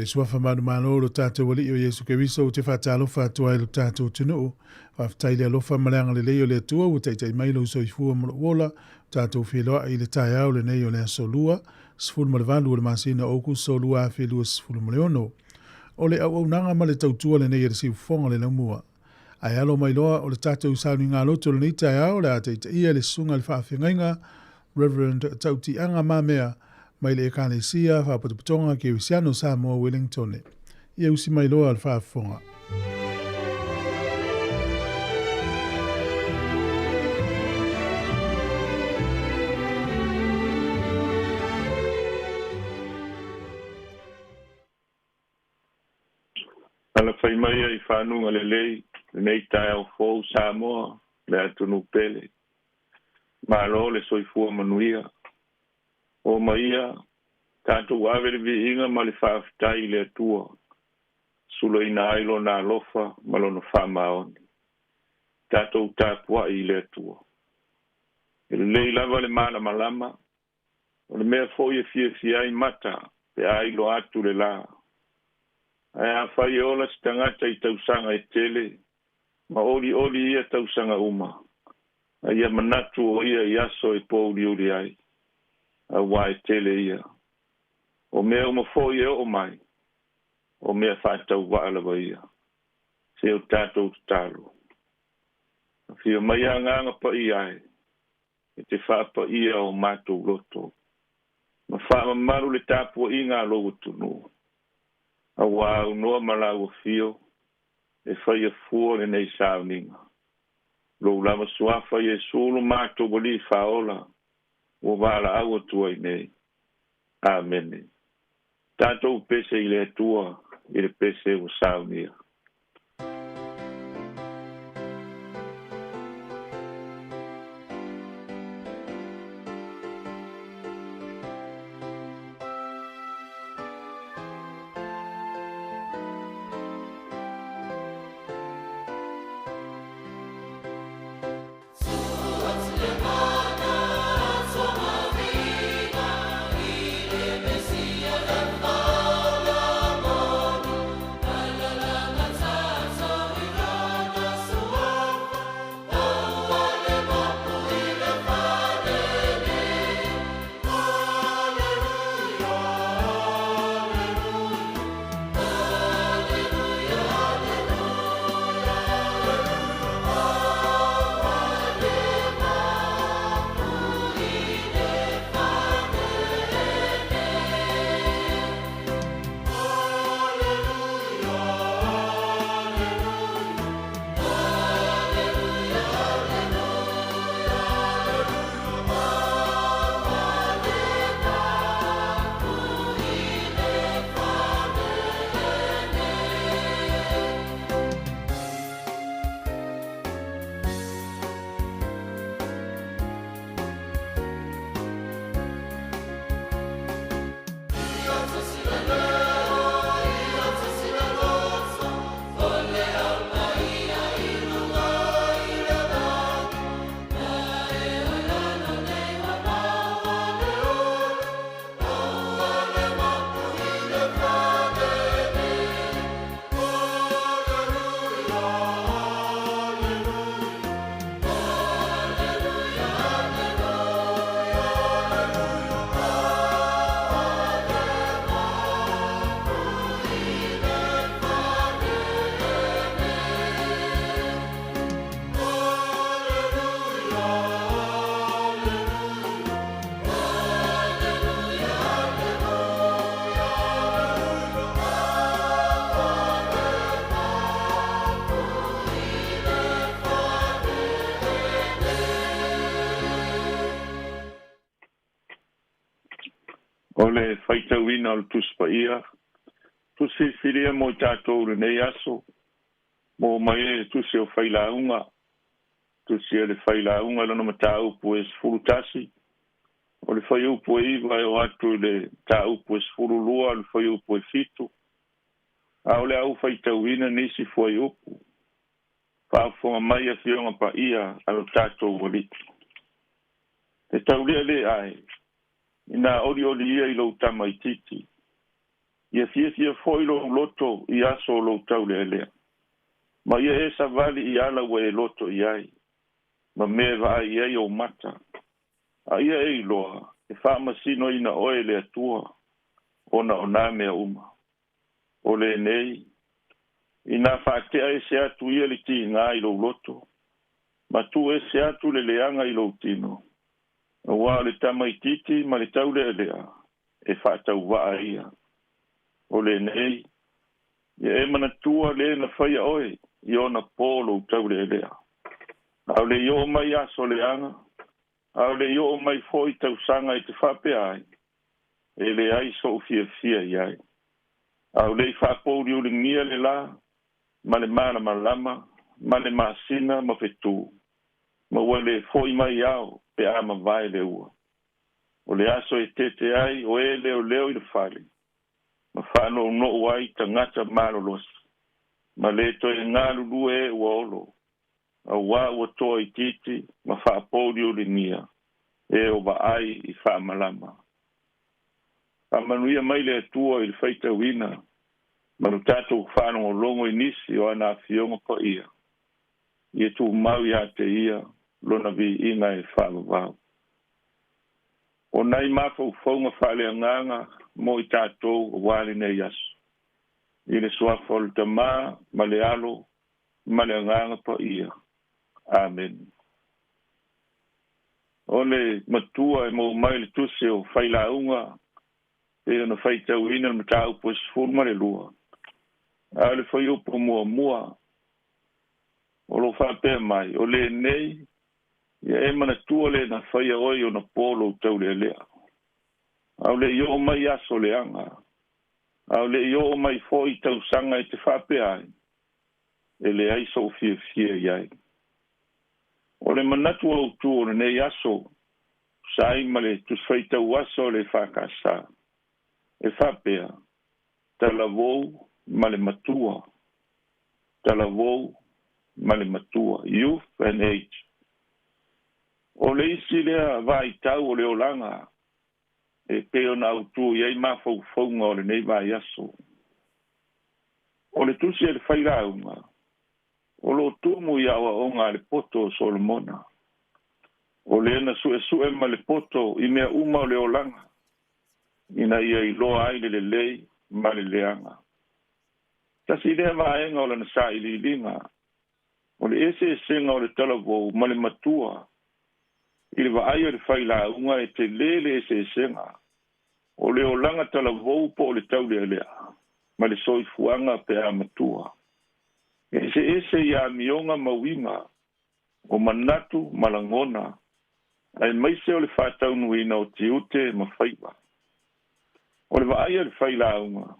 I le suafa manumalo o lo tatou Alii o Iesu Keriso ou te faatalofa atu ai i lo tatou atunuu. Faafetai i le alofa ma le agalelei o le Atua ua taitai mai lou soifua ma lou ola. Ua tatou feiloai i le taeao lenei o le aso Lua, 18 o le masina o Aokuso 2026. O le auaunaga ma le tautua lenei a le Siufofoga o le Laumua. Ae alo mai loa o le tatou sauniga loto i lenei taeao o le a taitaia e le Susuga i le Faafeagaiga Reverend Tautiaga Mamea mai le Ekalesia Faapotopotoga Kerisiano Samoa Wellingtone. Ia usi mai loa le faafofoga. Alafai mai ai i fanuga lelei lenei taeao fou Samoa le atunuu pele. Malo le soifua manuia. O maia tatou ave le viiga ma le faafetai i le Atua, sulaina ai lona alofa ma lona faamaoni. Tatou tapuai i le Atua. E lelei lava le malamalama, o le mea foi e fiafia ai mata pe a iloa atu le la. Ae afai e ola se tagata i tausaga e tele, ma olioli ia tausaga uma, a ia manatu o ia i aso e pouliuli ai, auā e tele ia. O mea uma foi e oo mai, o mea faatauvaa lava ia. Se o tatou tatalo. Afio mai Agaga Paia e, e te faapaia o matou loto, ma faamamalu le tapuaiga a lou atunuu, auā aunoa ma lau afio e faia fua lenei sauniga. Lou lava suafa Iesu lo matou Alii faaola ua valaau atu ai nei. Amene. Tatou pese i le Atua i le pese ua saunia. O le faitauina o le Tusi Paia, tusi filifilia mo i tatou i lenei aso, mo mai ai le tusi o Failauga, tusi a le Failauga i lona mataupu e 11, o le fuaiupu e 9 e oo atu i le mataupu e 12 o le fuaiupu e 7, a o le a ou faitauina nisi fuaiupu. Faafofoga mai Afioga Paia a lo tatou Alii. E taulealea ai, inā olioli ia i lou tamaitiiti. Ia fiafia foi lou loto i aso o lou taulealea. Ma ia e savali i ala ua e loto i ai, ma mea e vaai i ai ou mata. A ia e iloa, e faamasinoina oe e le Atua, ona o nā mea uma. O lenei, inā faatea ese atu ia le tiga i lou loto, ma tuu ese atu le leaga i lou tino, auā o le tamaitiiti ma le taulealea e faatauvaa ia. O lenei, ia e manatua le na faia oe i ona pō lou taulealea. A o le i oo mai aso leaga, a o le i oo mai foi tausaga e te faapea ai, e leai so'u fiafia i ai. A o le i faapouliuligia le lā, ma le malamalama, ma le masina ma fetū, ma ua lē fo'i mai ao pe a mavae le ua. O le aso e tete ai o e leoleo i le fale, ma faanounou ai tagata malolosi, ma lē toe galulue e ua olo, auā ua toaitiiti ma faapouliuligia e o vaai i faamalama. Faamanuia mai le Atua i le faitauina ma lo tatou faalogologo i nisi o ana afioga paia. Ia tumau iā te ia lona viiga e faavavau. O nai mafaufauga faaleagaga mo i tatou auā lenei aso. I le suafa o le Tamā ma le Alo ma le Agaga Paia. Amene. O le matua e maua mai le tusi o Failauga pei ona faitauina le mataupu e 12, a o le fuaiupu muamua o lo o faapea mai, o lenei, ia e manatua le na faia oe i ona pō lou taulealea. A o le i oo mai aso leaga, a o le i oo mai foi tausaga e te faapea ai, e leai so'u fiafia i ai. O le manatu autū o lenei aso, tusa ai ma le Tusi Faitau Aso o le EFKS, e faapea, Talavou ma le Matua, Talavou ma le Matua, Youth and Age. O le isi lea vaitau o le olaga e pei ona autū i ai mafaufauga o lenei vaiaso. O le tusi a le Failauga, o lo o tumu i aoaoga a le poto o Solomona. O lea na suesue ma le poto i mea uma o le olaga, ina ia iloa ai le lelei ma le leaga. Tasi lea vaega o lana sailiiliga, o le eseesega o le talavou ma le matua. I le vaai a le Failauga e telē le eseesega o le olaga talavou po o le taulealea ma le soifuaga pe a matua. E eseese i amioga ma uiga, o manatu ma lagona, aemaise o le faataunuuina o tiute ma faiva. O le vaai a le Failauga,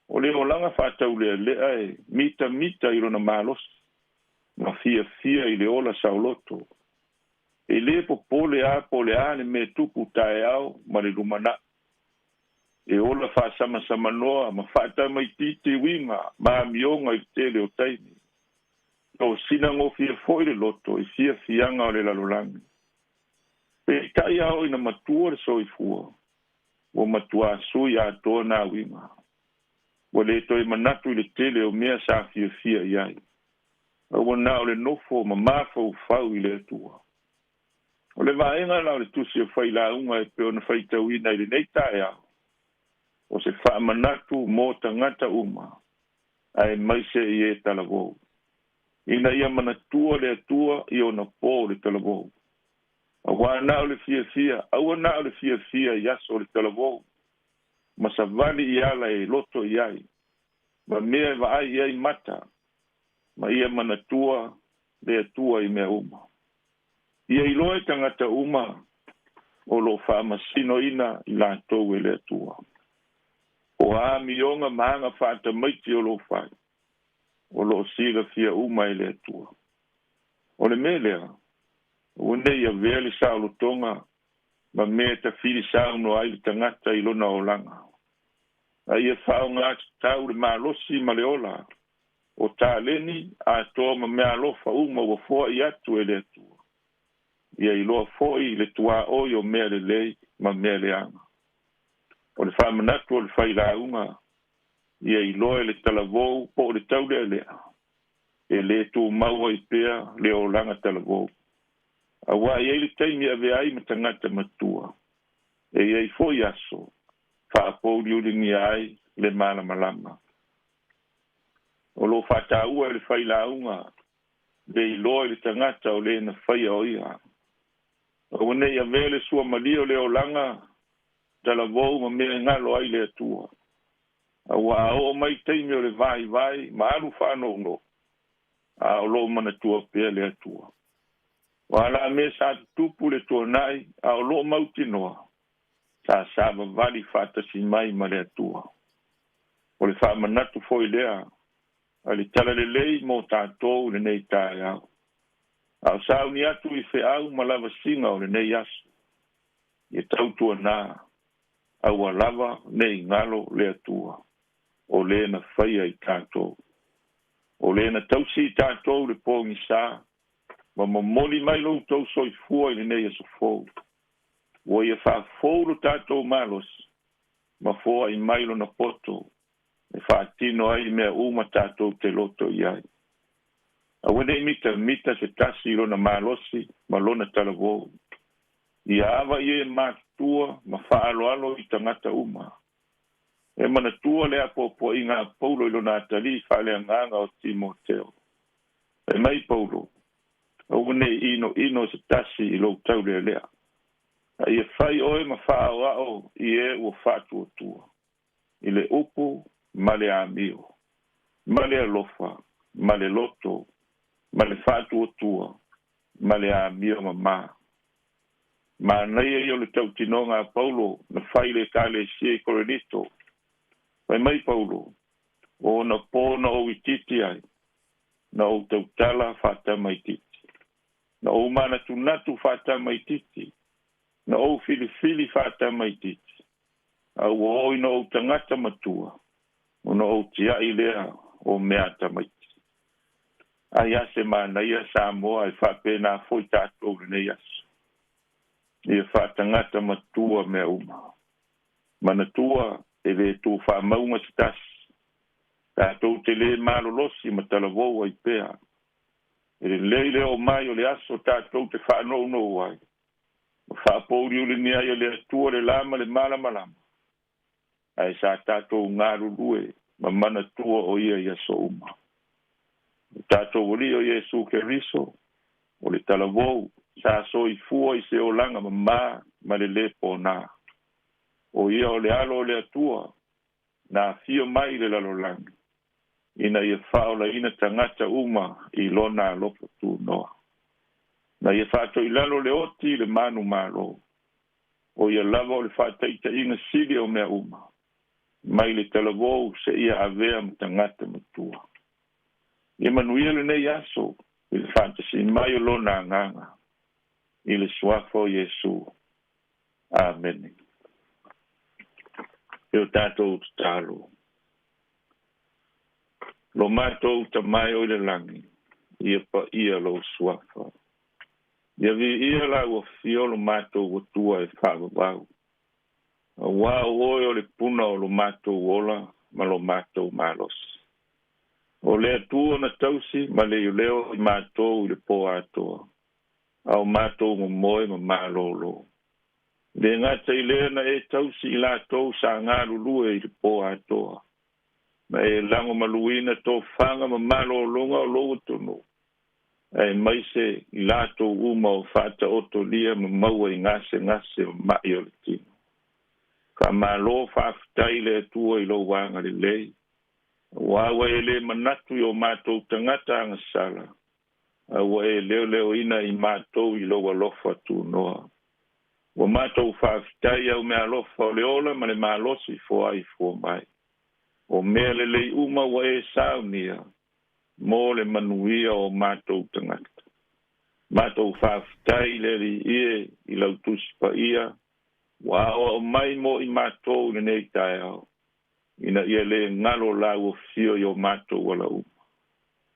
o le olaga faataulealea e mitamita i lona malosi ma fiafia i le ola saoloto. E lē popole a po o le a le mea tupu taeao ma le lumanai. E ola faasamasamanoa ma faatamaitiiti uiga ma amioga i le tele o taimi. Tosina gofie foi le loto i fiafiaga o le lalolagi. Peitai a oo ina matua le soifua, ua matuā sui atoa nā uiga. Ua le toe manatu i le tele o mea sa fiafia i ai, a ua na o le nofo ma mafaufau i le Atua. O le vaega la o le tusi o Failauga e pei ona faitauina i lenei taeao, o se faamanatu mo tagata uma, aemaise i e talavou, ina ia manatua le Atua i ona pō o le talavou. Auā na o le fiafia, aua na o le fiafia i aso o le talavou, ma savali i ala e loto i ai, ma mea e vaai i ai mata, ma ia manatua le Atua i mea uma. Ia iloa e tagata uma o lo o faamasinoina i latou e le Atua. O a amioga ma aga faatamaiti o lo o fai, o lo o silafia uma e le Atua. O le mea lea, aua ne i avea le saolotoga ma mea e tafili saunoa ai le tagata i lona olaga, a ia faaaoga tatau le malosi ma le ola o taleni atoa ma meaalofa uma ua foai atu e le Atua. Ia iloa foi le tuaoi o mea lelei ma mea leaga. O le faamanatu o le Failauga. Ia iloa e le talavou po o le taulealea, e lē tumau ai pea le olaga talavou. Auā e i ai le taimi e avea ai ma tagata matua, e i ai foi aso faapouliuligia ai le malamalama. O loo faataua e le failauga le iloa i le tagata o lē na faia o ia. Aua nei avea le suamalie o le olaga talavou ma mea e galo ai le Atua. Auā a oo mai taimi o le vaivai ma alu faanounou, a o loo manatua pea le Atua. O a la mea sa tutupu le tuanai a o loo mautinoa, sa savavali faatasi mai ma le Atua. O le faamanatu foi lea a le talalelei mo tatou i lenei taeao. A o sauni atu i feau ma lavasiga o lenei aso, ia tautuanā, aua lava nei galo le Atua, o lē na faia i tatou. O lē na tausi i tatou i le pogisa ma momoli mai lo outou soifua i lenei aso fou. Ua ia faafou lo tatou malosi ma foai mai lona poto e faatino ai mea uma tatou te loto i ai. Aua nei mitamita se tasi i lona malosi ma lona talavou. Ia ava i e matutua ma faaaloalo i tagata uma. E manatua le apoapoaiga a Paulo i lona atalii faaleagaga o Timoteo. Fai mai Paulo, aua nei inoino se tasi i lou taulealea. A ia fai oe ma faaoao i e ua faatuatua, i le upu ma le amio, ma le alofa, ma le loto, ma le faatuatua, ma le amio mamā. Manaia ia o le tautinoga a Paulo na fai i le Ekalesia i Korinito. Fai mai Paulo, O ona pō na ou itiiti ai, na ou tautala faatamaitiiti, na ou manatunatu faatamaitiiti, na ou filifili faatamaitiiti, a ua oo ina ou tagata matua, ona ou tiai lea o mea tamaiti. Ai a se manaia Samoa e faapena foi tatou i lenei aso. Ia faatagata matua mea uma. Manatua e lē tufaamauga se tasi. Tatou te lē malolosi ma talavou ai pea. E lelei le oo mai o le aso tatou te faanounou ai ma faapouliuligia ai e le Atua le la ma le malamalama, ae sa tatou galulue ma manatua o ia i aso uma. O tatou Alii o Iesu Keriso, o le talavou, sa soifua i se olaga mamā ma le lē ponā. O ia o le Alo o le Atua, na afio mai i le lalolagi, ina ia faaolaina tagata uma i lona alofa tunoa. Na ia faatoilalo le oti i le manumalo, o ia lava o le faataitaiga sili o mea uma, mai le talavou seia avea ma tagata matua. Ia manuia lenei aso i le faatasi mai o lona Agaga, i le suafa o Iesu. Amene. E o tatou tatalo. Lo matou Tama e o i le lagi, ia paia lou suafa. Ia viia lau afio lo matou Atua e faavavau. Auā o oe o le puna o lo matou ola ma lo matou malosi. O le Atua na tausi ma leoleo i matou i le pō atoa, a o matou momoe ma malōlō. E lē gata i lea na e tausi i latou sa galulue i le pō atoa, na e lagomaluina tofaga ma malōlōga o lou atunuu, aemaise i latou uma o faataotolia ma maua i gasegase o ma'i o le tino. Faamalo faafetai i le Atua i lou agalelei, auā ua e lē manatu i o matou tagata agasala, a ua e leoleoina i matou i lou alofa tunoa. Ua matou faafetai au meaalofa o le ola ma le malosi foai fua mai. O mea lelei uma ua e saunia mo le manuia o matou tagata. Matou faafetai i le Alii e i lau Tusi Paia ua aoao mai mo i matou i lenei taeao, ina ia lē galo lau afio i o matou ala uma.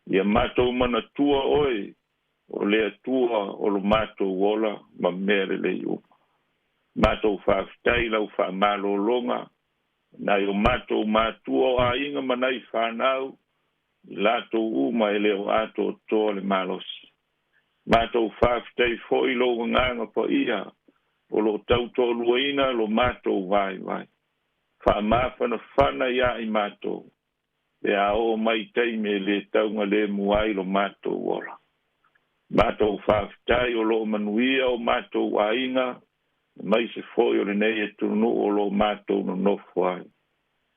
Ia matou manatua oe o le Atua o lo matou ola ma mea lelei uma. Matou faafetai i lau faamalōlōga. Nai o matou matua o aiga ma nai fanau, i latou uma e le o atoatoa le malosi. Matou faafetai foi lou agaga paia o loo tautoaluaina lo matou vaivai. Faamafanafana ia i matou, pe a oo mai taimi e lē taugalemu ai lo matou ola. Matou faafetai o loo manuia o matou aiga, aemaise foi o lenei atunuu o loo matou nonofo ai.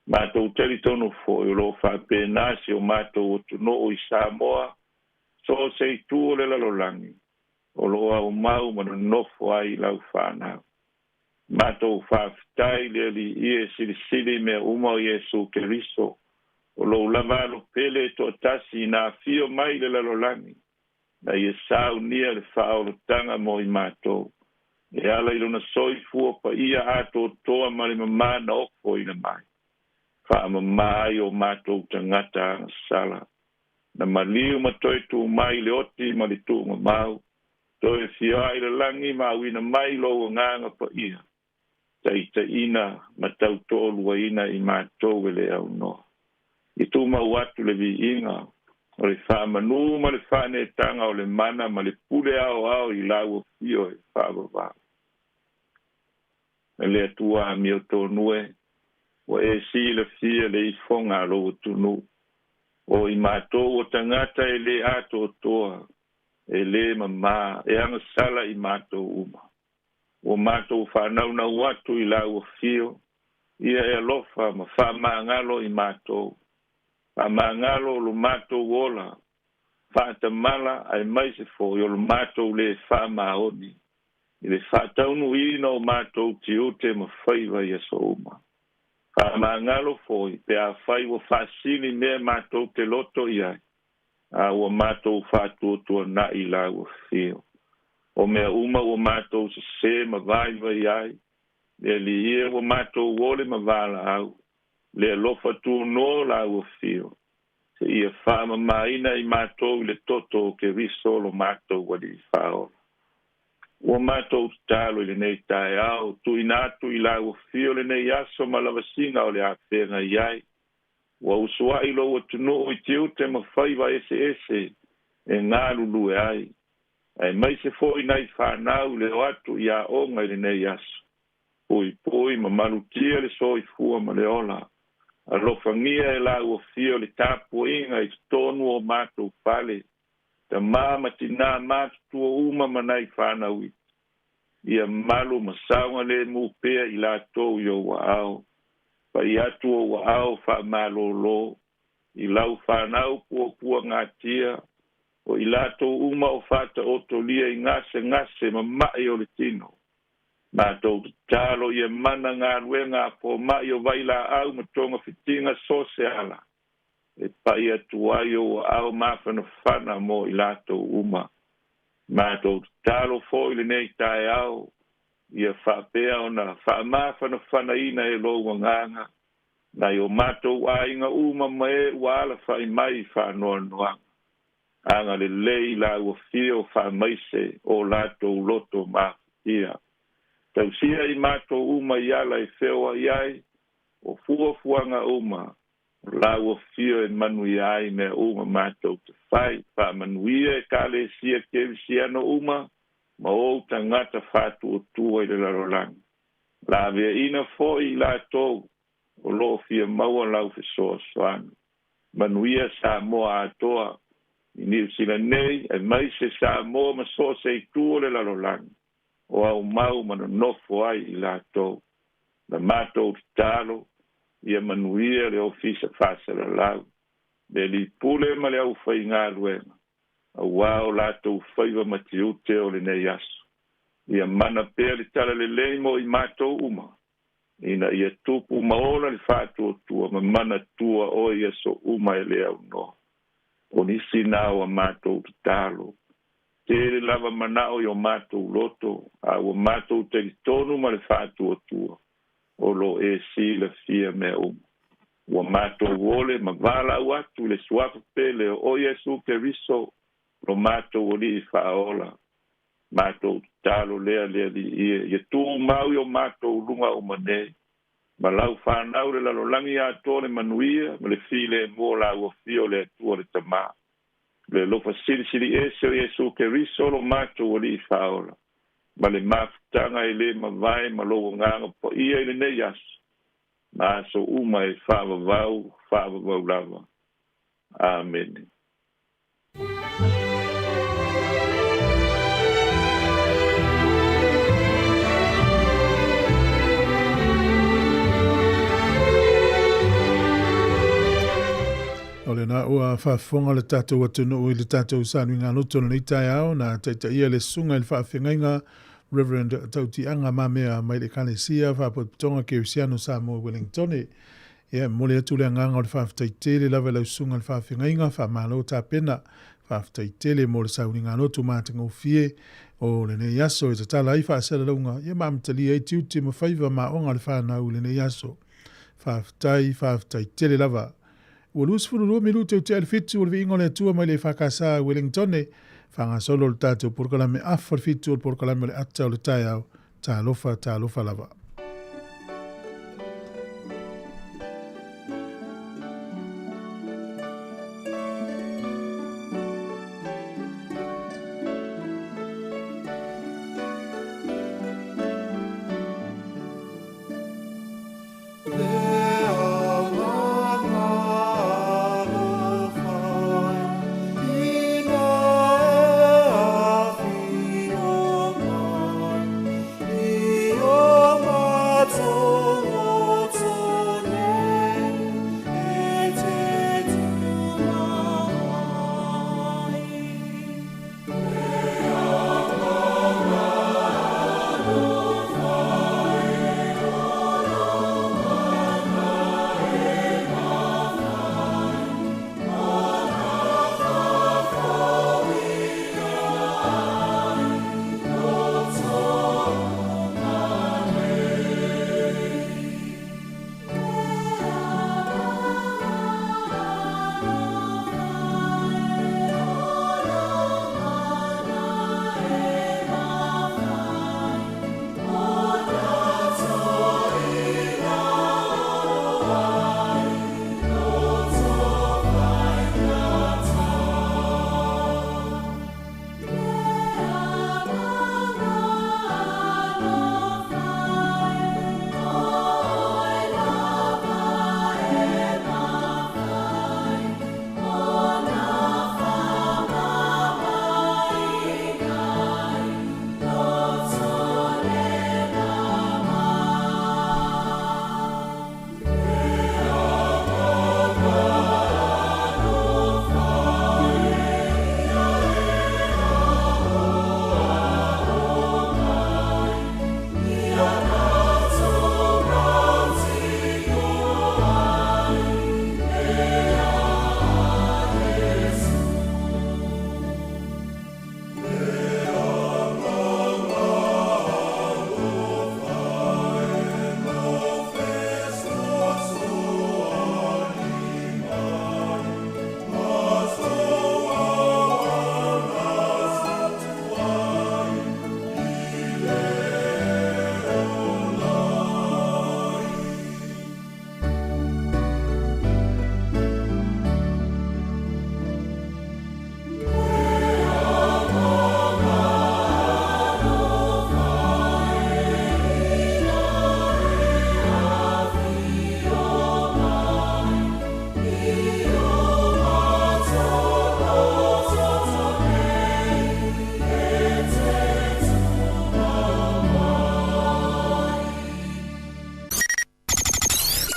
Matou talitonu foi o loo faapena si o matou atunuu i Samoa, so o se itu o le lalolagi, o loo aumau ma nonofo ai lau fanau. Matou faafetai le Alii e silisili mea uma o Iesu Keriso, o lou lava alo pele e toatasi na afio mai le lalolagi, na ia saunia le faaolotaga mo i matou, e ala i lona soifua paia atoatoa ma le mamā na ofoina mai. Faamamā ai o matou tagata agasala. Na maliu ma toe tu mai le oti ma le tuugamau, toe fioai le lagi ma auina mai lou agaga paia, taitaiina ma tautoaluaina i matou e le aunoa. I tumau atu le viiga, o le faamanū ma le faaneetaga o le mana ma le pule aoao i lau afio e faavavau. E le Atua amiotonu e, ua e silafia le ifoga a lou atunuu, o i matou o tagata e lē atoatoa, e lē mamā, e agasala i matou uma. Ua matou faanaunau atu i lau afio, ia e alofa ma faamagalo i matou. Faamagalo lo matou ola, faatamala aemaise foi o lo matou lē faamaoni, i le faataunuuina o matou tiute ma faiva i aso uma. Faamagalo foi pe afai ua faasili mea matou te loto i ai, a ua matou faatuatuana'i lau afio. O mea uma ua matou sesē ma vaivai ai, le Alii e ua matou ole ma valaau, le alofa tunoa o lau afio, seia faamamāina i matou i le toto o Keriso lo matou Alii Faaola. Ua matou tatalo i lenei taeao, tuuina atu i lau afio lenei aso ma lavasiga o le afeagai ai. Ua usuai lou atunuu i tiute ma faiva eseese e galulue ai, aemaise foi nai fanau i le o atu i aoga i lenei aso. Puipui ma malutia le soifua ma le ola. Alofagia e lau afio le tapuaiga i totonu o matou fale, tamā ma tinā matutua uma ma nai fanau iti. Ia malu ma saogalemu pea i latou i ou aao. Pai atu ou aao faamalōlō i lau fanau puapuagatia, o i latou uma o faataotolia i gasegase ma ma'i o le tino. Matou tatalo ia mana galuega a foma'i o vailaau ma togafitiga so o se ala, e pai atu ai ou aao mafanafana mo i latou uma. Matou tatalo foi lenei taeao, ia faapea ona faamafanafanaina e lou agaga, nai o matou aiga uma ma e ua alafa'i mai i faanoanoaga. Agalelei lau afio faamaise o latou loto mafatia. Tausia i matou uma i ala e feoai ai, o fuafuaga uma, o lau afio e manuia ai mea uma matou te fai. Faamanuia Ekalesia Kerisiano uma ma ou tagata faatuatua i le lalolagi. Laveaina foi i latou o loo fia maua lau fesoasoani. Manuia Samoa atoa, i Niu Sila nei, aemaise Samoa ma so o se itu o le lalolagi, o aumau ma nonofo ai i latou. Na matou tatalo, ia manuia le Ofisa Faasalalau, le alii pule ma le aufaigaluega, auā o latou faiva ma tiute o lenei aso. Ia mana pea le talalelei mo i matou uma, ina ia tupu ma ola le faatuatua ma manatua oe i aso uma e le aunoa. O nisi na o a matou tatalo. Tele lava manao i o matou loto, a ua matou talitonu ma le faatuatua, o lo o e silafia mea uma. Ua matou ole ma valaau atu i le suafa pele o Iesu Keriso, lo matou Alii Faaola. Matou tatalo lea le Alii e, ia tumau i o matou luga uma nei, Ma lau fanau le lalolagi atoa le manuia ma le filemu o la ua fia o le Atua le Tamā. Le alofa silisili ese o Iesu Keriso lo matou Alii Faaola, ma le mafutaga e lē mavae ma lou Agaga Paia i lenei aso ma aso uma e faavavau faavavau lava. Amene. O lena ua faafofoga le tatou atunuu i le tatou sanuigaloto o lenei taeao na taitaia le susuga i le faafeagaiga Reverend Tautiaga Mamea mai le Ekalesia Faapotopotoga Kerisiano Samoa Wellingtone. Ia, e momoli atu le agaga o le faafetai tele lava i lau susuga i le faafeagaiga, faamalo tapena. Faafetai tele mo le sauniga lotu matagofie o lenei aso e tatala ai faasalalauga ia ma amatalia ai tiute ma faiva ma aoga a le fanau i lenei aso. Faafetai, faafetai tele lava. Ua 22 minute o tea le 7 o le viiga o le Atua mai le EFKS Wellingtone, faagasolo le tatou polokalame afa le 7 o le polokalame o le ata o le taeao. Talofa, talofa lava.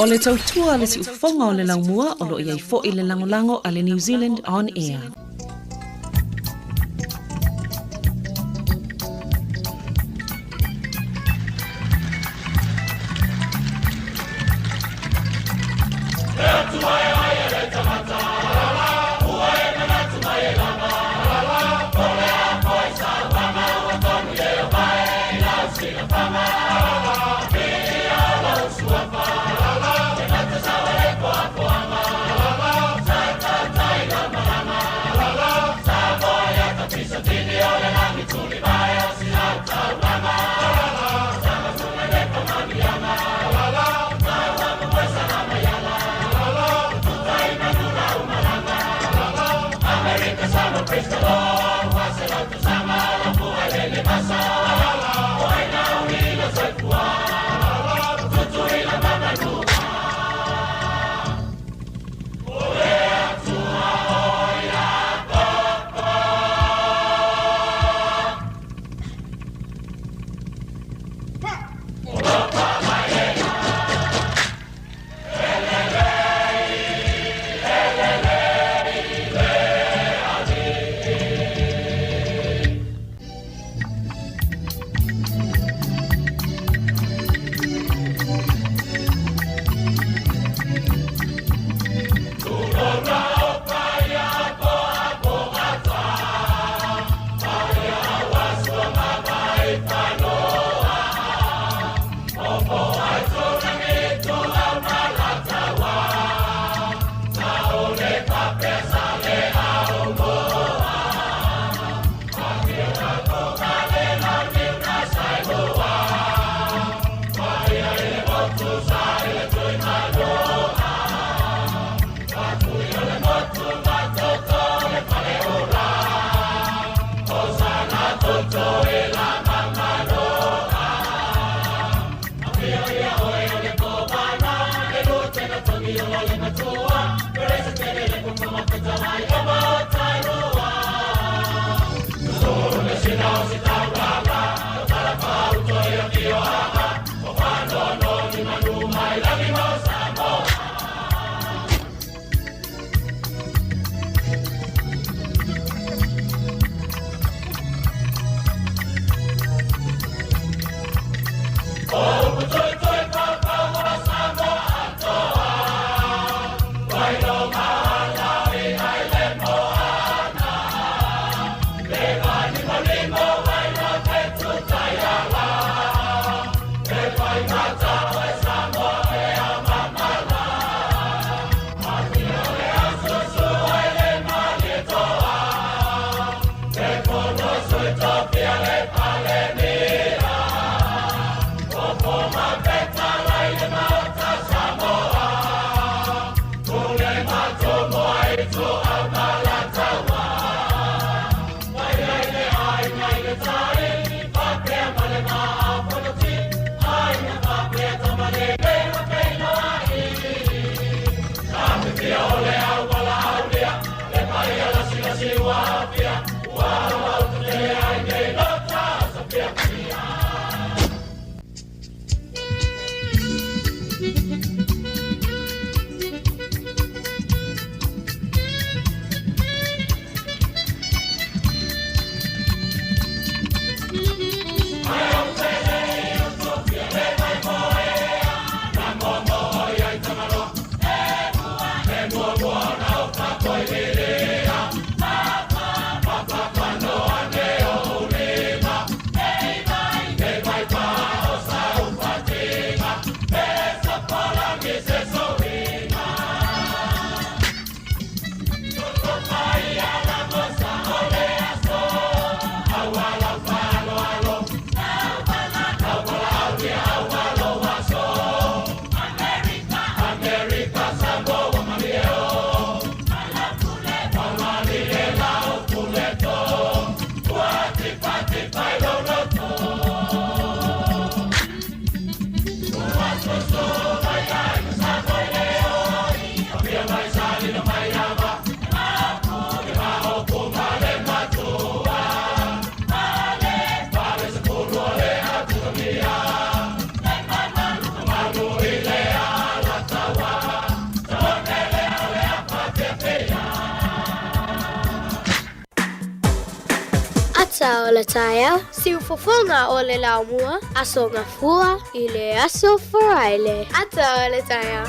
O le tautua a le siufofoga o le laumua o lo o i ai foi le lagolago a le New Zealand On Air. Ata o le taeao, siufofoga o le laumua, Aso Gafua i le Aso Faraile. Ata o le taeao.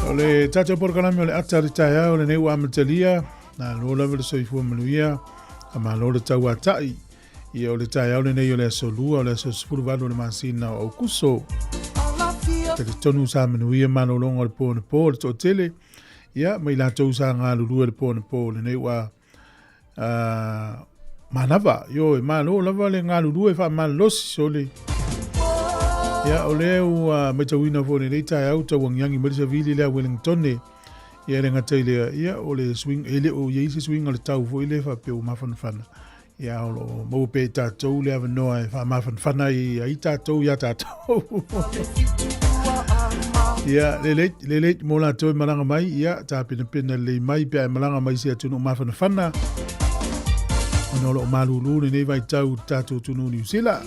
O le tatou polokalame o le ata o le taeao lenei ua amatalia, malo lava le soifua manuia, malo le tauata'i. Ia o le taeao lenei o le aso lua o le aso 18 o le masina o Aukuso. Talitonu sa manuia malologa o le po anapo o le toatele, ia ma i latou sa galulue le po anapo lenei ua manava. Ioe, malo lava le galulue faamalolosi sole. Ia o lea ua matauina foi lenei taeao tauagiagi mai le savili lea Wellingtone. Ia le gata i lea, ia o le swing, e le o i ai se suiga o le tau foi lea faapea ua mafanafana. Ia o lo o maua pea i tatou le avanoa e faamafanafana ai ai tatou iā tatou. Ia, lelei, lelei mo latou e malaga mai, ia, tapenapena lelei mai pe a e malaga mai i se atunuu mafanafana. Ona o lo o malūlū lenei vaitau i le tatou atunuu Niu Sila.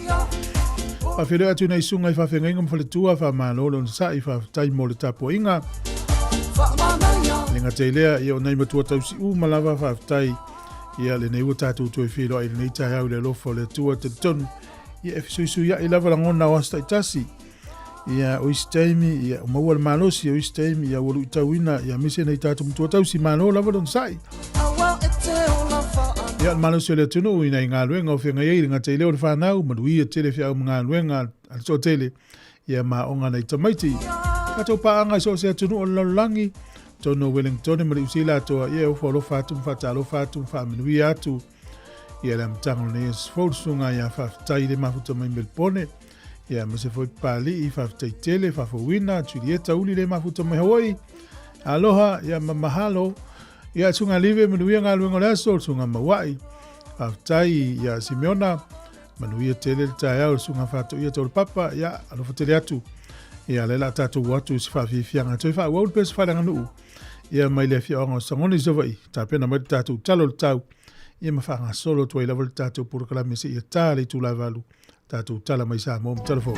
Faafeiloai atu i nai susuga i faafeagaiga ma faletua, faamalo le onosai, faafetai mo le tapuaiga. Le gata i lea, ia o nai matua tausi'u ma lava faafetai. Ia lenei ua tatou toe feiloai i lenei taeao i le alofa o le Atua talitonu. Ia e fesuisuia'i lava lagona o aso taitasi. Ia o isi taimi, ia ua maua le malosi, o isi taimi, ia ua luitauina, ia aemaise nai tatou matua tausi, malo lava le onosai. Ia o le malosi o le atunuu i nai galuega o feagai ai le gata i lea o le fanau, manuia tele feau ma galuega a le toatele, ia ma aoga a nai tamaiti. Tatou paaga i so o se atunuu o le lalolagi, totonu o Wellingtone ma le Niu atoa, ia e ofo alofa atu ma faatalofa atu ma faamanuia atu. Ia le amataga o lenei aso fou, le susuga ia Faafetai le mafuta mai Melbourne. Ia aemaise foi Papalii, faafetai tele, faafouina, Julieta Uli le mafuta mai Hawaii. Aloha, ia ma mahalo. Ia susuga Live, manuia galuega o le aso, le susuga Mauai. Faafetai ia Simeona, manuia tele le taeao, le susuga Faatoia Taulapapa, ia alofa tele atu. Ia lea la a tatou o atu i se faafiafiaga toe faaauau le pese faaleaganuu. Ia mai le afioaga o Sagone i Savaii, tapena mai le tatou tala o le tau. Ia ma faagasolo atu ai lava le tatou polokalame seia ta le itula 8. Tatou tala mai Samoa ma tala fou.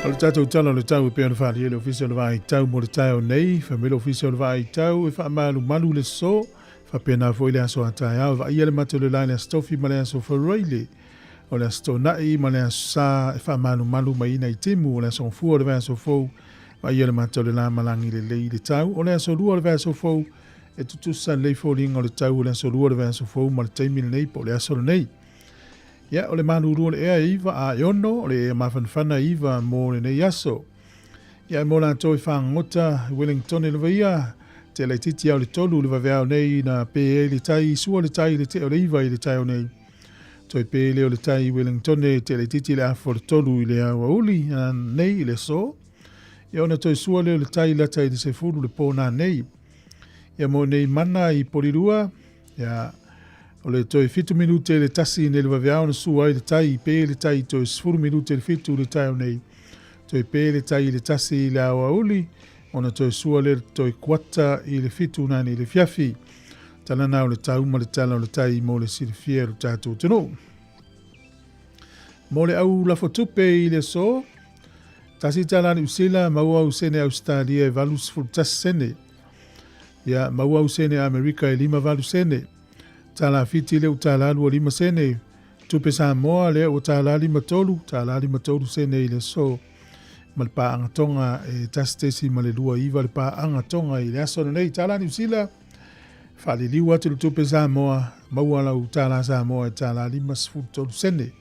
O le tatou tala o le tau e pei ona faaalia e le Ofisa o le Vaai Tau mo le taeao nei, fai mai le Ofisa o le Vaai Tau e faamalumalu le so, faapena foi le aso a taeao e vaaia le mata o le la i le Aso Tofi ma le Aso Faraile. O le Aso Toonai ma le Aso Sa e faamalumalu mai ina i timu o le Aso Gafua o le vaiaso fou, vaaia le mata o le la ma lagi lelei le tau. O le Aso Lua o le vaiaso fou, e tutusa lelei foliga o le tau o le Aso Lua o le vaiaso fou ma le taimi lenei po o le aso lenei. Ia, o le malulu o le ea e 9 a e 6, o le ea mafanafana e 9 mo lenei aso. Ia, e mo latou e fagogota, Wellingtone lava ia, te laitiiti ao le 3 le vaveao nei na pe ai le tai, sua le tai le tea o le 9 i le taeao nei. Toe pe lea o le tai i Wellingtone te laitiiti le afa o le 3 i le aoauli nei i le aso. Ia ona toe sua lea o le tai lata i le 10 le pō nanei. Ia mo nei mana i Porirua, ia, o le toe 7 minute le 1 nei le vaveao na sua ai le tai, pe le tai toe 10 minute le 7 le taeao nei. Toe pe le tai i le 1 i le aoauli, ona toe sua lea le toe kuata i le 7 nani i le fiafi. Tala na o le tau ma le tala o le tai mo le silafia e lo tatou atunuu. Mo le au lafo tupe i le aso, tasi tala Niu Sila, maua au sene Ausetalia e 81 sene. Ia, maua au sene Amerika e 58 sene. Tala Fiti lea ua tala 25 sene. Tupe Samoa lea ua tala 53, tala 53 sene i le aso. Ma le paaga Tonga e 1.29 le paaga Tonga i le aso lenei. Tala Niu Sila, faaliliu atu le tupe Samoa, maua lau tala Samoa e tala 53 sene.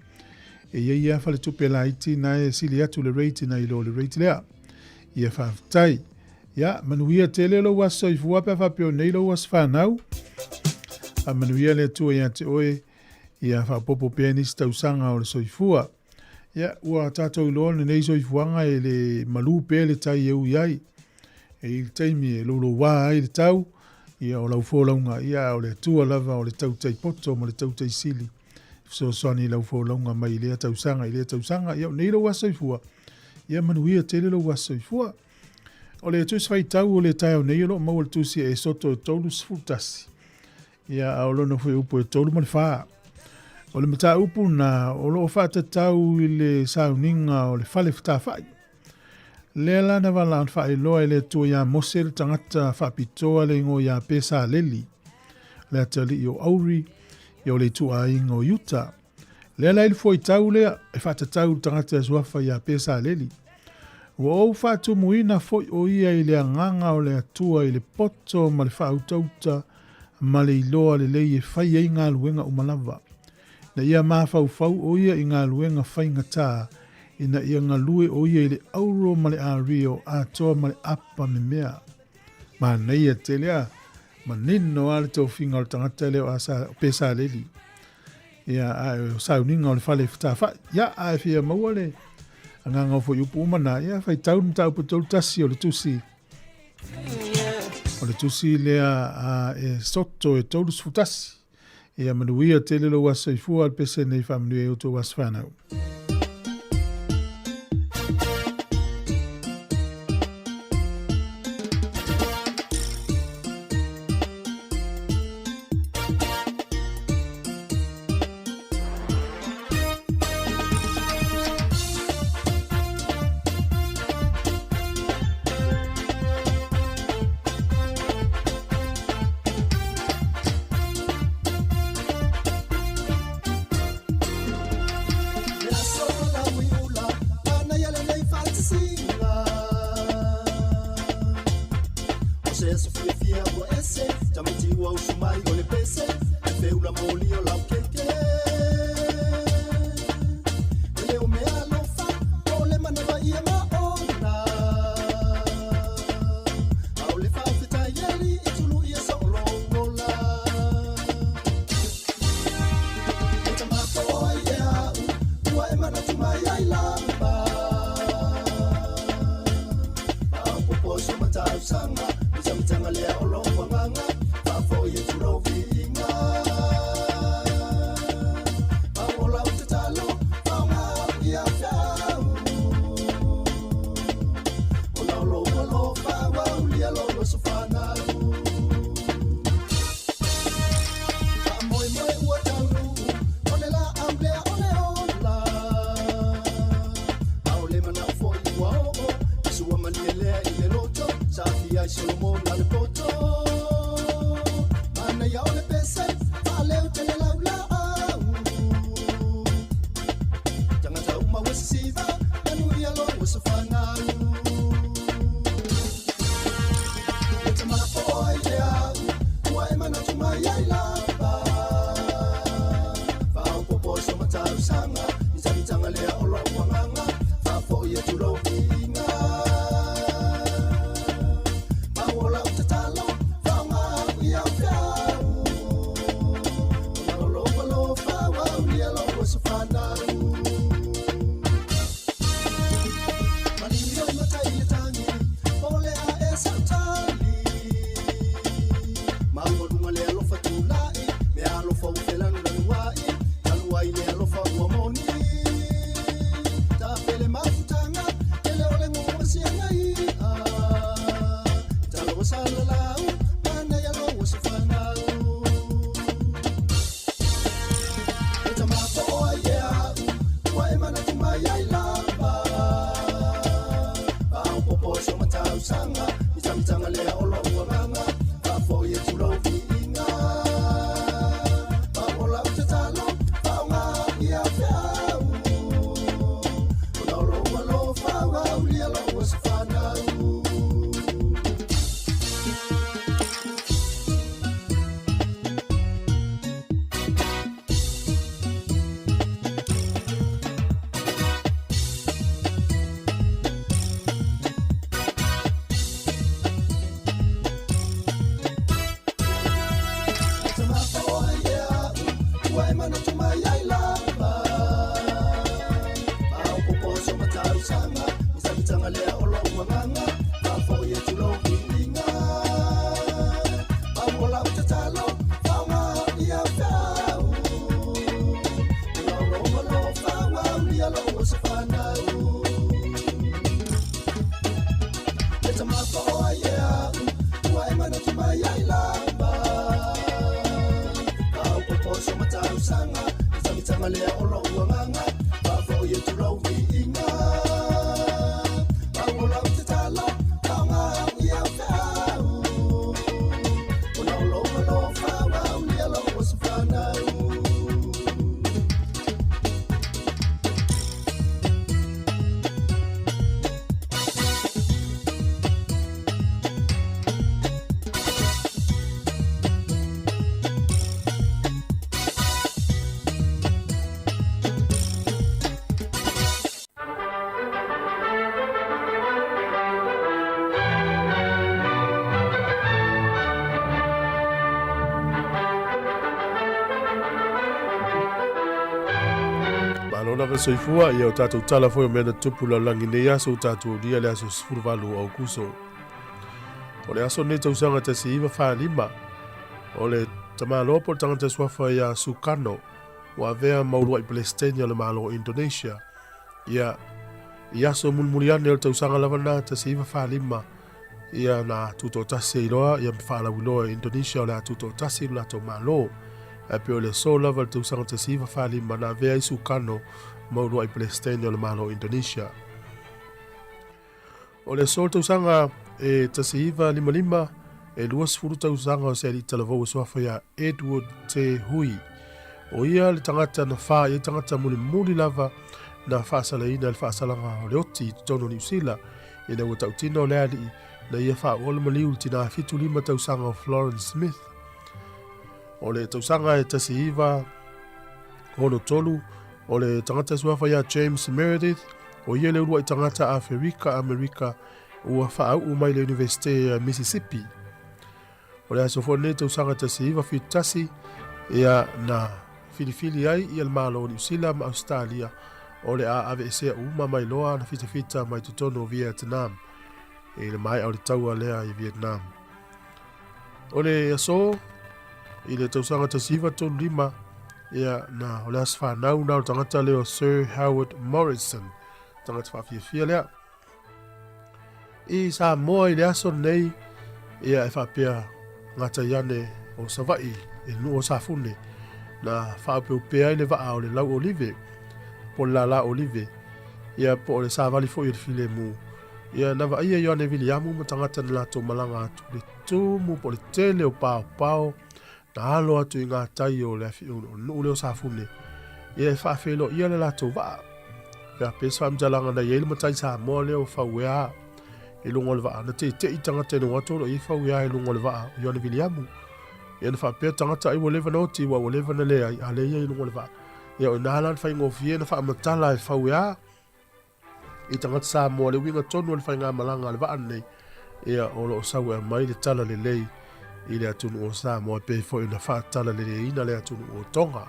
E iai lava faletupe laiti na e sili atu le rate nai lo le rate lea. Ia faafetai. Ia, manuia tele lou aso soifua pe a faapea o nei lou aso fanau. Faamanuia le Atua ia te oe, ia faaopoopo pea nisi tausaga o le soifua. Ia, ua tatou iloa lenei soifuaga e le malu pea le tai e ui ai. E i le taimi e louloua ai le tau, ia o lau folauga, ia a o le Atua lava o le tautai poto ma le tautai sili. Fesoasoani i lau folauga mai lea tausaga i lea tausaga. Ia, o nei lou aso soifua, ia manuia tele lou aso soifua. O le tusi faitau o le taeao nei o lo o maua i le tusi a Esoto e 31, ia a o lona fuaiupu e 3 ma le 4. O le mataupu na o lo o faatatau i le sauniga o le fale fetafai. Lea la na valaau faailoa e le Atua iā Mose le tagata faapitoa le igoa iā Pesaleli, le atalii o Auri, ia o le ituaiga o Iuta. Lea la i le fuaitau lea e faatatau i le tagata e suafa iā Pesaleli. Ua ou faatumuina foi o ia i le agaga o le Atua i le poto ma le faautauta ma le iloa lelei e fai ai galuega uma lava. Ina ia mafaufau o ia i galuega faigata, ina ia galue o ia i le auro ma le ario atoa ma le apa memea. Manaia tele a, manino a le tofiga o le tagata lea o Asa, o Pesaleli. Ia, a o sauniga o le fale fetafai. Ia, a e fia maua le agaga o fuaiupu uma na, ia, faitau le mataupu 31 o le tusi. O le tusi lea a Esoto e 31. Ia manuia tele lou aso soifua, le pese nei faamanuia i outou aso fanau. Malo lava le soifua, ia o tatou tala foi o mea na tutupu lalolagi nei aso ua tatou aulia le aso 18 o Aukuso. O le aso lenei tausaga 1945, o le tamaloa po o le tagata suafa ia Sukarno ua avea ma uluai Pelesitene o le Malo o Indonesia. Ia, i aso mulimuli ane o le tausaga lava lena 1945, ia na tutoatasi ai loa ia ma faalauiloa e Indonesia o le a tutoatasi lo latou Malo. Ae pei o le aso lava i le tausaga 1945 na avea ai Sukarno ma uluai Pelesitene o le Malo o Indonesia. O le aso o le tausaga e 1955, e 20 tausaga o se alii talavou e suafa ia Edward Te Hui. O ia le tagata na fā i ai tagata mulimuli lava na faasalaina i le faasalaga o le oti i totonu o Niu Sila, ina ua tautino o le alii na ia faaoa le maliu i le tinā 75 tausaga o Florence Smith. O le tausaga e 1963, o le tagata suafa ia James Meredith, o ia le uluai tagata Aferika Amerika ua faauu mai le Iunivesite ya Mississippi. O le aso foi lenei tausaga 1971, ia na filifili ai ia le Malo o Niu Sila ma Ausetalia o le a aveesea uma mai loa ana fitafita mai totonu o Vietnam. I le maea o le taua lea i Vietnam. O le aso i le tausaga 1935, ia na o le aso fanau na o le tagata lea o Sir Howard Morrison, tagata faafiafia lea. I Samoa i le aso lenei, ia e faapea gatai ane o Savaii i le nuu o Safune, na faaopeopea ai le vaa o le lau olive, po o le lālā olive, ia po o le savali foi o le filemu. Ia na vaaia Ioane Viliamu ma tagata na latou malaga atu le tumu po o le tele o paopao na alo atu i ngā tai o le nuu lea o Safune, ia e faafeiloia le latou vaa. Ia pe se faamatalaga na i ai le matai Samoa lea o Fauea i luga o le vaa, na teitei tagata i luga atu o lo o i ai Fauea i luga o le vaa o Ioane Viliamu. Ia na faapea tagata ai ua leva na oti ua leva na leai, a lea ia i luga o le vaa. Ia o ina la na faigofie na faamatala e Fauea i tagata Samoa le uiga tonu o le faigamalaga a le vaa lenei, ia o lo o sau e aumai le tala lelei i le atunuu o Samoa e pei foi ona faatalaleleiina le atunuu o Tonga.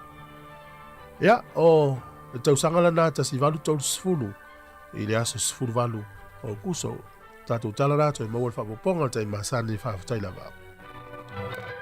Ia, o le tausaga lana 1830 i le aso 18 o Aokuso. Tatou tala la toe maua le faaopoopoga o le taimi masani, faafetai lava. Tele.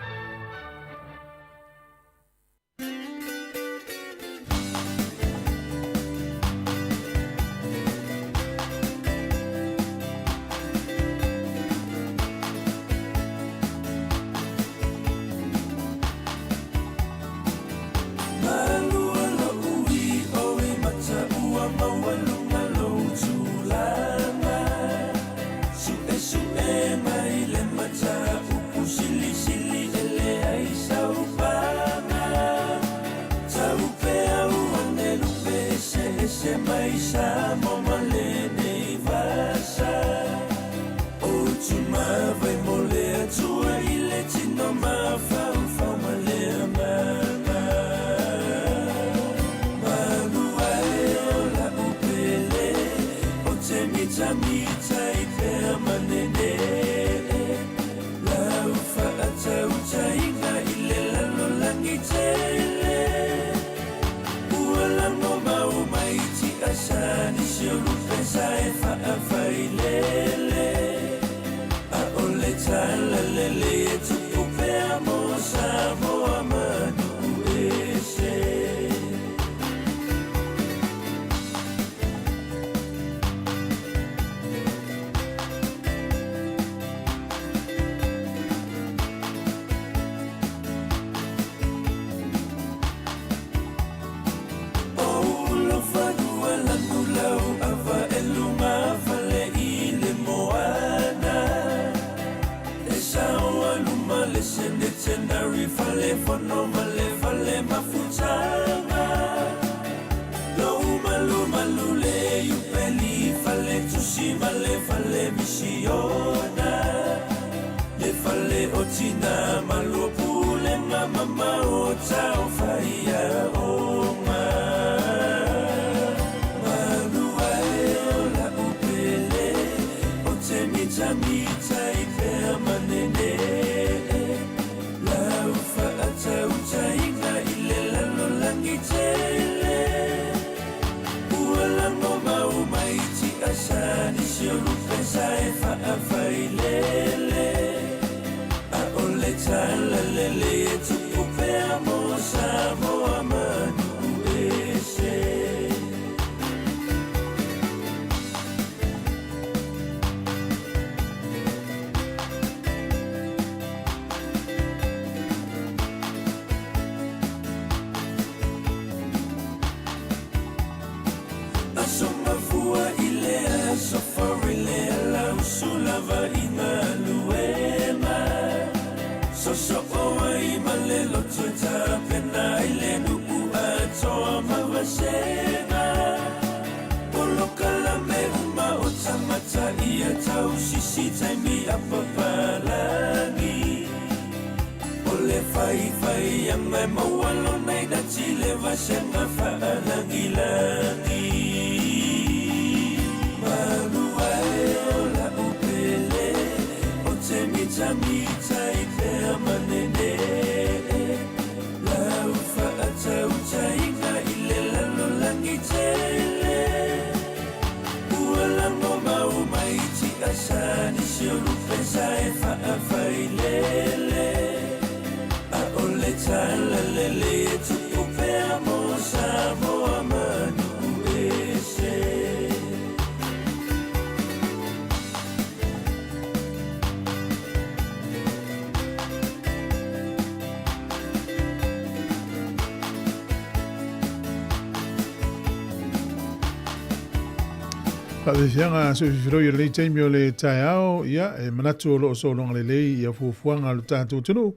Faafiafiaga soififiloi o lenei taimi o le taeao, ia, e manatu o lo o sologa lelei ia fuafuaga a lo tatou atunuu,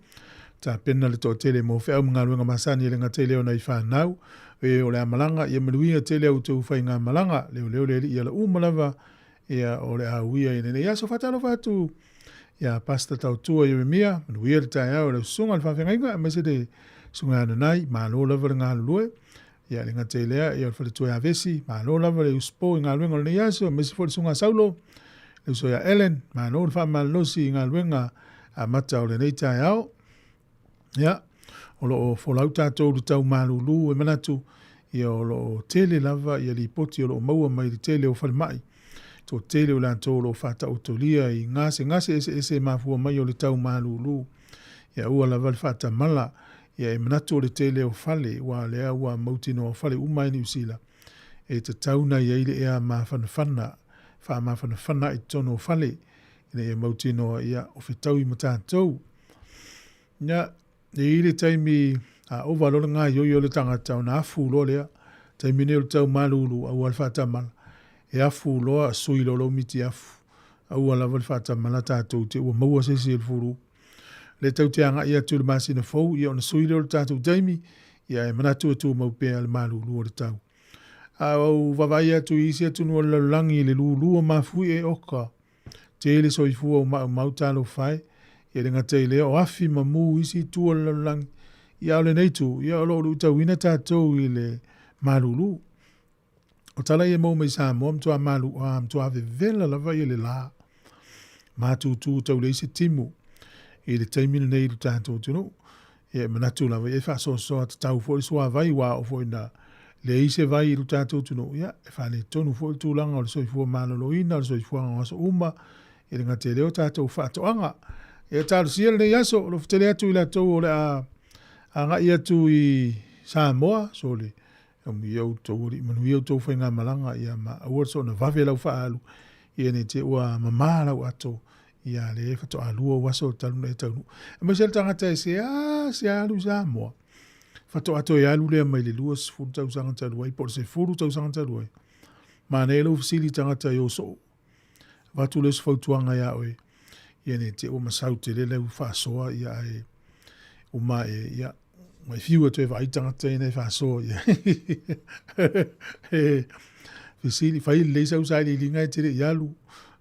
tapena le toatele mo feau ma galuega masani e le gata i lea o nai fanau, e o le a malaga, ia manuia tele a outou faigamalaga, leoleo le alii ala uma lava, ia o le a uia i lenei aso. Faatalofa atu ia Pastor Tautua Ieremia, manuia le taeao i lau susuga i le faafeagaiga, aemaise le susuga ia Nanai, malo lava le galulue. Ia le gata i lea, ia o le faletua ia Vesi, malo lava le usupo i galuega o lenei aso, aemaise foi le susuga Saulo, le uso ia Ellen, malo le faamalolosi i galuega amata o lenei taeao. Ia, o lo o folau tatou i le tau malulu e manatu, ia o lo o tele lava ia lipoti o lo o maua mai le tele o falemai. Toatele o latou o lo o faataotolia i gasegase eseese e mafua mai o le tau malulu. Ia aua lava le faatamala, ia e manatu o le tele o fale, ua lea ua mautinoa o fale uma i Niu Sila, e tatau na i ai le ea mafanafana, faamafanafana i totonu o fale, ina ia mautinoa ia o fetaui ma tatou. Ia, e i ai le taimi a ova loa le gaoioi o le tagata ona afu loa lea. Taimi nei o le tau malulu, aua le faatamala. E afu loa, sui loa lou miti afu. Aua lava le faatamala tatou te ua maua se isi o le fulu. Le tau te agai atu i le masina fou, ia ona sui lea o le tatou taimi, ia e manatu e tumau pea le malulu o le tau. A ou vaavaai atu i isi atunuu o le lalolagi i le lulu o mafuie, oka, tele soifua o maumau talofa e, ia le gata i lea o afi ma mu isi itu o le lalolagi, ia a o lenei itu, ia o lo o luitauina tatou i le malulu. O tala ia e maua mai Samoa, matua malu, a, matua vevela lava ia le la. Matutu tau leai se timu i le taimi lenei i le tatou atunuu. Ia e manatu lava ia e faasoasoa tatau foi le suavai ua oo foi ina leai se vai i le tatou atunuu, ia e faaletonu foi le tulaga o le soifua maloloina, o le soifuaga o aso uma, i le gata i lea o tatou faatoaga. Ia talosia lenei aso, o lo o fetele atu i latou o le a agai atu i Samoa, sole, Manuia outou alii, manuia outou faigamalaga, ia ma aua le soona vave lau faaalu, ia ne i te i ua mamā lau ato, ia lea faatoa lua ou aso talu ona e taunuu. Aemaise le tagata e seasea alu i Samoa, faatoa toe alu lea mai le 20 tausaga talu ai po o le 10 tausaga talu ai. Manaia lou fesili i tagata e o soo. Avatu lea o se fautuaga ia oe, ia ne i te i ua masau tele lau faasoa, ia ae uma e, ia, ua e fiu e toe vaai tagata ia na e faasoa ia. E fesili, fai lelei sau sailiiliga e te le i alu,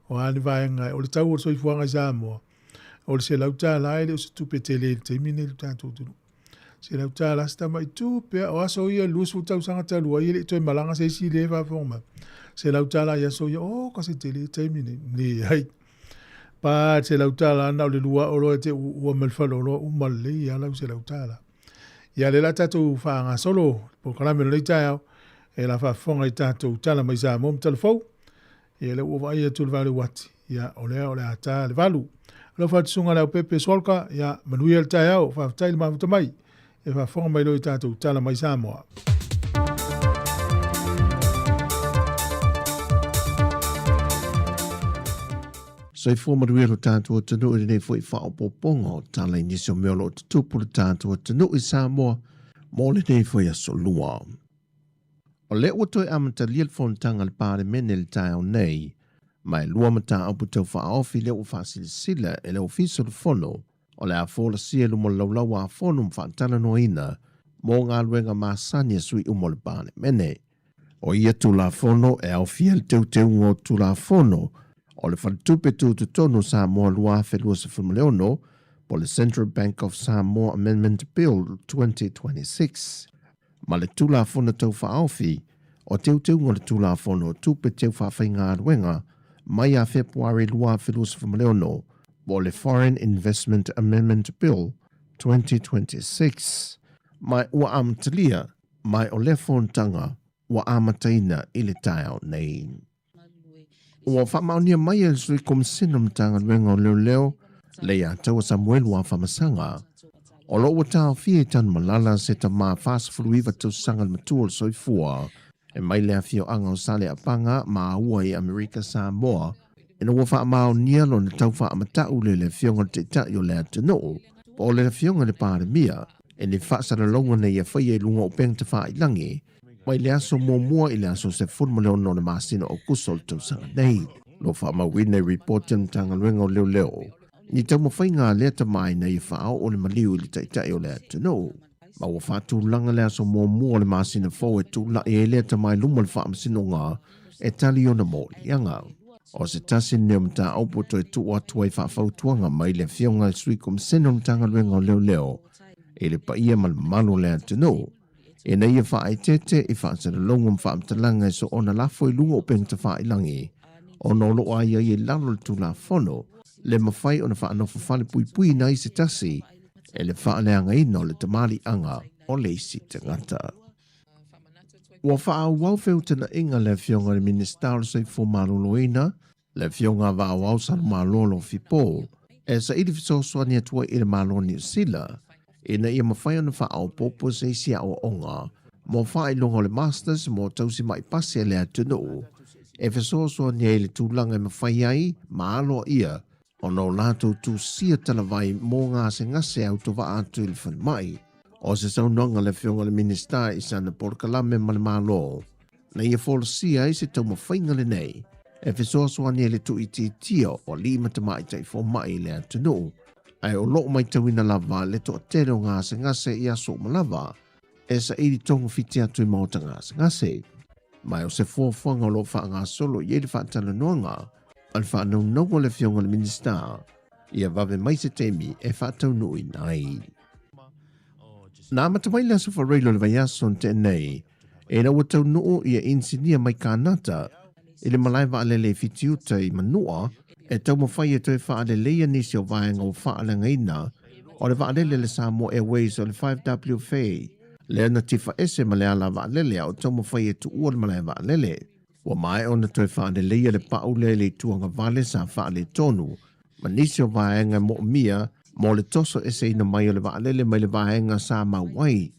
o a ni vaega, o le tau o le soifuaga i Samoa, o le $100 e le o se tupe tele i le taimi nei i le tatou atunuu. $100 se tamai tupe a o aso ia 20 tausaga talu ai e le i toe malaga se isi lea e faafofoga mai. $100 i aso ia, o ka se tele i taimi nei. Leai. Pa $100 na o le lua oloa e te uua mai le faleoloa uma lelei a lau $100. Ia lea la tatou faagasolo polokalame o lenei taeao e la faafofoga i tatou tala mai Samoa ma tala fou. Ia lea ua vaai atu le vale uati, ia o lea o le a ta le 8. Alofa atu susuga Leaupepe Solka, ia manuia le taeao, faafetai le mafuta mai. E faafofoga mai loa i tatou tala mai Samoa. Soifua manuia lo tatou atunuu i lenei foi faaopoopoga o tala i nisi o mea o lo o tutupu le tatou atunuu i Samoa mo lenei foi aso lua. O lea ua toe amatalia le fonotaga a le Palemene i le taeao nei, ma e lua mataupu tau faaofi lea ua faasilasila e le Ofisa o le Fono o le a folasia i luma o le Laulau a Fono ma faatalanoaina mo galuega masani a sui uma o le Palemene. O ia Tulafono e aofia le teuteuga o Tulafono o le Faletupe Tutotonu o Samoa 2026 po o le Central Bank of Samoa Amendment Bill 2026 ma le Tulafono Tau Faaofi o Teuteuga o le Tulafono o Tupe Teu Faafaigaluega mai ia Fepuari 2026 po o le Foreign Investment Amendment Bill 2026, ma ua amatalia mai o lea fonotaga ua amataina i le taeao nei. Ua faamaonia mai e le Sui Komisena o le Matagaluega o Leoleo, Leiataua Samuelu Afamasaga, o lo o ua taofia i Tanumalala se tama 49 tausaga le matua o le soifua e mai le afioaga o Saleapaga maua i Amerika Samoa ina ua faamaonia lona tau faamata'u le le Afioga i le Taitai o le atunuu po o le Afioga i le Palemia i ni faasalalauga na ia faia i luga o upega tafailagi mai le aso muamua i le aso 16 o le masina o Aokuso o le tausaga nei. Lo faamauina i ripoti a le Matagaluega o Leoleo ni taumafaiga a lea tama ina ia faaoo le maliu i le Taitai o le atunuu. Ma ua faatulaga le aso muamua o le masina fou e tulai ai lea tama i luma o le faamasinoga e tali ona moliaga. O se tasi lenei o mataupu e toe tuu atu ai faafautuaga mai le Afioga i le Sui Komisena o le Matagaluega o Leoleo i le paia ma le mamalu o le atunuu, ina ia faaeteete i faasalalauga ma faamatalaga e soona lafo i luga o upega tafailagi ona o lo o aiaia i lalo o le Tulafono le mafai ona faanofo falepuipuiina ai se tasi e le faaleagaina o le tamaliiaga o le isi tagata. Ua faaauau feutanaʻiga le Afioga i le Minisita o le Soifua Maloloina, le Afioga Vaoao Salumalolo Fipo, e saili fesoasoani atu ai i le Malo o Niu Sila ina ia mafai ona faaopoopo se isi aoaoga mo faailoga o le Masters mo tausi maʻi pasi a le atunuu e fesoasoani ai i le tulaga e mafai ai ma aloaia ona o latou tusia talavai mo gasegase autovaa atu i le falemai. O se saunoaga a le Afioga i le Minisita i sana polokalame ma le Malo, na ia folasia ai se taumafaiga lenei e fesoasoani ai le tuuitiitia o alii ma tamaitai fomai i le atunuu, ae o lo o matauina lava le toatele o gasegase i aso uma lava e saili togafiti atu i maota gasegase. Ma o se fuafuaga o lo o faagasolo i ai le faatalanoaga a le faanaunauga o le Afioga i le Minisita ia vave mai se taimi e faataunuuina ai. Na amata mai le aso Faraile o le vaiaso na tea nei, ina ua taunuu ia inisinia mai Kānata i le malae vaalele i Fitiuta i Manua e taumafai e toe faaleleia nisi o vaega ua faaleagaina o le vaalele a le Samoa Airways o le 5WFA lea na tifaese ma le ala vaalele a o taumafai e tuua le malae vaalele. Ua maea ona toe faaleleia le pau lea i le itu agavale sa faaletonu ma nisi o vaega e moomia mo le toso eseina mai o le vaalele mai le vaega sa mau ai.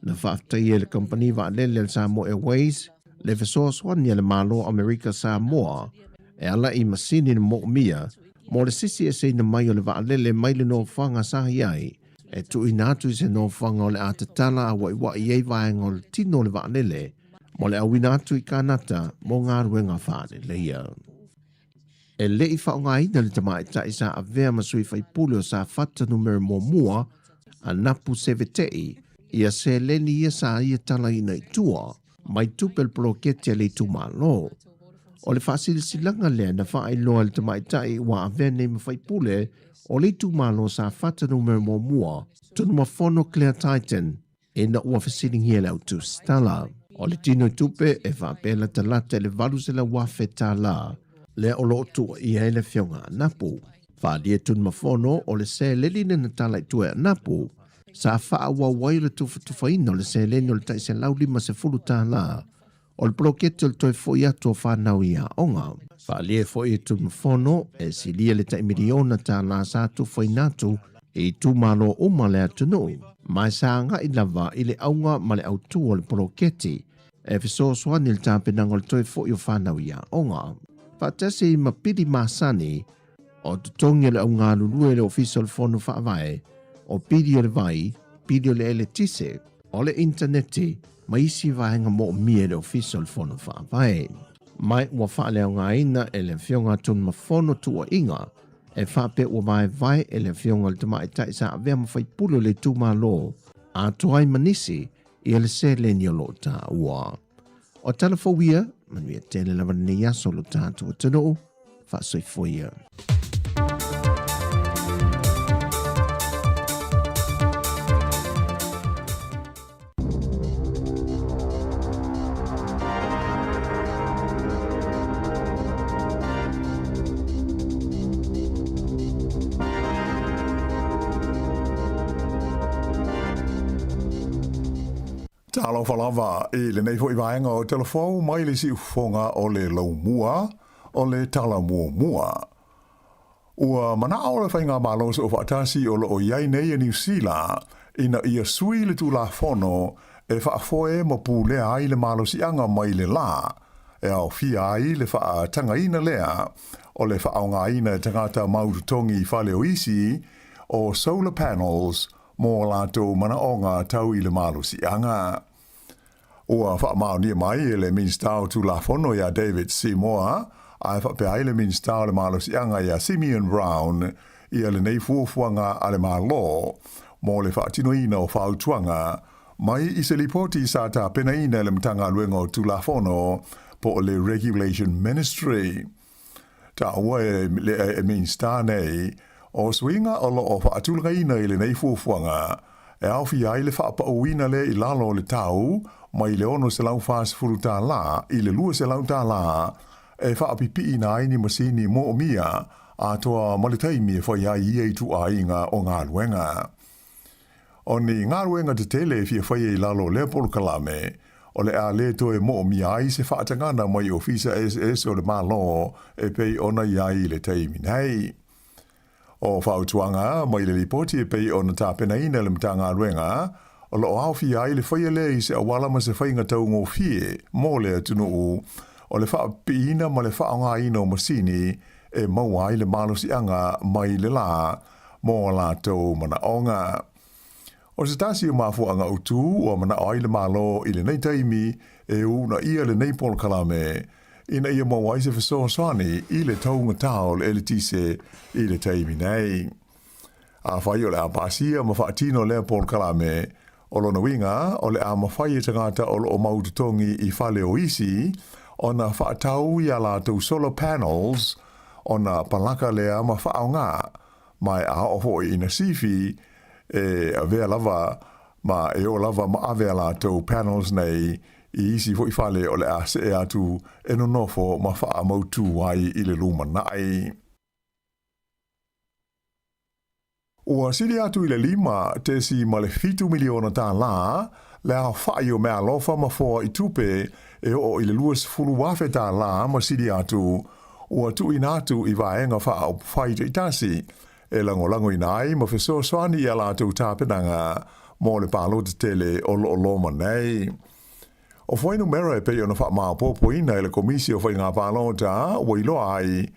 Na faafetaia e le kamupani vaalele a le Samoa Airways le fesoasoani a le Malo o Amerika Samoa e ala i masini na moomia mo le sisi eseina mai o le vaalele mai le nofoaga sa i ai e tuuina atu i se nofoaga o le a tatala auaiuaʻi ai vaega o le tino o le vaalele mo le auina atu i Kānata mo galuega faaleleia. E le i faaaogaina le tamaitai sa avea ma sui faipule o Safata numera muamua a Napu Sevete'i ia seleni ia sa ia talaina i tua mai tupe o le poloketi a le itumalo. O le faasilasilaga lea na faailoa e le tamaitai ua avea nei ma faipule o le itumalo Safata numera muamua, Tunumafono Claire Titan, ina ua fesiligia le au tusitala. O le tino i tupe e faapea latalata i le $800,000 lea o lo o tuuaia ai le Afioga a Napu. Faaalia Tunumafono o le seleni lea na tala i tua e Napu sa faaauau ai le tufatufaina o le seleni o le tai $150 o le poloketi o le toe foi atu o fanau i aoga. Faaalia foi e Tunumafono e silia le tai miliona tālā sa tufaina atu i itumalo uma o le atunuu, ma e sa agai lava i le auga ma le autū o le poloketi e fesoasoani i le tapenaga o le toe foi o fanau i aoga. Faatasi ma pili masani o totogi o le augalulue i le Ofisa o le Fono Faavae, o pili o le vai, pili o le eletise, o le initaneti ma isi vaega moomia i le Ofisa o le Fono Faavae. Mai ua faaleaogaina e le Afioga a Tunumafono tuuaiga e faapea ua vaevae e le Afioga i le Tamaitai sa avea ma faipule o le itumalo atoa ai ma nisi ia le seleni o lo o taua. O tala fou ia, manuia tele lava lenei aso lo tatou atunuu, faasoifua ia. Talofa lava i lenei foi vaega o Telefou mai le siufofoga o le Laumua. O le tala muamua. Ua manaʻo le Faigamalo Soofaatasi o lo o i ai nei e Niu Sila ina ia sui le Tulafono e faafoe ma pulea ai le malosiaga mai le lā e aofia ai le faatagaina lea o le faaaogaina e tagata mau totogi i fale o isi o solar panels mo latou manaoga tau i le malosiaga. Ua faamaonia mai e le Minisita o Tulafono iā David Seymour ae faapea ai le Minisita o le Malosiaga iā Simeon Brown ia lenei fuafuaga a le Malo mo le faatinoina o fautuaga mai i se lipoti sa tapenaina e le Matagaluega o Tulafono po o le Regulation Ministry. Taua e le Minisita nei, o suiga o lo o faatulagaina i lenei fuafuaga, e aofia ai le faapauina lea i lalo o le tau mai le $640 i le $200 e faapipiina ai ni masini moomia atoa ma le taimi e fai ai ia ituaiga o galuega. O ni galuega tetele e fia faia i lalo o lea polokalame, o le a le toe moomia ai se faatagana mai ofisa eseese o le Malo e pei ona i ai i le taimi nei. O fautuaga mai le lipoti e pei ona tapenaina e le Matagaluega, o lo o aofia ai le faia lea i se auala ma se faiga taugofie mo le atunuu, o le faapipiina ma le faaaogaina o masini e maua ai le malosiaga mai le lā mo a latou manaoga. O se tasi o mafuaaga autu ua manao ai le Malo i lenei taimi e uunaia lenei polokalame ina ia maua ai se fesoasoani i le taugatā o le eletise i le taimi nei. Afai o le a pasia ma faatino lea polokalame, o lona uiga o le a mafai e tagata o lo o mau totogi i fale o isi ona faatau i a latou solar panels ona palaka lea ma faaaoga ma e a oo foi ina sifi e avea lava ma e o lava ma ave a latou panels nei i isi foi fale o le a see atu e nonofo ma faamautū ai i le lumanai. Ua sili atu i le $5.7 miliona tālā le aofai o meaalofa ma foai tupe e oo i le $20,000 ma sili atu ua tuuina atu i vaega faaupufai taitasi e lagolagoina ai ma fesoasoani i a latou tapenaga mo le palota tele o lo o loma nei. O fuainumera e pei ona faamaopoopoina e le Komisi o Faiga Palota ua iloa ai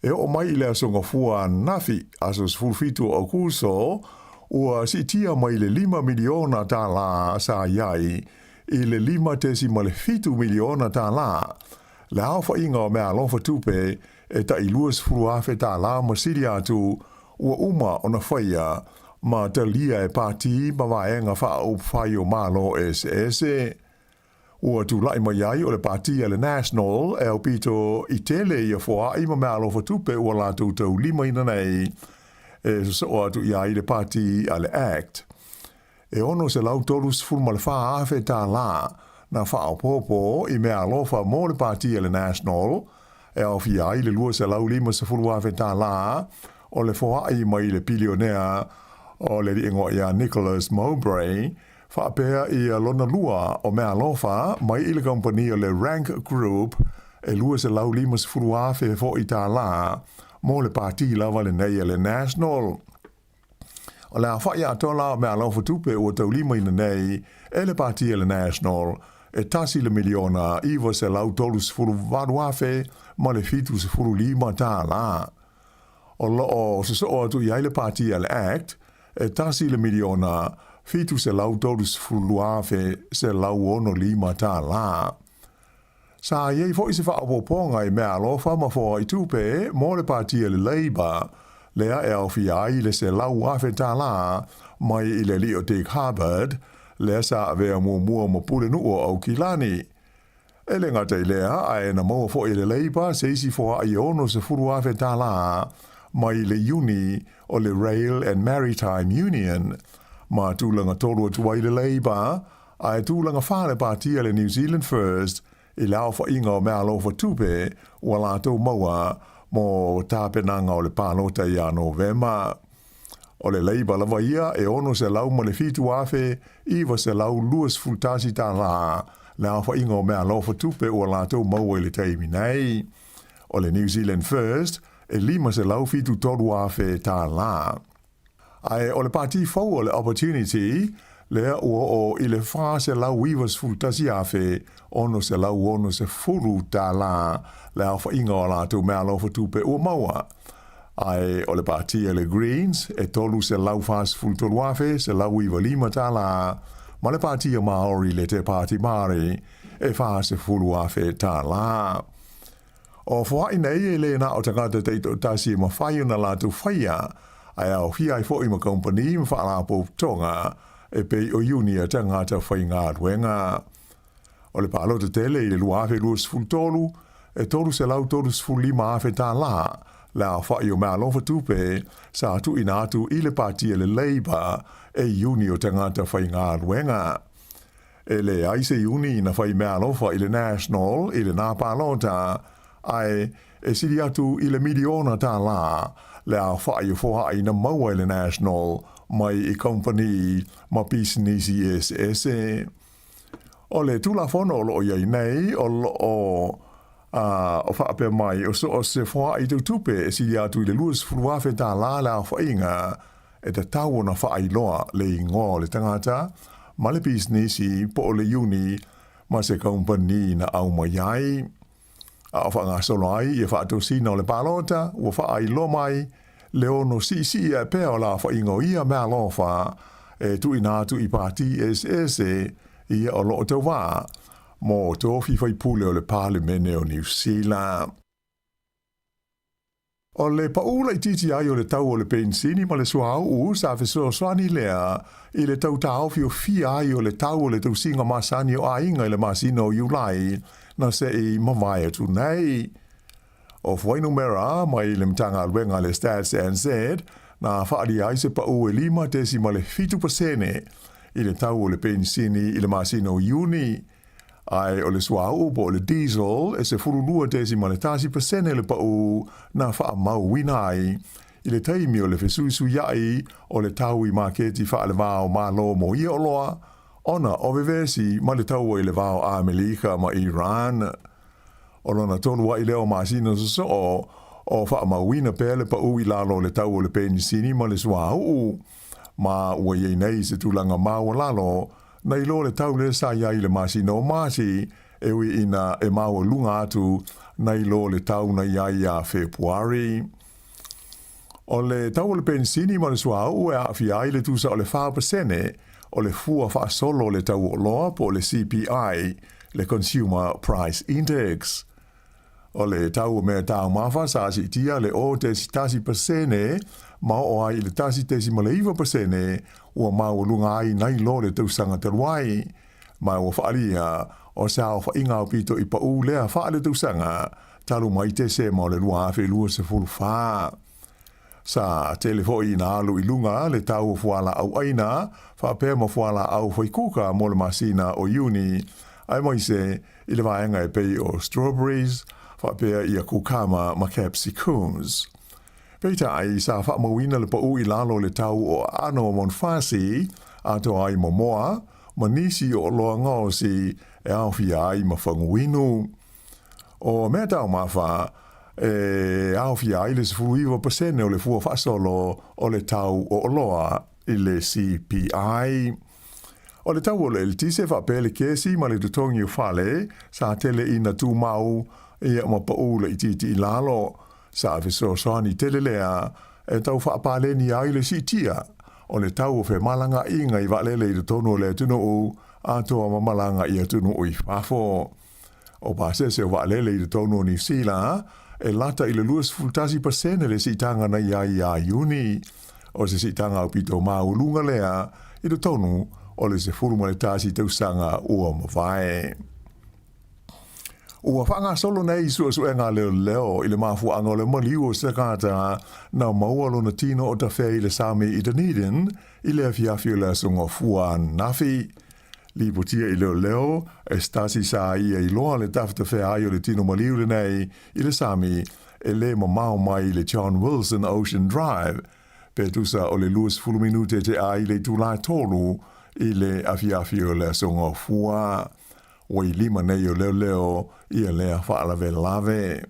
e oo mai i le aso Gafua ananafi, aso 17 o Aokuso, ua siitia mai le $5 miliona tālā sa i ai i le $5.7 miliona tālā le aofaiga o meaalofa tupe e tai $20,000 tālā ma sili atu ua uma ona faia ma talia e pātī ma vaega faaupufai o Malo eseese. Ua tulai mai ai o le pātī a le National e aupito i tele ia foaai ma meaalofa tupe ua latou taulimaina nei e sosoo atu i ai le pātī a le act. E $634,000 tālā na faaopoopo i meaalofa mo le pātī a le National e aofia ai le $250,000 tālā o le foaai mai le pilionea o le alii iā Nicholas Mowbray faapea ia lona lua o meaalofa mai i le kamupani o le Rank Group e $250,000 foi tālā mo le pātī lava lenei a le National. O le aofai atoa la o meaalofa tupe ua taulimaina nei e le pātī a le National e $1,938,075 tālā. O lo o sosoo atu i ai le pātī a le act e $1,732,165 tālā. Sa i ai foi se faaopoopoga i meaalofa ma foai tupe mo le pātī a le Labour, lea e aofia ai le $100,000 tālā mai i le alii o Dick Harbord, lea sa avea muamua ma pulenuu o Aukilani. E le gata i lea, ae na maua foi e le Labour se isi foai e $60,000 tālā mai le iuni o le Rail and Maritime Union, ma tulaga tolu atu ai le Labour, ae tulaga fā le pātī a le New Zealand First i le aofaiga o meaalofa tupe ua latou maua mo tapenaga o le palota iā Novema. O le Labour lava ia e $607,921 tālā le aofaiga o meaalofa tupe ua latou maua i le taimi nei. O le New Zealand First e $573,000 tālā. Ae o le pati fou o le Opportunity, lea ua oo i le $491,660 le aofaiga o a latou meaalofa tupe ua maua. Ae o le pati a le Greens e $343,195 ma le pati a Maori le Te Pāti Māori e $40,000. O foaʻi nei e le na o tagata taitoatasi e mafai ona latou faia, ae aofia ai foi ma kamupani ma faalapotopotoga e pei o iuni a tagata faigaluega. O le palota tele i le 2023, e $335,000 tālā le aofai o meaalofa tupe sa tuuina atu i le pati a le Labour e iuni o tagata faigaluega. E leai se iuni na fai meaalofa i le National i lenā palota, ae e sili atu i le miliona tālā le aofai o foaʻi na maua e le National mai i kamupani ma pisinisi eseese. O le Tulafono o lo o i ai nei, o lo o o faapea mai, o so o se foaʻi tautupe e sili atu i le $20,000 tālā le aofaiga, e tatau ona faailoa le igoa o le tagata ma le pisinisi po o le iuni ma se kamupani na aumai ai. A o faagasolo ai ia faatosina o le palota, ua faailoa mai le ono siisii ae pea o le aofaiga o ia meaalofa e tuuina atu i pati eseese ia o lo o tauvā mo tofi faipule o le Palemene o Niu Sila. O le paʻū laitiiti ai o le tau o le penisini ma le suauu sa fesoasoani lea i le tau taofiofia ai o le tau o le tausiga masani o aiga i le masina o Iulai na se i mavae atu nei. O fuainumera mai le Matagaluega a le Stats NZ na faaalia ai se paʻū e 5.7% i le tau o le penisini i le masina o Iuni. Ae o le suauu po o le diesel e 12.1% le paʻū na faamauina ai i le taimi o le fesuisuiaʻi o le tau i maketi faale-va o Malo mo ia oloa ona o vevesi ma le taua i le va o Amelika ma Iran. O lona tolu aʻi lea o masina sosoo o faamauina pea le paʻū i lalo o le tau o le penisini ma le suauu, ma ua i ai nei se tulaga maualalo Nai lo le tau lea sa i ai i le masina o Mati, e ui ina e maualuga atu nai lo le tau na i ai ia Fepuari. O le tau o le penisini ma le suauu e aafia ai le tusa o le 4% o le fua faasolo o le tau o oloa po o le CPI, le Consumer Price Index. O le tau o mea taumafa sa siitia le 0.1% ma oo ai i le 1.9% ua maualuga ai nai lo le tausaga talu ai, ma ua faaalia o se aofaiga aupito i paʻū lea faaletausaga talu mai Tesema o le 2024. Sa tele foi ina alu i luga le tau o fualaau ʻaina faapea ma fualaau faikuka mo le masina o Iuni, aemaise i le vaega e pei o strawberries faapea ia kukama ma capsicums. Peitai, sa faamauina le paʻū i lalo o le tau o aano o manufasi, atoa ai ma moa, ma nisi o oloa gaosi e aofia ai ma faguinu. O mea taumafa e aofia ai le 19% o le fua faasolo o le tau o oloa i le CPI. O le tau o le eletise faapea le kesi ma le totogi o fale sa tele ina tumau ia ma paʻū laitiiti i lalo. Sa fesoasoani tele lea e tau faapaleni ai le siitia o le tau o femalagaaiga i vaalele i totonu o le atunuu atoa ma malaga i atunuu i fafo. O pasese o vaalele i totonu o Niu Sila e lata i le 21% le siitaga na i ai ia Iuni. O se siitaga aupito maualuga lea i totonu o le 11 tausaga ua mavae. Ua faagasolo nei suesuega a leoleo i le mafuaaga o le maliu o se tagata na maua lona tino o tafea i le sami i Dunedin i le afiafi o le Aso Gafua ananafi. Lipotia i leoleo e se tasi sa ia iloa le tafetafea ai o le tino maliu lenei i le sami e le mamao mai i le John Wilson Ocean Drive pe tusa o le 20 minute te a i le itula e tolu i le afiafi o le Aso Gafua. Ua i lima nei o leoleo ia lea faalavelave.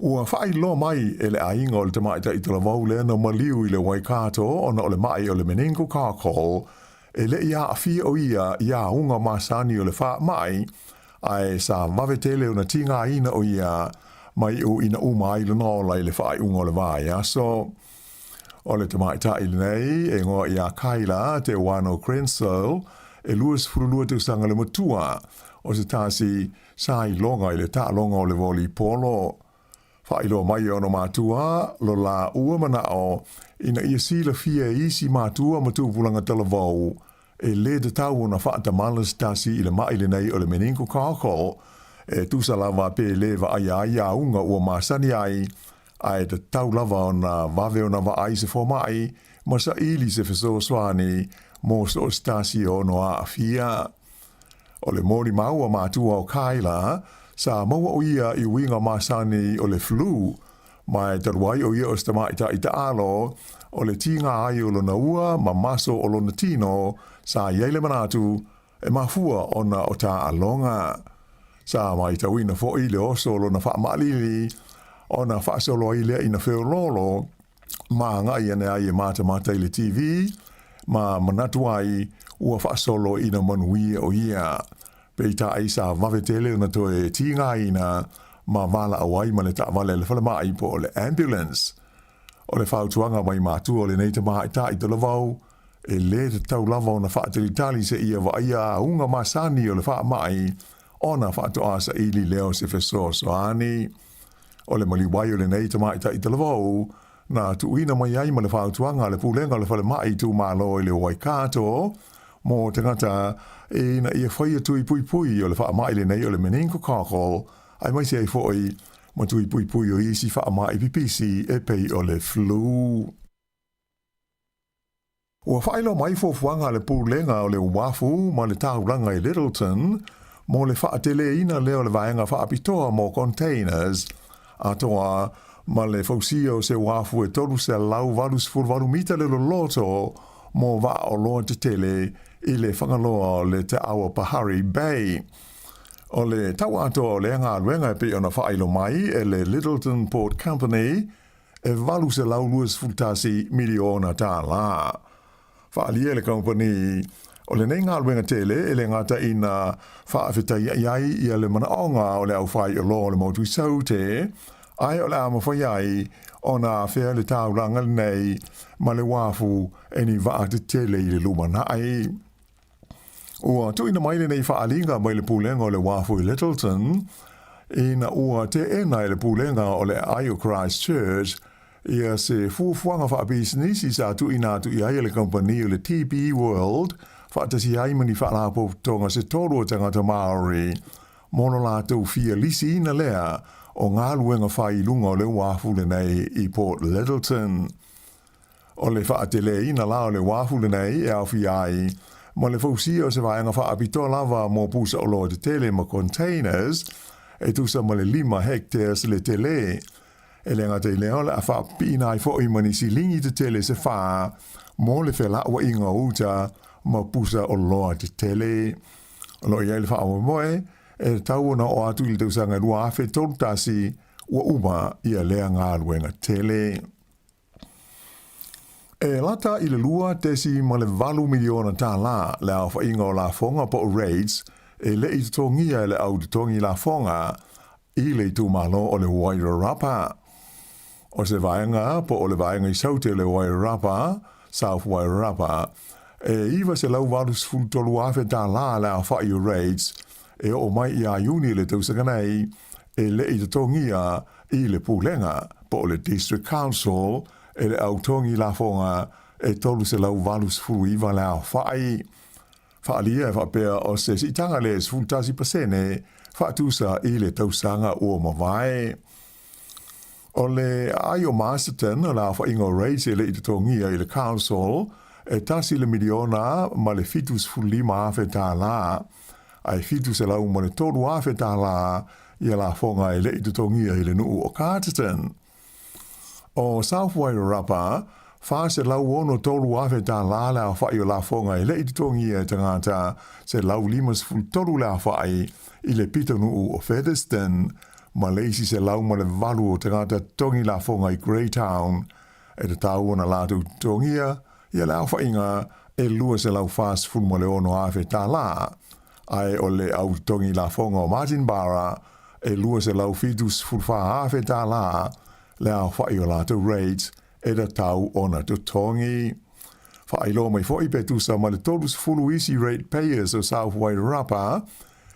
Ua faailoa mai e le aiga o le tamaitai talavou lea na maliu i le Waikato ona o le maʻi o le meningococcal, e le i aafia o ia i auga masani o le faamai, ae sa vave tele ona tigaina o ia ma iu ina uma ai lona ola i le faaiuga o le vaiaso. O le tamaitai lenei e igoa ia Kayla Te Wano Krentzel, e 22 tausaga le matua, o se tasi sa iloga i le taaloga o le volipolo. Faailoa mai e ona matua lo lāua manaʻo ina ia silafia e isi matua ma tupulaga talavou e lē tatau ona faatamala se tasi i le maʻi lenei o le meningococcal e tusa lava pe lē vaaia ai auga ua masani ai, ae tatau lava ona vave ona vaai se fomaʻi ma saili se fesoasoani mo so o se tasi e ono aafia. O le molimau a matua o Kayla, sa maua o ia i uiga masani o le flu, ma e talu ai o ia o se tamaitai taalo, o le tiga ai o lona ua ma maso o lona tino, sa i ai le manatu, e mafua ona o taaloga. Sa matauina foi le oso o lona faamaʻalili, ona faasolo ai lea ina feoloolo, ma agai ane ai e matamata i le TV, ma manatu ai ua faasolo ina manuia o ia. Peitai sa vave tele ona toe tigaina ma valaau ai ma le taavale a le falemai po o le ambulance. O le fautuaga mai matua o lenei tamaitai talavou, e lē tatau lava ona faatalitali seia vaaia auga masani o le faamai ona faatoa saili lea o se fesoasoani. O le maliu ai o lenei tamaitai talavou, na tuuina mai ai ma le fautuaga a le Pulega o le Falemai Itumalo i le Waikato mo tagata ina ia faia tui puipui o le faamai lenei o le meningococcal, aemaise ai foi ma tui puipui o isi faamai pipisi e pei o le flu. Ua faailoa mai fuafuaga a le Pulega o le Uafu ma le Taulaga i Lyttelton mo le faateleina lea o le vaega faapitoa mo containers, atoa ma le fausia o se uafu e 388 mita le loloto mo vaaoloa tetele i le Fagaloa o le Te Awa Pahari Bay. O le tau atoa o lea galuega e pei ona faailo mai e le Lyttelton Port Company e $821 miliona tālā. Faaalia e le kamupani o lenei galuega tele e le gata ina faafetaiaʻi ai ia le manaʻoga o le aufaioloa o le motu i Saute, ae o le a mafai ai ona afea le taulaga lenei ma le uafu e ni vaa tetele i le lumanaʻi. Ua tuuina mai lenei faaaliga mai le Pulega o le Uafu i Lyttelton, ina ua teena e le Pulega o le Aai o Christchurch ia se fuafuaga faapisinisi sa tuuina atu i ai e le kamupani o le TP World faatasi ai ma ni faalapotopotoga se tolu o tagata Māori mo lo latou fia lisiina lea o galuega fai i luga o le uafu lenei i Port Lyttelton. O le faateleina la o le uafu lenei e aofia ai ma le fausia o se vaega faapitoa lava mo pusa oloa tetele ma containers e tusa ma le lima hectares le tele. E le gata i lea o le a faapipiina ai foi ma ni siligi tetele se fa mo le felauaiga o uta ma pusa oloa tetele. O lo o i ai le faamoemoe e tatau ona oo atu i le tausaga e 2031 ua uma ia lea galuega tele. E lata i le $2.8 miliona tālā le aofaiga o lafoga po o rates e le i totogia e le au totogi lafoga i le itumalo o le Wairarapa. O se vaega po o le vaega i Saute o le Wairarapa, South Wairarapa, e $983,000 tālā le aofai o rates e oo mai ia Iuni i le tausaga nei e le i totogia i le Pulega po o le District Council e le au togi lafoga e 389 le aofai. Faaalia e faapea o se siitaga le 11% faatusa i le tausaga ua mavae. O le aai o Masterton o le aofaiga o rates e le i totogia i le Council e tasi le miliona ma le 75 afe tālā, ae 703 afe tālā ia lafoga e le i totogia i le nuu o Carterton. O South Wairarapa, 463 afe tālā le aofai o lafoga e le i totogia e tagata 153 le aofai i le pitonuu o Featherston. ma le isi 108 o tagata totogi lafoga i Greytown e tatau ona latou totogia ia le aofaiga e $246,000 tala, ae o le au totogi lafoga o Martinborough e $274,000 tala le aofai o latou rates e tatau ona totogi. Faailoa mai foi pe tusa ma le 30 isi rate payers o South Wairarapa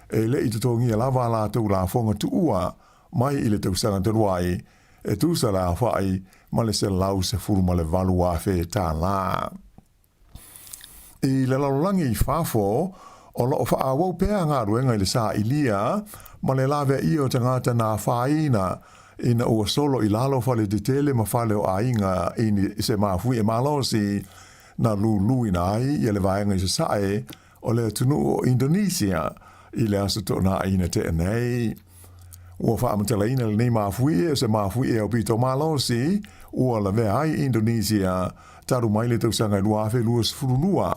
e le i totogia lava a latou lafoga tuua mai i le tausaga talu ai, e tusa le aofai ma le $118,000 tala. I le lalolagi i fafo, o lo o faaauau pea galuega i le sailia ma le laveaia o tagata na afaina ina ua solo i lalo fale tetele ma fale o aiga i se mafuie malosi na luluina ai ia le vaega i sasae o le atunuu o Indonesia i le Aso Toonai na tea nei. Ua faamatalaina lenei mafuie o se mafuie aupito malosi ua lavea ai Indonesia talu mai le tausaga e 2022,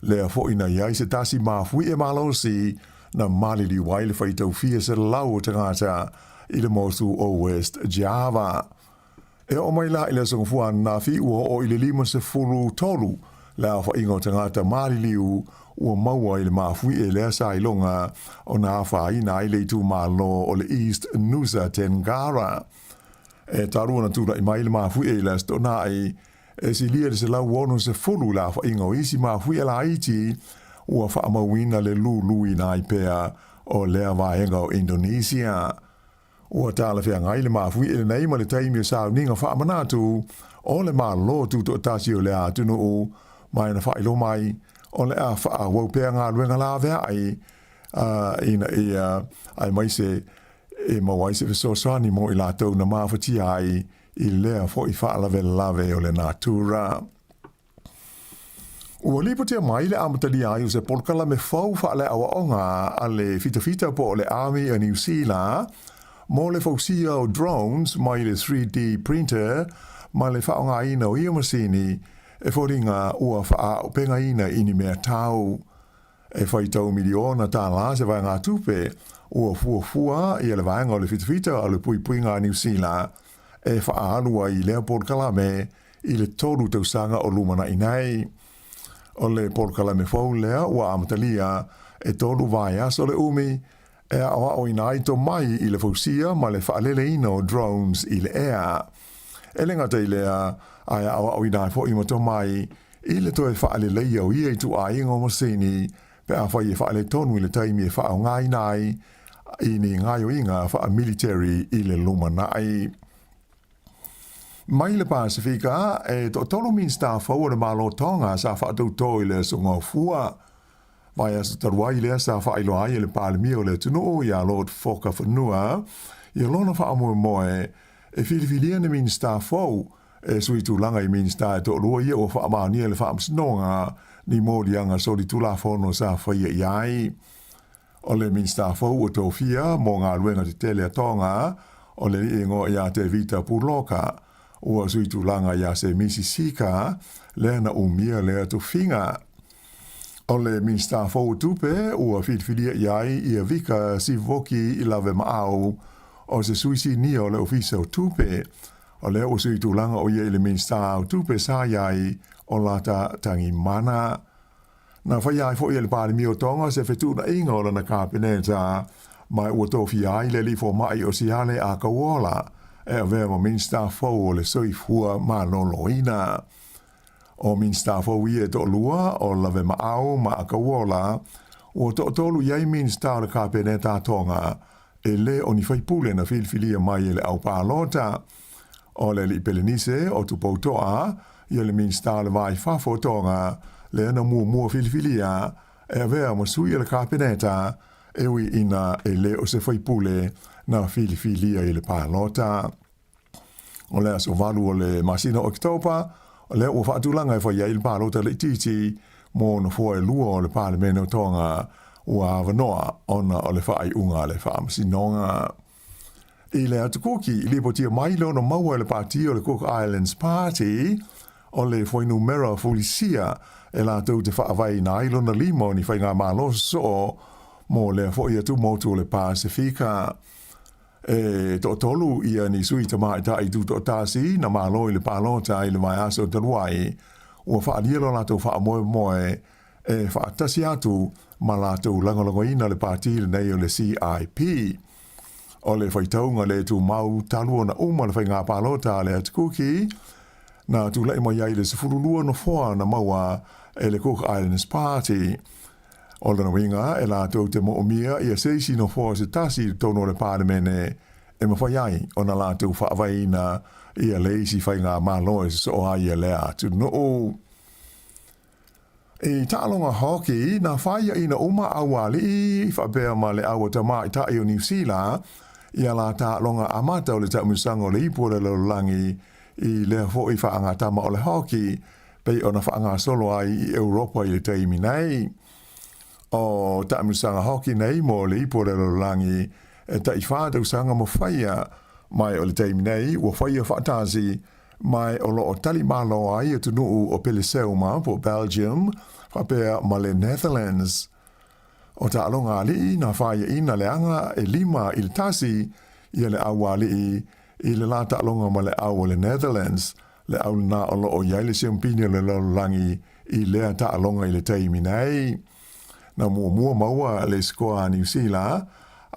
lea foi na i ai se tasi mafuie malosi na maliliu ai le faitau fia selau o tagata i le motu o West Java. E oo mai la i le Aso Gafua ananafi ua oo i le 53 le aofaiga o tagata maliliu ua maua i le mafuie lea sa iloga ona afaina ai le itumalo o le East Nusa Tenggara. E talu ona tulai mai le mafuie i le Aso Toonai, e silia i le 160 le aofaiga o isi mafuie laiti ua faamauina le luluina ai pea o lea vaega o Indonesia. Ua talafeagai le mafuie lenei ma le taimi o sauniga faamanatu o le Malo Tutoatasi o lea atunuu, ma e na faailoa mai o le a faaauau pea galuega laveai ina ia aemaise e maua ai se fesoasoani mo i latou na mafatia ai i lea foi faalavelave o le natura. Ua lipotia mai le amatalia ai o se polokalame fou faaleaoaoga a le fitafita po o le Army a Niu Sila mo le fausia o drones mai le 3D printer ma le faaaogaina o ia masini e foliga ua faaaupegaina i ni mea tau. E faitau miliona tālā se vaegatupe ua fuafua ia le vaega o le fitafita o le puipuiga a Niu Sila e faaalu ai i lea polokalame i le 3 tausaga o lumanai nei. O le polokalame fou lea ua amatalia e 3 vaiaso le umi e aoaoina ai tomai i le fausia ma le faaleleina o drones i le ea. E le gata i lea, ae aoaoina ai foi ma tomai i le toe faaleleia o ia ituaiga o masini pe afai e faaletonu i le taimi e faaaogaina ai i ni gaoioiga faamiliteri i le lumanai. Mai le Pasifika, e toatolu Minisita fou o le Malo Tonga sa faatautō i le Aso Gafua. Vaiaso talu ai lea sa faailoa ai e le Palemia o le atunuu ia Lord Foka Fanua ia lona faamoemoe e filifilia ni Minisita fou e sui tulaga i Minisita e toalua ia ua faamaonia e le Faamasinoga ni moliaga solitulafono sa faia i ai. O le Minisita fou ua tofia mo galuega tetele a Tonga, o le alii igoa ia Tevita Puloka, ua sui tulaga ia Semisi Sika, lea na umia lea tofiga. O le Minisita fou o Tupe ua filifilia i ai ia Vika Sivoki Lavemaau, o se sui sinia o le Ofisa o Tupe. O lea ua sui tulaga o ia i le Minisita o Tupe sa i ai o Lata Tangimana. Na faia ai foi e le Palemia o Tonga se fetuunaiga o lana Kapeneta, ma ua tofia ai le alii fomai o Siale Akauola e avea ma Minisita fou o le Soifua Maloloina. O Minisita fou ia e toalua, o Lavemaau ma Akauola, ua toatolu i ai Minisita o le Kapeneta a Tonga, e le o ni faipule na filifilia mai e le au palota. O le alii Pelenise o Tupouto'a ia le Minisita o le Va i Fafo o Tonga, lea na muamua filifilia e avea ma sui o le Kapeneta, e ui ina e le o se faipule na filifilia i le palota. O le aso 8 o le masina o Oketopa, lea ua faatulaga e fai ai le palota laitiiti mo nofoa e 2 o le Palemene o Tonga ua avanoa ona o le faaiuga a le Faamasinoga. I le atu Kuki, i lipotia mai le ono maua e le pati o le Cook Islands Party o le fuainumera fulisia e latou te faavaeina ai lona lima o ni faigamalo sosoo mo lea foi atu motu o le Pasifika. E toatolu ia ni sui tamaitai tutoatasi na malo i le palota i le vaiaso talu ai, ua faaalia lo latou faamoemoe e faatasi atu ma latou lagolagoina le pati lenei o le CIP. O le faitauga le tumau talu ona uma le faiga palota a le Atukuki, na tulai mai ai le 12 nofoa na maua e le Cook Islands Party. O lona uiga, e latou te moomia ia se isi nofoa se tasi i totonu o le Palemene e mafai ai ona latou faavaeina ia le isi faigamalo e sosoo ai ia lea atunuu. I taaloga hoki, na faiaina uma aualii faapea ma le aua tamaitai o Niu Sila ia la taaloga amata o le taamilosaga o le ipu o le lalolagi i lea foi faagatama o le hoki pei ona faagasolo ai i Europa i le taimi nei. O taamilosaga hoki nei mo le ipu o le lalolagi e tai-fa tausaga ma faia, mai o le taimi nei ua faia faatasi ma o lo o tali malo ai atunuu o Peleseuma po o Belgium faapea ma le Netherlands. O taaloga alii na faiaina le aga e 5-1 ia le aualii i le la taaloga ma le au o le Netherlands, le au lena o lo o i ai le siampini o le lalolagi i lea taaloga i le taimi nei. Na muamua maua le sikoa a Niu Sila,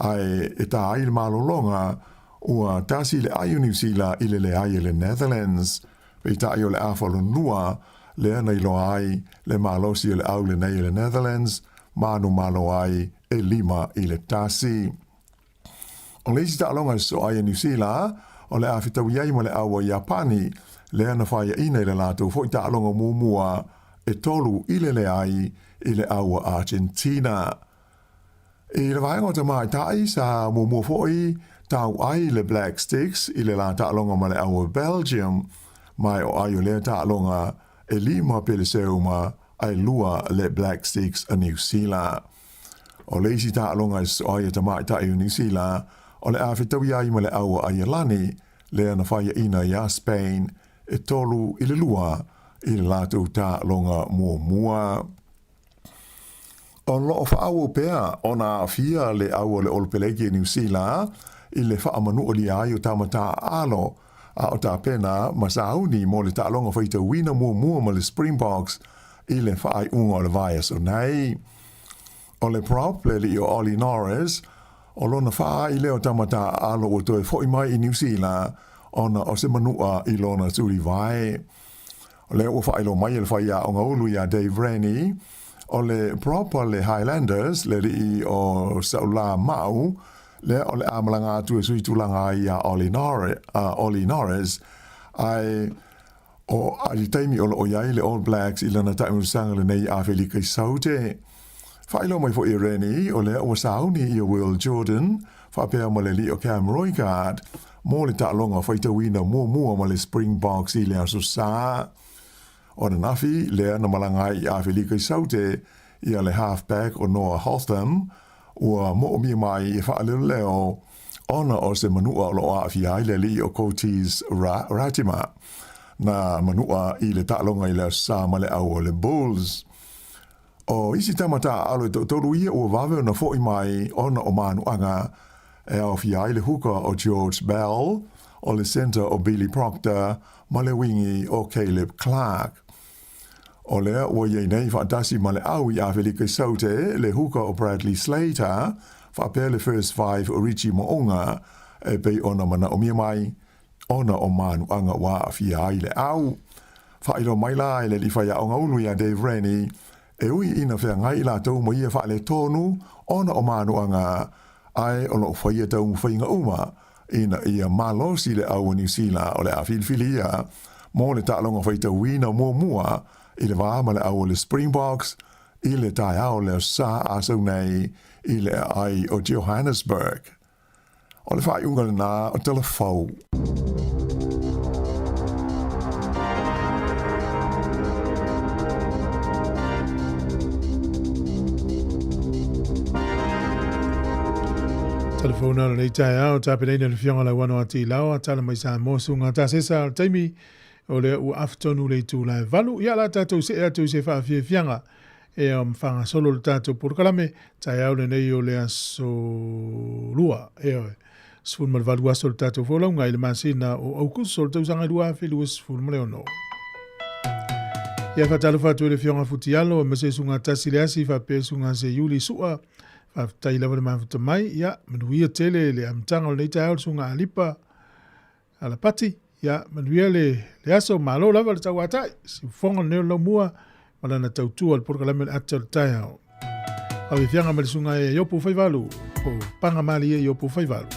ae e tā ai le malologa, ua tasi le ai o Niu Sila i le leai e le Netherlands. Peitai o le afa lonua lea na iloa ai le malosi o le au lenei e le Netherlands, manu malo ai e 5-1. O le isi taaloga e sosoo ai e Niu Sila, o le a fetaui ai ma le au a Iapani, lea na faiaina i le latou foi taaloga muamua e 3-leai i le au a Argentina. I le vaega o tamaitai, sa muamua foi tau ai le Black Sticks i le la taaloga ma le au a Belgium, mai o ai o lea taaloga e 5 peleseuma ae 2 le Black Sticks a Niu Sila. O le isi taaloga e sosoo ai e tamaitai o Niu Sila, o le a fetaui ai ma le au a Aialani, lea na faiaina iā Spain e 3-2 i le latou taaloga muamua. O lo o faaauau pea ona aafia le au o le Olopeleki e Niu Sila i le faamanualia ai o tama taaalo a o tapena ma sauni mo le taaloga faitauina muamua ma le Springboks i le faaiuga o le vaiaso nei. O le prop le alii o Ollie Norris, o lona faaai lea o tama taaalo ua toe foi mai i Niu Sila ona o se manua i lona tulivae. O lea ua faailoa mai e le faiaoga ulu iā Dave Rennie, o le prop a le Highlanders, le alii o Saula Ma'u, lea o le a malaga atu e sui tulaga ai iā Ollie Norris, Ollie Norris, ae o a le taimi o lo o i ai le All Blacks i lana taimilosaga lenei Afelika i Saute. Faailoa mai foi e Rennie, o lea ua sauni ia Will Jordan, faapea ma le alii o Cam Roigard, mo le taaloga faitauina muamua ma le Springboks i le Aso Sa. O ananafi, lea na malaga ai i Afelika i Saute, ia le halfback o Noah Hotham, ua moomia mai e faaleoleo ona o se manua o lo o aafia ai le alii o Cortez Ratima, na manua i le taaloga i le Aso Sa ma le au o le Bulls. O isi tama taaalo e toatolu ia ua vave ona foi mai ona o manuaga e aofia ai le huka o George Bell, o le centre o Billy Proctor ma le wingi o Caleb Clarke. O lea ua i ai nei faatasi ma le au i Afelika i Saute, le huka o Bradley Slater, faapea le First Five o Richie Mo'unga, e pei ona manaomia mai ona o manuaga ua aafia ai le au. Faailoa mai la e le alii faiaoga ulu iā Dave Rennie, e ui ina feagai i latou ma ia faaletonu ona o manuaga, ae o lo o faia taumafaiga uma ina ia malosi le au o Niu Sila o le a filifilia mo le taaloga faitauina muamua i le va ma le au o le Springboks i le taeao le Aso Sa a sau nei i le aai o Johannesburg. O le faaiuga lena o tala fou. Telefona o lenei taeao, tapenaina le Afioga Lauano a Tilaoa, tala mai Samoa, susuga Tasesa o le taimi o lea ua afe tonu le itula e 8. Ia la tatou see atu i se faafiafiaga e faagasolo le tatou polokalame taeao lenei o le aso lua. Ioe. 18 aso o le tatou folauga i le masina o Aukuso o le tausaga 2026. Ia faatalofa atu i le Afioga Futialo aemaise Susuga Tasi le Asi faapea Susuga Seiuli Sua. Faafetai lava le mafuta mai. Ia, manuia tele le amataga o lenei taeao le Susuga Alipa Alapati. Ia, manuia le, le aso, malo lava le tauatai. Siufofoga lenei o le laumua ma lana tautua o le polokalame o le ata o le taeao. Faafiafiaga ma le susuga ia Iopu Faivalu, po o Paga Malie Iopu Faivalu.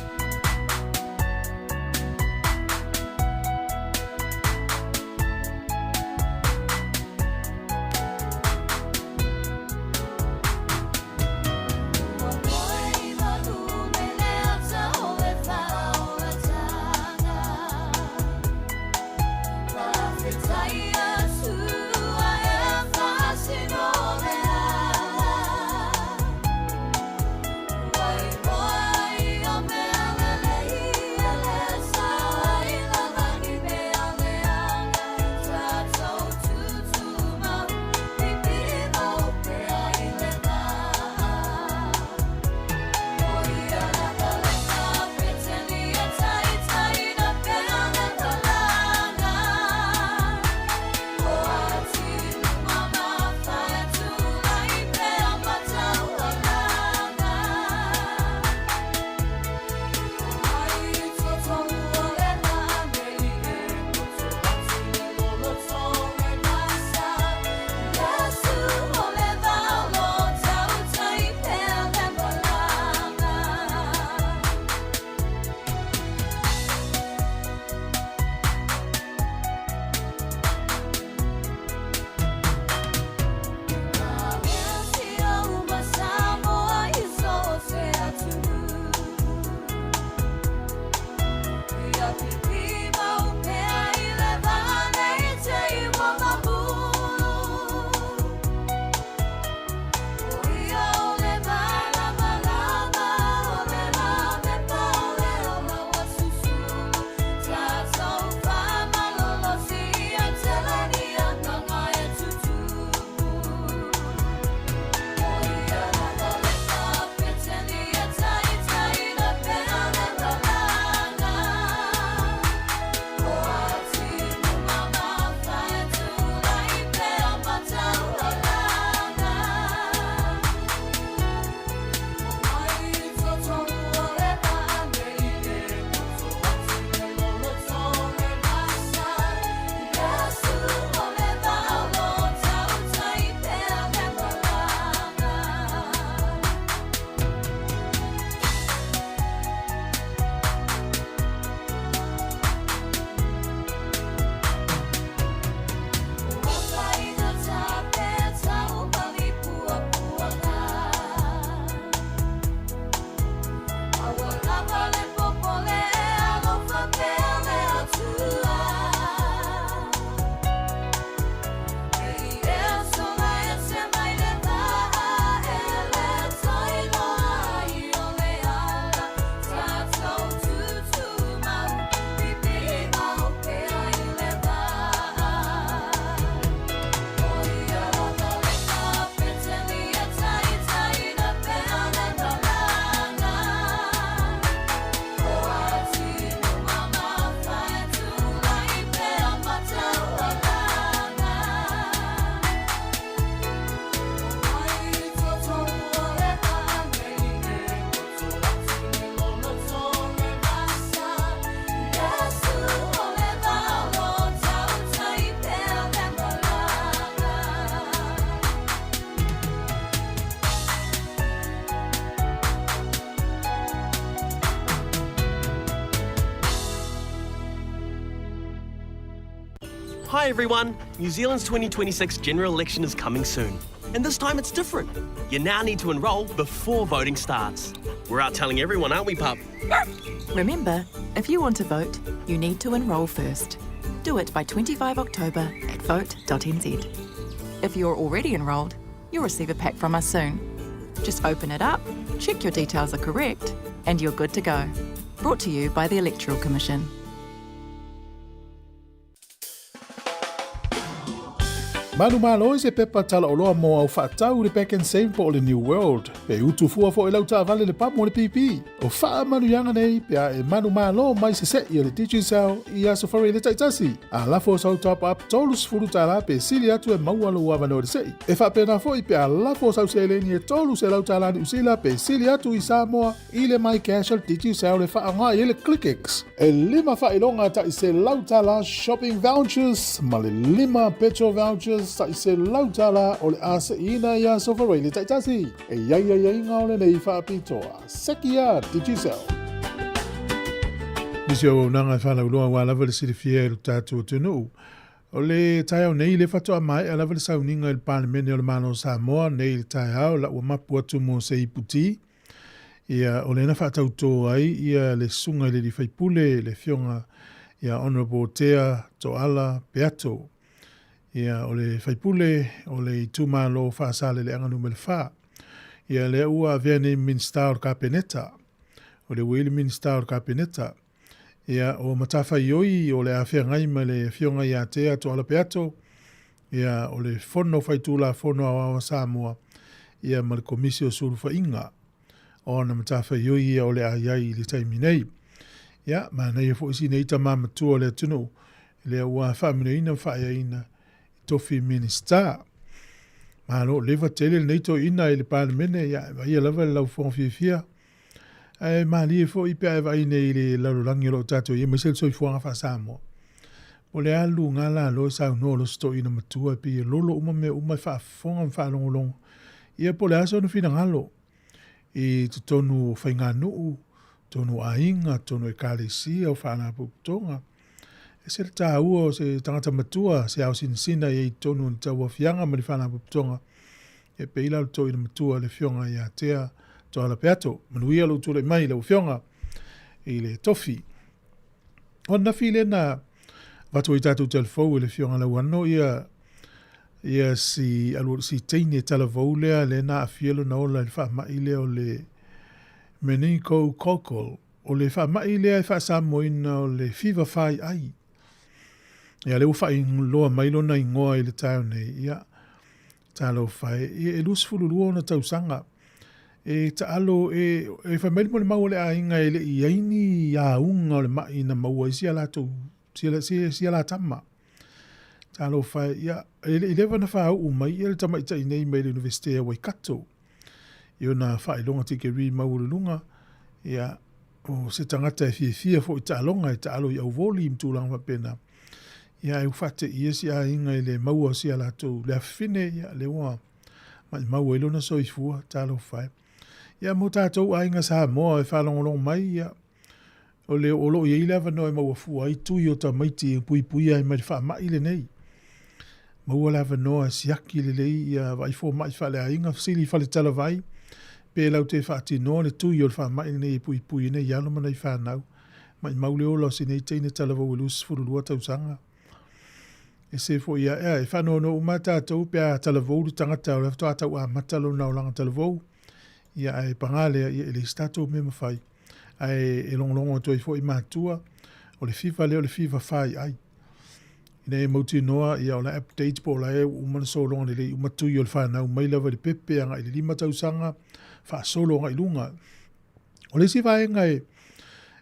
Hi everyone! New Zealand's 2026 general election is coming soon. And this time it's different. You now need to enrol before voting starts. We're out telling everyone, aren't we, pup? Remember, if you want to vote, you need to enrol first. Do it by 25 October at vote.nz. If you're already enrolled, you'll receive a pack from us soon. Just open it up, check your details are correct, and you're good to go. Brought to you by the Electoral Commission. Manumalo i se pepa talaoloa mo au faatau i le Pak'nSave po o le New World. Pe utu fua foi lau taavale le pamu o le pipi. O faamanuiaga nei pe a e manumalo mai sese'i o le Digicel i Aso Faraile taitasi. A lafo sau top up $30 pe sili atu e maua lou avanoa i le se'i. E faapena foi pe a lafo sau seleni e $300 Niu Sila pe sili atu i Samoa i le MyCash a le Digicel e faaaoga i ai le ClickX. E lima faailoga tai $100 shopping vouchers ma le lima petrol vouchers tai $100 o le a se'iina i Aso Faraile taitasi. E i ai aiaiga o lenei faapitoa. Sekia Digicel. Nisi o auaunaga e faalauiloa aua lava le silafia e lo tatou atunuu. O le taeao nei, lea faatoa maea lava le sauniga i le Palemene o le Malo o Samoa nei i le taeao, la ua mapu atu mo se iputi. Ia, o lea na faatautō ai ia le susuga i le alii faipule, le afioga ia Honourable Tea Toala Peato. Ia, o le faipule o le itumalo o Faasaleleaga Numera 4. Ia, lea ua avea nei Minisita o le Kapeneta. O lea ua i ai le Minisita o le Kapeneta. Ia, o matafaioi o le a feagai ma le Afioga ia Tea Toala Peato, ia, o le Fono Faitulafono Aoao a Samoa, ia, ma le Komisi o Sulufaiga. O ana matafaioi ia o le a i ai i le taimi nei. Ia, manaia foi si nei tama matua o le atunuu, lea ua faamanuiaina ma faaeaina i tofi Minisita. Malo, leva tele lenei toeaina i le Palemene, ia, e vaaia lava le laufofoga fiafia. Ae malie foi pe a e vaai nei i le lalolagi o lo o tatou i ai, aemaise le soifuaga faa-Samoa. O le alu gala loa e saunoa loa se toeaina matua e pei e lolo uma mea uma e faafofoga ma faalogologo. Ia po o le a sona finagalo i totonu o faiganuu, totonu o aiga, totonu o ekalesia, o faalapotopotoga. E ese le taua o se tagata matua, se ao sinasina i ai i totonu o ni tauaofiaga ma ni faalapotopotoga. E pei la o le toeaina matua le Afioga ia Tea Toala Peato. Manuia lou tulai mai lau Afioga i le tofi. O ananafi lea na avatu ai tatou telefou e le Afioga Lauano ia ia si alu si teine talavou lea lea na aafia lona ola i le faamai lea o le meningococcal. O le faamai lea e faasamoaina o le fiva faiai. Ia lea ua faailoa mai lona igoa i le taeao nei. Ia talofa e, ia e 22 ona tausaga. E taalo e, e fai mai le molimau a le aiga e le i ai ni auga o le mai na maua ai si a latou si, si, si a la tama. Talofa e, ia e le i leva na faauu mai ia le tamaitai nei mai le Universite a Waikato. I ona faailoga tikeri maualuluga, ia o se tagata e fiafia foi i taaloga, e taalo i auvoli ma tulaga faapena. Ia ae ua faateia si aiga i le maua o si a latou le afafine, ia lea ua maimau ai lona soifua, talofa e. Ia mo tatou aiga Samoa e faalogologo mai, ia o le o lo o i ai le avanoa e maua fua ai tui o tamaiti e puipuia ai mai le faamai lenei. Maua le avanoa e siaki lelei ia vaai fomai faaleaiga, fesili i faletalavai, pe lau te faatinoa le tui o le faamai lenei e puipui ai nei alo ma nei fanau. Maimau le ola o si nei teine talavou e 22 tausaga. E se foi ia, ea, e faanoanoa uma tatou pe a talavou le tagata o le faatoa tau amata lona olaga talavou. Ia, ae paga lea, ia, e leai se tatou mea mafai. Ae e logologo atu ai foi matua, o le fiva lea o le fiva faiai. Ina ia mautinoa, ia, o la e update po o la e ua uma ona sologa lelei uma tui o le fanau mai lava i le pepe agai i le 5 tausaga, faasolo agai i luga. O le isi vaega e,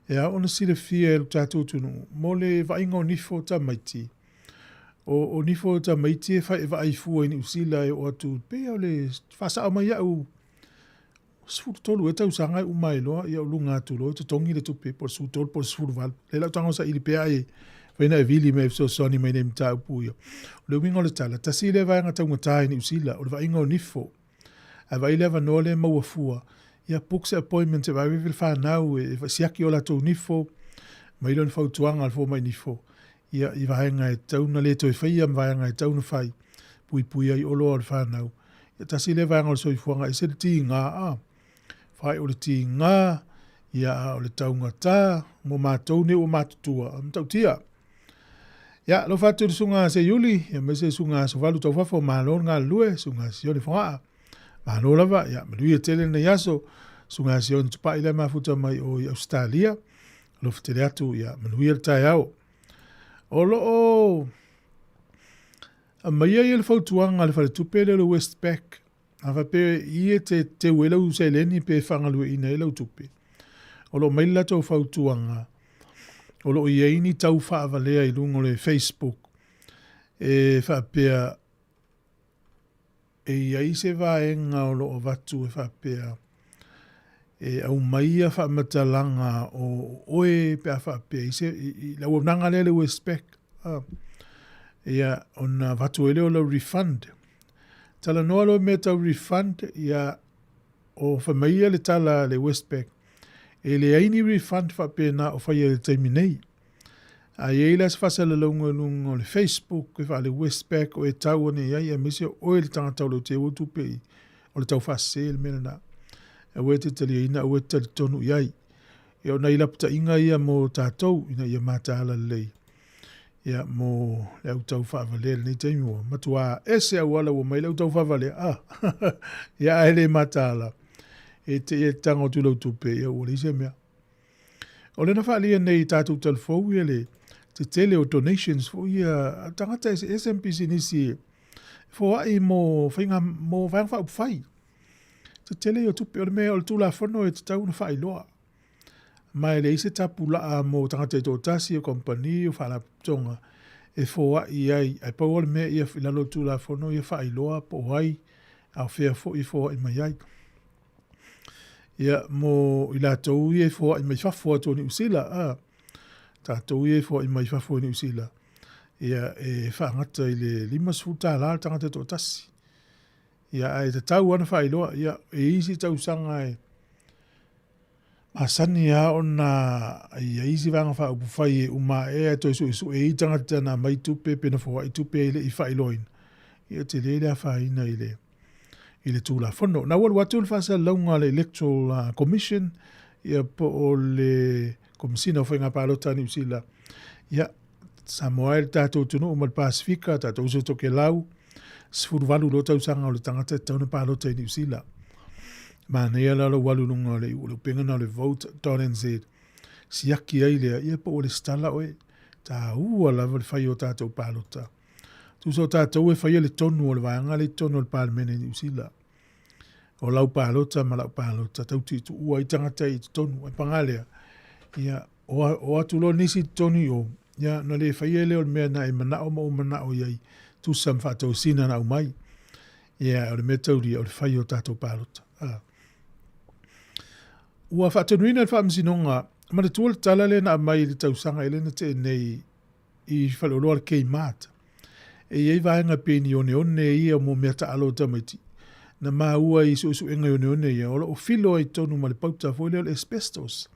e ao ona silafia e lo tatou atunuu, mo le vaaiga o nifo o tamaiti, o, o nifo o tamaiti e fai e vaai fua i Niu Sila e oo atu, pei o le faasao mai au 13 ea tausaga e uma ai loa, ia o luga atu loa e totogi le tupe, po o le 13 po o le 18. Lea lau tago saili pea e fai na e vili mai e fesoasoani mai nei mataupu ia. O le uiga o le tala, tasi lea vaega taugata i Niu Sila, o le vaaiga o nifo. Ae vaai le avanoa lea e maua fua, ia book se appointment e vaeveve le fanau e siaki o latou nifo, mai lea o ni fautuaga a le fomai nifo, ia i vaega e tatau ona le toe faia ma vaega e tatau ona fai, puipui ai oloa o le fanau. Ia tasi lea vaega o le soifuaga, ese le tiga, a, whai o le tiga, ia a o le taugata, mo matou nei ua matutua, a matautia. Ia, alofa atu i le susuga a Seiuli, aemaise le susuga a Sovalu Taufafo, malo le galulue, susuga a Sione Fogaa, malo lava, ia, manuia tele lenei aso, susuga a Sione Tupai la e mafuta mai o i Ausetalia, alofa tele atu, ia, manuia le taeao. O lo o Aumaia ia le fautuaga a le faletupe lea o le Westpac, a faapea i e te teu ai lau seleni pe faagalueaiina ai lau tupe, o lo o aumai le latou fautuaga, o lo o i ai ni tau faavalea i luga o le Facebook e faapea e i ai se vaega o lo o avatu e faapea e aumaia faamatalaga o oe pe a faapea i se i le auaunaga lea le Westpac ia ona avatu ai lea o lau refund. Talanoa loa i mea tau refund, ia o fai mai ia le tala a le Westpac, e leai ni refund faapena o faia i le taimi nei. A i ai la se faasalalauga i luga o le Facebook e faale-Westpac o e tau ane i ai aemaise o oe le tagata o lo o teuou tupe i o le tau faasese le mea lena. Aua e te taliaina, aua e te talitonu i ai. Ia o nai lapataiga ia mo tatou ina ia mataala lelei ia mo le au tau faavalea i lenei taimi ua matua ese auala ua mai le au tau faavalea. Ah, ia ae le mataala. E te ia tago atu lau tupe, ia ua leai se mea. O lea na faaalia nei i tatou talafou ia le tetele o donations foi ia a tagata eseese ma pisinisi e foai mo faiga mo vaega faaupufai. Tetele ia o tupe, o le mea o le Tulafono e tatau ona faailoa. Ma e leai se tapulaa mo tagata e toatasi, o kamupani, o faalapotopotoga e foai ai, ae pau lava le mea ia i lalo o le Tulafono ia faailoa po o ai a o fea foi e foai mai ai. Ia, mo i latou ia e foai mai fafo atu o Niu Sila, a, tatou ia e foai mai fafo i Niu Sila, ia, e faagata i le $50 le tagata e toatasi. Ia, ae tatau lava ona faailoa, ia, e i isi tausaga e masani lava ona i ai isi vaega faaupufai e uma ae ae toe suesue ai tagata na aumai tupe pe na foai tupe e le i faailoaina, ia, tele le afaina i le i le Tulafono. Na ua alu atu le faasalalauga a le Electoral Commission ia po o le Komesina o Faiga Palota a Niu Sila, ia, Samoa e le tatou atunuu ma le Pasefika, tatou uso i Tokelau, 18 loa tausaga o le tagata e tatau ona palota i Niu Sila. Manaia la lou alu i luga o le o le upega na o le vote.nz. Siaki ai lea, ia po ua lesitala oe. Taua lava le fai o tatou palota. Tusa o tatou e faia le tonu o le vaega lea i totonu o le Palemene i Niu Sila. O lau palota ma lau palota, tau tuutuua ai tagata i totonu. Ae paga lea, ia, o, o atu loa nisi i totonu i o, ia, ona le faia lea o le mea na e manao ma ou manao i ai, tusa ma faatosina na aumai. Ia, o le mea taulia, o le fai o tatou palota. Ah. Ua faatonuina le Faamasinoga, manatua le tala lea na aumai i le tausaga i lea na tea nei i faleoloa le Kmart. E i ai vaega pei ni oneone ia mo mea taalo a tamaiti. Na maua i suesuega i oneone ia, o lo o filo ai totonu ma le pauta foi lea o le asbestos.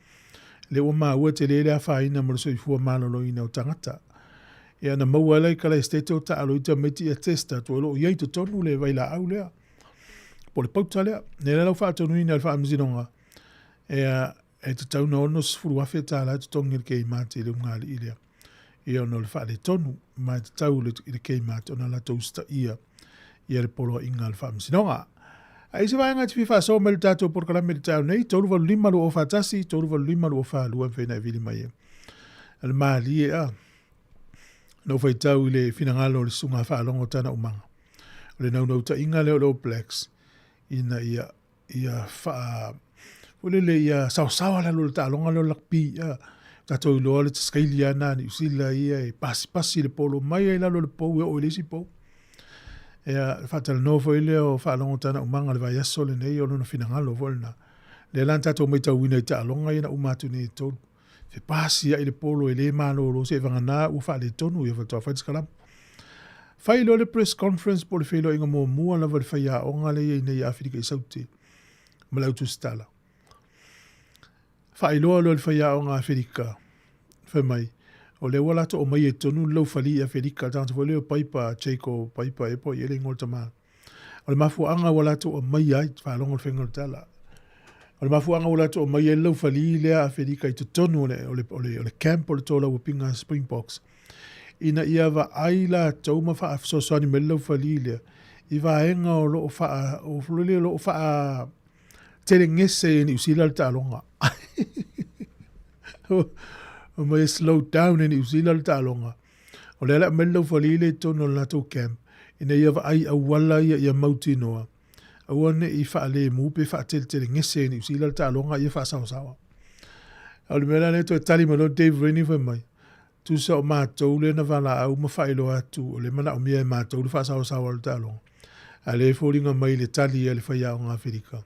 Lea ua maua e tele le afaina mo le soifua maloloina o tagata. Ia na maua ai la i kalaestete o taalo i tamaiti ia test atu o lo o i ai i totonu le vailaau lea po o le pauta lea. Lea la ua faatonuina e le Faamasinoga, ia E tatau na $60,000 e totogi e le Kmart i le ugaalii lea, ia ona o le faaletonu, ma e tatau i le Kmart ona latou usitaia ia le poloaiga a le Faamasinoga. A i se vaega e te fia faasoa mai i le tatou polokalame i le taeao nei, 385 241, 385 242 e mafai ona e vili mai ai. O le malie a, na ou faitau i le finagalo o le susuga faalogo Tana Umaga. O le naunautaiga lea o le All Blacks, ina ia ia faa foi lele ia saosaoa lalo o le taaloga lea o le lakpi a tatou iloa le Australia na Niu Sila ia e pasipasi le polo mai ai lalo o le pou e oo i le isi pou. Ia faatalanoa foi lea o faalogo tana umaga le vaiaso lenei o lona finagalo foi lena. Lea la na tatou maitauina i taaloga ia na uma atu nei e tolu. Fepasi ai le polo e le malolo seivagana ua faaletonu ia faatoa fai le sikalamu. Fai loa le press conference po o le feiloaiga muamua lava i le faiaoga lea e i ai nei i Aferika i Saute ma le au tusitala. Faailoa loa i le faiaoga Aferika, fai mai, o lea ua latou aumaia i totonu le laufali i Aferika, le tagata foi lea o Paipa, Jacob Paipa ea po o ai ea le igoa o le tama. O le mafuaaga ua latou aumaia ai, faalogo le faiga o le tala. O le mafuaaga ua latou aumaia ai le laufali lea a Aferika i totonu o le, o le, o le, o le camp o le tolauapiga a Springboks, ina ia vaai latou ma faafesoasoani mai le laufali lea i vaega o lo o faa, o lo o faa telegese e Niu Sila le taaloga. O mai e slow down e Niu Sila le taaloga. O lea la aumai le laufali lea i totonu o le latou camp. Ina ia vaai auala ia ia mautinoa, aua ne i faalemu pe faateletelegese e Niu Sila le taaloga a ia faasaosaoa. A o le mea la lea toe tali mai loa Dave Rennie fai mai, tusa o matou lea na valaau ma faailoa atu o lea e manaomia e matou le faasaosaoa o le taaloga, a o lea e foliga mai i le tali a le faiaoga Aferika,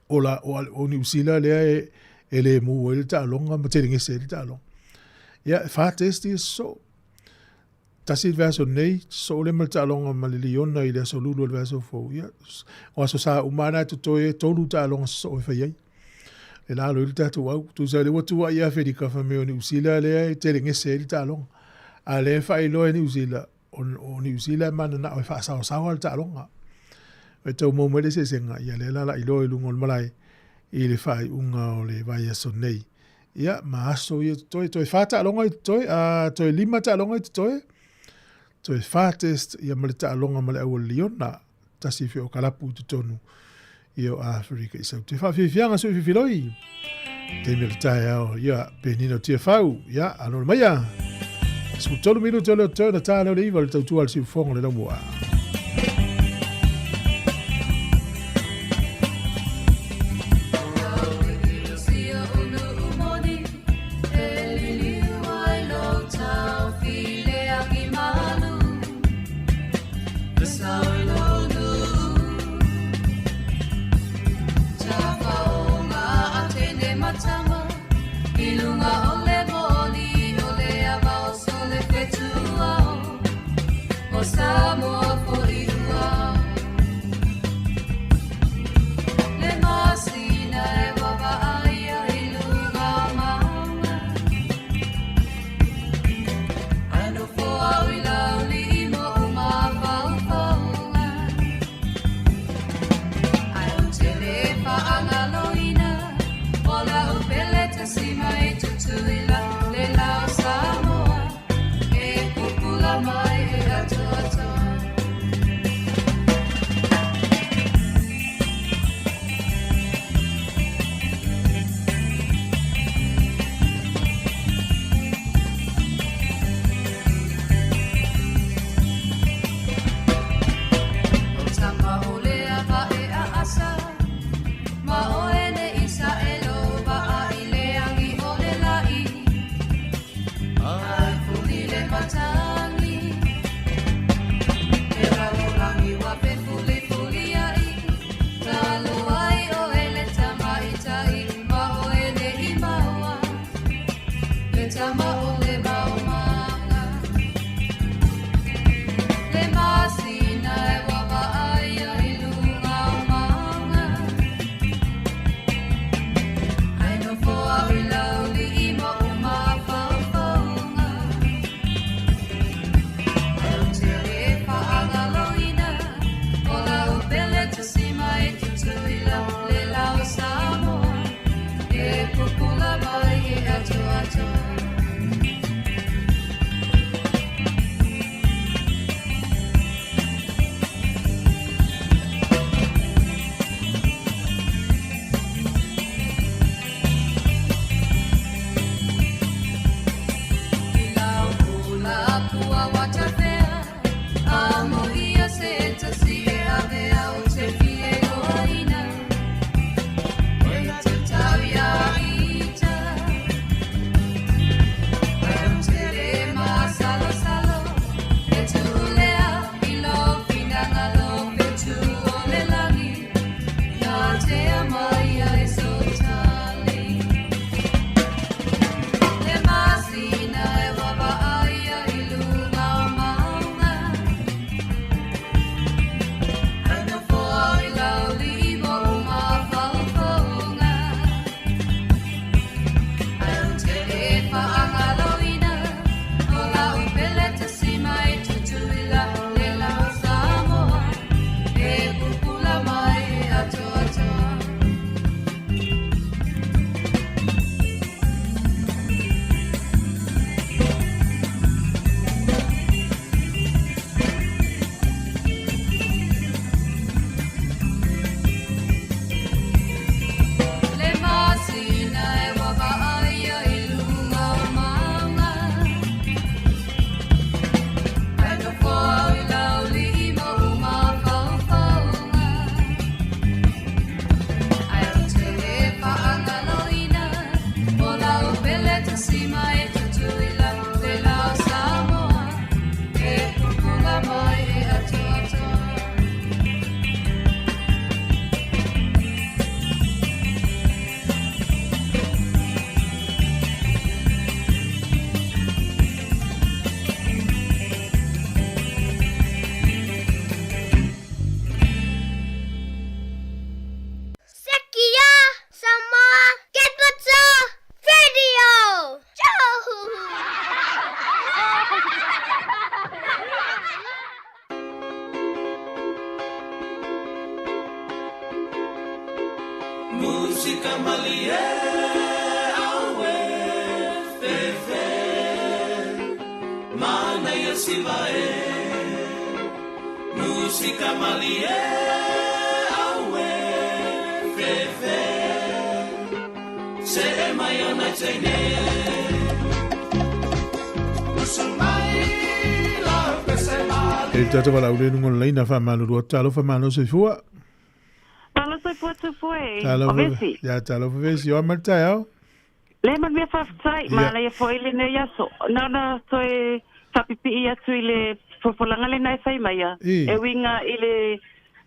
o la, o, o Niu Sila lea e, e lemu ai le taaloga ma telegese ai le taaloga. Ia, e fa test ia sosoo. Tasi le vaiaso nei, sosoo lea ma le taaloga ma le Liona i le aso Lulu o le vaiaso fou. Ia, o aso Sa uma lava na e totoe e tolu taaloga sosoo e fai ai. E la alo ai le tatou au. Tusa lea ua tuuai i Aferika fai mai o Niu Sila lea e telegese ai le taaloga. A lea e faailoa e Niu Sila, o, o Niu Sila e mananao e faasaosaoa le taaloga. E tau maua mai le eseesega, ia lea la lailoa i luga o le malae i le faaiuga o le vaiaso nei. Ia, ma aso ia totoe, toe fa taaloga i totoe, a toe lima taaloga i totoe, toe fa test ia ma le taaloga ma le au o le Liona, tasi foi o kalapu i totonu ia o Aferika i Saute. Faafiafiaga sui fifiloi, taimi o le taeao, ia, Penina o Tiafau, ia, alo maia. 13 minuti o le o na tā leo le iwa le tautua le siufoga le laumua. Musika malie aue fefe Manaia siva e Musika malie aue fefe Se e mai ona teine E le tata wala ule nungo leina wha malu talo wha malo soifua. Malo soifua tupua e. Talo O vesi. Ya talo fa vesi o malta yao. Le man mea whawhtai, Ia. ma leia fo i le nei aso. Nā toe whapipi atu i le fofolanga le nai whai mai I. E winga i le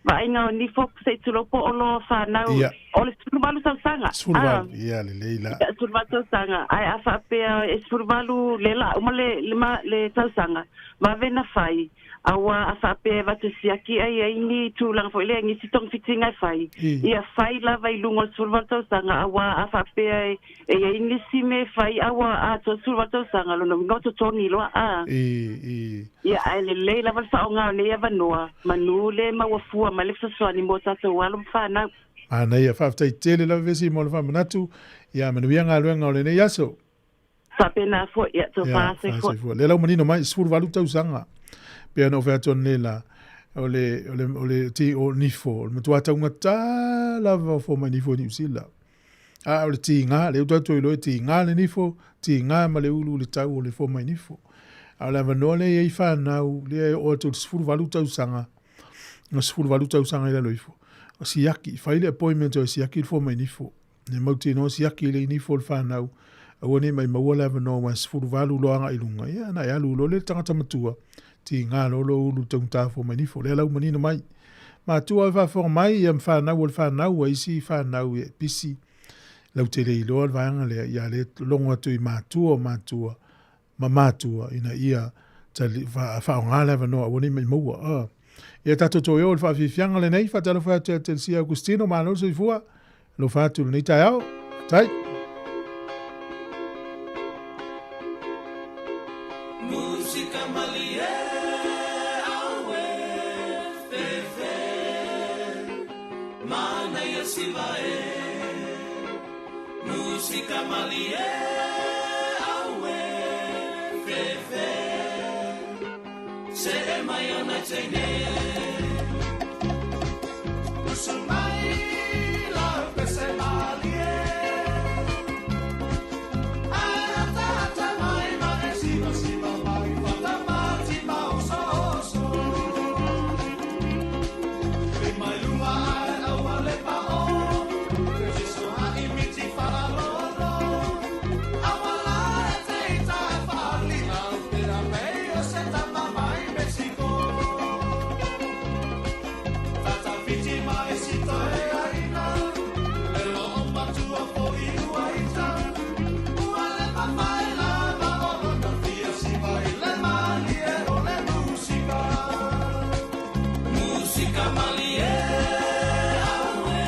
vaaiga o nifo se tulopo o loa whanau. Ia. O le 18 tausaga. 18. Ia le leila. Ah, 18 tausaga. Ai a whaapea e 18 le la uma le, le, ma, le tausaga. Vavena whai. Aua a whaapea vatu siaki ai ai ni tūlanga fo i le ngi si tong fitinga e whai. I. Ia whai lava i lunga o le 18 tausaga. Aua a whaapea e e ai ni si me whai aua a to 18 tausaga. Lona winga o totongi loa a. I i Ia ai le lei lava le whaonga o nei avanoa. Manu le mauafua ma le fesoasoani mo tātou alo ma whanau. Ana ia whaftai tele lava vesi mo le whamanatu. Ia manuia ngā luenga o le nei aso. Whapena fo ia tō Ia, whaasai fo. whaasai Le lau manino mai, 18 tausaga. Pea no whea atuan le la. O le, o le, o le ti o nifo. O le matua taunga tā lava o fo mai nifo ni usila. A o le ti ngā, le utu atu i loe ti ngā le nifo, ti ngā ma le ulu le tau o le fo mai nifo. A o le avanoa le i whanau, le o atu le 18 tausaga. No 18 tausaga i lalo ifo. O siaki, whai le appointment o siaki le fo mai nifo. Ne mauti no siaki le nifo le whanau. Aua ne mai maua le avanoa wa 18 loanga i lunga. Ia, na e alu lo le tangata matua. Ti ngā lolo ulu taungata fo mai nifo. Le lau manino mai. Matua e whaafo mai, ia mwhanau o le whanau, a isi whanau e pisi. Lau te le iloa le vaanga lea, ia le longo atu i matua o matua, ma matua, ina ia tali, wha, whaonga le avanoa, aua ne mai maua. Ah. Ia tātou toi o le whaafifianga le nei, whaatalo whaatu a Telsia Agustino, malo soifua, lo whaatu le nei tai ao. Tai. Musika malie aue fefe Manaia siva e Musika malie aue fefe Se e mai ona teine Usu mai la pese malie Musika malie aue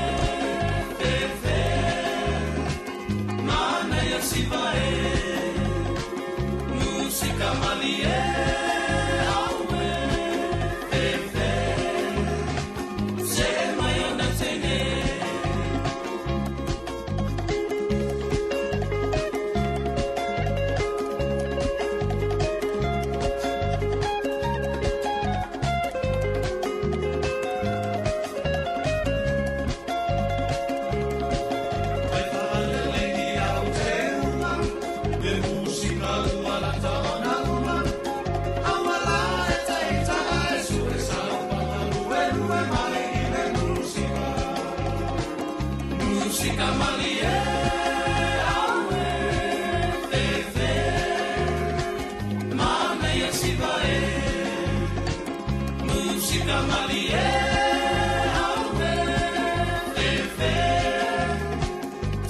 fefe Manaia siva e Musika malie aue fefe Se mai ona teine. Musika malie aue fefe Manaia siva e Musika malie aue fefe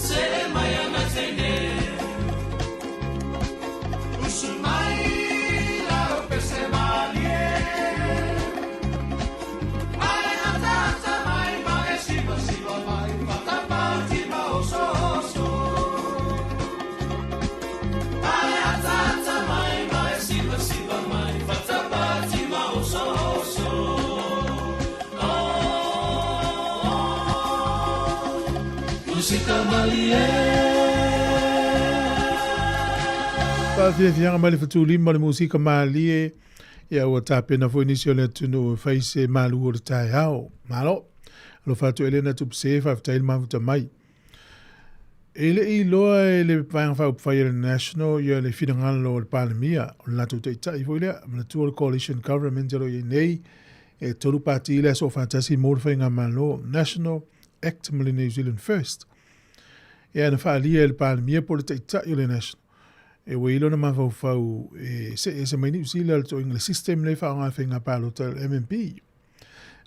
Se mai ana teine Usu mai la pese malie Ai atata mai ma e siva siva mai Fatapati ma oso oso Ai atata mai ma e siva siva mai Fatapati ma oso oso musika malie. Faafiafiaga mai le fatulima o le musika malie, ia ua tapena foi nisi o le atunuu e fai se malu o le taeao. Malo. Alofa atu Elena Tupse, faafetai le mafuta mai. E le i iloa e le Vaega Faaupufai a le National ia le finagalo o le Palemia, o le latou taitai foi lea, manatua le Coalition Government o lo o i ai nei, e tolu pati le aso faatasi mo le faigamalo, National, Act ma le New Zealand First. Ia na faaalia e le Palemia po o le taitai o le National, e ua i lona mafaufau e see ese mai Niu Sila le toiga le system lea e faaaoga e faiga palota le MMP.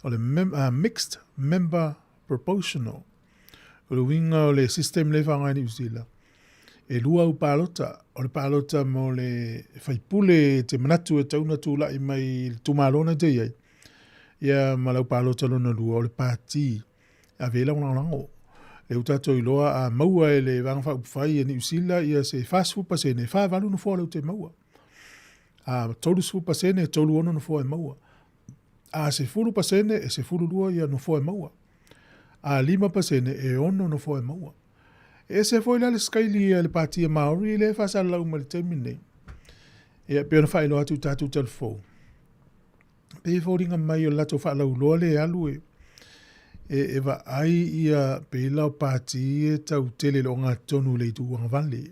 O le mem, Mixed Member Proportional. O le uiga o le system lea e faaaoga i Niu Sila, e lua au palota. O le palota mo le faipule te manatu e tatau ona tulai mai i le itumalo na te i ai, ia ma lau palota lona lua o le pati e ave ai lau lagolago. Lea ua tatou iloa a maua e le Vaega Faaupufai a Niu Sila ia se 40%, e 48 nofoa lea ua te maua. A 30%, e 36 nofoa e maua. A 10%, e 12 ia nofoa e maua. A 5%, e 6 nofoa e maua. E ese foi la le sikaili a le Pati a Māori lea e faasalalau mai i le taimi lenei. Ia, e pei ona faailoa atu i tatou talafou, pei e foliga mai o le latou faalauiloa lea e alu e, e, e vaai ia pei la o pati e tau tele i le ogatotonu i le itu agavale.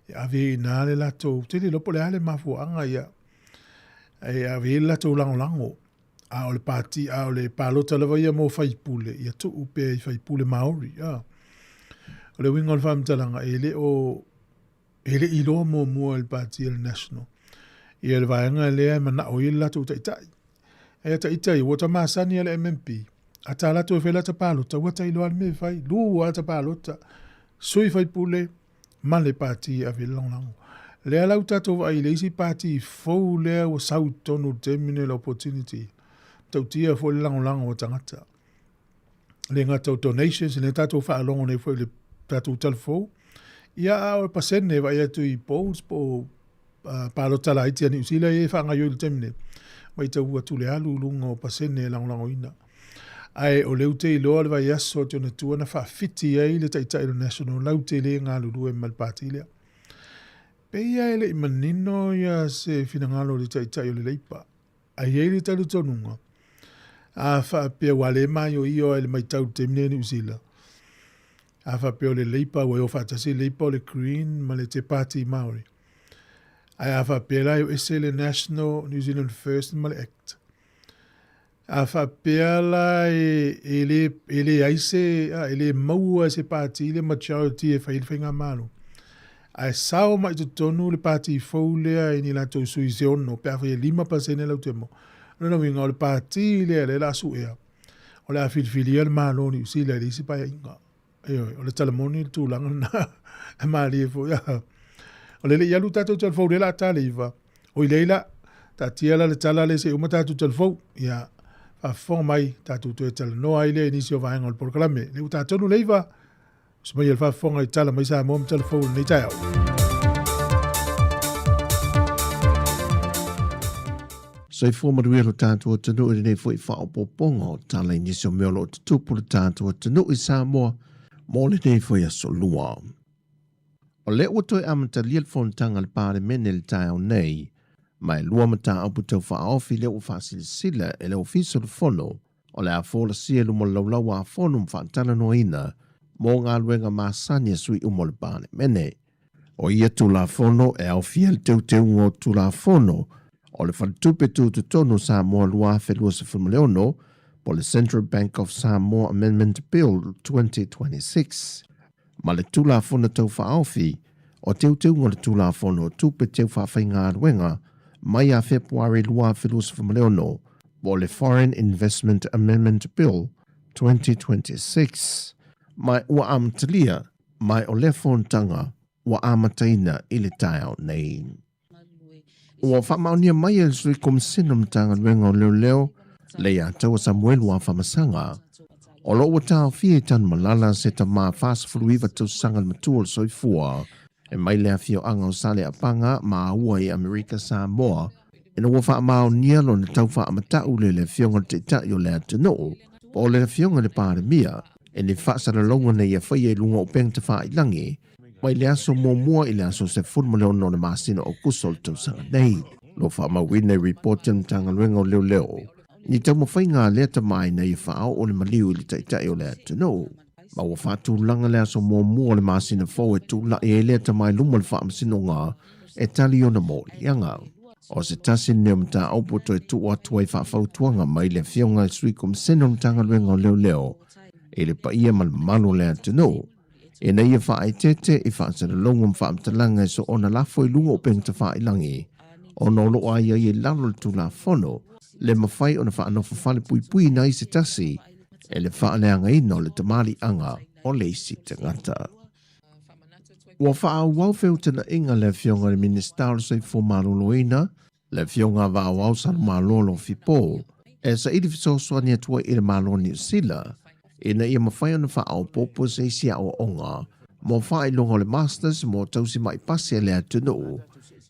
E ave ai i ina le latou, tele iloa po o le a le mafuaaga ia, e ave ai le latou lagolago. A o le pati, a o le palota lava ia mo faipule, ia tuu pea i faipule Māori. A. O le uiga o le faamatalaga, e le o, e le i iloa muamua e le pati a le National ia le vaega lea e manao i ai le latou taitai. Ae a ita ia, ua ta masani a le MMP, a ta latou e fai lata palota, ua ta iloa le mea e fai, lua ata palota, sui faipule, ma le pati e ave i le lagolago. Lea la ua tatou vaai i le isi pati fou lea ua sau i totonu i le taimi lenei o le opportunity. Matautia foi le lagolago a tagata. Le gata o donations, lea tatou faalogo nei foi i le tatou talafou. Ia a o le pasene e vaai atu i polls po o palota laiti a Niu Sila ia e faagaoioi i le taimi nei, matau atu le alu i luga o pasene e lagolagoina. Ae o lea ou te iloa le vaiaso atu ona tua na faafiti ai le taitai o le National lautele galulue ma le pati lea. Pei lava e le i manino ia se finagalo o le taitai o le Leipa. Ae i ai le talitonuga, a faapea ua le maioio ai le matau i le taimi nei i Niu Sila, a faapea o le Leipa ua o faatasi le Leipa o le Green ma le Te Pāti Māori. Ae a faapea la e o ese le National, New Zealand First ma le Act, a faapea la e, e, le, e leai se, a, e le maua e se pati le majority e fai ai le faigamalo, ae sao mai i totonu le pati fou lea i ni latou sui se ono, pe a fai e 5% lau te maua. O lona uiga, o le pati lea lea o le a suea, o le a filifilia le Malo o Niu Sila i le isi paeaiga. Ioe, o le tala moni le tulaga lena. E malie foi. O le le i alu tatou talafou lea o le a ta le 9. Oi lea la, taatia la le tala lea se i uma tatou talafou. Ia, faafofoga mai, tatou toe talanoa ai lea i nisi o vaega o le polokalame. Lea ua ta tonu le 9, usu mai le faafofoga i tala mai Samoa ma talafou i lenei taeao. Soifua manuia lo tatou atunuu i lenei foi faaopoopoga o tala i nisi o mea o lo o tutupu le tatou atunuu i Samoa mo lenei foi aso lua. O lea ua toe amatalia le fonotaga a le Palemene i le taeao nei, ma e lua mataupu tau faaofi lea ua faasilasila e le Ofisa o le Fono o le a folasia i luma o le laulau a Fono ma faatalanoaina mo galuega masani a sui uma o le Palemene. O ia Tulafono e aofia le teuteuga o Tulafono o le Faletupe Tutotonu o Samoa 2026 po le Central Bank of Samoa Amendment Bill 2026 ma le Tulafono Tau Faaofi o Teuteuga o le Tulafono o Tupe Teu Faafaigaluega mai ia Fepuari 2026 po o le Foreign Investment Amendment Bill 2026. Ma ua amatalia mai o lea fonotaga ua amataina i le taeao nei. Ua faamaonia mai e le Sui Komisena o Matagaluega o Leoleo Leiataua Samuelu Afamasaga, o lo o ua taofia i Tanumalala se tama 49 tausaga le matua o le soifua e mai le afioaga o Saleapaga ma ua i Amerika Samoa ina ua faamaonia lona tau faamatau le le afioga i le Taitai o le atunuu po o le afioga i le Palemia. E ni faasalalauga na ia faia i luga o upega tafailagi mai le aso muamua i le aso 16 o le masina o Aokuso o le tausaga nei. Lo faamauina i ripoti a le Matagaluega o Leoleo ni taumafaiga a lea tama ina ia faaoo le maliu i le Taitai o le atunuu. Ma ua faatulaga le aso muamua o le masina fou e tulai ai lea tama i luma o le Faamasinoga e tali ona moliaga. O se tasi lenei o mataupu e toe tuu atu ai faafautuaga mai le Afioga i le Sui Komisene o le Matagaluega o Leoleo i le paia ma le mamalu o le atunuu, ina ia faaeteete i faasalalauga ma faamatalaga e soona lafo i luga o upega tafailagi, ona o lo o aiaia i lalo o le Tulafono le mafai ona faanofo falepuipuiina ai se tasi e le faaleagaina o le tamaliiaga o le isi tagata. Ua faaauau feutanaʻiga le Afioga i le Minisita o le Soifua Maloloina, le Afioga Vaoao Salumalolo Fipo, e saili fesoasoani atu ai i le Malo o Niu Sila ina ia mafai ona faaopoopo se isi aoaoga mo faailoga o le Masters mo tausi maʻi pasi a le atunuu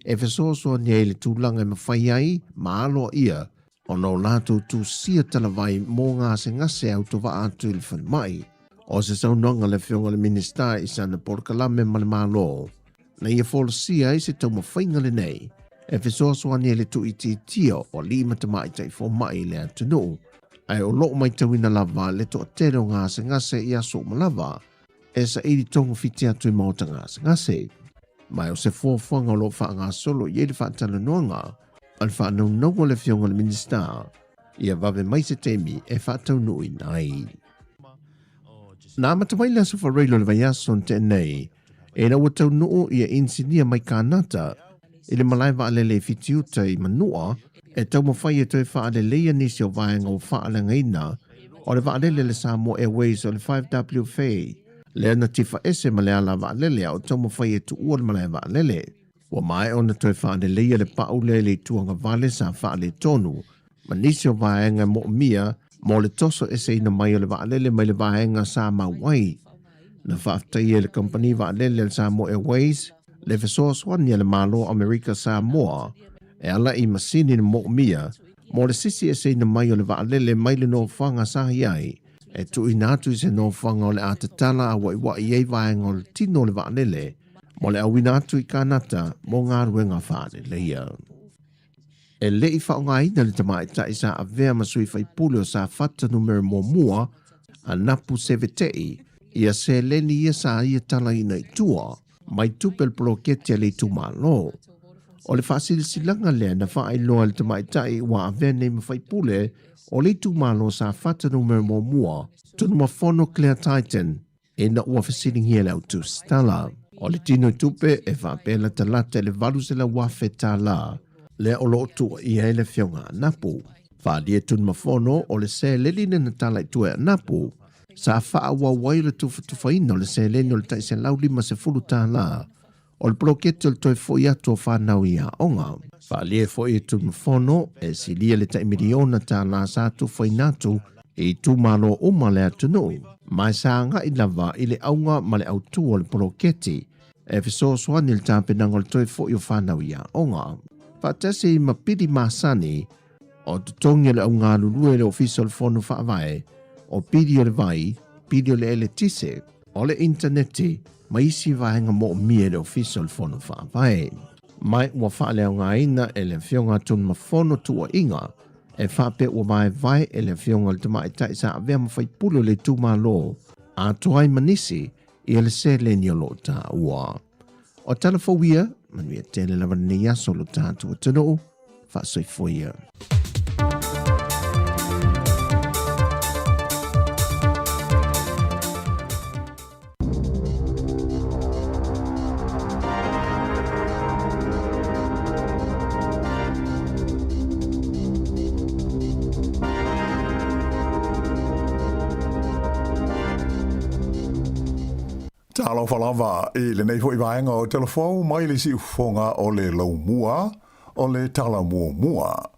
e fesoasoani ai i le tulaga e mafai ai ma aloaia ona o latou tusia talavai mo gasegase autovaa atu i le falemai. O se saunoaga a le Afioga i le Minisita i sana polokalame ma le Malo, na ia folasia ai se taumafaiga lenei e fesoasoani ai i le tuuitiitia o alii ma tamaitai fomai i le atunuu, ae o lo o matauina lava le toatele o gasegase i aso uma lava e saili togafiti atu i maota gasegase. Ma o se fuafuaga o lo o faagasolo i ai le faatalanoaga a le faanaunauga o le Afioga i le Minisita ia vave mai se taimi e faataunuuina ai. Na amata mai le Aso Faraile o le vaiaso na tea nei, ina ua taunuu ia inisinia mai Kānata i le malae vaalele i Fitiuta i Manua e taumafai e toe faaleleia nisi o vaega ua faaleagaina o le vaalele a le Samoa Airways o le 5WFA lea na tifaese ma le ala vaalele a o taumafai e tuua le malae vaalele. Ua maea ona toe faaleleia le pau lea i le itu agavale sa faaletonu ma nisi o vaega e moomia mo le toso eseina mai o le vaalele mai le vaega sa mau ai. Na faafetaia e le kamupani vaalele a le Samoa Airways le fesoasoani a le Malo o Amerika Samoa e ala i masini na moomia mo le sisi eseina mai o le vaalele mai le nofoaga sa i ai e tuuina atu i se nofoaga o le a tatala auaiuaʻi ai vaega o le tino o le vaalele mo le auina atu i Kānata mo galuega faaleleia. E le i faaaogaina le tamaitai sa avea ma sui faipule o Safata numera muamua a Napu Sevete'i ia seleni ia sa ia talaina i tua mai tupe o le poloketi a le itumalo. O le faasilasilaga lea na faailoa e le tamaitai ua avea nei ma faipule o le itumalo Safata numera muamua, Tunumafono Claire Titan, ina ua fesiligia le autusitala. O le tino i tupe e faapea latalata i le $800,000 lea o lo o tuuaia ai le Afioga a Napu. Faaalia Tunumafono o le seleni na tala i tua e Napu sa faaauau ai le tufatufaina o le seleni o le tai $150 o le poloketi o le toe foi atu o fanau i aoga. Faaalia foi e Tunumafono e silia le tai miliona tālā sa tufaina atu i itumalo uma le atunuu, ma sa agai lava i le auga ma le autū o le poloketi e fesoasoani i le tapenaga o le toe foi o fanau i aoga. Faatasi ma pili masani o totogi o le augalulue i le Ofisa o le Fono Faavae, o pili o le vai, pili o le eletise, o le initaneti, ma isi vaega moomia i le Ofisa o le Fono Faavae. Mai ua faaleaogaina e le Afioga a Tunumafono tuuaiga e faapea ua vaevae e le Afioga i le Tamaitai sa avea ma faipule o le itumalo atoa ai ma nisi ia le seleni o lo o taua. O tala fou ia, manuia tele lava lenei aso lo tatou atunuu, faasoifua ia. Talofa lava i lenei foi vaega o Telefou mai le siufofoga o le laumua o le tala muamua.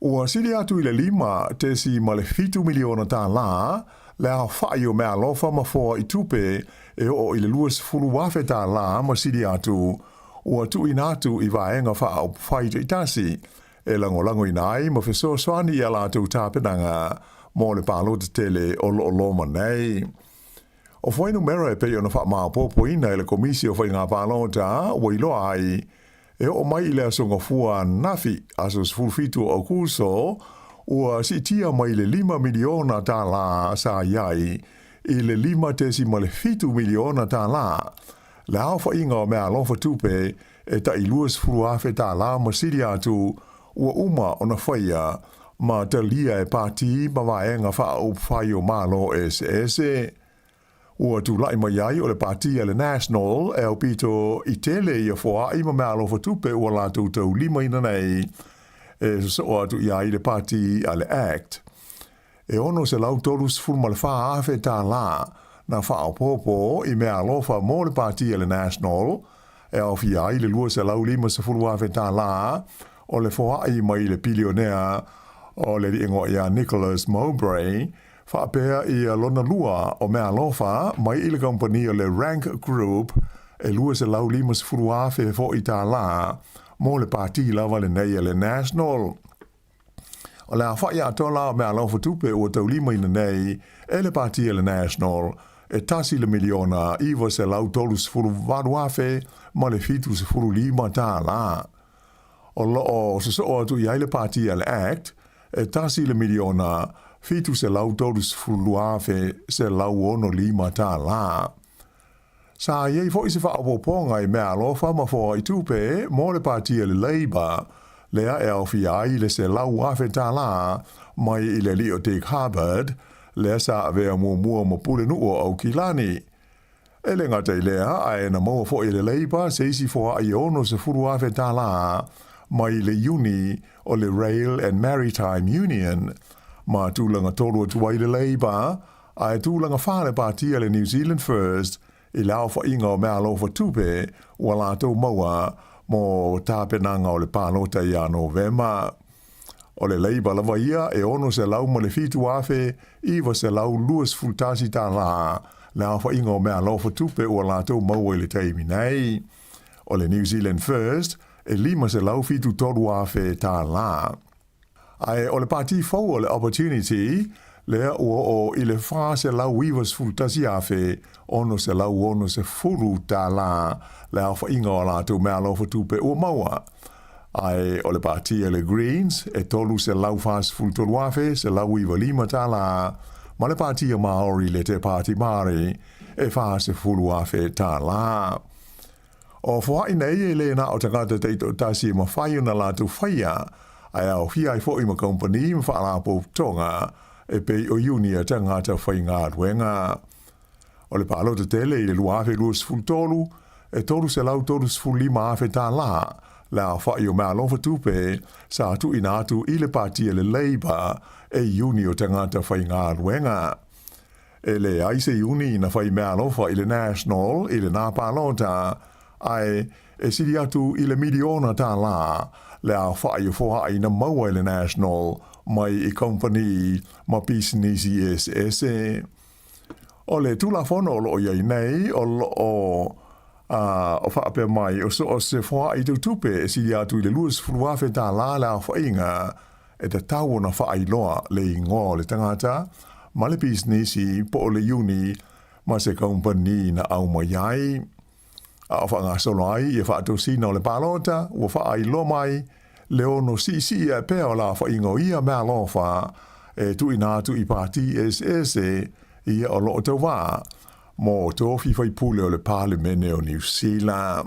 Ua sili atu i le $5.7 miliona tālā le aofaʻi o meaalofa ma foa i tupe e oo i le $20,000 ma sili atu ua tuuina atu i vaega faaupufai taitasi e lagolagoina ai ma fesoasoani i a latou tapenaga. mo le palota tele o loo loma nei. O fuainumera e pei ona faamaopoopoina e le Komisi o Faiga Palota ua iloa ai e oo mai i le Aso Gafua ananafi, aso 17 o Aokuso, ua siitia mai le $5 miliona tālā sa i ai i le $5.7 miliona tālā le aofaiga o meaalofa tupe e tai $20,000 tālā ma sili atu ua uma ona faia ma talia e pātī ma vaega faaupufai o Malo eseese. Ua tulai mai ai o le pātī a le National e aupito i tele ia foaʻi ma meaalofa tupe ua latou taulimaina nei e sosoo atu i ai le pātī a le act. E $634,000 tālā na faaopoopo i meaalofa mo le pātī a le National e aofia ai le $250,000 tālā o le foaʻi mai le pilionea o le alii igoa ia Nicholas Mowbray, faapea ia lona lua o meaalofa mai i le kamupani o le Rank Group e $250,000 foʻi tālā mo le pātī lava lenei a le National. O le aofaʻi atoa la o meaalofa tupe ua taulimaina nei e le pātī a le National e $1,938,075 tālā. O loo sosoo atu i ai le pātī a le Act e $1,732,165 tālā. Sa i ai foʻi se faaopoopoga i meaalofa ma foaʻi tupe mo le pātī a le Labour lea e aofia ai le $100,000 tālā mai i le alii o Dick Harbord lea sa avea muamua ma pulenuu o Aukilani. E le gata i lea, ae na maua foʻi e le Labour se isi foaʻi e $60,000 tālā mai le iuni o le Rail and Maritime Union ma tulaga tolu atu ai le Labour, ae tulaga fā le pātī a le New Zealand First i le aofaiga o meaalofa tupe ua latou maua mo tapenaga o le palota ia Novema. O le Labour lava ia e $607,921 tālā le aofaiga o meaalofa tupe ua latou maua i le taimi nei. O le New Zealand First e $573,000 tālā. Ae o le pātī fou o le Opportunity lea ua oo i le $491,660 tālā le aofaiga o latou meaalofa tupe ua maua. Ae o le pātī a le Greens e $343,195 tālā ma le pātī a Māori le Te Pāti Māori e $40,000 tālā. O foaʻi nei e le na o tagata taitoatasi e mafai ona latou faia, ae aofia ai foʻi ma kamupani ma faalapotopotoga e pei o iuni a tagata faigaluega. O le palota tele i le 2023, e $335,000 tālā le aofaʻi o meaalofa tupe sa tuuina atu i le pātī a le Labour e iuni o tagata faigaluega. E leai se iuni na fai meaalofa i le National i lenā palota, ae e sili atu i le $1 miliona le aofaʻi o foaʻi na maua e le National mai i kamupani ma pisinisi eseese. O le Tulafono o loo i ai nei o loo o faapea mai o so o se foaʻi tautupe e sili atu i le $20,000 tālā le aofaiga e tatau ona faailoa le igoa o le tagata ma le pisinisi po o le iuni ma se kamupani na aumai ai. A o faagasolo ai ia faatosina o le palota ua faailoa mai le ono siisii ae pea o le aofaiga o ia meaalofa e tuuina atu i pātī eseese ia o loo tauvā mo tofi faipule o le Palemene o Niu Sila.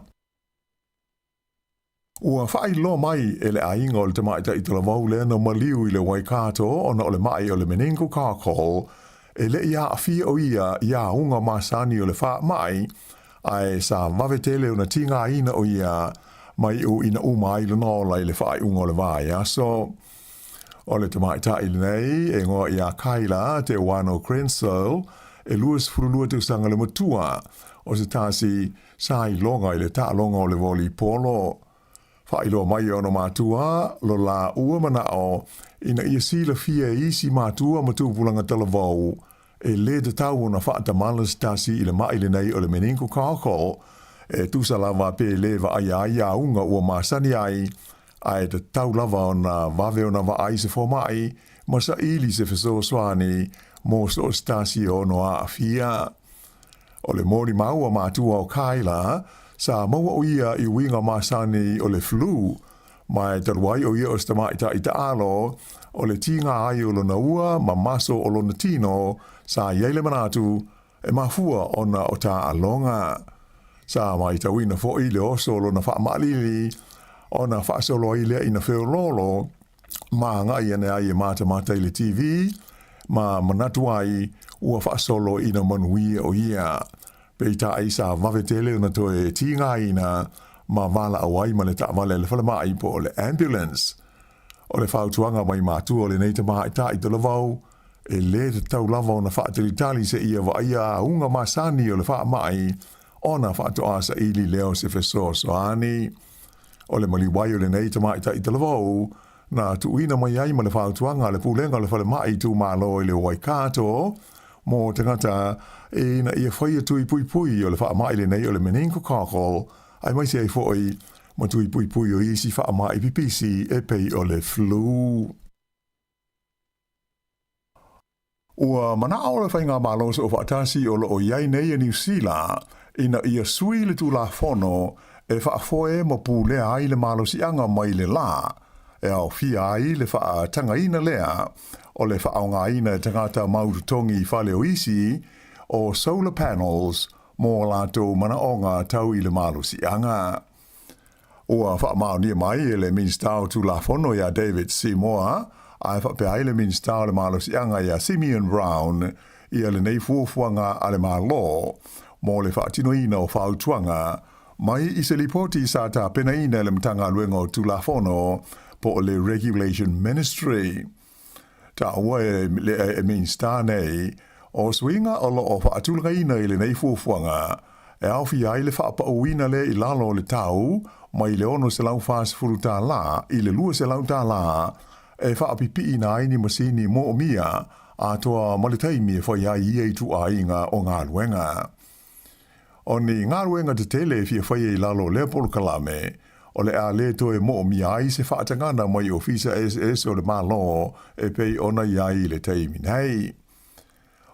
Ua faailoa mai e le aiga o le tamaitai talavou lea na maliu i le Waikato ona o le maʻi o le meningococcal e leʻi aafia o ia i auga masani o le faamaʻi, ae sa vave tele ona tigaina o ia mai uʻina uma ai lona ola i le faaiuga o le vaiaso. O le tamaitai lenei e igoa ia Kyla Te Wano Crensel e 22 tausaga le matua o se tasi sa iloga i le taaloga o le volipolo. Faailoa mai e ona matua lo laua manao ina ia silafia e isi matua ma tupulaga talavou e lē tatau ona faatamala se tasi i le maʻi lenei o le meningococcal e tusa lava pe lē vaaia ai auga ua masani ai. Ae tatau lava ona vave ona vaai se fomai ma saili se fesoasoani mo so o se tasi e ono aafia. O le molimau a matua o Kyla, sa maua o ia i uiga masani o le flu, ma e talu ai o ia o se tamaitai taalo, o le tiga ai o lona ua ma maso o lona tino, sa i ai le manatu, e mafua ona o taaloga. Sa matauina foi le oso o lona faamaʻalili, ona faasolo ai lea ina feoloolo, ma agai ane ai e matamata i le TV, ma manatu ai ua faasolo ina manuia o ia. Peitai sa vave tele ona toe tigaina ma valaau ai ma le taavale a le falemai po o le ambulance. O le fautuaga mai matua o lenei tamaitai talavou, e lē tatau lava ona faatalitali seia vaaia auga masani o le faamai ona faatoa saili lea o se fesoasoani. O le maliu ai o lenei tamaitai talavou, na tuuina mai ai ma le fautuaga a le Pulega o le Falemai Itumalo i le Waikato mo tagata ina ia faia tui puipui o le faamai lenei o le meningococcal aemaise ai foi ma tui puipui o isi faamai pipisi e pei o le flu. Ua manaʻo le Faigamalo Soofaatasi o lo o i ai nei e Niu Sila ina ia sui le Tulafono e faafoe ma pulea ai le malosiaga mai le lā e aofia ai le faatagaina lea o le faaaogaina e tagata mau totogi i fale o isi o solar panels mo latou manaoga tau i le malosiaga. Ua faamaonia mai e le Minisita o Tulafono iā David Seymour, ae faapea ai le Minisita o le Malosiaga iā Simeon Brown ia lenei fuafuaga a le Malo mo le faatinoina o fautuaga mai i se lipoti sa tapenaina e le Matagaluega o Tulafono po o le Regulation Ministry. Taua e le Minisita nei, o suiga o lo o faatulagaina i lenei fuafuaga, e aofia ai le faapauina lea i lalo o le tau mai le $640 i le $200 e faapipiina ai ni masini moomia atoa ma le taimi e fai ai ia ituaiga o galuega. O ni galuega tetele e fia faia i lalo o lea polokalame, o le a lē toe moomia ai se faatagana mai ofisa eseese o le Malo e pei ona i ai i le taimi nei.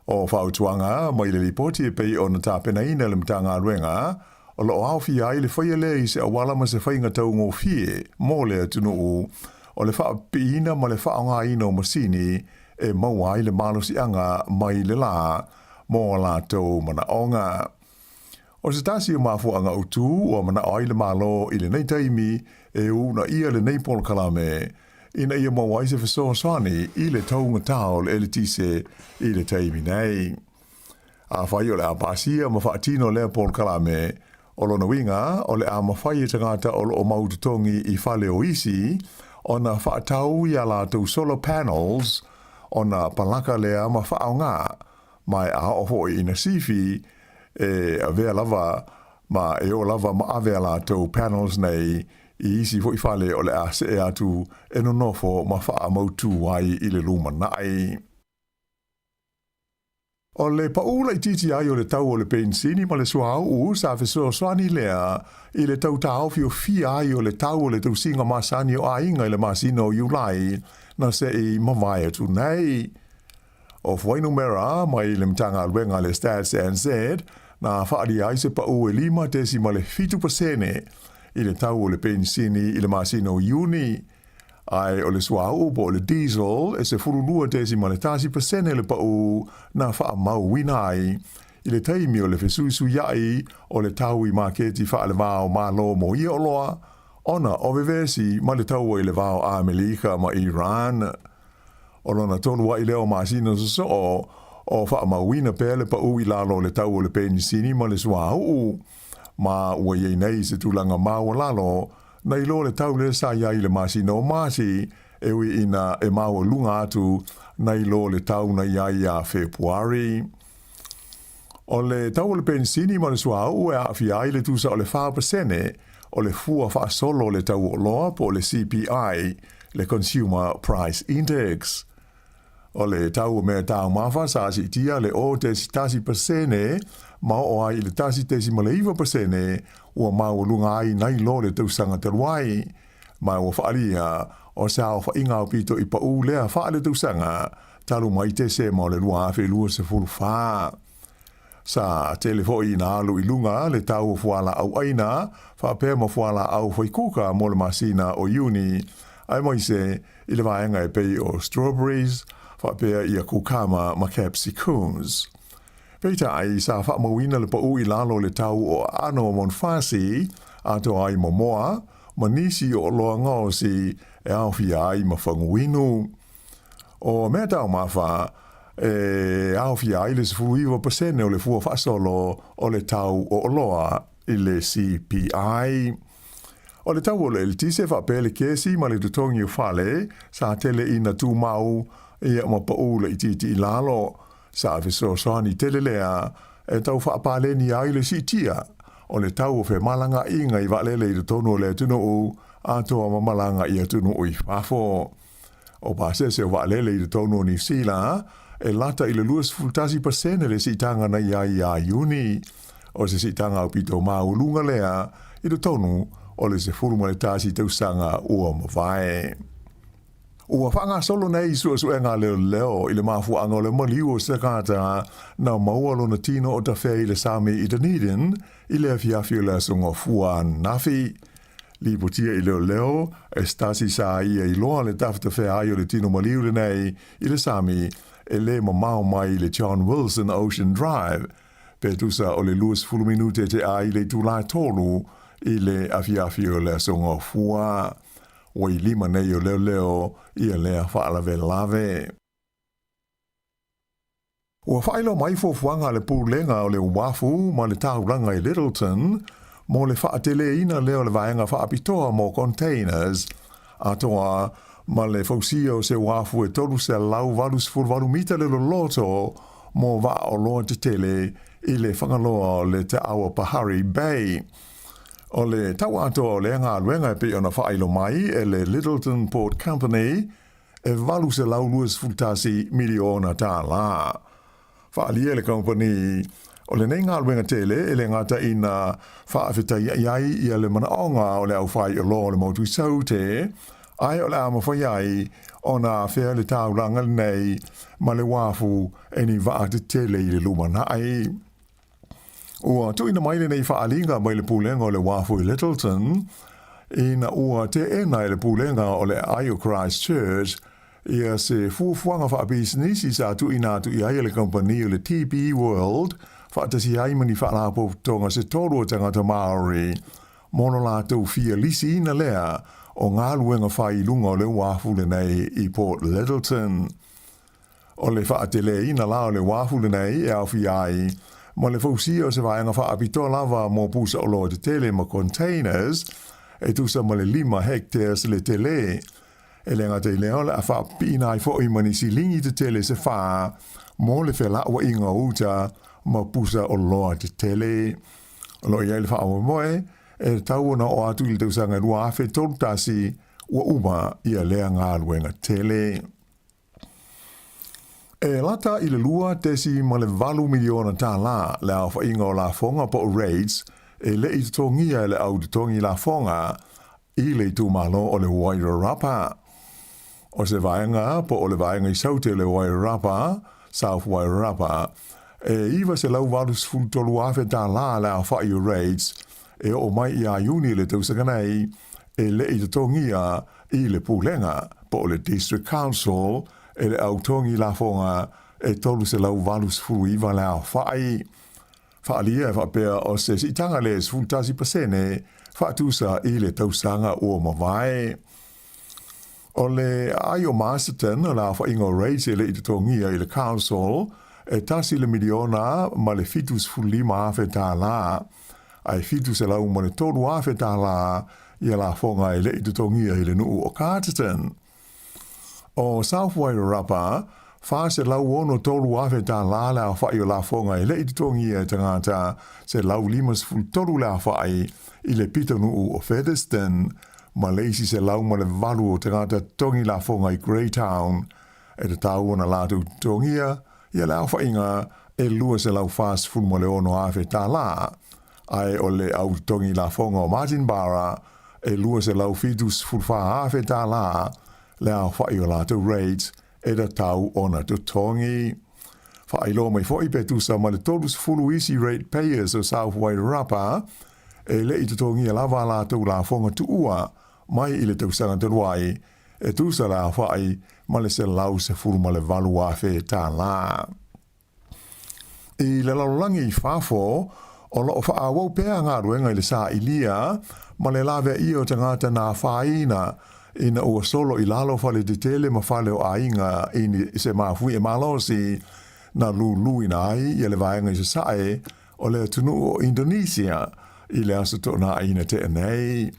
O fautuaga mai le lipoti e pei ona tapenaina e le Matagaluega, o lo o aofia ai le faia lea i se auala ma se faiga taugofie mo le atunuu, o le faapipiina ma le faaaogaina o masini e maua ai le malosiaga mai le lā mo a latou manaoga. O se tasi o mafuaaga autu ua manao ai le Malo i lenei taimi e uunaia lenei polokalame ina ia maua ai se fesoasoani i le taugatā o le eletise i le taimi nei. Afai o le a pasia ma faatino lea polokalame, o lona uiga o le a mafai e tagata o lo o mau totogi i fale o isi ona faatau i a latou solar panels ona palaka lea ma faaaoga ma e a oo foi ina sifi e avea lava ma e o lava ma ave a latou panels nei i isi foi fale o le a see atu e nonofo ma faamautū ai i le lumanai. O le paʻu laitiiti ai o le tau o le penisini ma le suauu sa fesoasoani lea i le tau taofiofia ai o le tau o le tausiga masani o aiga i le masina o Iulai na se i mavae atu nei. O fuainumera mai le Matagaluega a le Stats NZ na faaalia ai se paʻu e 5.7% i le tau o le penisini i le masina o Iuni, ae o le suauu po o le diesel e 12.1% le paʻu na faamauina ai i le taimi o le fesuisuiaʻi o le tau i maketi faale-va o Malo mo ia oloa ona o vevesi ma le taua i le va o Amelika ma Iran. O lona tolu aʻi lea o masina sosoo o faamauina pea le paʻu i lalo o le tau o le penisini ma le suauu, ma ua i ai nei se tulaga maualalo nai lo le tau lea sa i ai i le masina o Mati, e ui ina e maualuga atu nai lo le tau na i ai ia Fepuari. O le tau o le penisini ma le suauu e aafia ai le tusa o le 4% o le fua faasolo o le tau o oloa po o le CPI, le Consumer Price Index. O le tau o mea taumafa sa siitia le 0.1% ma oo ai i le 1.9% ua maualuga ai nai lo le tausaga talu ai. Ma ua faaalia, o se aofaiga aupito i paʻu lea faaletausaga talu mai Tesema o le 2024. Sa tele foi ina alu i luga le tau o fualaau ʻaina faapea ma fualaau faikuka mo le masina o Iuni, aemaise i le vaega e pei o strawberries faapea ia kukama ma capsicums. Peitai, sa faamauina le pau i lalo o le tau o aano o manufasi, atoa ai ma moa, ma nisi o oloa gaosi e aofia ai ma faguinu. O meataumafa e aofia ai le 19% o le fua faasolo o le tau o oloa i le CPI. O le tau o le eletise faapea le kesi ma le totogi o fale sa tele ina tumau ia ma pau laitiiti i lalo. Sa fesoasoani tele lea e tau faapaleni ai le siitia o le tau o femalagaaiga i vaalele i totonu o le atunuu atoa ma malaga i atunuu i fafo. O pasese o vaalele i totonu o Niu Sila e lata i le 21% le siitaga na i ai ia Iuni. O se siitaga aupito maualuga lea i totonu o le 11 tausaga ua mavae. Ua faagasolo nei suesuega a leoleo i le mafuaaga o le maliu o se tagata na maua lona tino o tafea i le sami i Dunedin i le afiafi o le Aso Gafua ananafi. Lipotia i leoleo e se tasi sa ia iloa le tafetafea ai o le tino maliu lenei i le sami e le mamao mai i le John Wilson Ocean Drive pe tusa o le 20 minute te a i le itula e 3 i le afiafi o le Aso Gafua. Ua i lima nei o leoleo ia lea faalavelave. Ua faailoa mai fuafuaga a le Pulega o le Uafu ma le Taulaga i Lyttelton mo le faateleina lea o le vaega faapitoa mo containers, atoa ma le fausia o se uafu e 388 mita le loloto mo vaaoloa tetele i le Fagaloa o le Te Awa Pahari Bay. O le tau atoa o lea galuega e pei ona faailo mai e le Lyttelton Port Company e $821 miliona tālā. Faaalia e le kamupani, o lenei galuega tele e le gata ina faafetaiaʻi ai ia le manaoga o le aufaioloa o le motu i Saute, ae o le a mafai ai ona afea le taulaga lenei ma le uafu e ni vaa tetele i le lumanai. Ua tuuina mai lenei faaaliga mai le Pulega o le Uafu i Lyttelton, ina ua teena e le Pulega o le Aai o Christchurch ia se fuafuaga faapisinisi sa tuuina atu i ai e le kamupani o le TP World faatasi ai ma ni faalapotopotoga se tolu o tagata Māori mo lo latou fia lisiina lea o galuega fai i luga o le uafu lenei i Port Lyttelton. O le faateleina la o le uafu lenei e aofia ai ma le fausia o se vaega faapitoa lava mo pusa oloa tetele ma containers e tusa ma le lima hectares le tele. E le gata i lea o le a faapipiina ai foi ma ni silingi tetele se fa mo le felauaiga o uta ma pusa oloa tetele. O lo o i ai le faamoemoe e tatau ona oo atu i le tausaga e 2031 ua uma ia lea galuega tele. E lata i le $2.8 miliona tālā le aofaiga o lafoga po o rates e le i totogia e le au totogi lafoga i le itumalo o le Wairarapa. O se vaega po o le vaega i Saute o le Wairarapa, South Wairarapa, e $983,000 tālā le aofai o rates e oo mai ia Iuni le tausaga nei e le i totogia i le Pulega po o le District Council e le au togi lafoga e 389 le aofai. Faaalia e faapea o se siitaga le 11% faatusa i le tausaga ua mavae. O le aai o Masterton o le aofaiga o rates e le i totogia i le Council e tasi le miliona ma le 75 afe tālā, ae 703 afe tālā ia lafoga e le i totogia i le nuu o Carterton. O South Wairarapa, 463 afe tālā le aofai o lafoga e le i totogia e tagata 153 le aofai i le pitonuu o Featherston, ma le isi 108 o tagata totogi lafoga i Greytown e tatau ona latou totogia ia le aofaiga e 246 afe tālā, ae o le au totogi lafoga o Martinborough e $274,000 tālā le aofaʻi o latou rates e tatau ona totogi. Faailoa mai foi pe tusa ma le 30 isi rate payers o South Wairarapa e le i totogia lava a latou lafoga tuua mai i le tausaga talu ai, e tusa le aofaʻi ma le $118,000 tālā. I le lalolagi i fafo, o lo o faaauau pea galuega i le sailia ma le laveaia o tagata na afaina ina ua solo i lalo fale tetele ma fale o aiga i se mafuie malosi na luluina ai ia le vaega i sasae o le atunuu o Indonesia i le aso Toonaaina tea nei.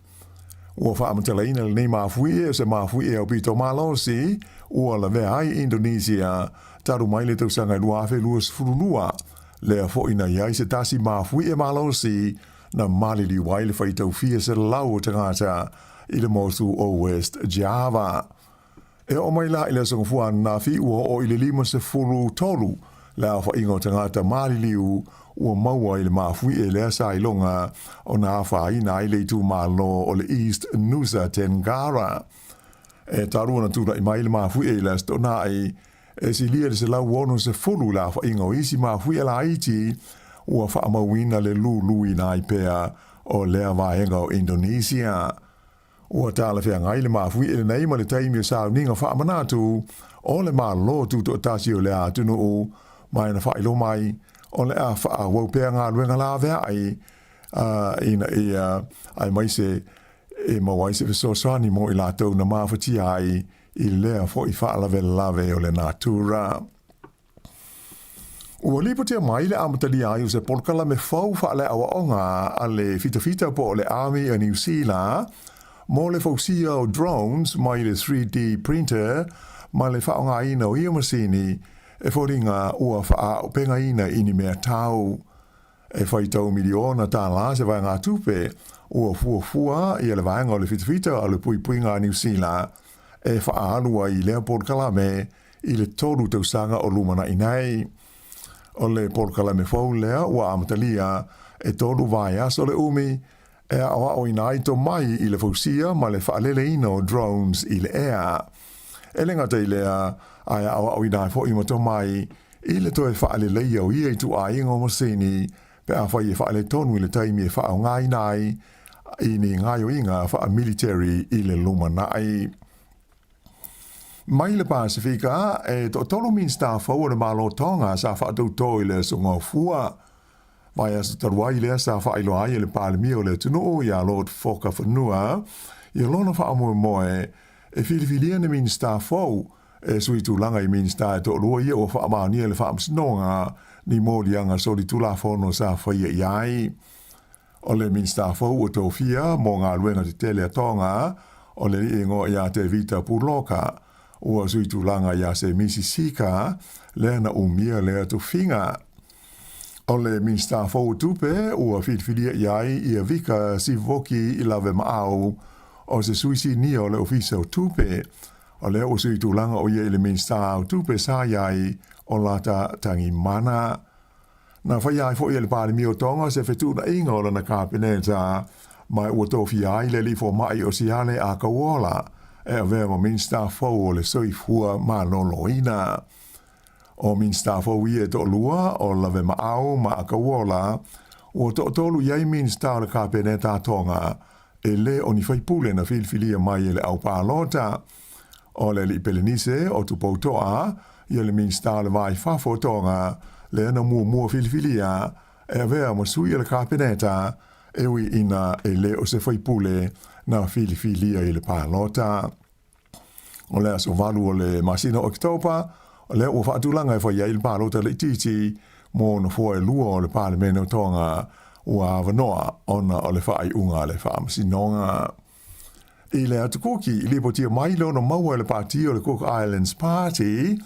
Ua faamatalaina lenei mafuie o se mafuie aupito malosi ua lavea ai Indonesia talu mai le tausaga e 2022, lea foi na i ai se tasi mafuie malosi na maliliu ai le faitau fia selau o tagata i le motu o West Java. E oo mai la i le Aso Gafua ananafi ua oo i le 53 le aofaiga o tagata maliliu ua maua i le mafuie lea sa iloga ona afaina ai le itumalo o le East Nusa Tenggara. E talu ona tulai mai le mafuie i le Aso Toonai, e silia i le 160 le aofaiga o isi mafuie laiti ua faamauina le luluina ai pea o lea vaega o Indonesia. Ua talafeagai le mafuie lenei ma le taimi o sauniga faamanatu o le Malo Tutoatasi o lea atunuu, ma e na faailoa mai o le a faaauau pea galuega laveai ina ia aemaise e maua ai se fesoasoani mo i latou na mafatia ai i lea foi faalavelave o le natura. Ua lipotia mai le amatalia ai o se polokalame fou faaleaoaoga a le fitafita po o le Army a Niu Sila mo le fausia o drones mai le 3D printer ma le faaaogaina o ia masini e foliga ua faaaupegaina i ni mea tau. E faitau miliona tālā se vaegatupe ua fuafua ia le vaega o le fitafita a le puipuiga a Niu Sila e faaalu ai i lea polokalame i le tolu tausaga o lumanai nei. O le polokalame fou lea ua amatalia e tolu vaiaso le umi e aoaoina ai tomai i le fausia ma le faaleleina o drones i le ea. E le gata i lea, ae aoaoina ai foi ma tomai i le toe faaleleia o ia ituaiga o masini pe afai e faaletonu i le taimi e faaaogaina ai i ni gaoioiga faamiliteri i le lumanai. Mai le Pasifika, e toatolu Minisita fou o le Malo Tonga sa faatautō i le Aso Gafua. Vaiaso talu ai lea sa faailoa ai e le Palemia o le atunuu ia Lord Fokafanua ia lona faamoemoe e filifilia ni Minisita fou e sui tulaga i Minisita e toalua ia ua faamaonia e le Faamasinoga ni moliaga solitulafono sa faia i ai. O le Minisita fou ua tofia mo galuega tetele a Tonga, o le alii igoa ia Tevita Puloka, ua sui tulaga ia Semisi Sika, lea na umia lea tofiga. O le Minisita fou o Tupe ua filifilia i ai ia Vika Sivoki Lavemaau, o se sui sinia o le Ofisa o Tupe. O lea ua sui tulaga o ia i le Minisita o Tupe sa i ai o Lata Tangimana. Na faia ai foi e le Palemia o Tonga se fetuunaiga o lana Kapeneta, ma ua tofia ai le alii fomai o Siale Akauola e avea ma Minisita fou o le Soifua Maloloina. O Minisita fou ia e toalua, o Lavemaau ma Akauola, ua toatolu i ai Minisita o le Kapeneta a Tonga, e le o ni faipule na filifilia mai e le au palota. O le alii Pelenise o Tupouto'a ia le Minisita o le Va i Fafo o Tonga, lea na muamua filifilia e avea ma sui o le Kapeneta, e ui ina e le o se faipule na filifilia i le palota. O le aso 8 o le masina o Oketopa, o lea ua faatulaga e fai ai le palota laitiiti mo nofoa e lua o le Palemene o Tonga ua avanoa ona o le faaiuga a le Faamasinoga. I le atu Kuki, i lipotia mai le ono maua e le pati o le Cook Islands Party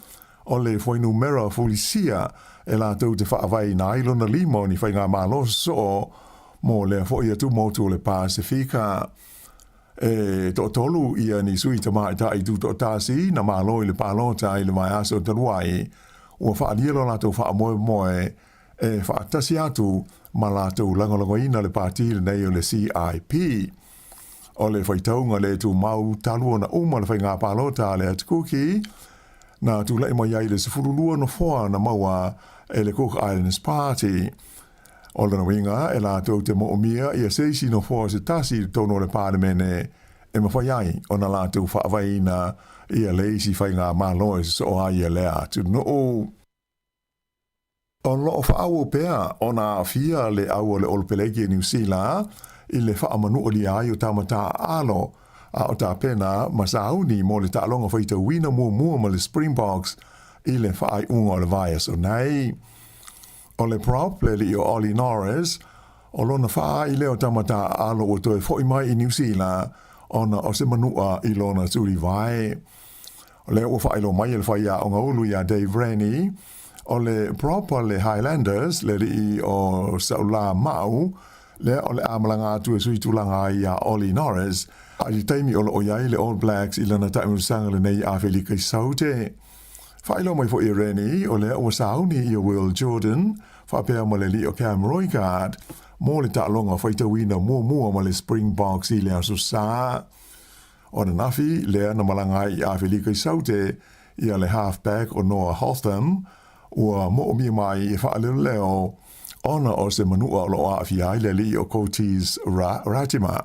o le fuainumera fulisia e latou te faavaeina ai lona lima o ni faigamalo sosoo mo lea foi atu motu o le Pasefika. E toatolu ia ni sui tamaitai tutoatasi na malo i le palota i le vaiaso talu ai, ua faaalia lo latou faamoemoe e faatasi atu ma latou lagolagoina le pati lenei o le CIP. O le faitauga le tumau talu ona uma le faiga palota a le Atu Kuki, na tula'i mai ai le 12 nofoa na maua e le Cook Islands Party. O lona uiga e latou te mo'omia ia se isi nofoa se tasi i totonu o le Palemene e mafai ai ona latou fa'avaeina ia le isi faigamalo e soso'o ai e lea atunu'u. O lo'o fa'aauau pea ona a'afia le au o le Olopeleki e Niusila i le fa'amanu'alia ai o tama ta'aalo a o tapena ma sauni mo le ta'aloga faitauina muamua ma le Springboks i le fa'ai'uga o le vaiaso nei. O le prop le ali'i o Ollie Norris, o lona fa'aa'i lea o tama ta'aalo ua toe fo'i mai i Niusila ona o se manu'a i lona tulivae. O lea ua faailoa mai e le faiaoga ulu iā Dave Rennie, o le prop a le Highlanders, le ali'i o Sa'ulā Ma'u, lea o le a malaga atu e sui tulaga ai iā Ollie Norris, i le taimi o lo'o i ai le All Blacks i lana ta'amilosaga lenei Afelika i Saute. Faailoa mai fo'i e Rennie, o lea ua sauni ia Will Jordan, faapea ma le ali'i o Cam Roigard, mo le ta'aloga faitauina muamua ma le Springboks i le Aso Sā. O ananafi lea na malaga ai i Afelika i Saute ia le halfback o Noah Hotham, ua mo'omia mai e fa'aleoleo ona o se manu'a o lo'o a'afia ai le ali'i o Cortez Ratima,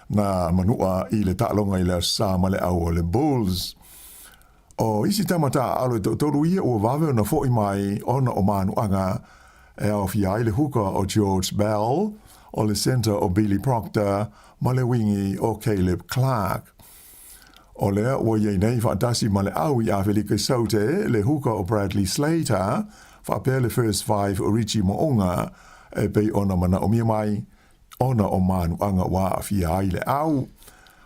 na manu'a i le ta'aloga i le Aso Sā ma le au o le Bulls. O isi tama ta'aalo e to'atolu ia ua vave ona fo'i mai ona o manu'aga e aofia ai le huka o George Bell, o le centre o Billy Proctor ma le wingi o Caleb Clarke. O lea ua i ai nei fa'atasi ma le au i Afelika i Saute le huka o Bradley Slater, fa'apea le first five o Richie Mo'unga e pei ona mana'omia mai ona o manu'aga ua a'afia ai le au.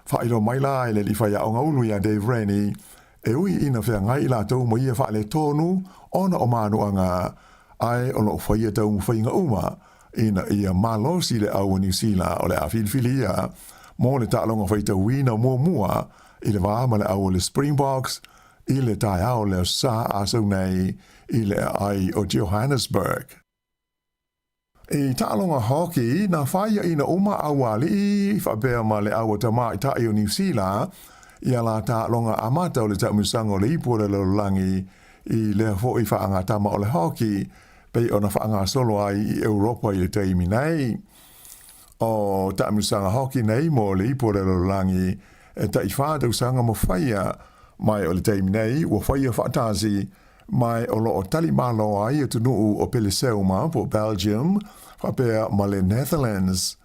Fa'ailoa mai la e le ali'i faiaoga ulu iā Dave Rennie, e ui ina feagai i latou ma ia fa'aletonu ona o manu'aga, ae o lo'o faia taumafaiga uma ina ia malosi le au a Niusila o le a filifilia mo le ta'aloga faitauina muamua i le va ma le au o le Springboks i le taeao le Aso Sā asau nei i le aai o Johannesburg. I ta'aloga hoki, na faia'ina uma auali'i fa'apea ma le au a tama'ita'i o Niusila ia la ta'aloga amata o le ta'amilosaga o le ipu o le lalolagi i lea fo'i fa'agatama o le hoki pei ona fa'agasolo ai i Europa i le taimi nei. O ta'amilosaga hoki nei mo le ipu o le lalolagi e ta'ifā tausaga ma faia, mai o le taimi nei ua faia fa'atasi mai o lo'o talimalo ai atunu'u o Peleseuma po o Belgium fa'apea ma le Netherlands.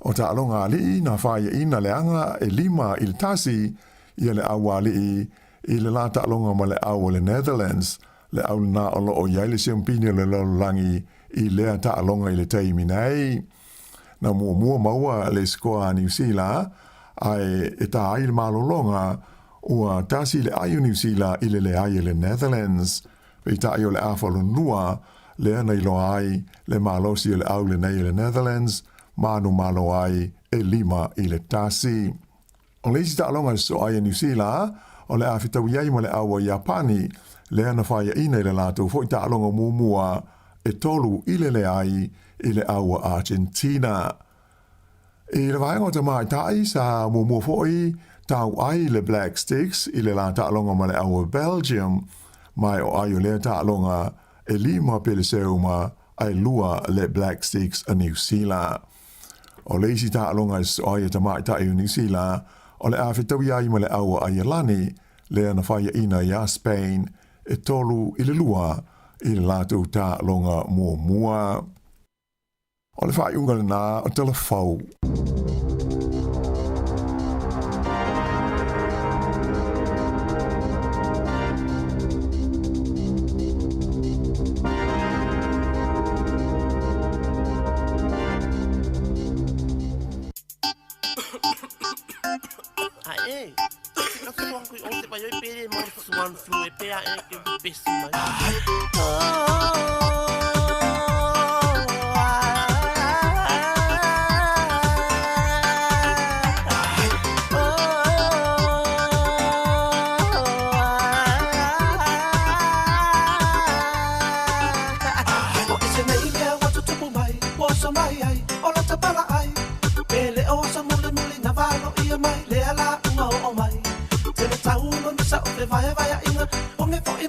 O ta'aloga ali'i na faia'ina le aga e 5-1 ia le auali'i i le la ta'aloga ma le au o le Netherlands, le au lenā o lo'o i ai le siampini o le lalolagi i lea ta'aloga i le taimi nei. Na muamua maua le sikoa a Niusila, ae e tā ai le malologa, ua tasi le ai o Niusila i le leai e le Netherlands. Peitai o le afa lonua lea na iloa ai le malosi o le au lenei e le Netherlands, manu malo ai e 5-1. O le isi ta'aloga e so'o ai e Niusila, o le a fetaui ai ma le au a Iapani, lea na faia'ina i le latou fo'i ta'aloga muamua e 3-leai i le au a Argentina. I le vaega o tama'ita'i sa muamua fo'i tau ai le Black Sticks i le la ta'aloga ma le au a Belgium, mai o ai o lea ta'aloga e 5 Peleseuma ae 2 le Black Sticks a Niusila. O le isi ta'aloga e so'o ai e tama'ita'i o Niusila, o le a fetaui ai ma le au a Aialani, lea na faia'ina iā Spain e 3-2 i le latou ta'aloga muamua. O le fa'ai'uga lenā o Talafou.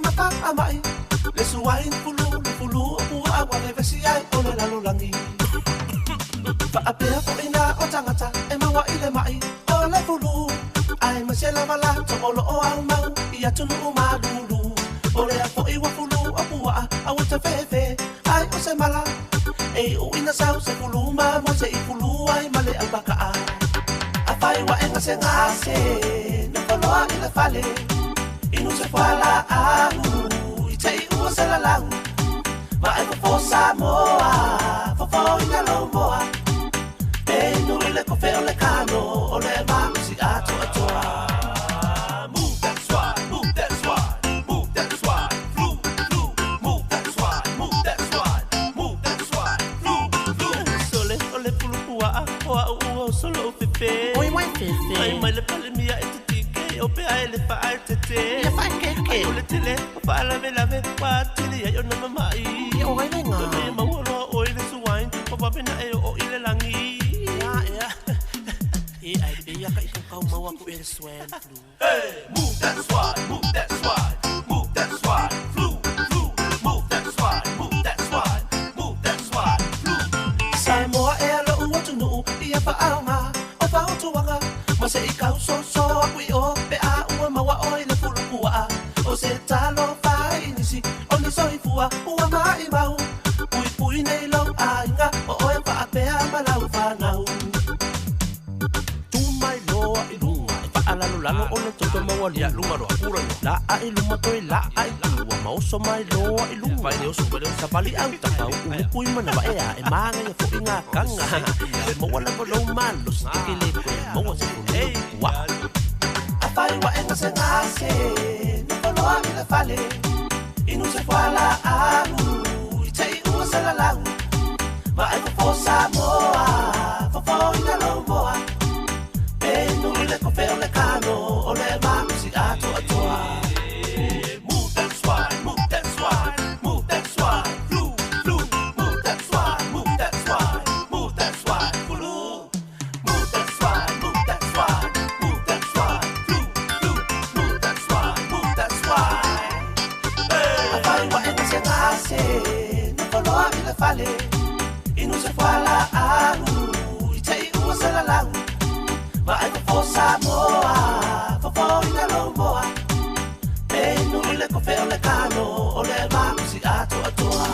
tagata a ma'i Le swine flu, le flu o pua'a ua vevesi ai o le lalolagi. Fa'apea fo'i na o tagata e maua i le ma'i o le fulu, aemaise lava latou o lo'o aumau i atunu'u malulu. O lea fo'i ua fulu o pua'a aua tafefe ai o se mala e i'u'ina sau se fulu mamoe se'i fulu ai ma le aupaka'a. Afai ua e gasegase, nofoloa i le fale, inu se fuala'au i te'i ua selalau, ma e fofo Samoa, fofoina lou moa, e inu i le kofe o le kano o le malosi atoatoa. Move that swine, move that swine, move that swine, flu, flu, move that swine, move that swine, move that swine, flu, flu. Sole o le fulu pua'a o a'u ua oso lo'u fefe. Oi mai fefe. Ai mai le palemia e tutike o pe ae le fa'aetete. Ia fa'aekeke. Ai o le tele o fa'alavelave ua atili ai ona mama'i. Ia o ai lega. E maua loa oe le swine o vavena e o'o i le lagi. Ia ea. E ai pe ia ka i kau maua ku e le swine flu. Hey, move that swine, move that swine, move that swine, flu, flu, move that swine, move that swine, move that swine, flu. Samoa e lo'u atunu'u ia fa'aoga o fautuaga ma se'i kausoso aku i o pe a ua maua oe le fulu pua'a o se talofa i nisi o ni soifua ua ma'imau puipui nei lou aiga o oe fa'apea ma lau fanau. Tu mai loa i luga e fa'alalolalo o le toto maualuga. Ia, luma loa, pura loa. La'a i luma toe la'a i tua ma oso mai loa i luga. Vai le oso, vai le oso. Savali au tapau ulupu i manawa ea e māgaia fo'i gakaga. E maua lava lou malosi e ke lē toe maua se fulu pua'a. Afai ua e gasegase, nofoloa i le fale, inu se fuala'au i te'i ua selalau, ma e fofo Samoa, fofoina lou moa, e inu i le kofe o le kano o le malosi atoatoa. Move that swine, move that swine, move that swine, flu, flu, move that swine, move that swine, move that swine, flu, move that swine, move that swine, move that swine, flu, flu, move that swine, move that swine. Afai ua e gasegase, nofoloa i le fale, inu se fuala'au i te'i ua selalau, ma e fofo Samoa, fofoina lou moa, e inu i le kofe o le kano o le malosi atoatoa.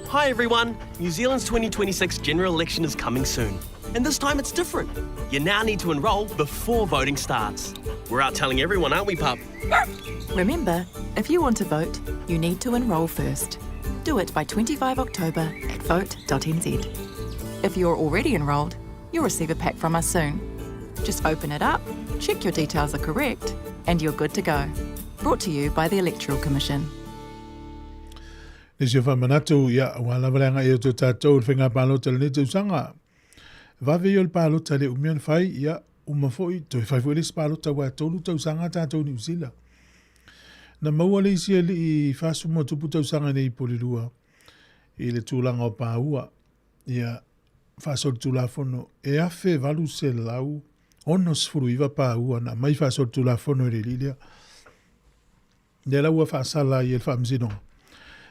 Hi everyone! New Zealand's 2026 general election is coming soon. And this time it's different. You now need to enrol before voting starts. We're out telling everyone, aren't we, pup? Remember, if you want to vote, you need to enrol first. Do it by 25 October at vote.nz. If you're already enrolled, you'll receive a pack from us soon. Just open it up, check your details are correct, and you're good to go. Brought to you by the Electoral Commission. Nisi o faamanatu, ia, ua lava le agai atu o tatou i le faiga palota i lenei tausaga. Vave ia o le palota e le umia ona fai, ia, uma foi, toe fai foi le isi palota aua e 3 tausaga tatou i Niu Sila. Na maua le isi alii 40+ tausaga i nei i Porirua i le tulaga o paua, ia, faasolitulafono e 1869 paua na aumai faasolitulafono e le alii lea. Lea la ua faasala ai e le Faamasinoga,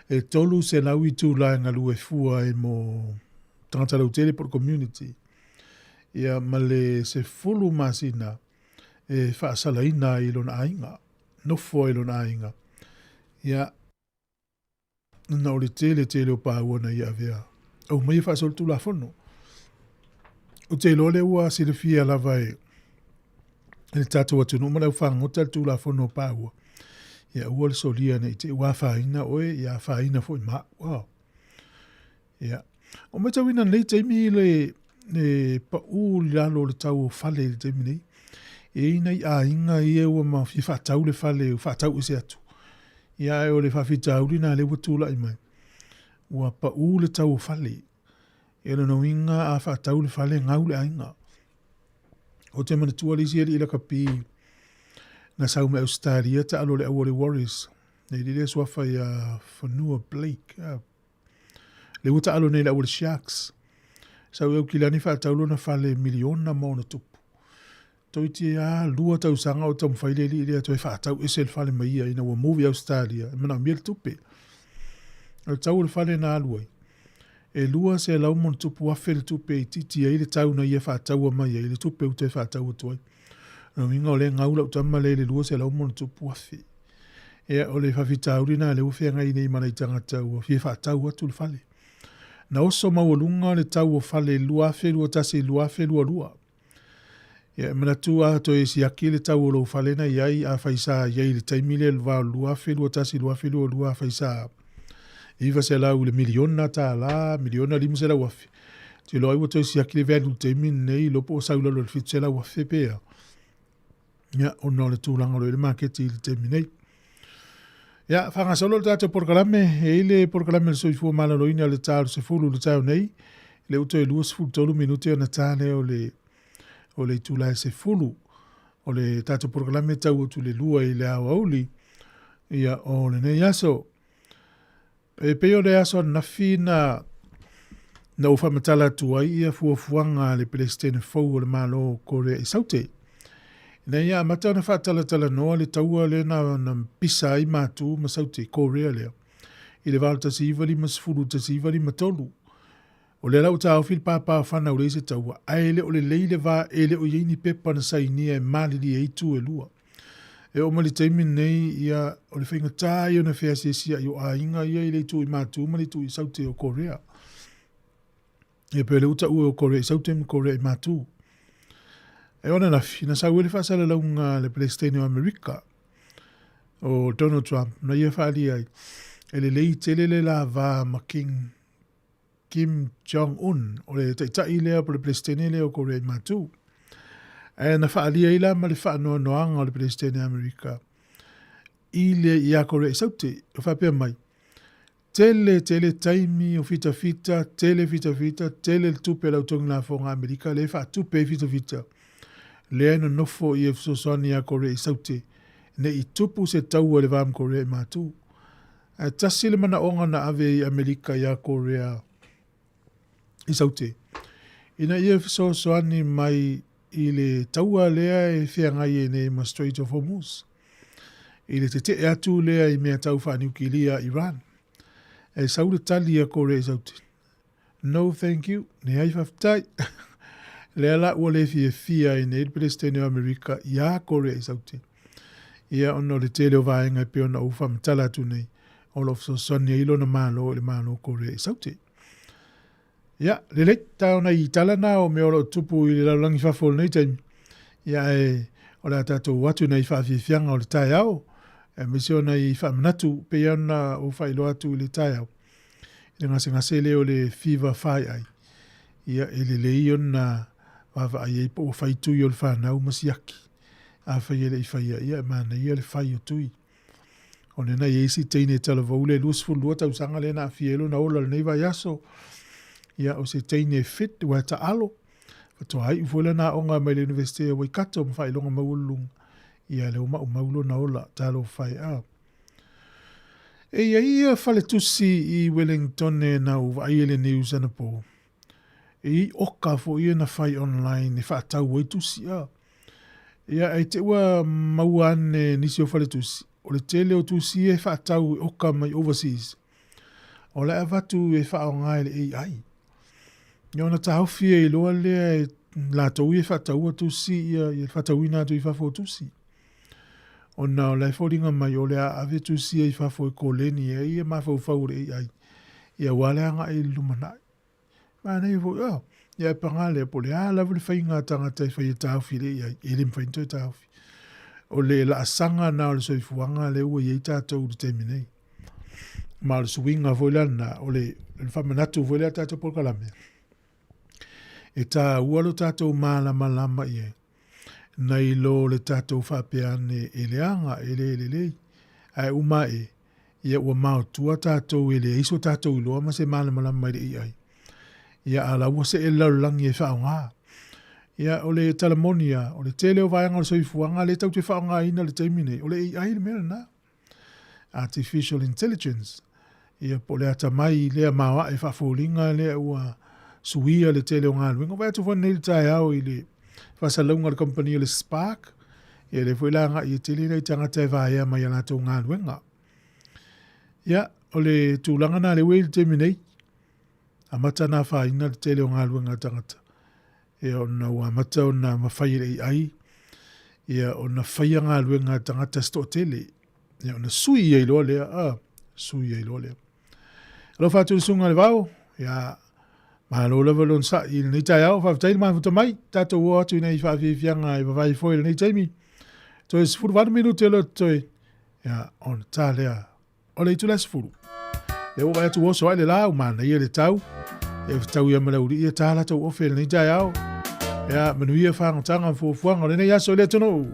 e 300 itula e galue fua ai mo tagata lautele po o le community, ia ma le 10 masina e faasalaina ai i lona aiga, nofo ai i lona aiga. Ia, ona o le tele tele o paua na ia avea aumai e faasolitulafono. Ou te iloa lea ua silafia lava e le tatou atunuu ma le aufagota le Tulafono o Paua. Ia aua le solia nei te i ua afaina oe, ia afaina foi ma au. Oh. Ia. O matauina nei taimi le, le paʻū i lalo o le tau o fale i le taimi nei. E i nai aiga ia ua ma fia faatau le fale, ua faatau ese atu. Ia ae o le faafitauli na lea ua tulai mai. Ua paʻū le tau o fale. E lona uiga a faatau le fale, gau le aiga. Ou te manatua le isi alii lakapi. Na sau mai Ausetalia taalo le au o le Warriors. Nei lea suafa ia Fonua Blake. Le ua taalo nei le au o le Sharks. Sau i Aukilani faatau lona fale miliona ma ona tupu. Toeitiiti lava 2 tausaga o taumafai le alii lea toe faatau ese le fale ma ia ina ua move i Ausetalia e manaomia le tupe. O le tau o le fale na alu ai, e 200 ma ona tupu afe le tupe e itiiti ai le tau na ia faataua mai ai le tupe ua toe faatau atu ai. O le uiga o lea e gau lau tama lea i le 200 ma ona tupu afe. Ia, o le faafitauli lena lea ua feagai nei ma nai tagata ua fia faatau atu le fale. Na oso maualuga le tau o fale i le 2021 2022. Ia, e manatu a toe siaki le tau o lou fale na i ai, afai sa i ai i le taimi lea i le va o le 2021 2022, afai sa 900 i le miliona tala, miliona 500,000. Te iloa ai ua toe siaki le value i le taimi lenei, iloa po o sau i lalo i le 700,000 pe a. Ia, ona o le tulaga o lo o i ai le maketi i le taimi nei. Ia, faagasolo le tatou polokalame, e i ai le polokalame o le soifua maloloina i le ta o le 10 i le taeao nei, lea ua toe 23 minute ona ta lea o le o le itula e 10. O le tatou polokalame e tau atu i le 2 i le aoauli, ia, o lenei aso. E pei o le aso ananafi na na ou faamatala atu ai ia fuafuaga a le Peresetene fou o le Malo o Korea i Saute. Ina ia amata ona faatalatalanoa le taua lea na, na pisa ai Matu ma Saute, Korea lea, i le va o le 1950 1953. O lea la ua taofi le pāpā o fanau leai se taua, ae e le o lelei le va e le o i ai ni pepa na sainia e malilie ai itu e lua. E oo mai le taimi lenei, ia, o le faigata ia ona feasiasia'i o aiga ia i le itu i Matu ma le itu i Saute o Korea. Ia pei o lea ua taua o Korea i Saute ma Korea i Matu. E o ananafi, na sau ai le faasalalauga a le Peresetene o Amerika, o Donald Trump, na ia faaalia ai, e lelei tele le la va ma King Kim Jong Un, o le taitai lea po o le Peresetene lea o Korea i Matu. Ae na faaalia ai la ma le faanoanoaga o le Peresetene a Amerika i le iā Korea i Saute, o faapea mai, tele tele taimi o fitafita, tele fitafita, tele le tupe a le au togi lafoga a Amerika lea e faatupe ai fitafita, lea e nonofo ia fesoasoani iā Korea i Saute ne i tupu se taua i le va ma Korea i Matu. Ae tasi le manaoga na ave i Amerika iā Korea i Saute, ina ia fesoasoani mai i le taua lea e feagai ai nei ma Strait of Hormuz, i le tete'e atu lea i mea tau faaniukilia a Iran. E sau le tali a Korea i Saute, No thank you, leai faafetai. Lea la ua le fiafia ai nei le Peresetene o Amerika iā Korea i Saute. Ia ona o le tele o vaega e pei ona ou faamatala atu nei, o lo o fesoasoani ai lona Malo i le Malo o Korea i Saute. Ia, lelei, ta ona i tala na o mea o lo o tupu i le lalolagi fafo o lenei taimi. Ia ae o le a tatou o atu i nai faafiafiaga o le taeao, aemaise o nai faamanatu pei ona ou faailoa atu i le taeao. I le gasegase lea o le fever faiai, ia e lelei ona vaavaai ai po ua fai tui o le fanau ma siaki. Afai e le i faia, ia e manaia le fai o tui. O lena e i ai si teine talavou le 22 tausaga lea na aafia ai lona ola i lenei vaiaso. Ia o se teine fit ua e taalo. Faatoa iu foi lana aoga mai le Universite o Waikato ma faailoga maualuluga. Ia lea ua maumau lona ola. Talofa e a. E i ai ia faletusi i Wellingtone na ou vaai ai i le news anapo. E i ai oka foi ia na fai online e faatau ai tusi a. Ia ae te ua maua ane nisi o faletusi, o le tele o tusi ia e faatau e oka mai overseas. O la e avatu e faaaoga e le AI. Ia ona taofi ai loa lea e latou ia e faataua tusi ia, ia le faatauina atu i fafo o tusi. Ona o la e foliga mai o le a ave tusi ia i fafo e koleni ai ia mafaufau o le AI, ia aua le agai i le lumanai. Manaia foi, oh, ia e paga lea, po o le a lava le faiga a tagata e fai e taofi i le AI, e le mafai ona toe taofi. O le laasaga lena o le soifuaga lea ua i ai tatou i le taimi nei. Ma o le suiga foi la lena, o le faamanatu foi lea a tatou polokalame, e taua lo tatou malamalama i ai, nai lo le tatou faapea ane e leaga, e le lelei, ae uma ae, ia ua maotua tatou e leai so tatou iloa ma se malamalama i le AI. Ia a la ua see le lalolagi e faaaoga. Ia, o le tala moni lava, o le tele o vaega o le soifuaga lea tatou te faaaogaina i le taimi nei, o le AI le mea lena. Artificial Intelligence. Ia, po o le atamai lea maoae faafoliga lea ua suia le tele o galuega. Vaai atu foi nei le taeao i le faasalalauga a le kamupani o le Spark, ia lea foi la agai e tele nai tagata e vaea mai a latou galuega. Ia, o le tulaga na lea ua i ai le taimi nei, amata na afaina le tele o galuega a tagata. Ia, ona ua amata ona mafai e le AI, ia, ona faia galuega a tagata se toatele. Ia, ona sui ai loa lea, a, sui ai loa lea. Alofa atu le susuga i le Vao, ia, malo lava le onosai i lenei taeao, faafetai le mafuta mai, tatou o atu i nei faafiafiaga e vavae foi i lenei taimi. Toe 18 minute o lea o totoe, ia, ona ta lea o le itula e 10. Lea ua vaai atu ua oso ae le la, ua manaia le tau. E fetau ia ma le aualii e tā latou ofe i lenei taeao. Ia, manuia fagotaga ma fuafuaga o lenei aso i le atunuu.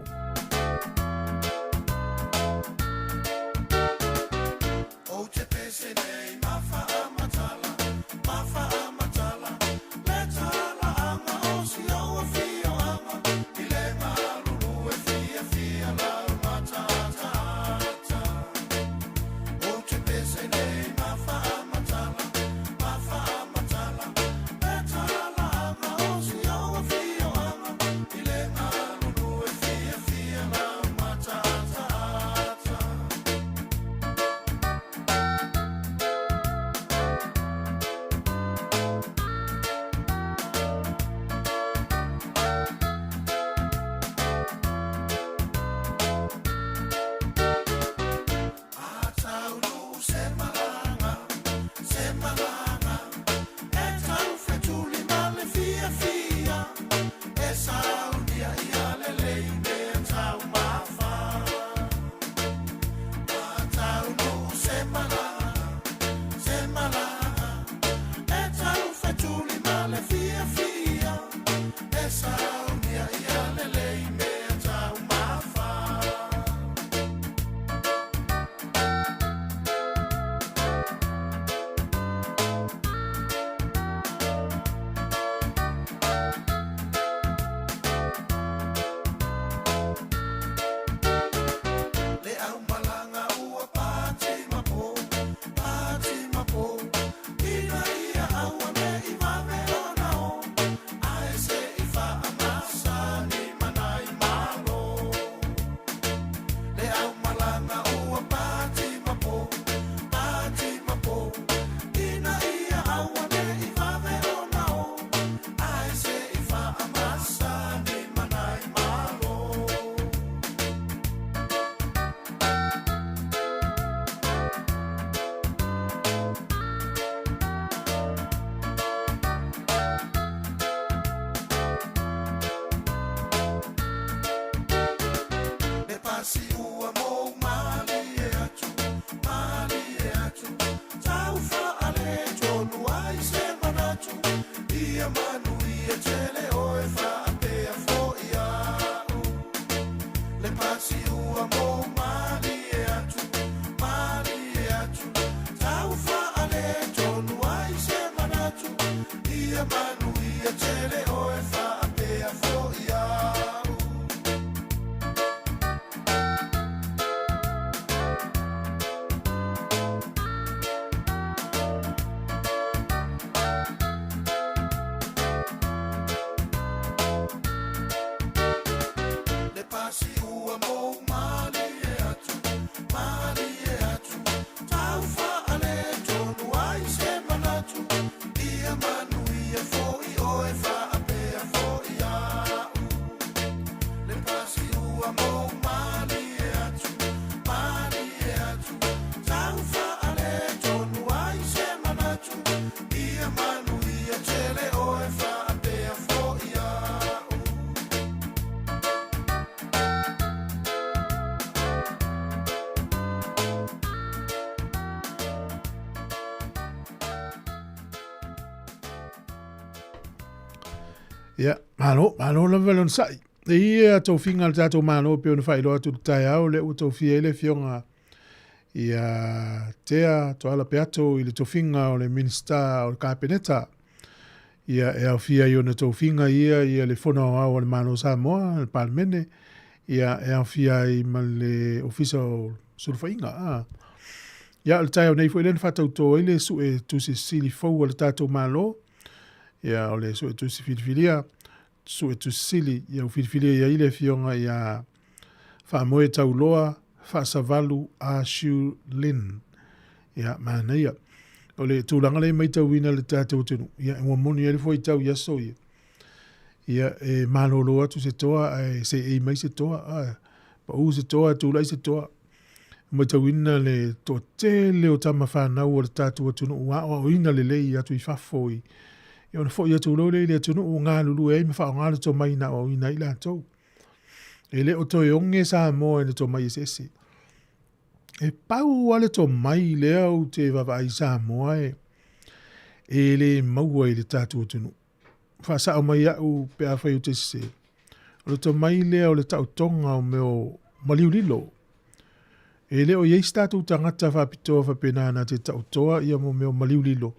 Ia, malo, malo lava le onosai. E ia tofiga a le tatou Malo e pei ona faailoa atu i le taeao lea ua tofia ai le Afioga ia Tea Toala Peato i le tofiga o le Minisita o le Kapeneta. Ia, e aofia i ona tofiga ia, ia le Fono Aoao a le Malo o Samoa, le Palemene, ia, e aofia ai ma le Ofisa o Sulufaiga. A. Ia, o le taeao nei foi lea na faatautō ai le sue tusi sili fou a le tatou Malo, ia, o le sue tusi filifilia, sue tusi sili, ia, ua filifilia i ai le afioga ia Faamoe Tauloa Faasavalu Ah Shu Lin. Ia, manaia. O le tulaga lea e matauina i le tatou atunuu, ia, ua moni ai le fuaitau i aso ia. Ia, e malolo atu se toa ae seei mai se toa, a, pau se toa, tulai se toa. Matauina le toatele o tama fanau o le tatou atunuu aoaoina lelei atu i fafo i, ia ona foi atu loa lea i le atunuu galulue ai ma faaaoga le tomai na aoaoina ai latou. E le o toe oge Samoa i le tomai eseese. E pau lava le tomai lea ou te vaavaai i Samoa e, e le maua i le tatou atunuu. Faasao mai au pe afai ou te sese. O le tomai lea o le taotoga o mea o maliu lilo. E le o i ai se tatou tagata faapitoa faapena na te taotoa ia mo mea o maliu lilo.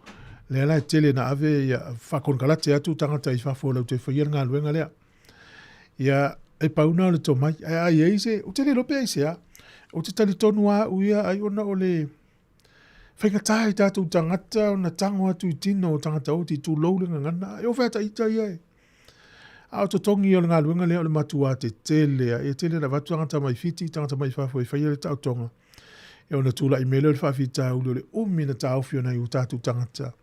Lea la e tele na ave ia faakonekarate atu tagata i fafo latou te faia le galuega lea. Ia, e pau na o le tomai. Ae a i ai se, ou te le iloa pe aisea. Ou te talitonu lava au ia, ai ona o le faigata i tatou tagata ona tago atu i tino o tagata oti, tulou le gagana. E ofe ata ita ia e. A o totogi o le galuega lea o le matua tetele lava. E tele na avatu tagata mai Fiti, tagata mai fafo e faia le taotoga. E ona tulai mai lea o le faafitauli o le umi na taofi o nai o tatou tagata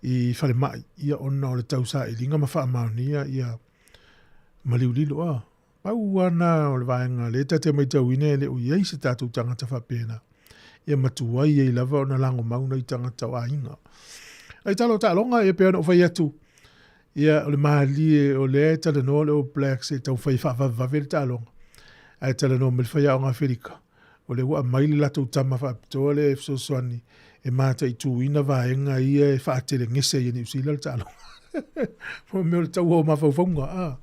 i falemai, ia ona o le tausailiga ma faamaonia ia maliu lilo. A pau lava na o le vaega lea ta te matauina e le o i ai se tatou tagata faapena. Ia matuai ai lava ona lagomau nai tagata o aiga. Ai tala o taaloga, ia pei ona ou fai atu, ia o le malie o lea e talanoa le All Blacks e taumafai e faavavevave le taaloga, ae talanoa mai le faiaoga Aferika, o lea ua aumai le latou tama faapitoa lea e fesoasoani e mataituina vaega ia e faatelegese ai e Niu Sila le taaloga. Mo mea o le taua o mafaufauga. Ah.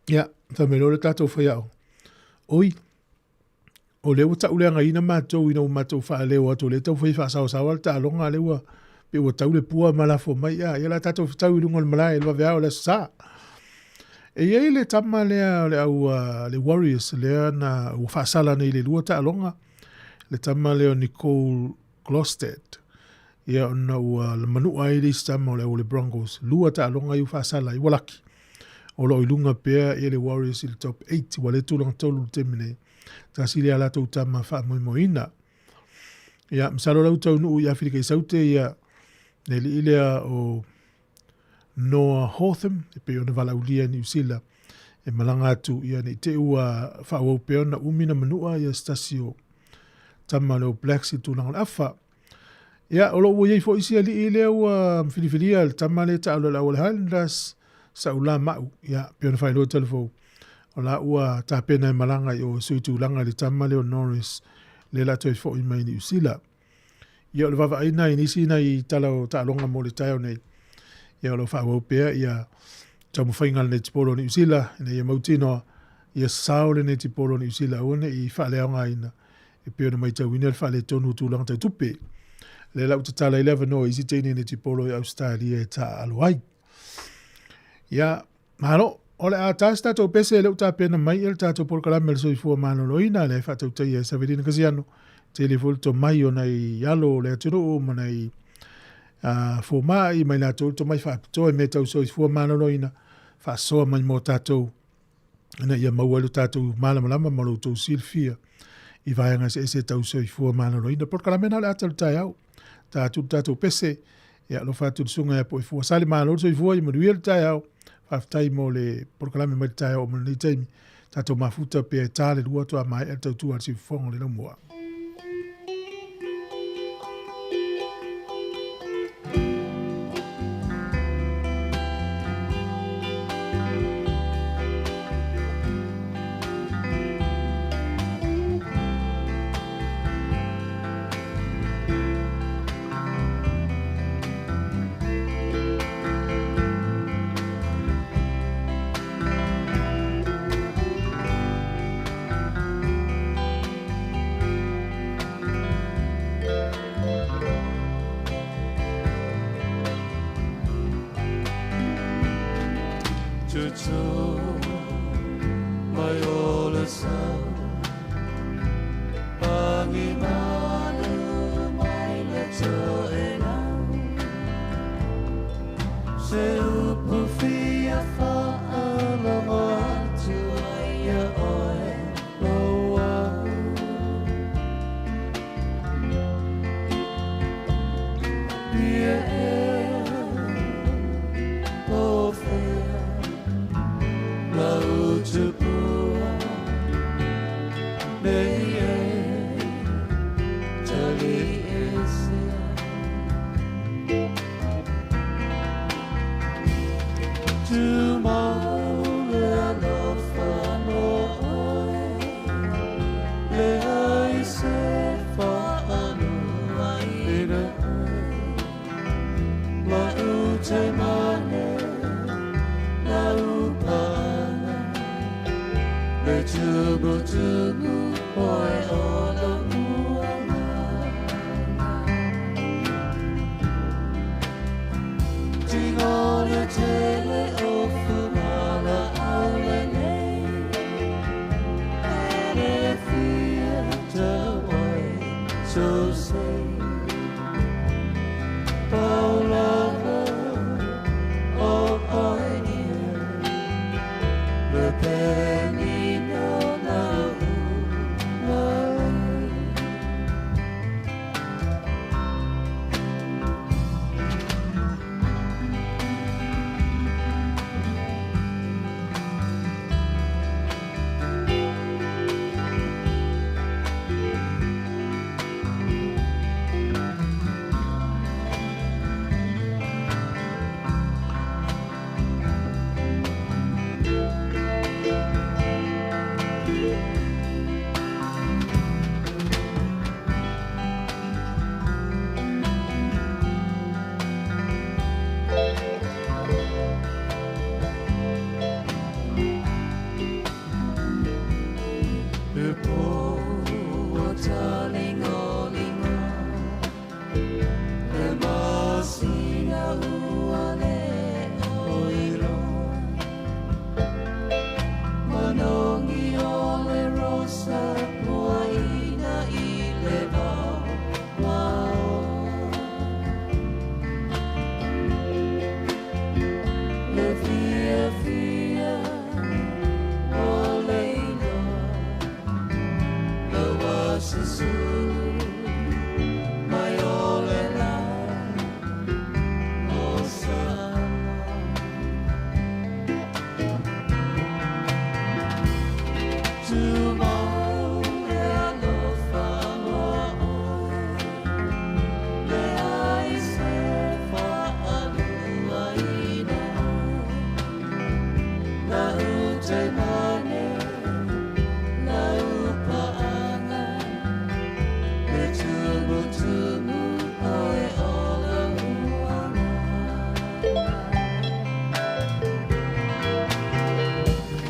Ia, fai mai loa le tatou faiaoga. Oi, o lea ua tauleagaina matou ina ua matou faaleo atu o lea e taumafai e faasaosaoa le taaloga, a lea ua pei ua tau le pua ma lafo mai, a ia o le a tatou fetau i luga o le malae i le vaveao o le Aso Sa. E i ai le tama lea o le au le Warriors lea na ua faasala nei i le lua taaloga, le tama lea o Nicole Glosted. Ia ona ua manua ai le isi tama o le au o le Broncos, lua taaloga ia ua faasala ai, ua laki. O lo o i luga pea ia le Warriors i le top 8, ua le tulaga tolu i le taimi nei. Tasi lea latou tama faamoemoeina. Ia, masalo la ua taunuu i Aferika i Saute ia le alii lea o Noah Hotham, e pei ona valaaulia e Niu Sila e malaga atu ia ne i te i ua faaauau pea ona umi na manua ia se tasi o tama o le All Blacks i le tulaga o le afa. Ia, o lo o ua i ai foi isi alii lea ua filifilia le tama lea e taalo i le au o le Highlanders, Saula Ma'u, ia, pei ona faailoa telefou, o la ua tapena e malaga i o e sui tulaga i le tama lea o Norris, lea la toe foi mai Niu Sila. Ia, o le vaavaai na i nisi nai tala o taaloga mo le taeao nei. Ia, o lo o faaauau pea ia taumafaiga a le netipolo o Niu Sila, ina ia mautinoa ia sao le netipolo o Niu Sila aua ne i faaleaogaina e pei ona matauina le faaletonu o tulaga tau tupe. Lea la ua tatala ai le avanoa i isi teine netipolo i Ausetalia e taaalo ai. Ia, malo, o le a ta se tatou pese lea ua tapena mai le tatou polokalame o le soifua maloloina lea e faatautaia e Savelina Kasiano. Tele foi le tomai o nai alo o le atunuu ma nai fomai mai latou le tomai faapitoa i mea tau soifua maloloina faasoa mai mo tatou ina ia maua ai lo tatou malamalama ma lo outou silafia i vaega eseese tau soifua maloloina. Polokalame na o le ata o le taeao. Ta atu le tatou pese, ia alofa atu le susuga ia Poifua. Sale malo le soifua, ia manuia le taeao. Faafetai mo le polokalame mai le taeao oo mai lenei taimi. Tatou mafuta pea e ta le lua faatoa maea le tautua a le siufofoga o le laumua. Lagi malu mai le toelau Se upu fia whaalogo atu ai ia oe lau Pia ea o fea lau tupua nei e tali esea. Tumau le alofa mo oe, le ai se whaaluaina oe. Lau te mane, lau pāna, le tumu tumu oe o lau uanga. Tingona tele o fumala aule nei, e fia te wai so sei. Paulava o oe nia, le penina lau mai. E po talingolingo, e masina ua le oiloa. Manongi o le rosa puaina i le vao maoa. Le fia fia o le iloa, lau asusu mai o le la o Samoa. Tumau le alofa mo oe, le ai se whaaluaina oe. Lau te mane, lau paanga, le tumu tumu oe o lau uanga.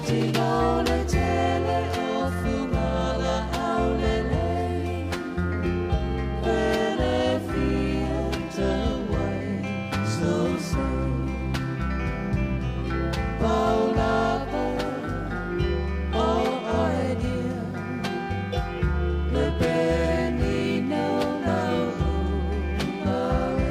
Tingona tele o fumala aulelei, ele fia te wai so sei. Paulava o oe nia, le penina lau mai.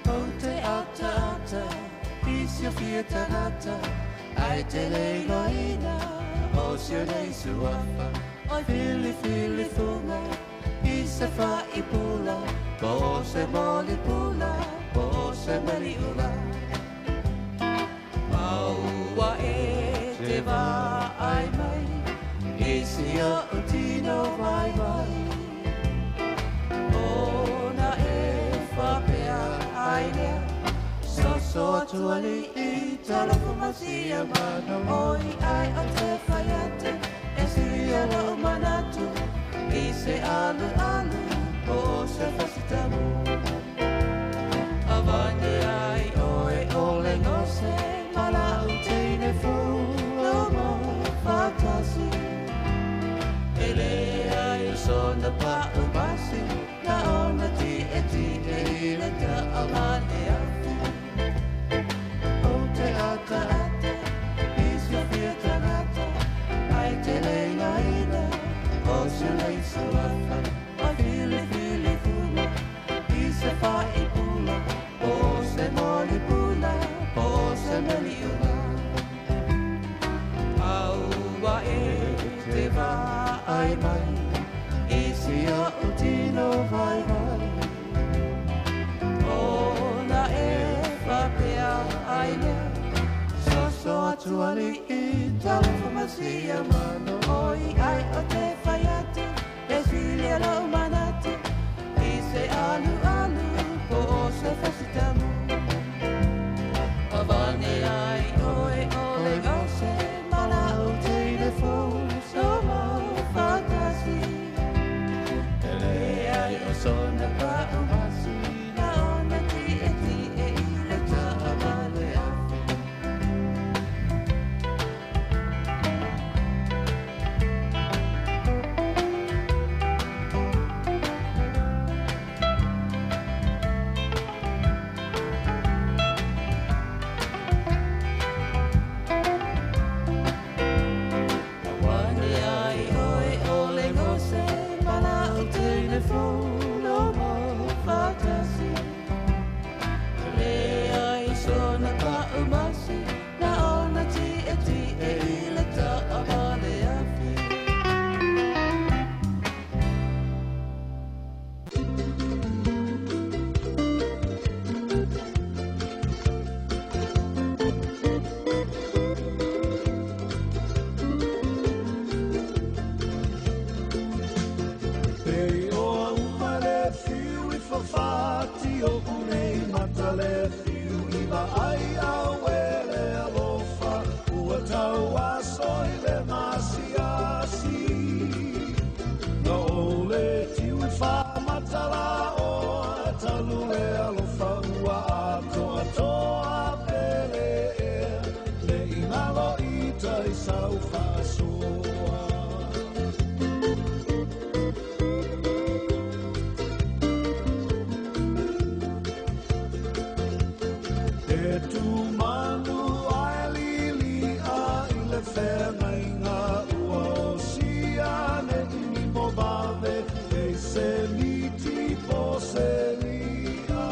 O te ata ata, i si o fia tangata, ai te le iloina, o si o nei suafa, oi fili fili funga, i se fa i pula, po se moli pula, po se meli ula. Maua e te va I si o tino vai vai O na e whapea ai lea So atu ali i talofa masia mano Oi ai o te whai atu E siria la o manatu I se alu alu o se fasitamu Avane ai oe ole ngose Mala o teine fulo mo fatasi Ele ai o sona pa umasi Na ona ti e ti e ile ta amane afi O te ata ata I se fia tangata Ai te leina ina O se lei suafa O fili fili fula I se fa i pula O se moli pula O se meli ula Aua e te va ai mai I si o tino vai vai O na e whapea ai lea So atu ali i talofa masia mano Oi ai o te whai atu E silia lo manatu I se alu alu Po o se fasitamu Avane ai oe ole ose Mala o teine fou So mo fatasi Ele ai o sona pa umasi Na ona ti e ti e ile ta amale afi Wane ai oe ole ngose Mala o teine fulo mo fatasi Le ai sona pa umasi Na ona ti e ti e ile ta amale afi Te oa uma le fiu i whawhati o unei mata le fiu i va ai au e le alofa ua tau aso i le masiasi. Na o le tiu i whamatala o talu le alofa ua atoa toa pele e le ingalo i tai sau whasoa. E tu manu ai lili a i le whengainga ua o sia ne ini mo vave e se miti po se lia.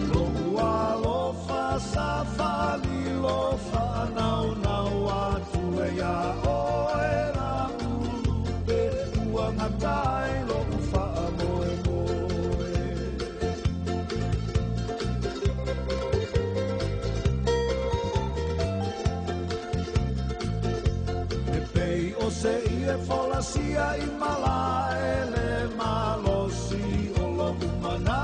Lo ua lofa sa fali lofa nau nau atu e ia oe la ulupe ua ngatai lo ufa moe moe. E pei o se i e folasia i malae le malosi o lo umana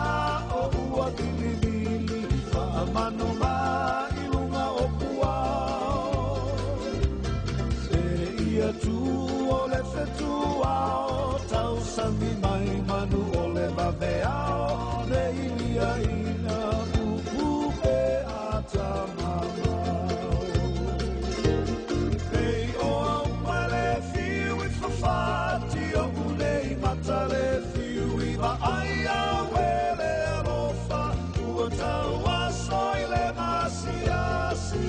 o ua vilivili whaamanu ma i lunga o puao. E ia tu o le whetuao tausami mai manu o le vaveao le ilia ina upupe ata mamao. Pei o au male fiu i whawhati o unei mata le fiu i va ai au e le alofa ua tau aso i le masiasi.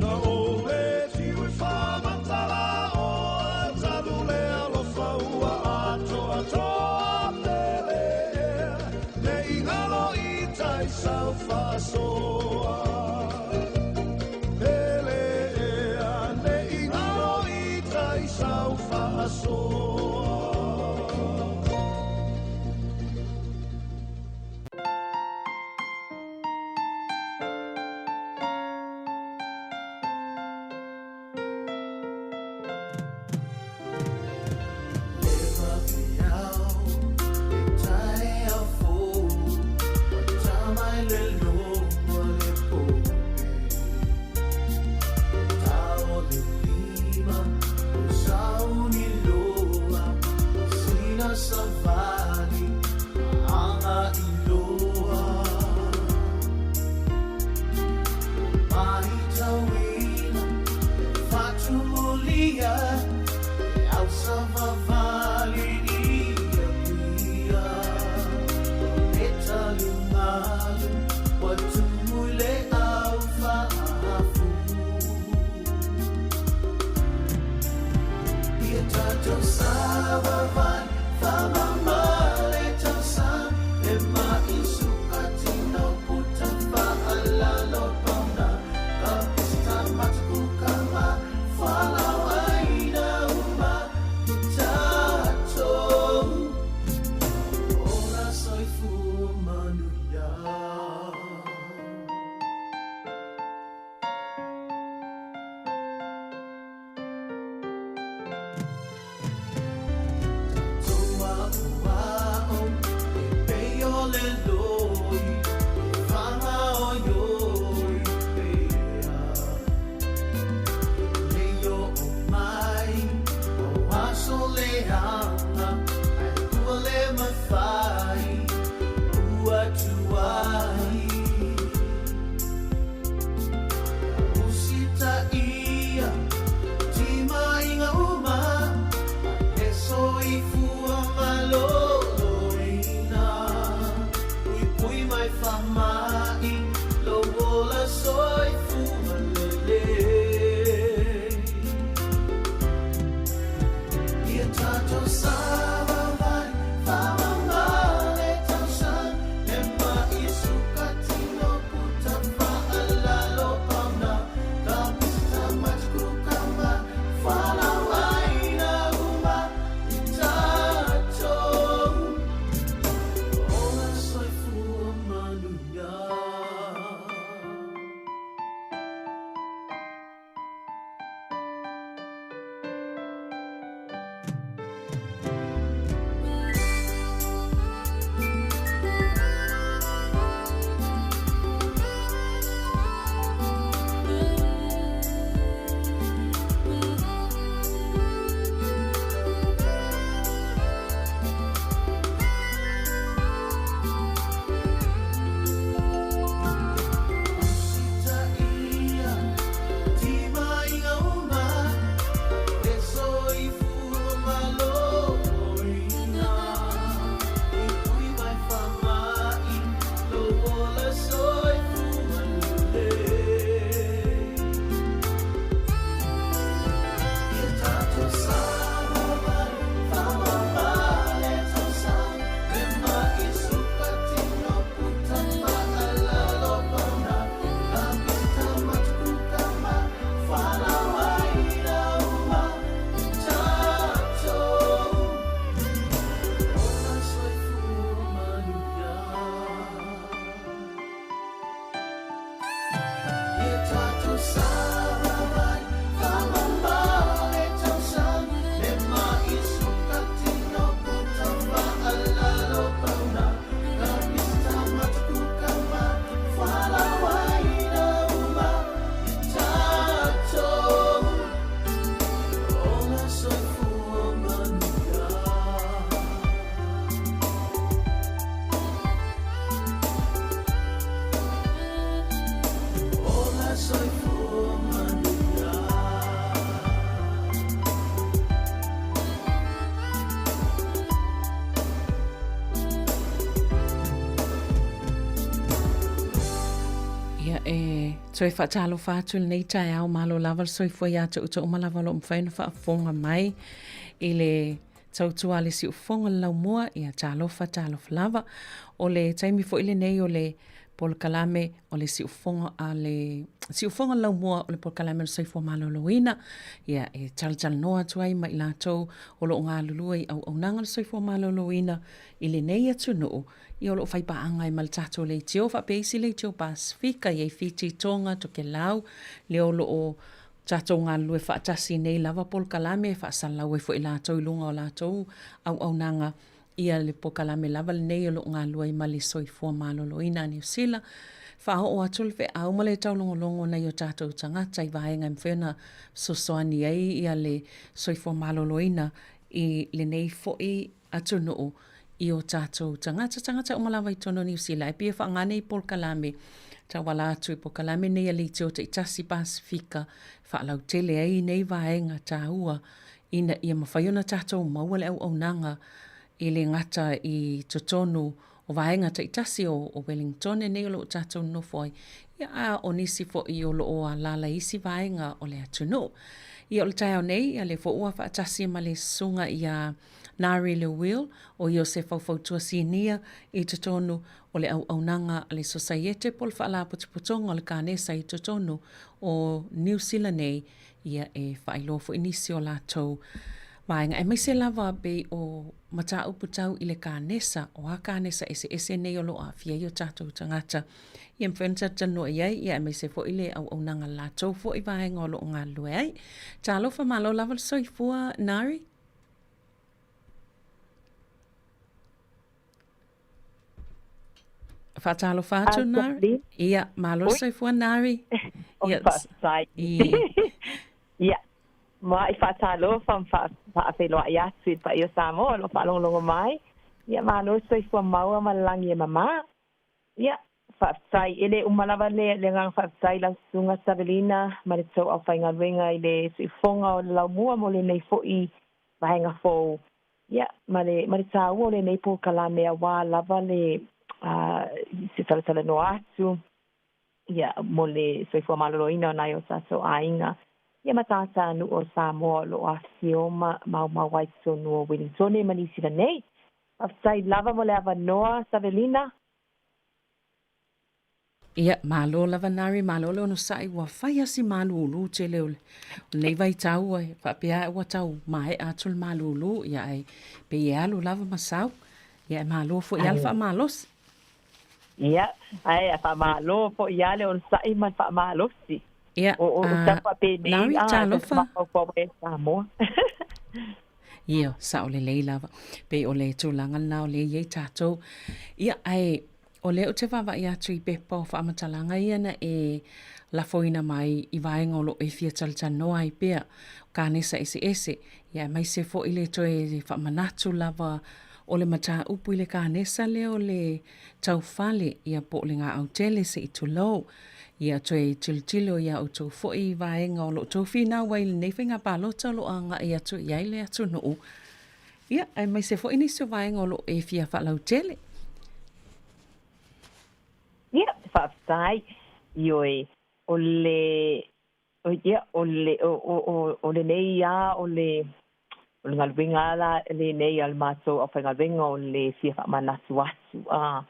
Na o le fiu i whamatala o talu le alofa ua tumulia e ausavavali ia pia. O le talumalu ua tumu i le au faafu. Ia tatou savavali faamama le tausaga le ma'i sukatino puta faalalo pauna ka pista matakukama fualaauaina uma i tatou ola soifua manuia. Tatou aoao e pei o le loi e faagaoioi pea. E lei oo mai o aso leaga ae ua le mafai ua tuai. Ia usitaia timaiga uma a le soifua maloloina. Puipui mai faamai lou ola soifua lelei. Ia tatou savavali faamama le tausaga le ma'i sukatino puta faalalo pauna ka pista matakukama fualaauaina uma i tatou ola soifua manuia. Usitaia timaiga uma le soifua maloloina. Puipui mai faamai lou ola soifua lelei. Ia tatou savavali faamama le tausaga le ma'i sukatino puta faalalo pauna ka pista matakukama fualaauaina uma i tatou ola soifua manuia. Ia tatou savavali faamama le tausaga le ma'i sukatino puta faalalo pauna ka pista matakukama fualaauaina uma i tatou ola soifua manuia. Ola soifua manuia. Ia e toe faatalofa atu i lenei taeao malo lava le soifua ia te outou uma lava o lo o mafai ona faafofoga mai i le tautua a le siufofoga o le laumua, ia talofa talofa lava. O le taimi foi lenei o le polokalame o le siufofoga a le siufofoga o le laumua o le polokalame o le soifua maloloina, ia e talatalanoa atu ai ma i latou o lo o galulue i auaunaga o le soifua maloloina i lenei atunuu, ia o lo o fai paaga ai ma le tatou leitio faapea isi leitio Pasefika, i ai Fiti, Tonga, Tokelau, lea o lo o tatou galulue faatasi nei lava polokalame e faasalalau ai foi latou i luga o latou auaunaga ia le polokalame lava lenei o lo o galulue ai ma le soifua maloloina a Niu Sila. Faaoo atu le feau ma le taulogologo o nai o tatou tagata i vaega e mafai ona fesoasoani ai ia le soifua maloloina i lenei foi atunuu i o tatou tagata, tagata uma lava i totonu o Niu Sila. E pei e faaaoga nei polokalame. tauala atu i polokalame nei a Leitio Taitasi Pasefika e faalautele ai nei vaega taua ina ia mafai ona tatou maua le auaunaga e le gata i totonu o vaega taitasi o Wellingtone nei o lo o tatou nonofo ai, ia a o nisi foi o lo o alaala i isi vaega o le atunuu. Ia o le taeao nei, ia lea foi ua faatasi ma le susuga ia Nari Lewil, o ia o se faufautua sinia i totonu o le auaunaga a le Sosaiete po o le Faalapotopotoga o le Kanesa i totonu o Niu Sila nei, ia e faailoa foi nisi o latou vaega, aemaise lava pei o mataupu tau i le kanesa, o a kanesa eseese nei o lo o aafia ai o tatou tagata. Ia e mafai ona talatalanoa i ai, ia aemaise foi le auaunaga a le latou foi vaega o lo o galulue ai. Talofa, malo lava le soifua, Nari. Faatalofa atu, Nari. Ia, malo le soifua, Nari. Ia, Ia, ma i faatalofa ma faafeiloai atu i le paia o Samoa o lo o faalogologo mai. Ia, malo le soifua maua ma le lagi e mama. Ia, faafetai. E le uma lava le le agaga faafetai i lau susuga Savelina ma le tou aufaigaluega i le siufofoga o le laumua mo lenei foi vaega fou. Ia, ma le ma le taua o lenei polokalame aua lava le se talatalanoa atu ia, mo le soifua maloloina o nai o tatou aiga, ia ma tātānuu o Samoa o lo o afifio ma maumau ai totonu o Welingtone ma Niu Sila nei. Faafetai lava mo le avanoa, Savelina. Ia, malo lava Nari, malo le onosai, ua fai lava si malūlū tele o lenei vaitau, e faapea ua tau maea atu le malūlū, ia ae pei e alu lava ma sau, ia e malo foi lava le faamalosi. Ia, ae faamalo foi lava le onosai ma le faamalosi. Ia, O, o, o tau faapenei, Nari, a, talofa. mafaufau ai Samoa. Ia, sao lelei lava. Pei o le tulaga lena o lea e i ai tatou. Ia, ae o lea ou te vaavaai atu i pepa o faamatalaga ia na e lafoina mai i vaega o lo o e fia talatalanoa ai pea, o kanesa eseese, ia aemaise foi le toe faamanatu lava o le mataupu i le kanesa lea o le taufale, ia po o le gaau tele se i tulou. Ia toe tilotilo i a outou foi vaega o lo o outou finau ai i lenei faiga palota o lo o agai atu i ai le atunuu, ia, aemaise foi nisi o vaega o lo o e fia faalautele. Ia, faafetai. Ioe, o le, ia, o le, o, o, o, o lenei lava o le, o le galuega la lenei a le matou aufaigaluega o le fia faamanatu atu, a,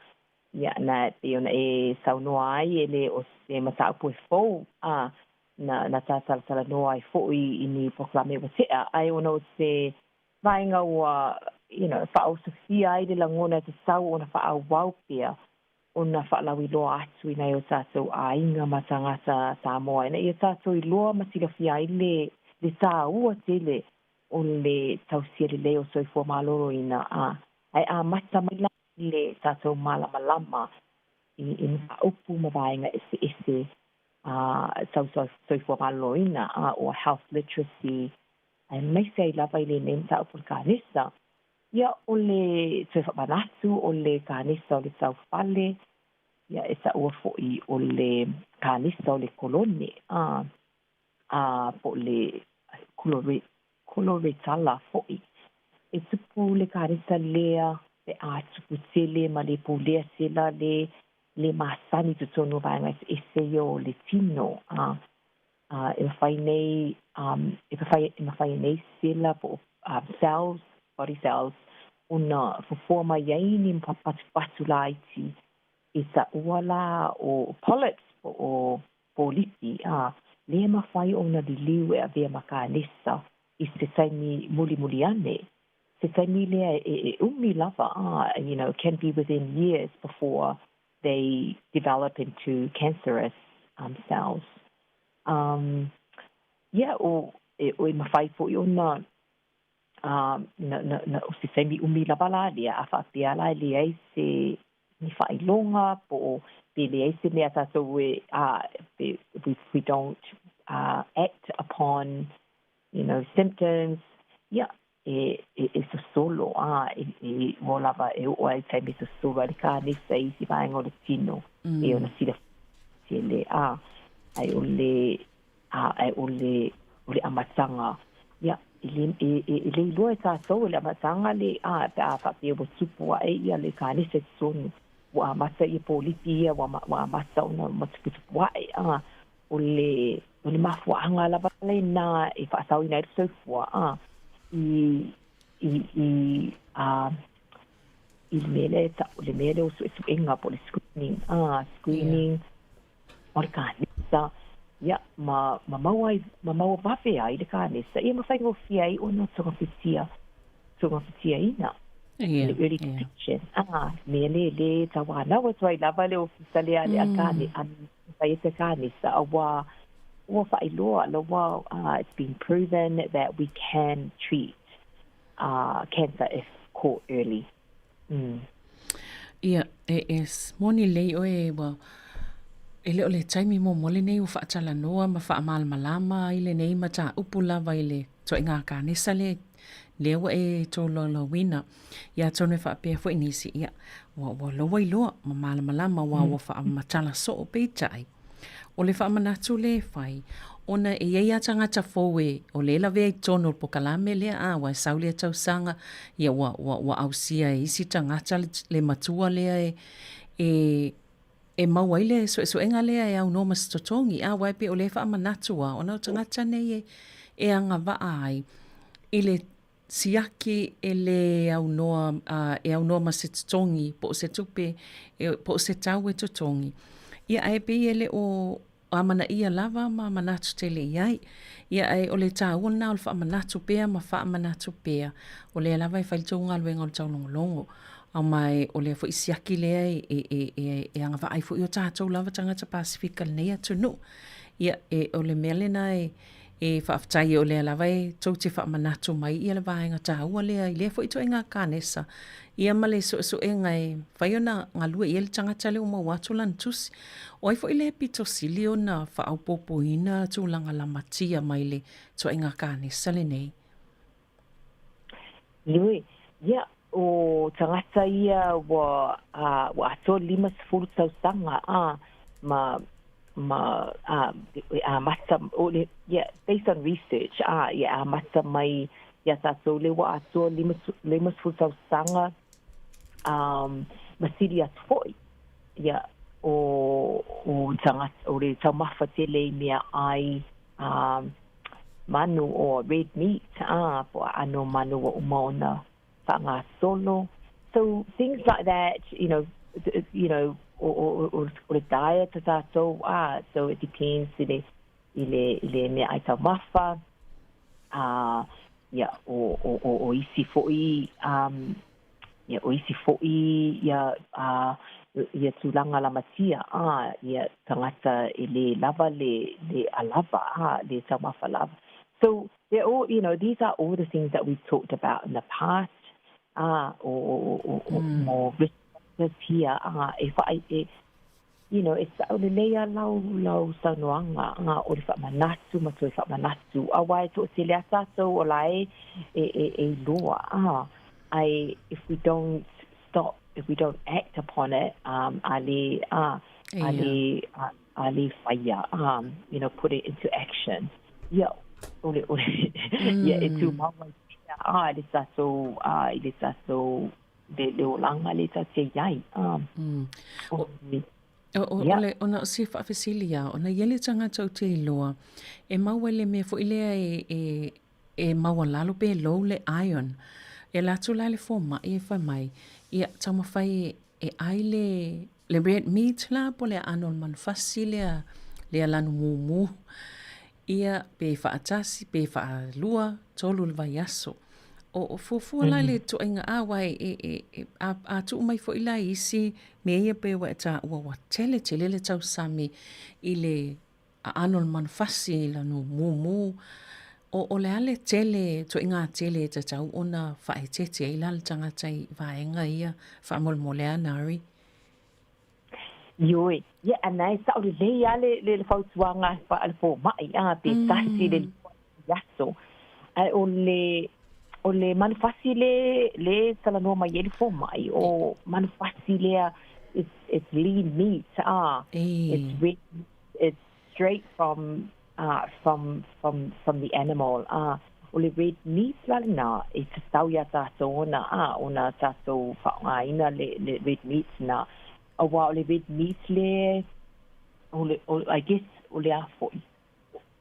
ia, na, pei ona e saunoa ai, e le o se mataupu e fou, a, na, na ta talatalanoa ai foi i ni polokalame ua tea, ae ona o se vaega ua, you know, faaosofia ai le lagona e tatau ona faaauau pea ona faalauiloa atu i nai o tatou aiga ma tagata Samoa ina ia tatou iloa ma silafia ai le, le tāua tele o le tausia lelei o soifua maloloina, a, ae amata mai la i le tatou malamalama i, i mataupu ma vaega eseese a, tau soifua maloloina, a, o health literacy, aemaise ai lava i lenei mataupu o le kanesa. Ia, o le toe faamanatu o le kanesa o le taufale, ia e taua foi o le kanesa o le kolone, a, a po o le koloretala foi. E tupu le kanesa lea pe a tupu tele ma le pulea sela le le masani i totonu o vaega eseese ia o le tino, a, a e mafai nei, um, e mafai, e mafai nei sela po o cells, body cells, ona fofoa mai ai ni patupatu laiti e taua la o polyps po o polipi, a lē mafai ona liliu e avea ma kanesa i se taimi mulimuli ane. Se taimi lea e, e umi lava, a, you know, can be within years before they develop into cancerous um, cells. Um, ia, o, e, o e mafai foi ona um, na, na, na, o se taimi umi lava la lea, a faapea la e leai se ni faailoga po o pe leai se mea tatou e, a, pe, we, we don't act upon, you know, symptoms, ia, e, e, e sosolo, a, e, e, ua lava e oo ai i taimi e sosolo ai le kanesa i isi vaega o le tino, e ona silafia. tele a ae o le a ae o le o le amataga ia e le e e e le iloa e tatou le amataga le a pe a faapea ua tupu aʻe ia le kanesa i totonu ua amata ia polipi ia ua ua amata ona ma tuputupu aʻe a o le o le mafuaaga lava lena e faasaoina ai le soifua a i i i a i le mea lea e ta'u le mea lea o su'esu'ega po o le screening a screening o le kanesa ia ma ma maua ai ma maua vave ai le kanesa ia ma faigofie ai ona togafitia togafitiaina le early detection a mea lea lē tauanau atu ai lava le ofisa lea a le akane a fai e te kanesa auā ua faailoa ua it's been proven that we can treat uh, cancer if caught early. Mm. Ia, e, e moni lelei oe ua e le o le taimi muamua lenei ua faatalanoa ma faamalamalama i lenei mataupu lava i le ituaiga kanesa lea lea ua e tolaulauina. Ia atonu e faapea foi nisi, ia, ua, ua loua iloa ma malamalama aua ua faamatala soo peitai. O le faamanatu lea e fai, ona e i ai lava tagata fou e, o lea e lavea i totonu o le polokalame lea, a, aua e sau lea tausaga, ia ua, ua, ua ausia e isi tagata le, le matua lea e, e, e maua ai le suesuega lea e aunoa ma se totogi, a, aua e pei o lea e faamanatu lava, ona o tagata nei e, e agavaa ai i le siaki e lē aunoa e aunoa ma se totogi po o se tupe po o se tau e totogi. Ia ae pei e le o amanaia lava ma manatu tele i ai. Ia ae o le tāua lena o le faamanatu pea ma faamanatu pea, o lea lava e fai le tou galuega o le taulogologo. Ma o lea foi siaki lea e, e, e, e, e agavaa ai foi o tatou lava tagata Pasefika i lenei atunuu. Ia, e, o le mea lena e, E faafetai o lea lava e tou te faamanatu mai ia le vaega taua lea i lea foi ituaiga kanesa ia ma le suesuega e mafai ona galue i ai le tagata lea ua maua atu lana tusi. O ai foi lea pito sili ona faaopoopoina tulaga lamatia mai le ituaiga kanesa lenei? Ioe, ia, o tagata ia ua, ā, ua atoa 50 tausaga, ā, ma, ma, ā, e amata, o le, ia, based on research, ā, ia amata mai iā tātou lea ua atoa 50 tausaga, ā, ma sili atu foi, ia, o, o tagata, o le taumafa tele i meaai, ā, manu o red meat, ā, po o aano manu ua uma ona faagasolo. So things like that, you know, you know, o, o, o, o le diet a tātou, ā, so it depends i le, i le, i le meaai taumafa, ā, ia, o, o, o, o isi foi, um, Ia, o isi foʻi ia, a, ia tulaga lamatia, a, ia tagata e lē lava le, le alawa, a, le taumafa lava. So, they're all, you know, these are all the things that we've talked about in the past, a, o, o, o, o, mo risk factors here, a, e whaai, e, you know, e sa'o lelei a lau, lau saunoaga, a, o le faamanatu ma toe faamanatu, auā e toʻatele a tatou o la e, e, e, e iloa, a, ae if we don't stop, if we don't act upon it, um, a lē, a, a lē, a, a lē faia, um, you know, put it into action, ia, o le, o le, ia, e tumau ai pea, a, i le tatou, a, i le tatou le, le olaga le tatou te i ai. Um, O, o, o, o le, ona o se faafesili a, ona i ai le tagata ou te iloa, e mau ai le mea foi lea e, e, e maualalo pe low le iron. E ala atu la i le fomai e fai mai, ia taumafai e, e ai le, le red meat la po o le aano o le manufasi lea, lea lanu mumu, ia pe faatasi, pe faalua, tolu le vaiaso. O, o fuafua la le ituaiga a, aua e, e, e, e, a, a tuu mai foi la i isi mea ia pei ua e taua ua tele tele le tausami i le aano o le manufasi i lanu mumu. O, o le a le tele, ituaiga tele e tatau ona faaeteete ai la le tagata i vaega ia faamolemole a Nari? Ioe, ia, ana e sa'o lelei a le, le, le fautuaga a le fomai, a, pe tasi le lua i aso. Ae o le, o le manufasi le, le talanoa mai ai le fomai, o manufasi lea, it's, it's lean meat. It's red, it's straight from from from from the animal. O le red meat la lena e tatau iā tātou ona ona tātou faaaogaina le le red meat na. Aua o le red meat le o le o I guess o le a foi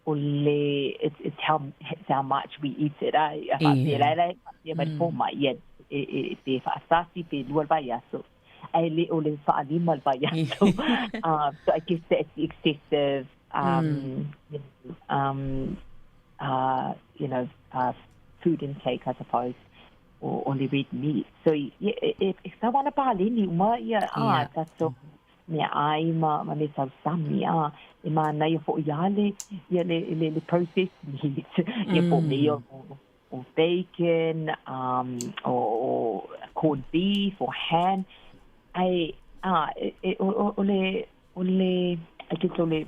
o le it's it's how it's how much we eat it a faapea la la e faapea mai le fomai ia e e pe faatasi pe lua le vaiaso ae le o le faalima le vaiaso. So I guess that's excessive you know, you know, food intake, I suppose, o le red meat. So, e, e, e tatau ana paleni uma ia, a, tātou meaai ma, ma mea tausami, a, e mānaia foʻi a le, ia le, le, le processed meat, ia po o mea o, o bacon, o, o corned beef, o ham, ae, a, e, e, o, o, o le, o le, I guess o le,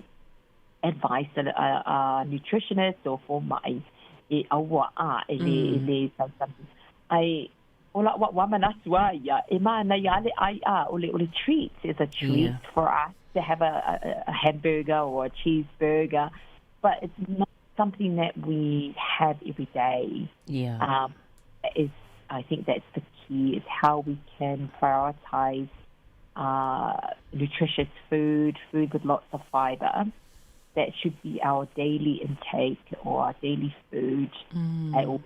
advice a, a, a nutritionist o fomai e aua a e le, e le tausami. Ae o la'u a'u a manatu a ia, e mānaia a le ʻai a, o le, o le treat, it's a treat for us to have a, a, a hamburger or a cheeseburger, but it's not something that we have every day. Is, I think that's the key, is how we can prioritize nutritious food, food with lots of fiber. That should be our daily intake or our daily food. Ae o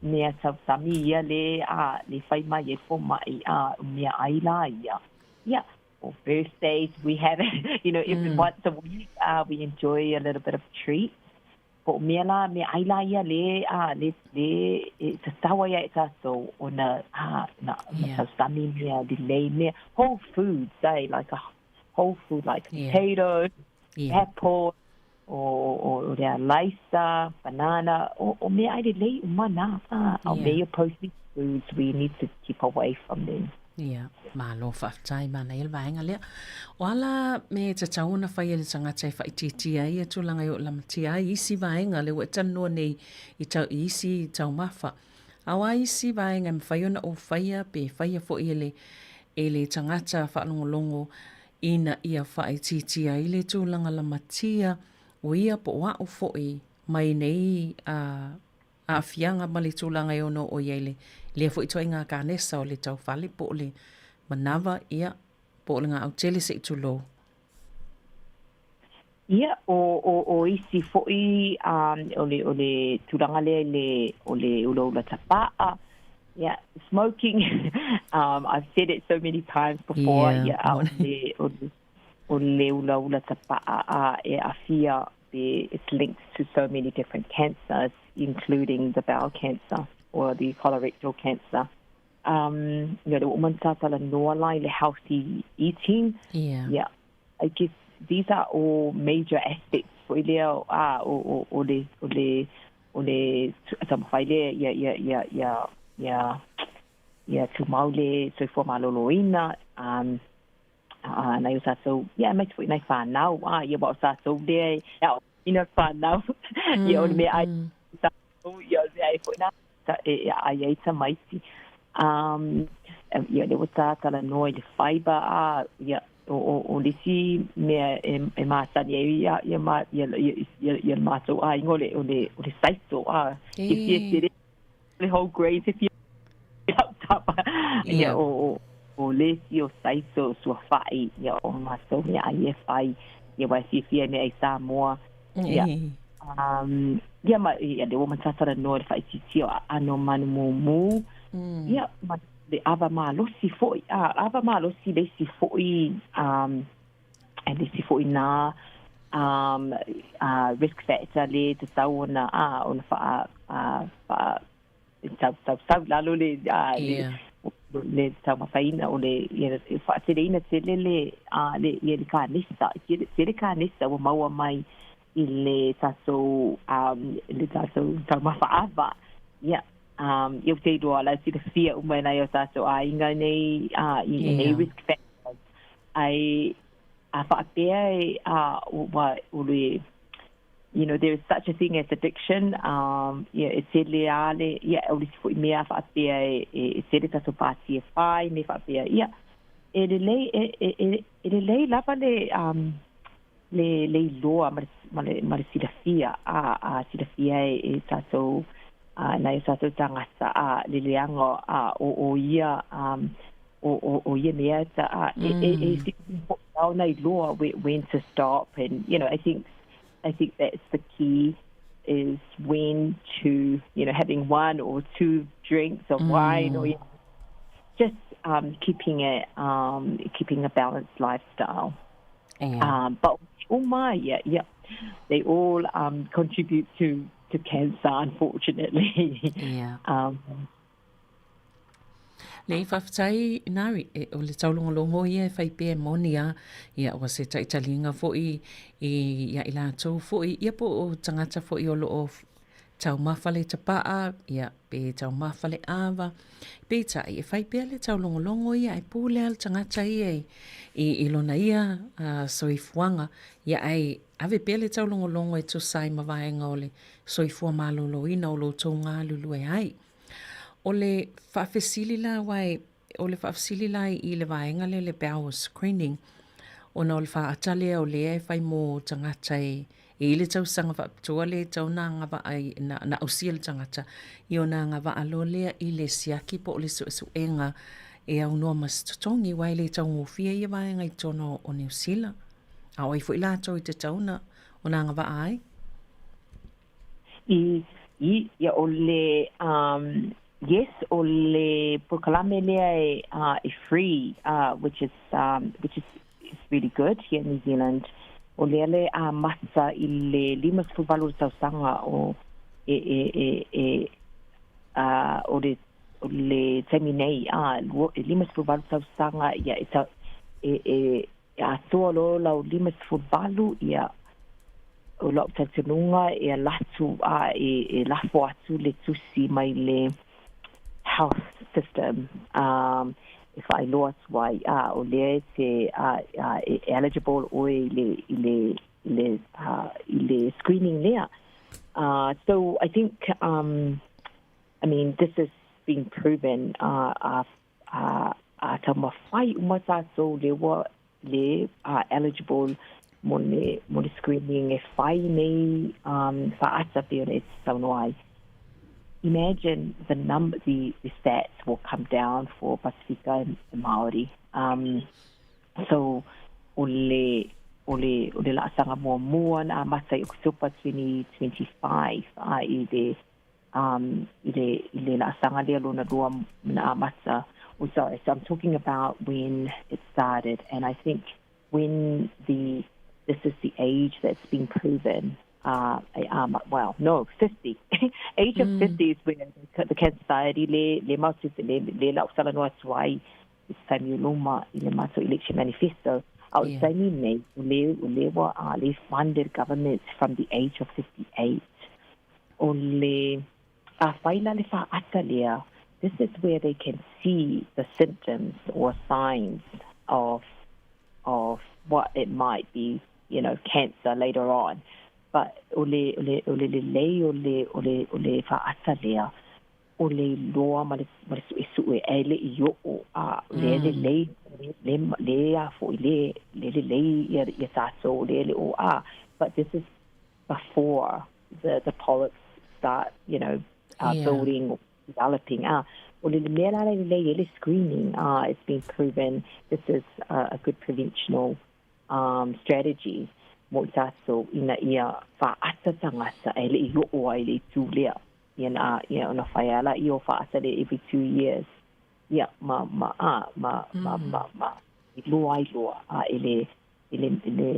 mea tausami ia le a le fai mai e fomai a o meaai la ia. Ia, o birthdays we have it, you know, every once a week we enjoy a little bit of treat. Po o mea la, meaai la ia le a le le e tatau ai ia e tātou ona a na tausami mea lelei mea whole foods eh, like a whole food like potato, apple, o o o le alaisa, banana, o o meaai lelei uma na a o mea ia processed foods we need to keep away from them. Ia, malo faafetai manaia le vaega lea. O a la mea e tatau ona fai e le tagata e faaitiitia ai ia tulaga e oo lamatia ai isi vaega lea ua e talanoa nei i tau i isi taumafa. A o a isi vaega e mafai ona ou faia pe faia foi e le e le tagata faalogologo ina ia faaitiitia ai le tulaga lamatia o ia po o a'u foi mai nei a aafiaga ma le tulaga e ono oo i ai le lea foi ituaiga kanesa o le taufale po o le manava, ia, po o le gaau tele se i tulou. Ia, o, o, o isi foi, um, o le, o le tulaga lea i le, o le ulaula tapaa, ia, smoking, um, I've said it so many times before, ia, a o le, o le, o le ulaula tapaa a e aafia pe it's linked to so many different cancers, including the bowel cancer or the colorectal cancer. Um, you know, ua uma ona ta talanoa la i le healthy eating. Yeah. I guess these are all major aspects foi lea a o, o, o le, o le, o le taumafai lea ia, ia, ia, ia, ia, ia tumau le soifua malōlōina, um, a nai o tātou, ia, aemaise foi nai whānau, a, ia, aua o tātou lea e aoaoina whānau, ia, o le mea ai tātou, ia, o le mea ai foi nā, e ai ai tamaiti. Um, ia, lea ua tā talanoa i le fiber, a, ia, o, o, o le isi mea e, e masani ai ia, ia, ma, ia, ia, ia, ia le mātou āinga o le, o le, o le saito, a, e fia tere, le whole grain, te fia lau tama, ia, o, o, o le isi o saito, suafa'i, ia, o mātou mea ai e whai, ia, aua e fiafia mea ai Samoa, ia, um, ia, ma, ia, lea ua uma ona talanoa i le faaitiitia o aano o manu mumu, ia, ma le ava malosi foi, a, ava malosi le isi foi, um, le isi foi na, um, uh, risk factor le tatau ona, a, ona faa, uh, faa, tau, tau, tau lalo le, a, le, le taumafaina o le, ia, e faateleina tele le, a, le, ia le kanesa, tele, tele kanesa ua maua mai i le tatou, um, le tatou taumafa ava. Ia, um, ia ou te iloa la e silafia uma e nai o tatou aiga nei, a, i nei risk factors. Ae, a faapea e, a, ua, o le, you know, there is such a thing as addiction, um, ia, e tele a le, ia, o le isi foi mea faapea e, e, e tele tatou pāti e whai, me faapea, ia, e lelei e e e e lelei lava le um le le iloa ma le ma le ma le silafia a a silafia e e tatou a nai o tatou tagata a le leaga a o o ia um o o o ia mea ta a e e e mm. ona iloa when to stop and you know I think I think that's the key is when to you know having one or two drinks of wine or you know, just um keeping it um keeping a balanced lifestyle. Yeah. Um but oh my yeah yeah they all um contribute to to cancer unfortunately. Yeah. um Nei, faafetai Nari, e, o le taulogologo ia e fai pea e moni a, ia ua se taitaliga foi i ia i latou foi, ia po o tagata foi o loo taumafa le tapaa, ia pe taumafa le ava, peitai e fai pea le taulogologo ia e pule a le tagata ia i, i, i lona ia uh, soifuaga, ia ae ave pea le taulogologo e tusa ai ma vaega o le soifua maloloina o lo outou galulue ai. O le faafesili la aua e, o le faafesili la i le vaega lea le bowel screening, ona o le faata lea o lea e fai mo tagata e e i le tausaga faapitoa lea e tatau ona agavaa i, na, na ausia le tagata i ona agavaa loa lea i le siaki po o le suesuega e aunoa ma se totogi, aua e le taugofie ia vaega i totonu o Niu Sila. A o ai foi latou e tatau ona, ona agavaa ai? I, i, ia o le, um, yes, o le polokalame lea e, uh, e free, uh, which is, um, which is, is really good here in New Zealand. O lea le amata i le 58 o le tausaga o e, e, e, e, uh, o le, o le taimi nei, uh, e 58 tausaga, ia, e, ta, e, e, E atoa loa lau 58, ia, o la'u talitonuga e ala atu a e, e lafo atu le tusi mai le health system um, e faailoa atu ai a o lea e te a, a, e eligible oe i le, i le, i le, uh, i le screening lea. Uh, so I think, um, I mean, this has been proven uh, uh, a a taumafai uma tatou le ua le a eligible mo le mo le screening e fai nei um faata pei ona e saunoa ai. Imagine the number the the stats will come down for Pasifika and Māori. Um so o le o le o le laasaga muamua na amata i Oketopa 2025 a i le um, i le, i le laasaga lea lona lua na amata. Oh, sorry, so I'm talking about when it started, and I think when the this is the age that's been proven. Uh, um, well, no, 50. age of 50 is when the Cancer Society le, le matou le, le lau talanoa atu ai i se taimi o luma i le matou election manifesto. A o le taimi nei, o le, o le ua uh, le funded government from the age of 58. O le afai la le faata lea, this is where they can see the symptoms or signs of of what it might be, you know, cancer later on. But o le, o le, o le lelei o le, o le, o le faata lea, o le iloa ma le, ma le suesue ae le i oo a le lelei, le, le a foi le, le lelei ia, ia tatou, le le o a. But this is before the, the polyps start, you know, uh, yeah. building or developing. Ah, o le mea la lelei e le screening, ah, it's been proven this is a, a good preventional um, strategy mo i tātou ina ia whaata tangata e le i oo ai le itu lea. Ia na, ia ona whai ala i o whaata le every 2 years. Ia, ma, ma, a, ma, ma, ma, ma, i loa ai loa, a, e le, i le, i le,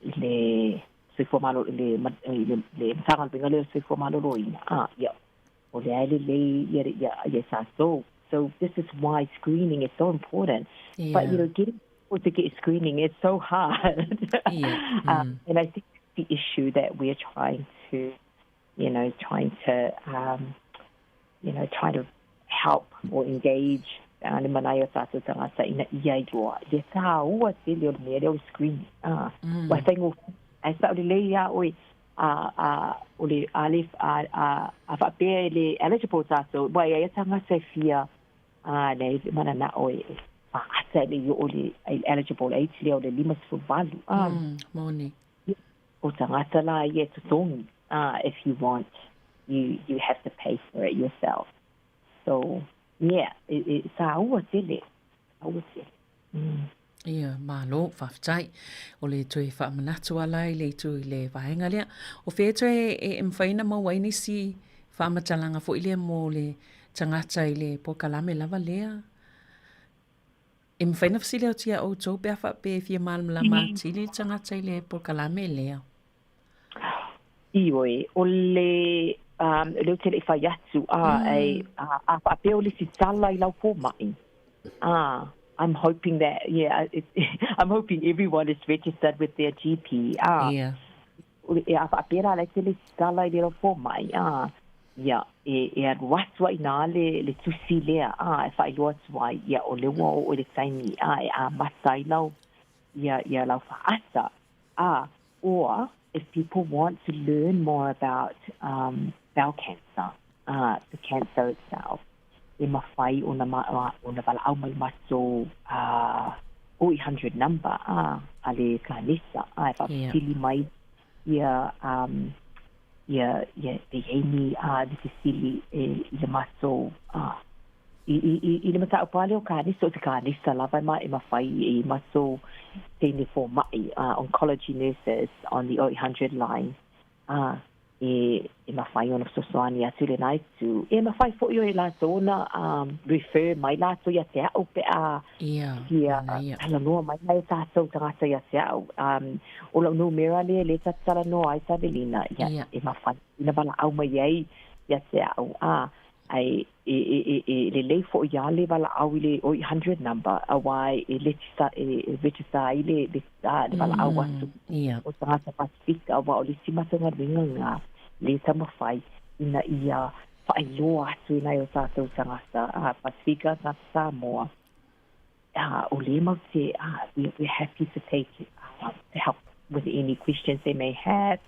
i le soifua malo i le i le le Matagaluega lea o le Soifua Maloloina a ia o lea e lelei ia ia ia tatou. So this is why screening is so important. Yeah. But you know getting people to get screening is so hard. Yeah. And I think the issue that we're trying to you know trying to um you know try to help or engage uh, le manaia o tātou tagata ina ia iloa le tāua tele o le mea lea o le screening. Ah, Ua whaingō, ai sa o le lei ia oe, a, a, o le, a le, a, a, a whaapea e le eligible tātou, ua ia ia tagata e fia, a, nei, mana na oe, faata e le i oo i le eligible age lea o le 58 a. Moni. O tagata la ia e totogi a, if you want you you have to pay for it yourself. So yeah, e e taua tele, taua tele. Ia, malo, faafetai. O le toe faamanatu ala i le itu i le vaega lea. O fea toe e mafai ona maua ai nisi faamatalaga foi lea mo le tagata i le polokalame lava lea? E mafai ona fesili atu iā outou pe a faapea e fia malamalama atili le tagata i le polokalame lea? Ioe, o le um, lea ou te le i fai atu, a, mm. a, a faapea o le isi tala i lau fōma'i. Ah, I'm hoping that, yeah, it, I'm hoping everyone is registered with their GP. Ah, yeah. E a faapea la lai te le isi tala i le lau fōma'i. Ah, ia, e, e alu atu ai nā le, le tusi lea, ah, e faailoa atu ai, ia, o le ua oo i le taimi, ah, e amata ai lau, ia, ia lau faata. Ah, or if people want to learn more about um, bowel cancer, uh, the cancer itself, e mawhai ona, ma, ona walaau mai matou 0800 number a, a le kanisa, a, e whakapili mai ia, um, ia, ia, te heini a, le fesili e, i le matou, a, I, i, i, i le mataupu lava lea o kanisa, o se kanisa lava e ma, e mafai i matou teine fōma'i, oncology nurses on the 0800 line, a, e, e mafai ona fesoasoani atu i lena itu. E mafai foi e latou ona um, refer mai latou ia te a'u pe a Ia, fia ia. talanoa mai nai o tatou tagata ia te a'u. Um, o lau numera lea lea ta te talanoa ai Savelina, ia, Ia. e mafai ona valaau mai ai ia te a'u. A, Ae e, e, e, e lelei foʻi a le valaau i le 0800 number auā e letisa, e, e register ai le, le, a, le valaau atu Ia. o tagata Pasifika, auā o le isi matou galuega lena lē taumafai ina ia faailoa atu i nai o tatou tagata, a, Pasifika, tagata Samoa, a, o lē mau te, a, we, we're happy to take, to help with any questions they may have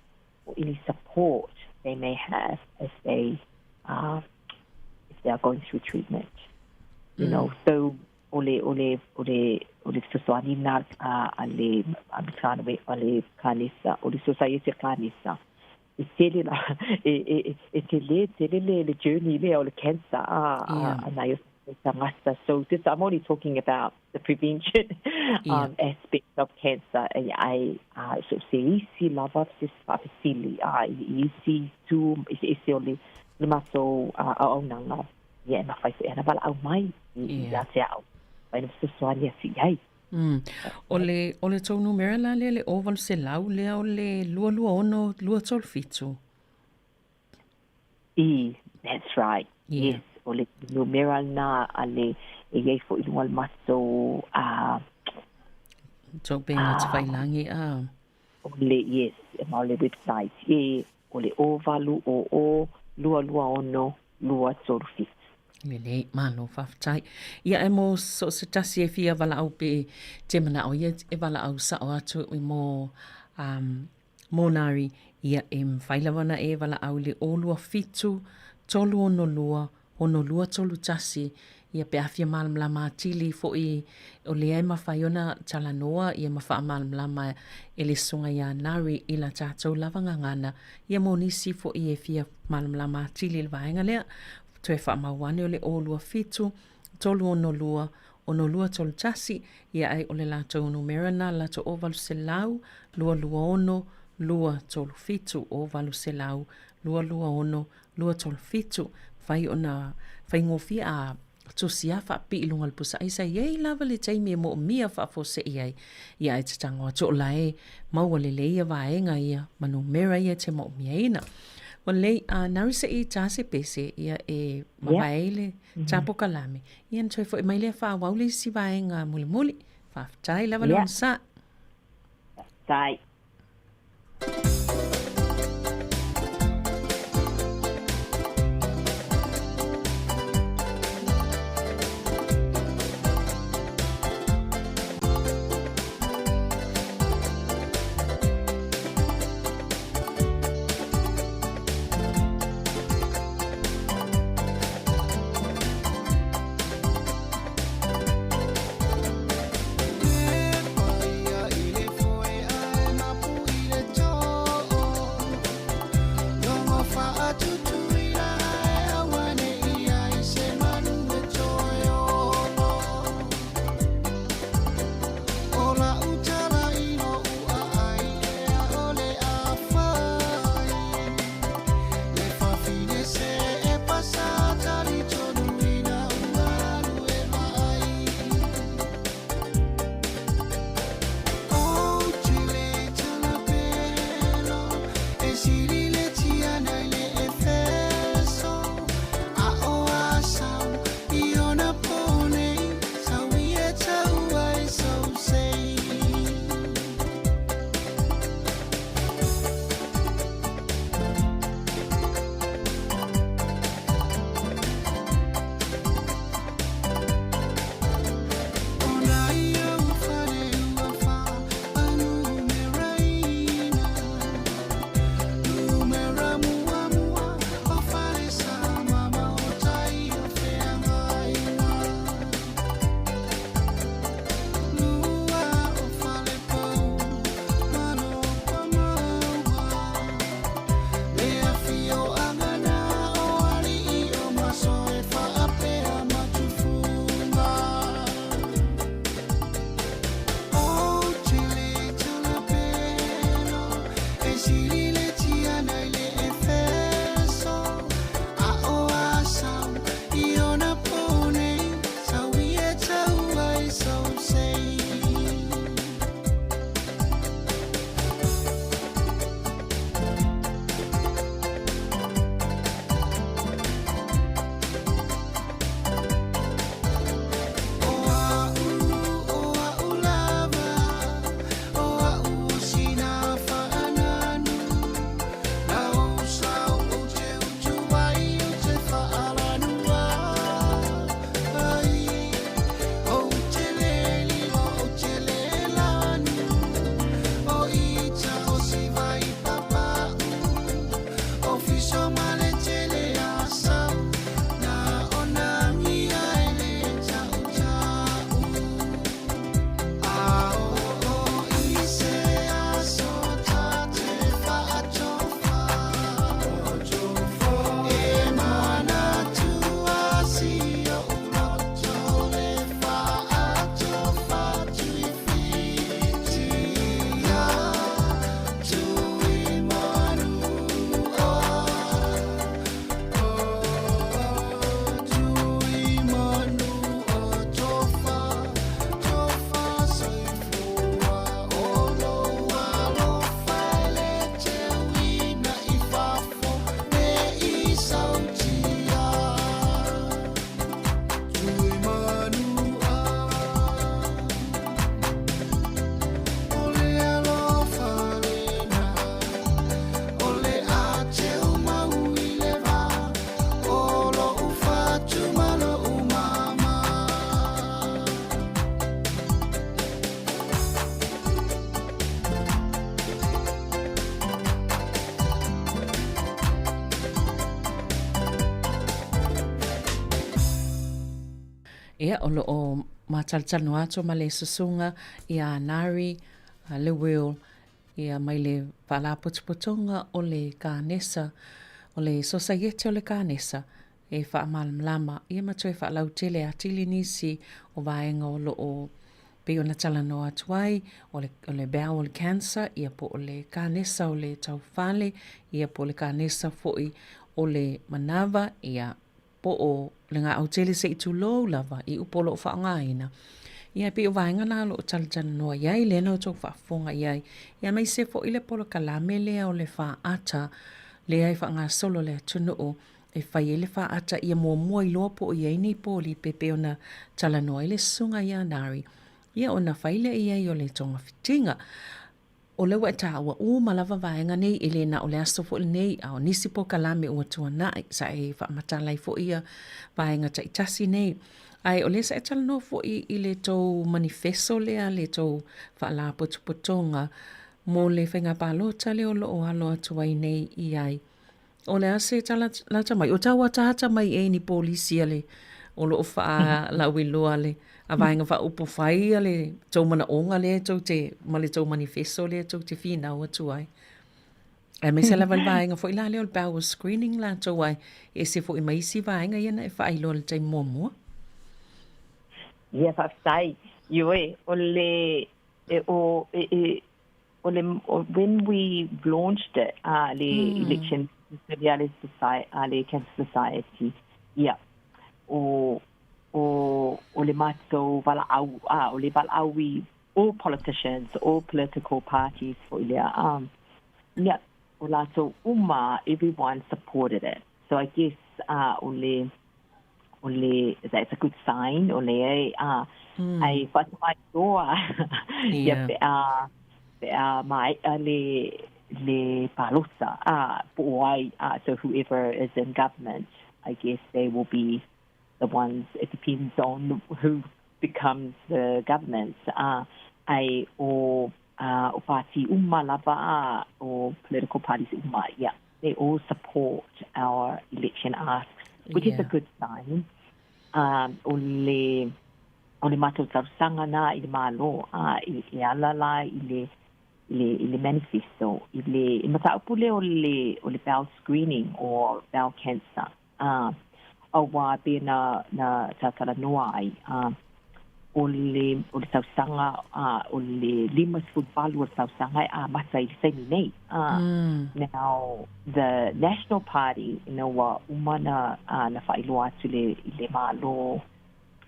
or any support they may have if they are if they are going through treatment. You know, so o le o le o le o le fesoasoani lena a le a le a le kanisa o le sosaiete kanisa e tele la e e e tele tele le le journey lea o le cancer a a nai o tagata. So this I'm only talking about the prevention um, aspect of cancer. Ai, a, so se isi lava se faafesili, a, i isi itu eseese o le, le matou auaunaga, ia e mafai foi ona valaau mai i, ia te a'u, mafai ona fesoasoani atu i ai. O le, o le tou numera la lea le 0800 lea o le 226 237. I, that's right. Yeah. Yes, o le numera lena a le, e i ai foʻi i luga o le matou, a, Tou pega tafailagi, a. O le, yes, ma o le website, e, o le 0800 226 237. Lelei, malo faafetai. Ia e mo so se tasi e fia valaau pe te manao ia e valaau sao atu i mo um, Monari, ia e mafai lava ona e valaau i le 027 362 6231, ia pe a fia malamalama atili foʻi o lea e mafai ona talanoa ia ma faamalamalama e le Susuga ia Nari i la tatou lava gagana, ia mo nisi foʻi e fia malamalama atili i le vaega lea, toe faamau ane o le 027 362 6231, ia ai o le latou numera na latou 0800 226 237 0800 226 237 Mafai ona faigofie a tusi a faapipii i luga o le pusa aisa e iai lava le taimi e moomia faafuasei ai ia ae tatago atu o la e maua lelei ia vaega ia ma numera ia e te moomiaina. Ua lelei a nari se i tā se pese ia e mavae ai le tapokalame ia na toe foi mai lea faaauau le isi vaega mulimuli. Faafetai lava le onosai. Faafetai. Ia, o lo o mātalatalanoa atu ma le susuga ia Nari Lewell ia mai le Faalapotopotoga o le Kanesa, o le Sosaiete o le Kanesa e faamalamalama ia ma toe faalautele atili nisi o vaega o lo o pei ona talanoa atu ai, o le, o le bowel cancer, ia po o le kanesa o le taufale, ia po o le kanesa foi o le manava, ia po o le gaau tele se i tulou lava i upu o lo o faaaogaina. Ia e pei o vaega na o lo o talatalanoa i ai, lea na outou faafofoga i ai. Ia aemaise foi le polokalame lea o le faata lea e faagasolo le atunuu e fai ai le faata ia muamua iloa po o i ai ni polipe e pei ona talanoa ai le susuga ia Nari, ia ona fai lea i ai o le togafitiga. O lea ua e taua uma lava vaega nei, e le na o le aso foi lenei, a o nisi polokalame ua tuanai, sa e faamatala ai foi ia vaega taitasi nei. Ae o lea sa e talanoa foi i le tou manifeso lea, le tou faalapotopotoga mo le faiga palota lea o lo o alo atu ai nei i ai. O le a se tala lata mai? O tau ataata mai ea i ni polisi a le o lo o faalauiloa le a Vaega Faaupufai a le tou manaoga lea tou te ma le tou manifesto lea tou te finau atu ai? Aemaise lava le vaega foi la lea o le bowel screening latou ai e ese foi ma isi vaega ia na e faailoa i le taimi muamua. Ia, faafetai. Ioe, o le, e, o, e, e, o le, when we launched it, uh, le mm. election a le, society, a le Cancer Society, ia, o, o, o le matou valaau, ah, o le valaau i all politicians, all political parties foi lea, um, ia, o latou uma, everyone supported it. So I guess, uh, o le, o le, that's a good sign, o le e, a, mm. ai whatamai toa, ia pe a, pe a mai a le, le palota, a, po o ai, a, so whoever is in government, I guess they will be the ones, it depends on who becomes the government, a, ai o, a, o pāti uma lava, a, o political parties uma, yeah. They all support our election asks, which yeah. is a good sign. Um, o le, o le matou talosaga na i le Malo, a, i, e ala la i le, i le, i le manifesto, i le i mataupu lea o le, o le bowel screening or bowel cancer. A, auā pei na, na talatalanoa ai, a, o le, o le tausaga, a, o le 58 o le tausaga e amata i le taimi nei. A, mm. Now, the National Party, ina ua uma na, a, na faailoa atu le, i le Malo,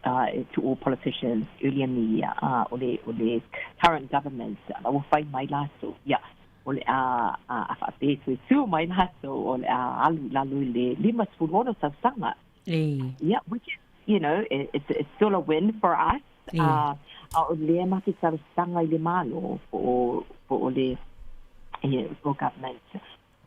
uh, to all politicians earlier in the year, uh, o le, o le current government, uh, ua fai mai latou, ia, o le a, a, a faapea e toe tū mai latou, o le a alu i lalo i le 56 tausaga. E. Yeah, which is, you know, it, it's, it's still a win for us. E. Uh, a o lea ma te talosaga i le Malo po o, po o le eh, for government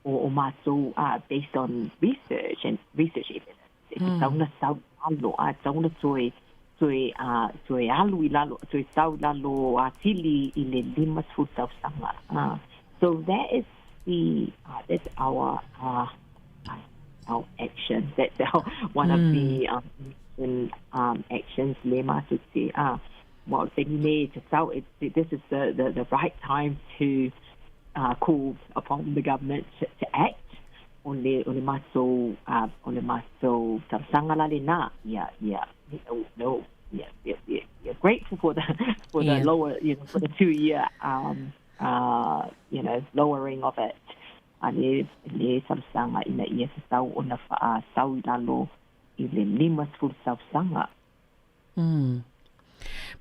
o, o mātou uh, based on research and research evidence. E tatau na sau i lalo, a tatau na toe, toe, uh, toe alu i lalo, toe sau i lalo atili i le 50 tausaga. Uh, so that is the, uh, that's our, uh, our action. That's our, one mm. of the um, um, actions le mātou te, uh, well, te nei te tau, it, this is the, the, the right time to uh, call upon the government to, to act o le, o le matou, uh, o le matou talosaga la lenā, ia, ia, no, no, yeah, yeah, yeah, yeah, grateful for the, for the yeah. lower, you know, for the two-year, um, uh, you know, lowering of it. A le, le talosaga ina ia tatau ona faasau i lalo i le 50 tausaga. Mm.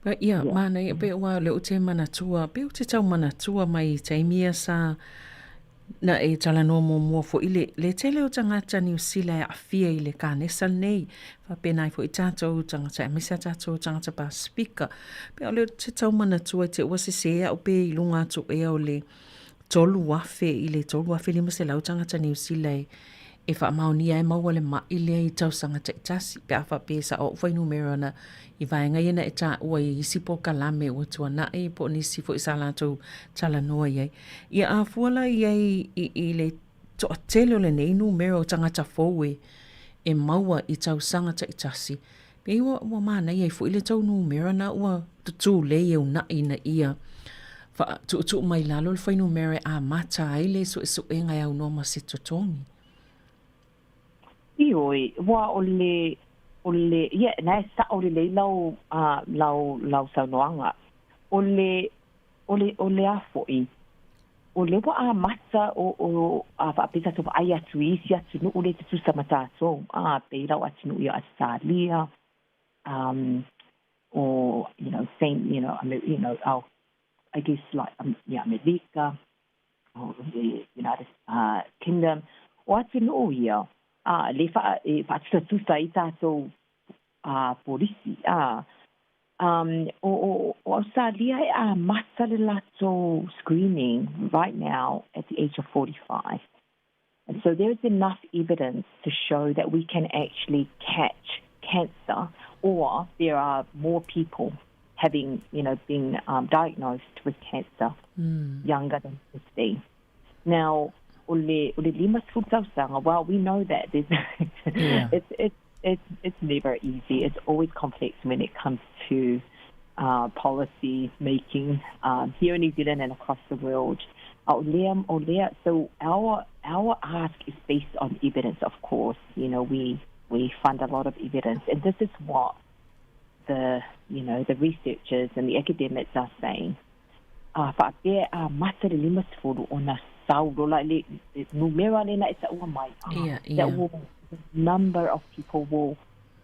But yeah, yeah. māna ia, pe ua le o te manatua, pe o te tau manatua mai i taimi ia sa na e talanoa muamua fo'i le, le tele o tagata Niu Sila e aafia i le kanesa lenei, faapena ai fo'i tatou tagata aemaise a tatou tagata Pasifika. Pe o le te tau manatua i te ua sesē a'u pe i luga atu ea o le 3,000 i le 3,500 tagata Niu Sila e e faamaonia ai maua le ma'i lea i tausaga taitasi, pe a faapea e sa'o a'u fuainumera na i vaega ia na e taua i isi polokalame ua tuana'i po o nisi foi sa latou talanoa i ai. Ia a fua la i ai i, i le toatele o lenei numera o tagata fou e, e maua i tausaga taitasi, Pei ua, ua manaia ai foi le tou numera na ua tutulei e unaʻi ina ia faatuutuu mai lalo le fuainumera e amata ai le suesuega e aunoa ma se totogi. Ioe, ua o le, o le, ia, na e sao lelei lau, uh, lau, lau saunoaga. O le, o le, o le a foi, o lea ua amata o, o, a faapea tatou vaai atu i isi atunuu lea e tutusa ma tatou, a, pei la o atunuu ia Ausetalia, um, or, you know, same, you know, you know, our, I guess like, um, yeah, Amerika, o le United uh, Kingdom, o atunuu ia, a, le wha, e whaatusatusa ai tatou a, polisi, a, um, o, o, o Australia e amata le latou screening right now at the age of 45. And so there is enough evidence to show that we can actually catch cancer or there are more people having, you know, been um, diagnosed with cancer mm. younger than 50. Now, o le, o le lima tausaga, well, we know that there's, yeah. it's, it's, it's, it's never easy. It's always complex when it comes to uh, policy making um, here in New Zealand and across the world. So our our ask is based on evidence, of course. You know, we we fund a lot of evidence, and this is what the you know the researchers and the academics are saying. A faapea a mata le 50 ona sau lola le numera lena e taua mai. Yeah, yeah. That will, the number of people will,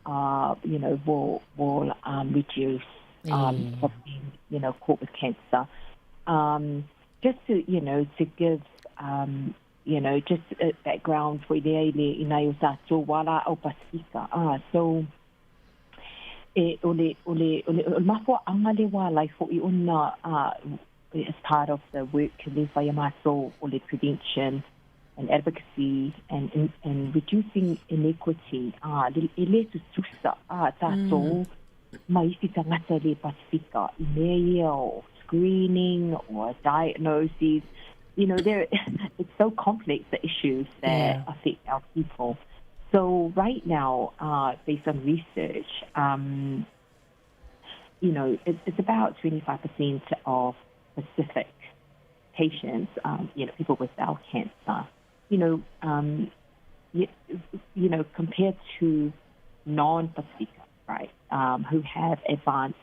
uh, you know, will, will um, reduce um, mm. from being, you know, caught with cancer. Um, just to, you know, to give, um, you know, just a background for le le ina o tātou wala au Pasifika. Ah, so, e, o le, o le, o le, o le mafuaʻaga le ua ala ai foʻi ona a, as part of the work le fai a mātou o le prevention and advocacy and, and, and reducing inequity, a, le, e le tutusa a, tātou mm. ma isi tagata le Pasifika i mea ia o screening or diagnoses, you know, there it's so complex, the issues that yeah. affect our people. So right now, uh, based on research, um, you know, it's, it's about 25% of Pacific patients, um, you know, people with bowel cancer, you know, um, you, you know, compared to non-Pacifica, right, um, who have advanced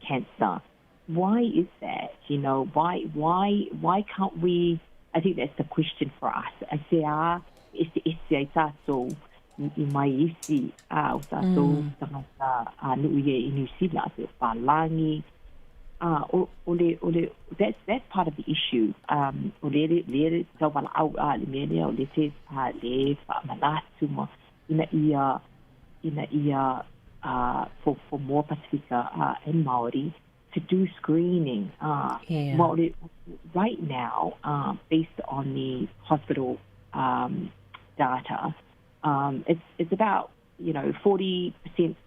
cancer. Why is that? You know, why, why, why can't we? I think that's the question for us. I say, ah, ese ese ai tātou i mai isi a o tātou mm. tangata a nui e i New Zealand, te whālangi, uh, o, o le, o le, that's, that's part of the issue. Um, o le, le, le tau wala au a le mea lea, o le te, a, le whaamanatu ma, ina ia, ina ia, uh, for, for more Pasifika uh, and Māori to do screening. Uh, yeah. Well, right now, uh, based on the hospital um, data, um, it's, it's about, you know, 40%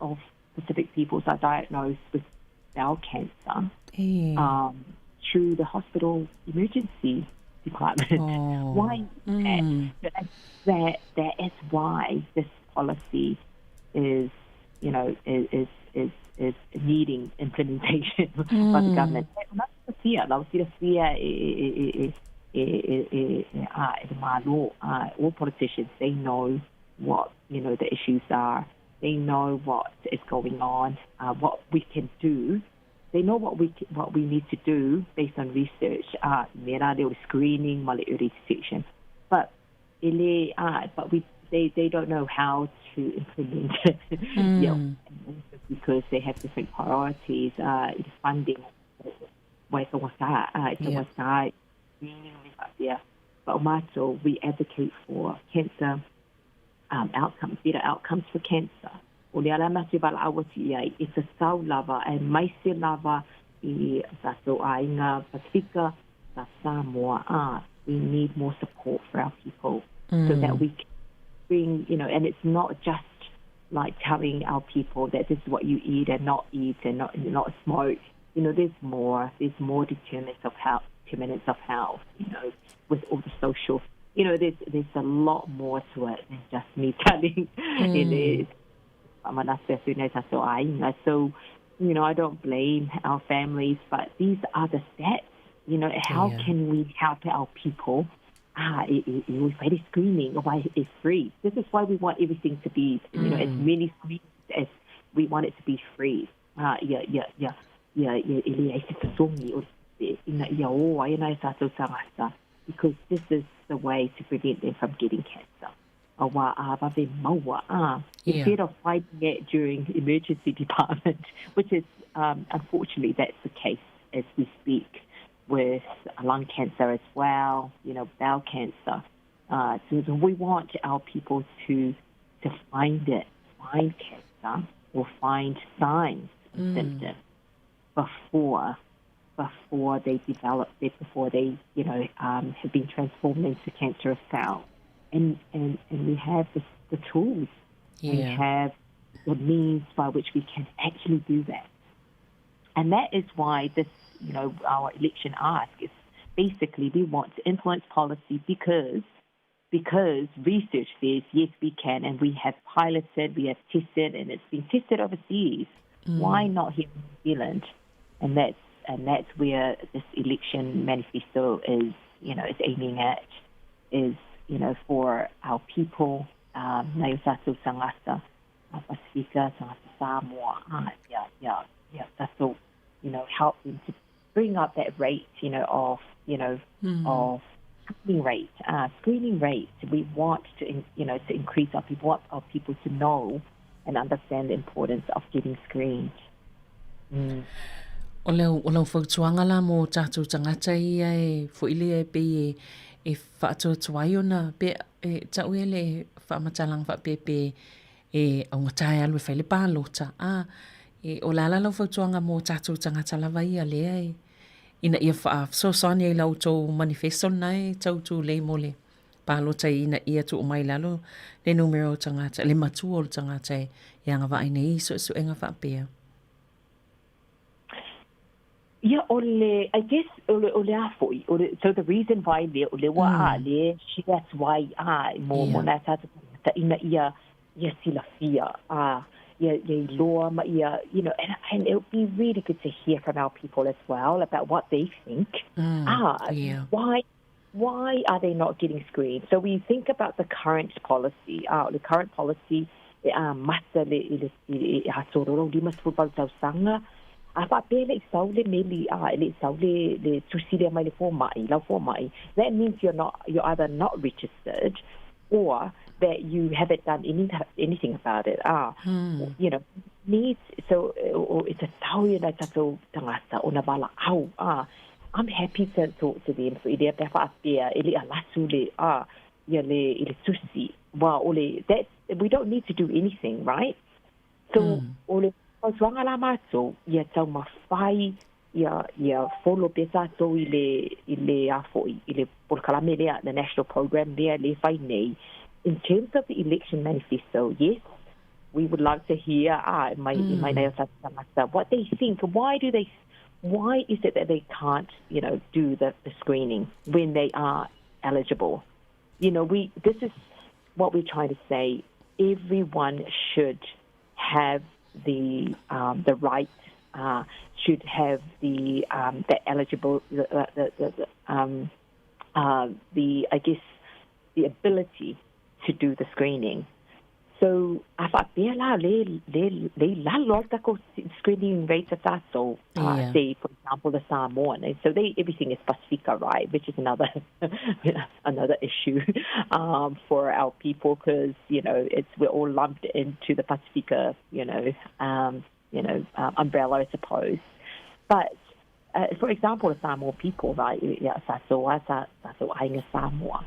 of Pacific peoples are diagnosed with bowel cancer yeah. um, through the hospital emergency department. Oh. Why mm. that, that, that is why this policy is, you know, is, is, is, is needing implementation mm. by the government. All politicians, they know what, you know, the issues are. They know what is going on, uh, what we can do. They know what we what we need to do based on research. Uh, mera le screening, ma le early detection. But ele, uh, but we they, they don't know how to implement it. Mm. Yeah, because they have different priorities, uh, funding. Yeah. But mātou, we advocate for cancer um, outcomes, better outcomes for cancer. O le ala mātou e walaau atu i ai, e tatau lava, e maise lava i tātou āinga Pasifika, tā Samoa, ā, we need more support for our people mm. so that we can bring, you know, and it's not just like telling our people that this is what you eat and not eat and not, and not smoke. You know, there's more, there's more determinants of health, determinants of health, you know, with all the social, you know, there's, there's a lot more to it than just me telling. Mm. It is. Faamanatu atu i nai o tatou aiga. So, you know, I don't blame our families, but these are the stats. You know, how yeah. can we help our people? Ah, e, e, e, we find screening, why it's free. This is why we want everything to be, you know, as mm. many screenings as we want it to be free. Ah, yeah, yeah, yeah. Ia, ia, e le ai se totogi o ina ia o ai nai o tatou tagata, because this is the way to prevent them from getting cancer. Auā a vave maua, ā, instead of finding it during emergency department, which is, um, unfortunately, that's the case as we speak with lung cancer as well, you know, bowel cancer. Uh, so we want our people to to find it, find cancer, or find signs and mm. symptoms before before they develop it, before they, you know, um, have been transformed into cancerous cells. And, and, and we have the, the tools. Yeah. We have the means by which we can actually do that. And that is why this, you know, our election ask is basically we want to influence policy because because research says yes we can and we have piloted, we have tested and it's been tested overseas. Mm. Why not here in New Zealand? And that's and that's where this election manifesto is, you know, is aiming at is, you know, for our people, um, nai o tātou tangata, Pasifika, tangata Samoa, ah, yeah, yeah, yeah, tātou, you know, help them to bring up that rate, you know, of, you know, mm. of screening rate, uh, screening rate. We want to, you know, to increase our people, want our people to know and understand the importance of getting screened. Mm. O lau, o lau fautuaga la mo tatou tagata ia e foʻi lea e pei e, e faatuatua ai ona pe e tau ia le faamatalaga faapea pe e augata e alu e fai le palota a e, o le a la lau fautuaga mo tatou tagata lava ia lea e ina ia faafesoasoani ai la outou manifesto lena e tau tulei mo le palota ina ia tuu mai i lalo le numera o tagata, le matua o le tagata e, e agavaa ai nei i suesuega faapea. Ia, o le, I guess, o le, o le a foi, o le, so the reason why le, o le ua mm. a, le, she, that's why a, mo, yeah. mo nā tātou tangata, ina ia, ia silafia, a, ia, ia iloa ma ia, you know, and, and it would be really good to hear from our people as well about what they think. Mm, ah, yeah. why, why are they not getting screened? So we think about the current policy, ah, the current policy, e amata le, i le, i, i, aso roro 58 tausaga, a faapea e le i sau le meli, a e le i sau le, le tusi lea mai le fomai, lau fomai, that means you're not, you're either not registered or that you haven't done any, anything about it. Ah, hmm. you know, needs, so, e tatau ia nai tatou tagata ona valaau, ah, I'm happy to talk to them, so i lea pe faapea, e le alu atu le, ah, ia le, i le tusi, wa o le, that's, we don't need to do anything, right? So, mm. o le fautuaga la matou, ia taumafai, ia, ia follow pea tatou i le, i le a foi, i le polokalame lea, the national program lea le fai nei. In terms of the election manifesto, yes, we would love to hear ah, mai, mm. mai nei o tatou tagata, what they think, why do they, why is it that they can't, you know, do the, the screening when they are eligible? You know, we, this is what we're trying to say. Everyone should have the um, the right uh, should have the um, the eligible the, the, the, the, um, uh, the I guess the ability to do the screening. So a faapea la le le le i lalo ai le takou screening rate a tatou uh, yeah. say for example the Samoan and so they everything is Pasifika right which is another another issue um, for our people because you know it's we're all lumped into the Pasifika you know um, you know uh, umbrella I suppose but uh, for example the Samoan people right yeah, sa soa sa sa so aiga Samoa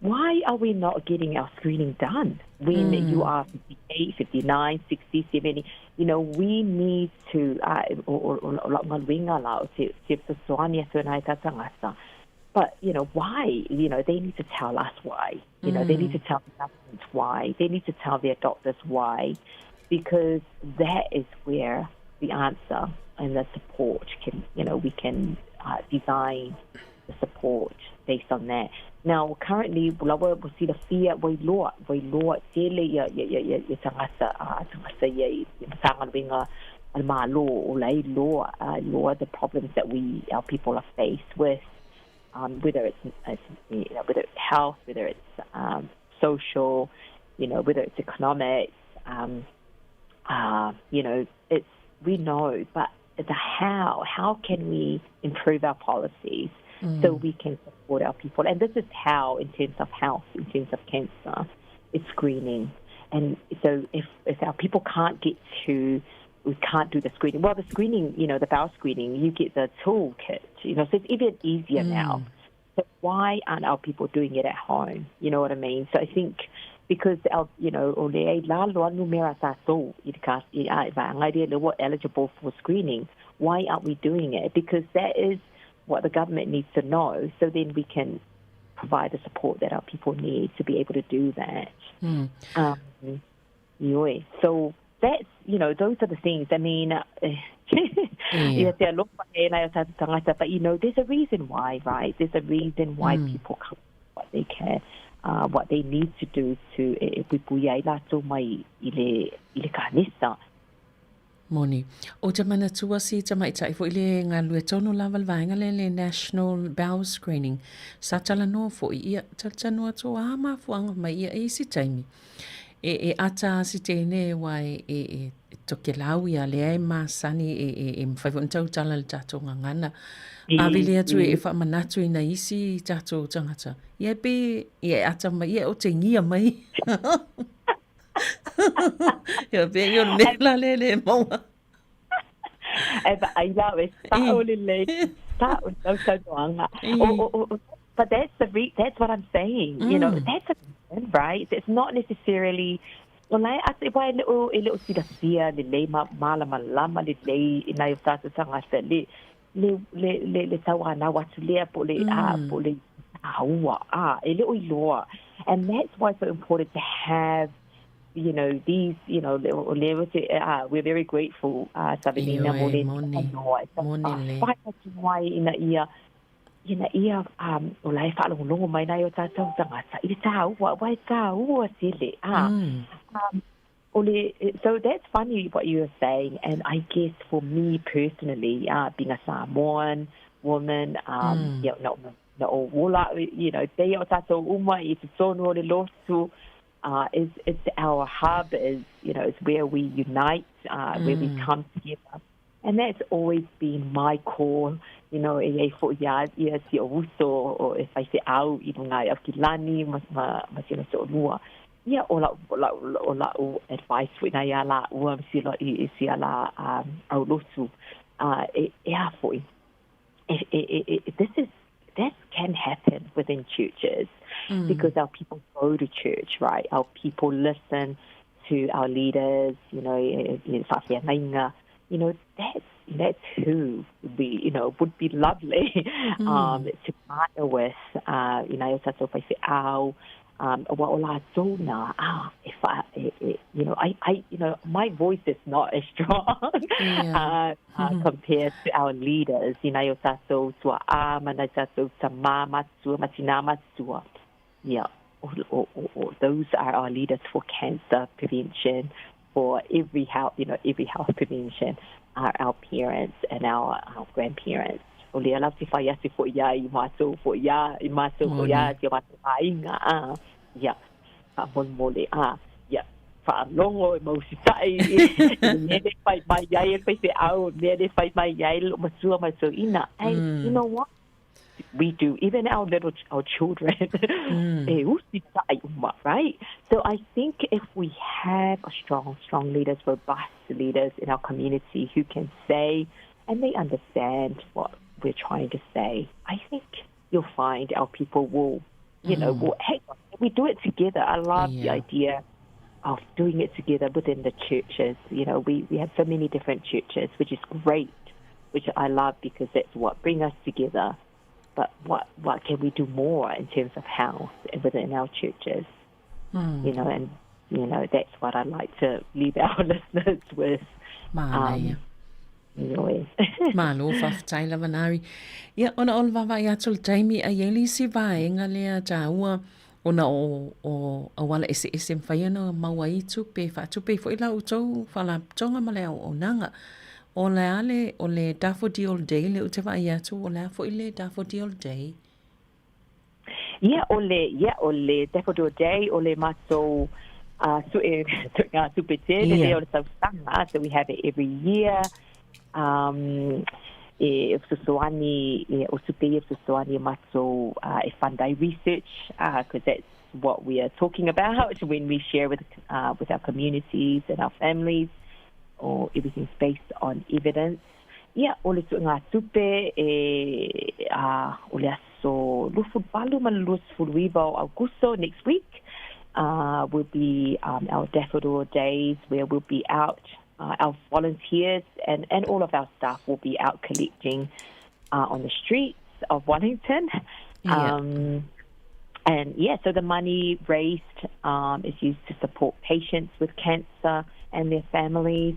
why are we not getting our screening done when mm. you are 58, 59, 60, 70? You know, we need to, uh, but, you know, why? You know, they need to tell us why. You know, mm. they need to mm. tell the government why. They need to tell their doctors why, because that is where the answer and the support can, you know, we can uh, design the support based on that. Now, currently, ua lava ua silafia ua iloa, ua iloa tele ia ia ia ia ia tagata a tagata ia i Matagaluega a le Malo o la e iloa iloa the problems that we our people are faced with whether it's, it's you know, whether it's health, whether it's social, you know, whether it's economics, you know, it's we know, but the how can we improve our policies so we can support our people? And this is how, in terms of health, in terms of cancer, it's screening. And so if our people can't get to, we can't do the screening. Well, the screening, you know, the bowel screening, you get the toolkit, you know, so it's even easier now. So why aren't our people doing it at home? You know what I mean? So I think because our, you know, o le e lalo a numera tātou i te ka, i a, i vaega i le ua eligible for screening, why aren't we doing it? Because that is what the government needs to know, so then we can provide the support that our people need to be able to do that. Ioe. So that's, you know, those are the things. I mean, ia te alofa e nai o tātou tagata, but you know, there's a reason why, right? There's a reason why people come what they can, what they need to do to e puipui ai lātou mai i le, i le kanisa. Moni. Ou te manatua si tamaitai foi le galue tonu lava le vaega lea le National Bowel Screening. Sa talanoa foi ia, talanoa atu a mafuaaga mai ia i isi taimi. E, e ata a si tēne wa e, e, e Tokelau ia lea e masani e, e, e mawhai foi na tautala le tātou ngangana. A vele atu e, e whaamanatu i na isi tātou tangata. Ia e pe, ia e ata mai, ia e otengia mai. Ia pe i o le mea la le le maua. E pa ai la e sao le le sao lau saunoaga. O, o, o, but that's the re that's what I'm saying. You know, that's a right? It's not necessarily o la e ate wai le o e le o silafia lelei ma malamalama lelei i nai o tātou tagata le le le le le tauanau atu lea po o le a po o le taua a e le o iloa. And that's why it's so important to have you know, these, you know, o le te, we're very grateful, Savelina, mo le Moni, moni le. Whai atu mai ina ia, ina ia, o la e whaalongolongo mai nai o tātou tangata, i le tāua, wai tāua tele, o le, so that's funny what you were saying, and I guess for me personally, being a Samoan woman, yeah, no, no, o ola, you know, te o tātou uma i te tonu o le lotu, is it's our hub, is, you know, it's where we unite, where we come together. And that's always been my call, you know, e ei fo ia ia si o uso o e whai se au i runga i Aukilani ma, ma, ma si o lua. Ia o la, o la, o la o advice fo ina ia la ua si lo i, i si ala au lotu. E, e a fo i. E, e, e, e, this is, this can happen within churches because our people go to church, right? Our people listen to our leaders, you know, e, e, whawhiangainga. You know, that's, that's who we, you know, would be lovely to partner with, you know, o tātou whai au, wa o lātou nā, e wha, e, e, you know, I, I, you know, my voice is not as strong compared to our leaders, you know, o tātou tua a, ma nai tātou tamā matua, ma tina matua. Yeah, o, o, o, o, those are our leaders for cancer prevention, for every health, you know, every health prevention are our parents and our, our grandparents. O lea lau te whai atu fo ia i mātou fo ia, i mātou fo ia, te mātou āinga, a, ia, wha mole, a, ia, whaalongo e mausitai, i mea le whai mai ai, e whai te au, mea le whai mai ai, lo matua mātou ina. And you know what? We do, even our little, our children, e usi tai uma, right? So I think if we have a strong, strong leaders, robust leaders in our community who can say, and they understand what we're trying to say, I think you'll find our people will, you know, will act on it. We do it together. I love the idea of doing it together within the churches. You know, we have so many different churches, which is great, which I love because that's what brings us together. But what can we do more in terms of health within our churches? You know, and, you know, that's what I'd like to leave our listeners with. Mānaia. Ioe. Malo, faafetai lava Nari. Ia, ona o le vaavaai atu i le taimi, a i ai le isi vaega lea taua ona o, o auala eseese e mafai ona maua ai tupe, e faatupe ai foi la outou faalapotopotoga ma le auaunaga. O le a le, o le Daffodil Day lea ou te vaai atu, o le a foi le Daffodil Day? Ia, o le, ia, o le Daffodil Day, o le matou uh, sue, suega tupe tele lea o le tausaga, so we have it every year. Um, e fesoasoani, e, o tupe ia fesoasoani e matou uh, e fund ai research, because uh, that's what we are talking about when we share with, uh, with our communities and our families, or everything's based on evidence. Ia, o le tuuga tupe e, uh, o le aso 28 ma le 29 o Aukuso next week will be our Daffodil Days where we'll be out, our volunteers and, and all of our staff will be out collecting on the streets of Wellington. Yeah. And yeah, so the money raised is used to support patients with cancer and their families,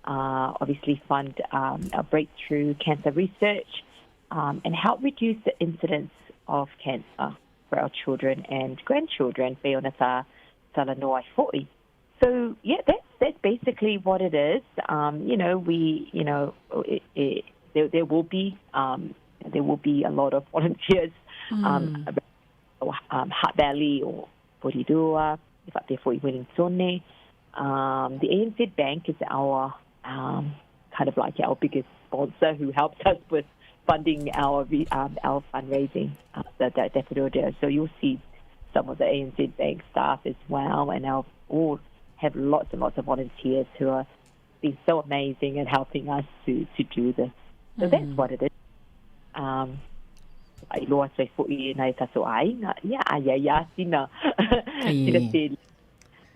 obviously fund our breakthrough cancer research, and help reduce the incidence of cancer for our children and grandchildren. Pei ona sa talanoa ai foi. So yeah, that's that's basically what it is. We it, it, there there will be there will be a lot of volunteers Hutt Valley or Porirua, e faapea foi i Wellington. The ANZ Bank is our kind of like our biggest sponsor who helps us with funding our our fundraising, the Daffodil Day. So you'll see some of the ANZ Bank staff as well, and our all have lots and lots of volunteers who are been so amazing at helping us to to do this. So that's what it is. Faailoa atu ai foi e nai o tatou aiga, ia, ai ai lava sina, sina tele.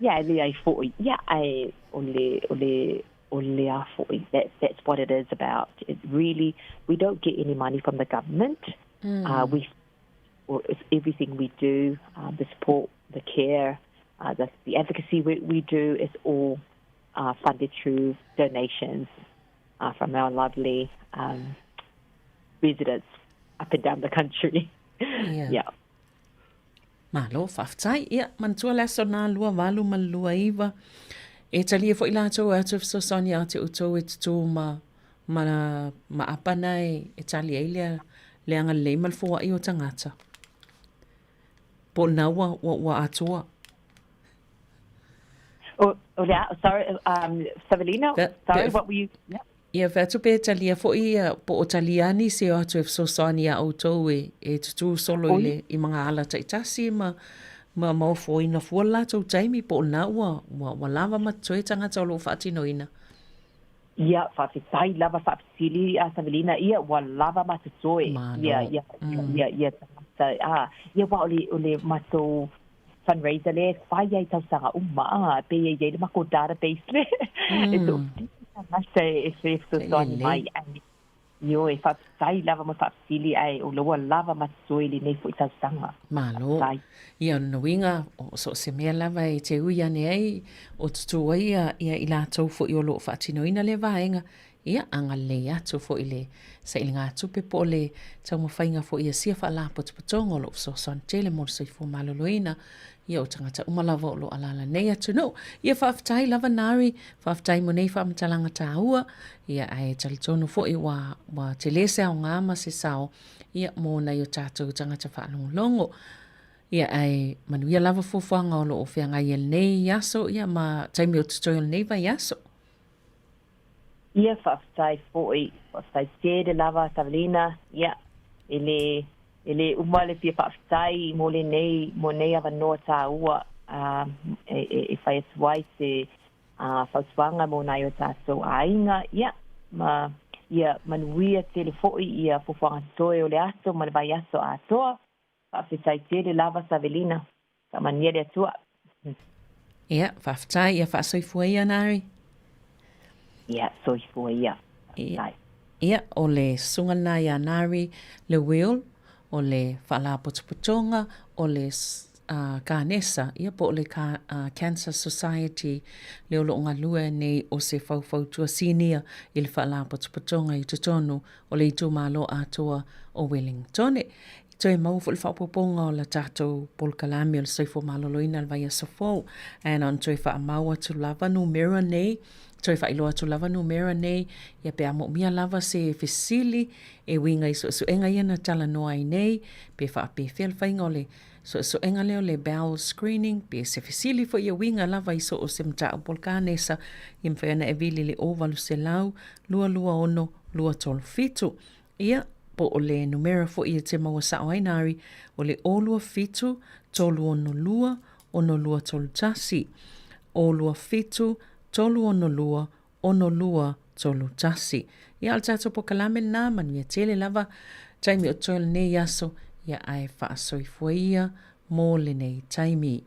Ia, e leai foi, ia, ae o le, o le, o le a foi, that, that's what it is about. It really, we don't get any money from the government. We, or it's everything we do, the support, the care, the, the advocacy we, we do is all funded through donations from our lovely residents up and down the country. Yeah. Yeah. Malo, faafetai. Ia, manatua le aso na 28 ma le 29. E talia foi latou e atu e fesoasoani ia te outou e tutū ma, ma, ma apana e, e tali ai le, le agalelei ma le foai o tagata. Po o lena ua, ua, ua atoa. O, o le a, sorry, Savelina, sorry, what were you, yeah. Ia, fai atu pe talia foi ia, po o talia nisi o atu e fesoasoani iā outou e, e tutū solo i le, i ma ngā ala taitasi ma, ma, ma ofoina fua le latou taimi, po o lena ua, ua, ua lava ma totoe tagata o lo o faatinoina. Ia, faafetai lava faafesili a Savelina, ia, ua lava ma totoe, Malo. ia, ia, ia, ia tagata, a, ia, aua o le, o le matou fundraiser lea e fai ai tausaga uma, a, pei e i ai le makou database lea, e toatele tagata e fesoasoani mai ai. Ioe, faafetai lava mo le faafesili ae o lea ua lava ma totoe i lenei foi tausaga. Malo. Faafetai. Ia, o lona uiga, o so o se mea lava e te ui ane ai, o tutū ai ia, ia i latou foi o lo o faatinoina lea vaega, Ia, agalelei atu foi le sailigatupe po o le taumafaiga foi a sia faalapotopotoga o lo o fesoasoani tele mo le soifua maloloina ia o tagata uma lava o lo o alaala nei atunuu. Ia, faafetai lava Nari, faafetai mo nei faamatalaga taua, ia, ae talitonu foi ua, ua tele se aoga ma se sao, ia, mo nai o tatou tagata faalogologo. Ia, ae manuia lava fuafuaga o lo o feagai ai lenei aso, ia, ma taimi o totoe o lenei vaiaso. Ia, faafetai foi, faafetai tele lava Savelina, ia, e le, e le uma le fia faafetai mo lenei, mo nei avanoa tāua, ā, e, e, e fai atu ai se, ā, fautuaga mo nai o tātou aiga, ia, ma, ia manuia tele foi ia fuafuaga totoe o le aso ma le vaiaso atoa. Faafetai tele lava Savelina. Faamanuia le Atua. Ia, faafetai, ia faasoifua ia Nari. Ia, soifua ia. Faafetai. Ia, o le susuga lena ia Nari Lewil, o le Faalapotopotoga o le. Kanesa, ia po o le Cancer Society, lea o lo o galue nei o se faufautua sinia i le Faalapotopotoga i totonu o le itumalo atoa o Wellingtone. I toe maua foi le faaopoopoga o la tatou polokalame o le soifua maloloina i le vaiaso fou, ae na ona toe faamau atu lava numera nei, toe faailoa atu lava numera nei, ia pe a moomia lava se fesili e uiga i suesuega ia na talanoa ai nei, pe faapefea le faiga o le suesuega lea o le bowel screening, pe se fesili foi e uiga lava i so o se mataupu o le kanesa, ia mafai ona e vili i le 0800 226 237. Ia, po o le numera foi e te maua sao ai Nari, o le 027 362 6231. 027 362 6231. Ia, o le tatou polokalame lena, manuia tele lava taimi o totoe o lenei aso, ia ae faasoifua ia mo lenei taimi.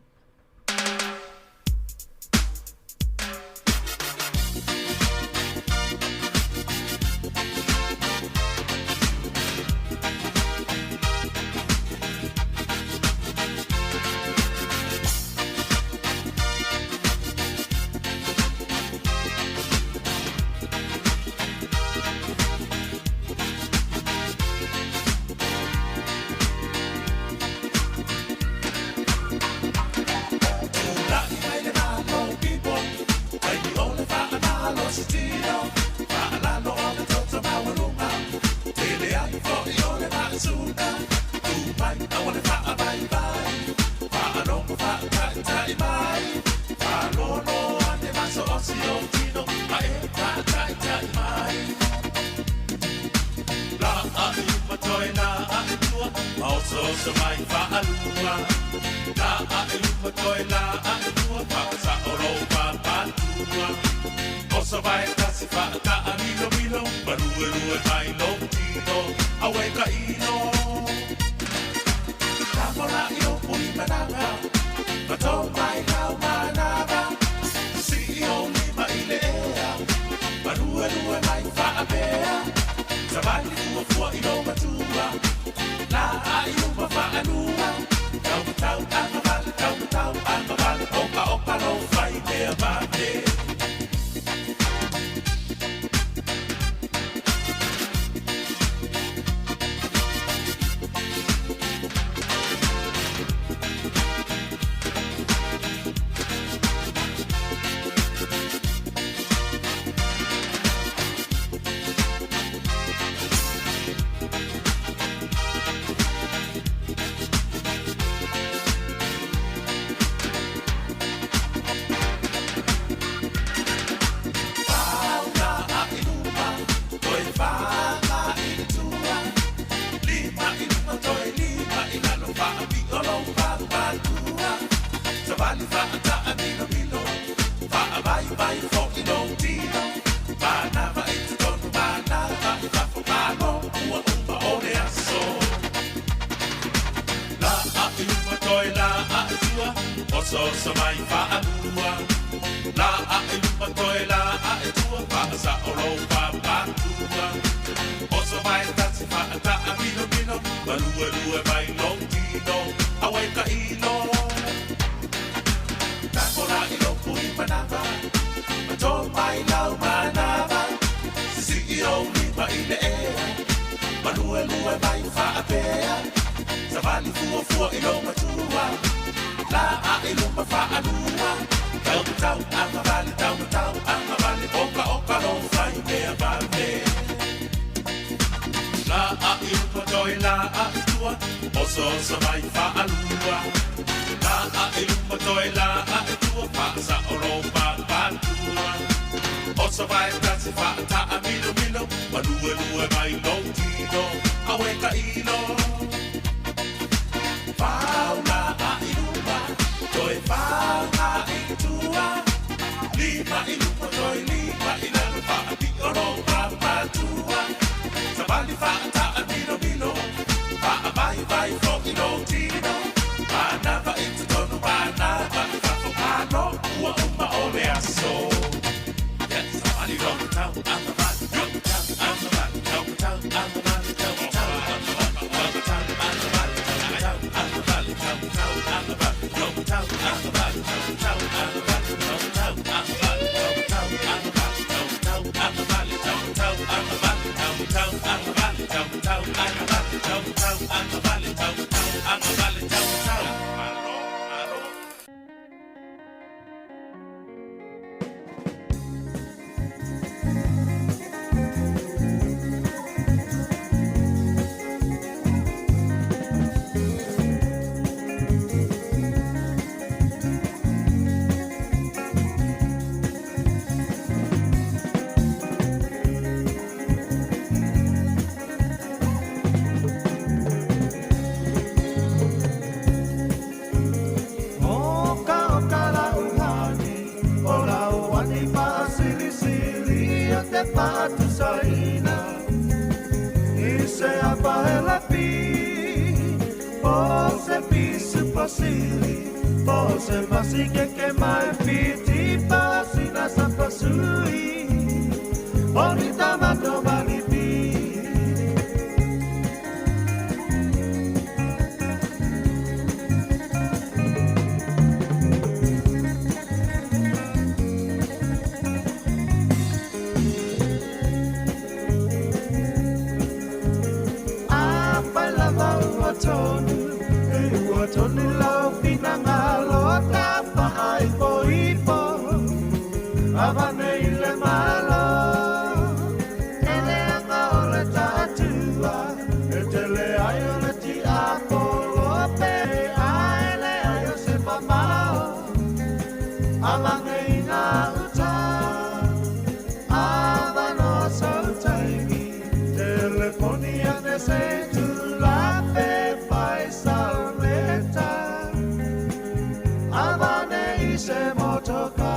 te faatusaina i se apaelapi po se pisu pasili po se masikeke mai fiti pasina sa pasui o ni tamato malipi. Afai lava ua tonu, e ua tonu lau finagalo tafaaipoipo, avane i le Malo. E leaga o le taatua, e tele ai o le tiapolo pe ae leai o se mamao. Avane i gauta, avanoa sou taimi, telefoni ane se tulape fai salmeta. Avane i se motoka.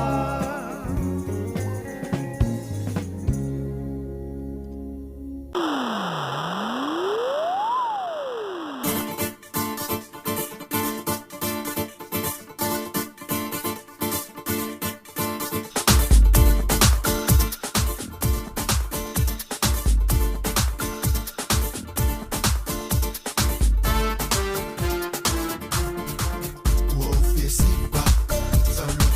Ua ofia sipa, sa lo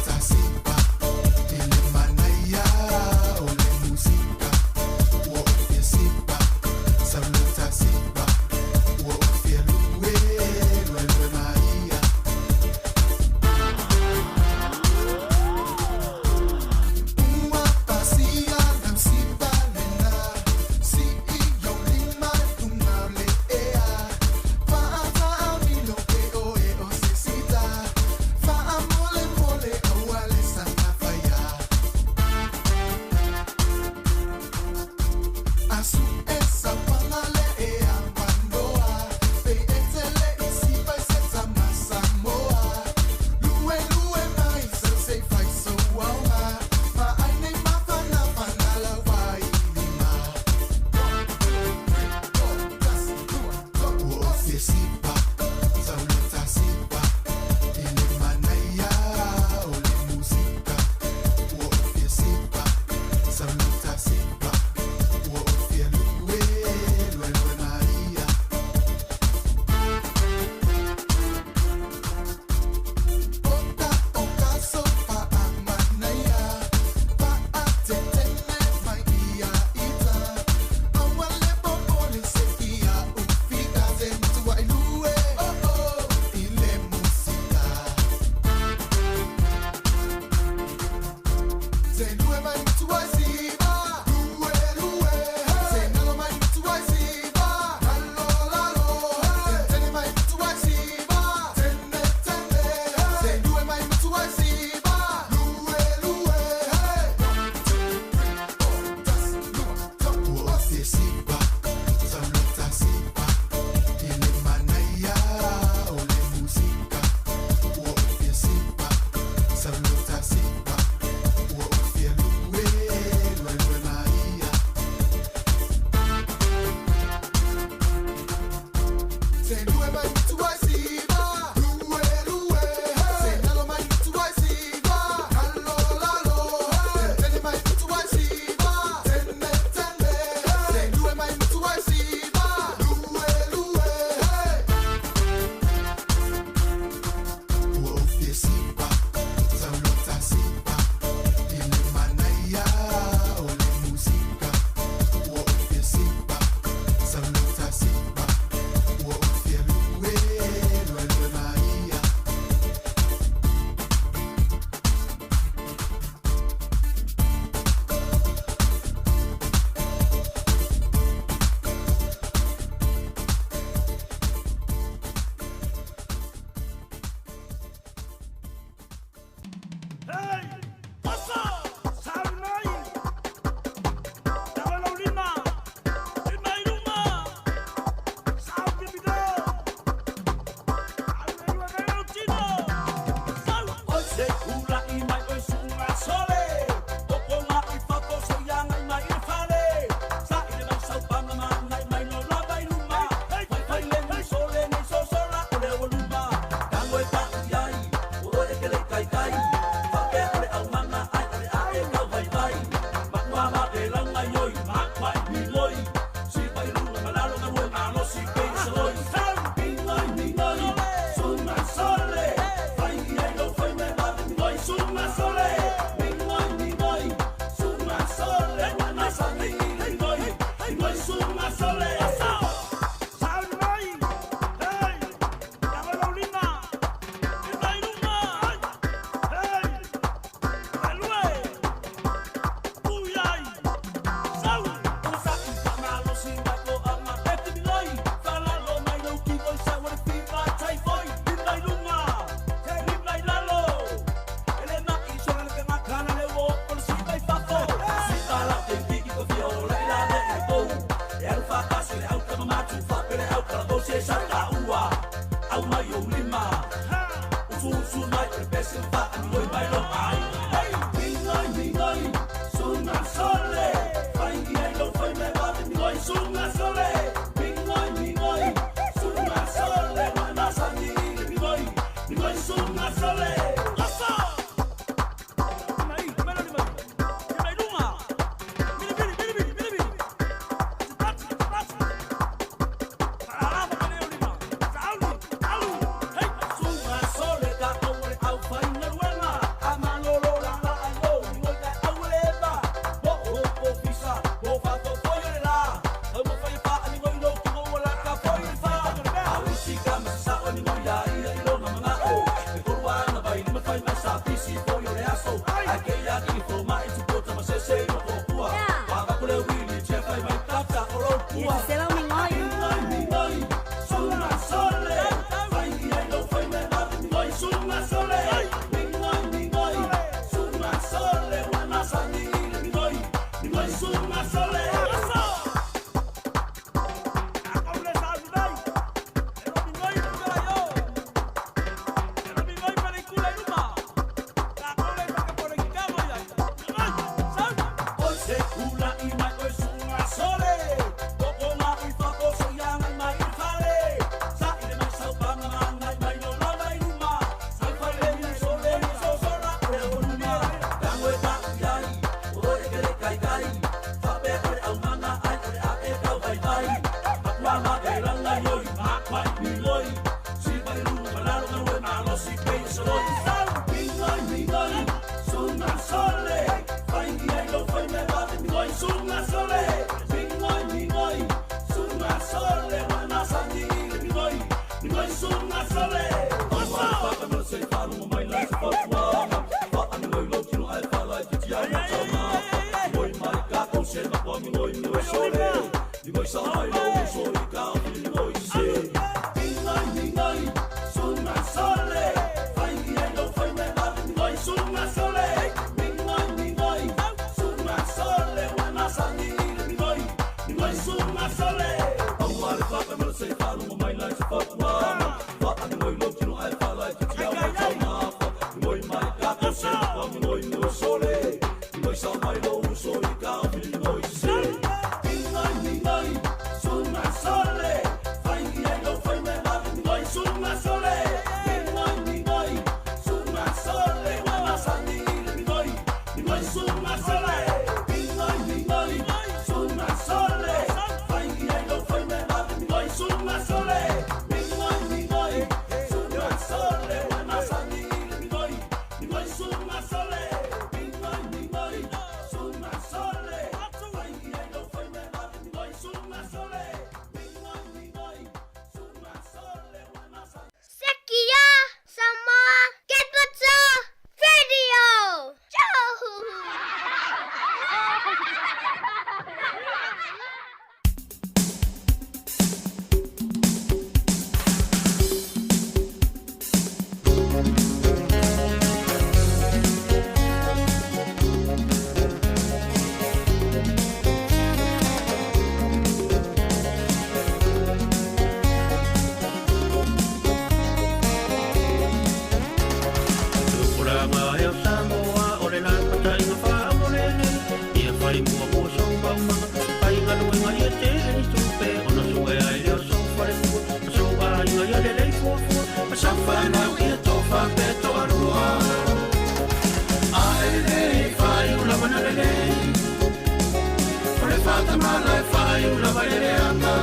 lava i le leaga.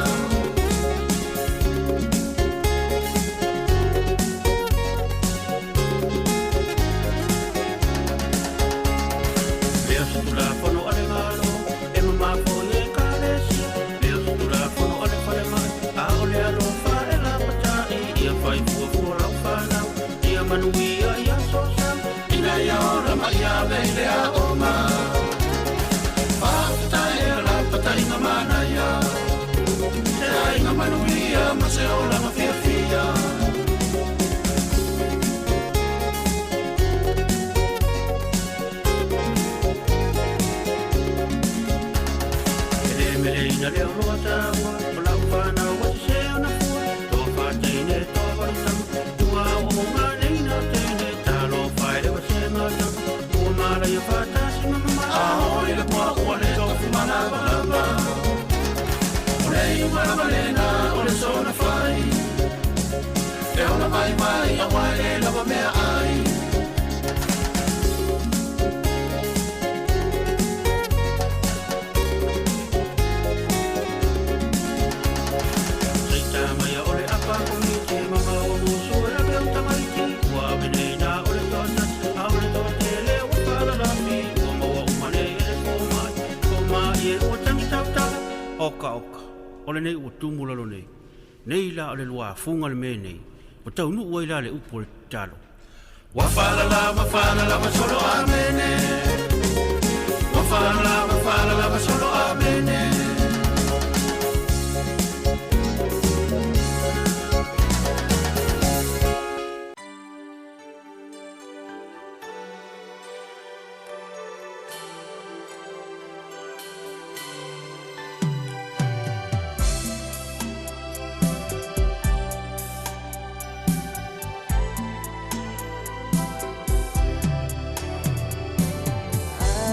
Lea se Tulafono a le Malo e mamafo i Ekalesia, lea se Tulafono a le Falemai, a o le alofa e lapata'i, ia fai fuafua lau fanau, ia manuia ia sosau, ina ia ola ma ia ave i le aoga. Faafetai e lapataiga manaia, se aiga manuia ma se olaga fiafia. E le meleina le oloa taua, o lau fanau ua sese ona fua, toa faateine toa valu tama, tua ooooga nei na teine, talofa e le vasega tama, ua malaia faatasi ma mama. A oi le pua ua le tofu malavalava, o le iuga lava lena o le soona fai, e ola vaivai aua e le lava mea ai. Seita mai o le apa komiti, mama o musu e ave o tamaiti, ua ave nei na o le toatasi, a o le toatele ua falalafi, ua maua uma nei e le fomai, fomai e ua tangi tautala. Oka oka, o lenei ua tumu lalo nei. Nei la o le luafuga le mea nei, ua taunuu ai la le upu o le tatalo. Ua falalava falalava solo amene, ua falalava falalava solo amene.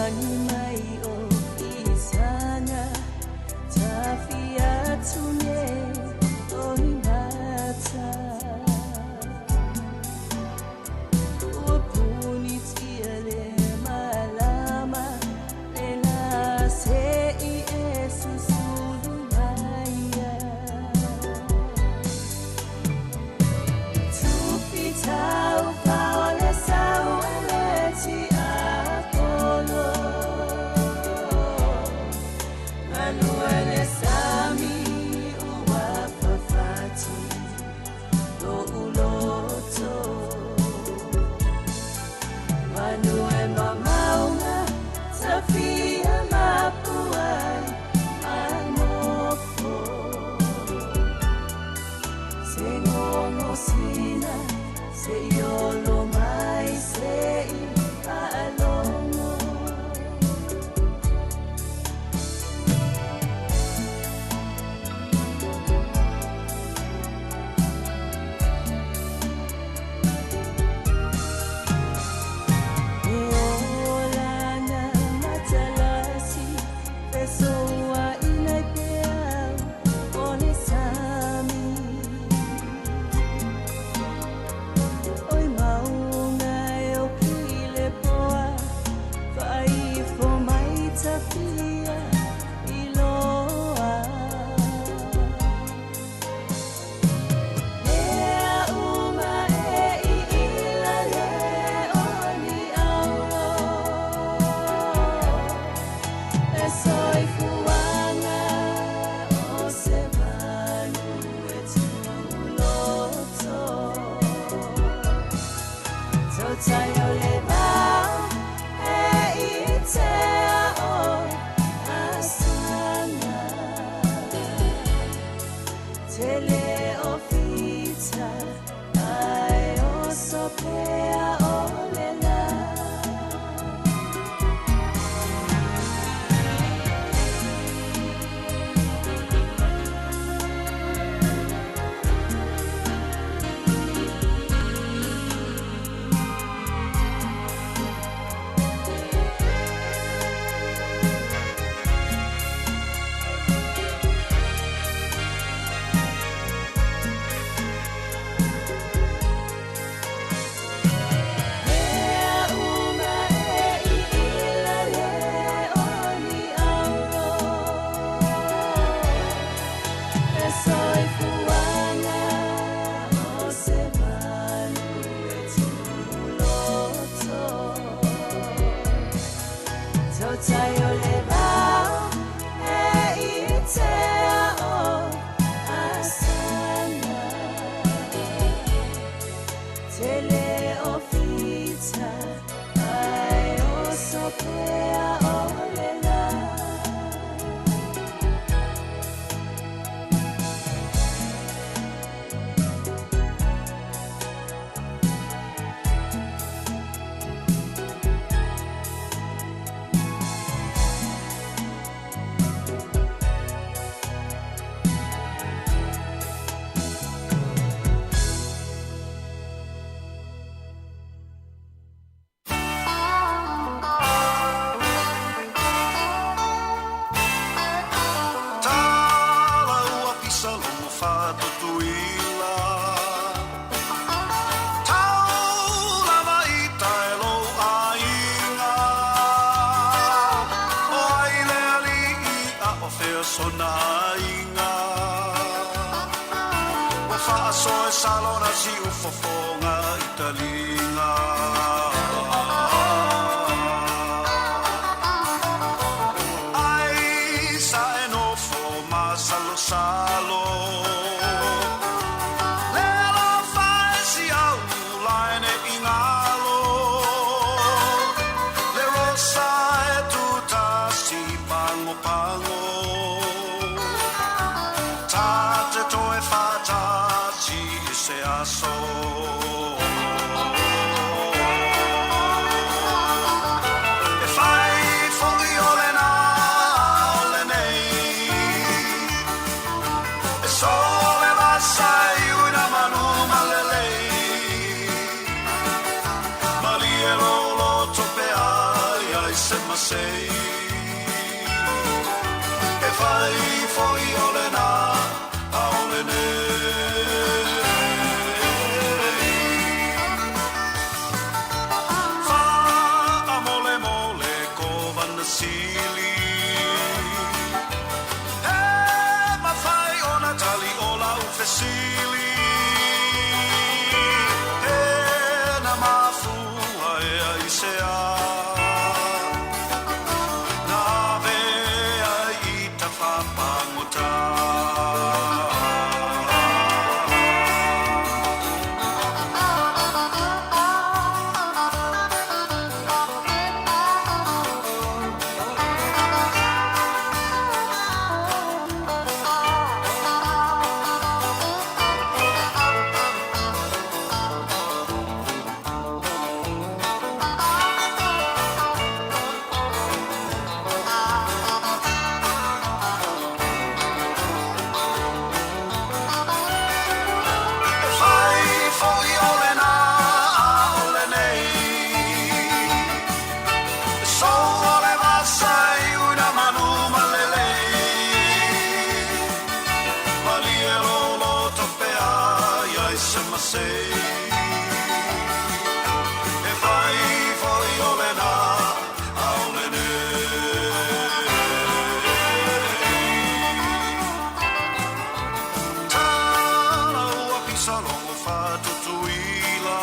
Agi mai o isaga tafi atu nei o ni mata. Ua punitia le malama le la se i e susulu maia. Tupi tau pao le sau e le ti apolo. Manuele sami ua fafati lo uloto. Manuel mamaunga tafia mapuai anofo. Se ngongo sina, se iolo mai se i aalongo. E tai o le vao e i te ao asana. Tele o fita ai oso pea o le la. Tala ua pisa logo fatutuila Tau lava ita e lou aiga O ai le alii a o fea sona aiga Ua faasoa e salona siufofoga i taliga Ai sa e nofo masalosalo Le alofa e siau lae ne i galo Le rosa e tutasi pagopago Ta te toe faatasi i se aso E fai foi o lena o lenei E sole vasa i uina manu malelei Malie lolo tope ai ai se masei E fai foi o lena a o lenei Faamolemole kovana sili E mafai ona tali o lau fesili E na mafua ea i se a Na ave ai i ta fapagota E fai foi o lena a o lenei E sou le vasa i una manu malelei Malie lolo tope ai ai se masei E fai foi o lena a o lenei Tala ua pisa logo fatutuila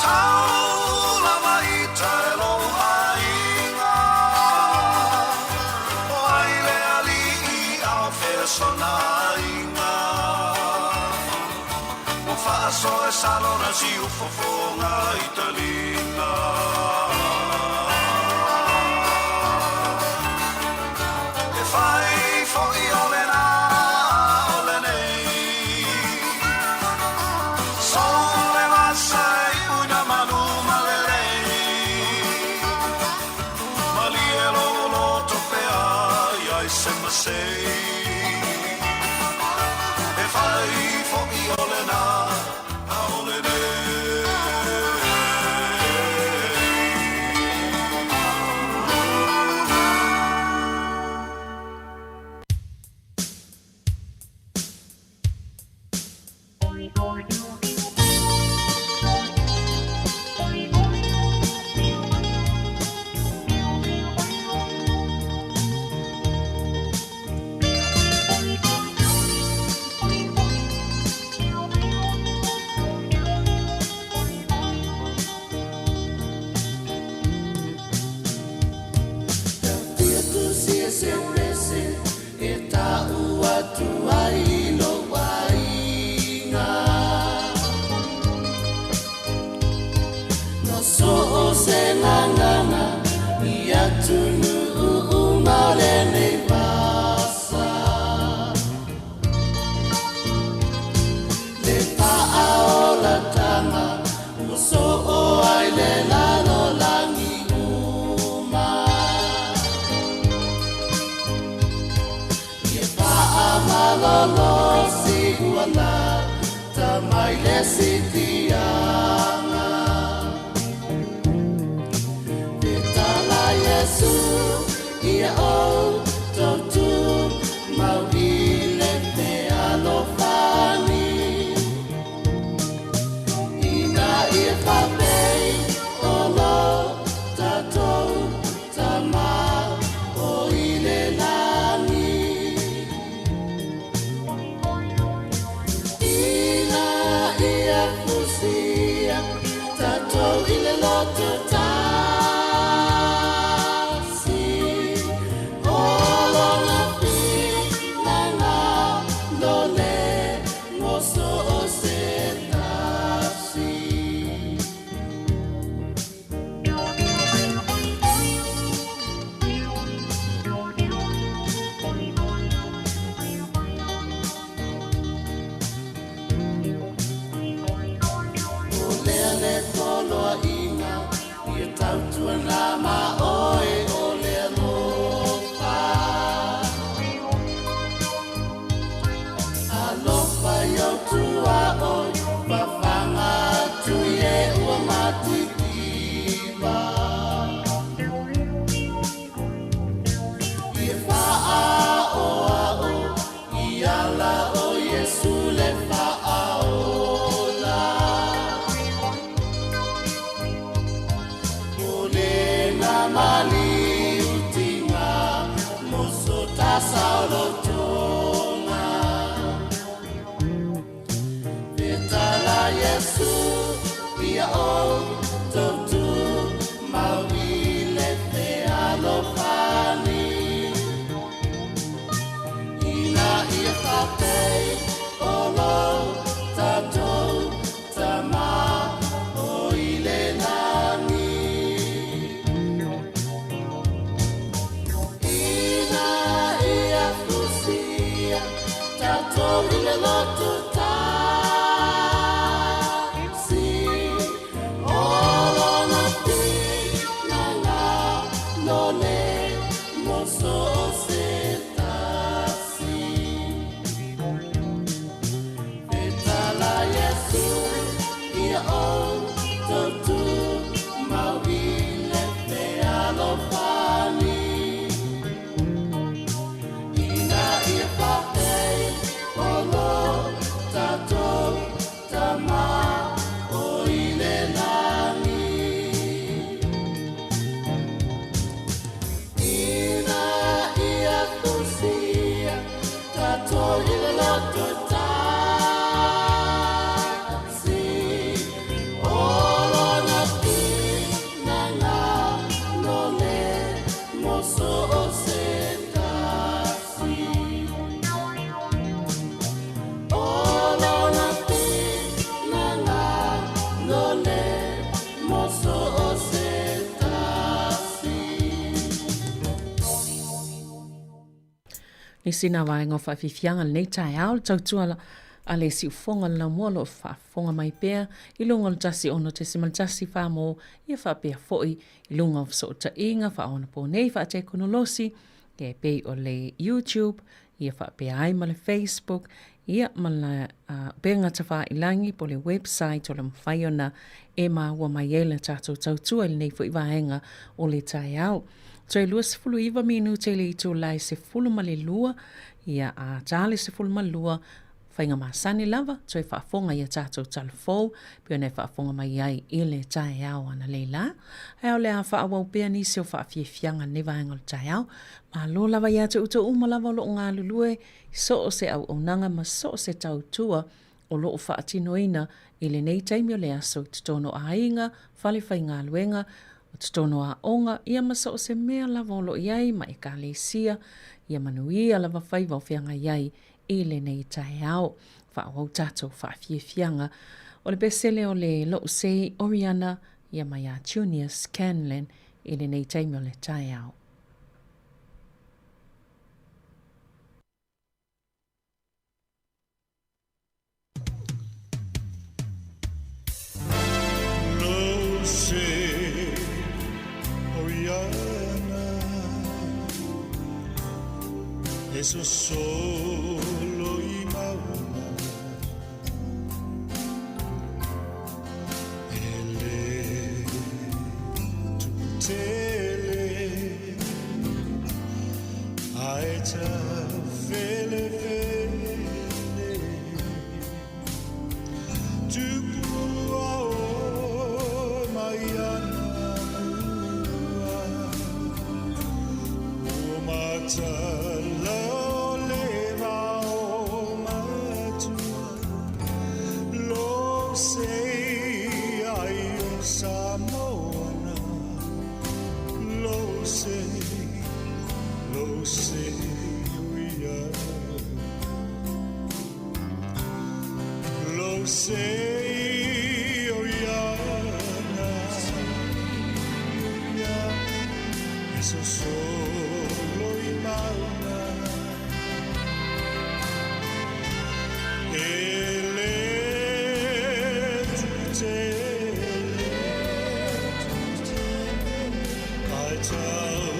Tau lava ita e lou aiga O ai le alii a o fea sona aiga Ua faasoa e salona siufofoga i taliga E fai foi o lena o lenei Sole vasa i uina manu malelei Malie lolo tope ai ai se masei E fai foi o lena a o lenei. se pese e ta'u atu ai i lou aiga. No so o se gagana i atunuu uma o lenei vasa. Le faaolatanga ua soo ai le lalolagi uma. Ia faamalolosi ua lata mai le sitiaga. Fetala Iesu ia outou tumau i le fealofani. Ina ia faapei o lo tatou Tama o i le lagi. Ina ia fusia tatou i le loto tasi, o lona finagalo le goso o se tasi. O lea le poloaiga ia tautuana ma oe o le alofa. Alofa i ou tuaoi, fafaga atu i e ua matitiva. Ia faaoao i ala o Iesu le Faaola. O lena maliutiga moso tasaolotoga. Fetala Iesu ia outou tumau i le fealofani. Ina ia faapei o lo tatou Tama o i le lagi. Ina ia fusia tatou i le loto tasi, o lona finagalo le moso o se tasi. Fetala Iesu ia outou tumau i le fealofani. Ina ia faapei o lo tatou Tama o i le lagi. Ina ia fusia tatou i le loto tasi, o lona finagalo le moso o se tasi. O lona finagalo le moso o se tasi. Nisi na vaega o faafiafiaga lenei taeao le tautua a le siufofoga o le laumua o lo o faafofoga mai pea i luga o le 106.1 mo ia faapea foi i luga o fesootaiga faaonaponei faatekonolosi e pei o le YouTube ia faapea ai ma le Facebook ia ma le upega tafailangi po o le website o le mafai ona e maua mai ai le tatou tautua i lenei foi vaega o le taeao. Toe 29 minute i le itula e 12, ia a ta le 12, faiga masani lava, toe faafofoga i a tatou tala fou, pei ona e faafofoga mai ai i le taeao analeila. Ae o le a faaauau pea nisi o faafiafiaga i lenei vaega o le taeao. Malo lava ia te outou uma lava o lo o galulue i so o se auaunaga ma so o se tautua o lo o faatinoina i lenei taimi o le aso i totonu o aiga, fale faigaluega, o totonu o aoga, ia ma so o se mea lava o lo o i ai ma Ekalesia, ia manuia lava faiva o feagai ai i lenei taeao. Faaauau tatou faafiafiaga o le pesele o le Lo'u Sei Oriana ia mai ia Junior Scanlan i lenei taimi o le taeao. Eso solo i mauna E le tele Ae taufelefele Tupua o mai ana mua Ua matala o le vao matua Lo sei ai o Samoana Lo sei, lo sei Lo sei Oriana Eso solo i mauna E le tutele Ai tau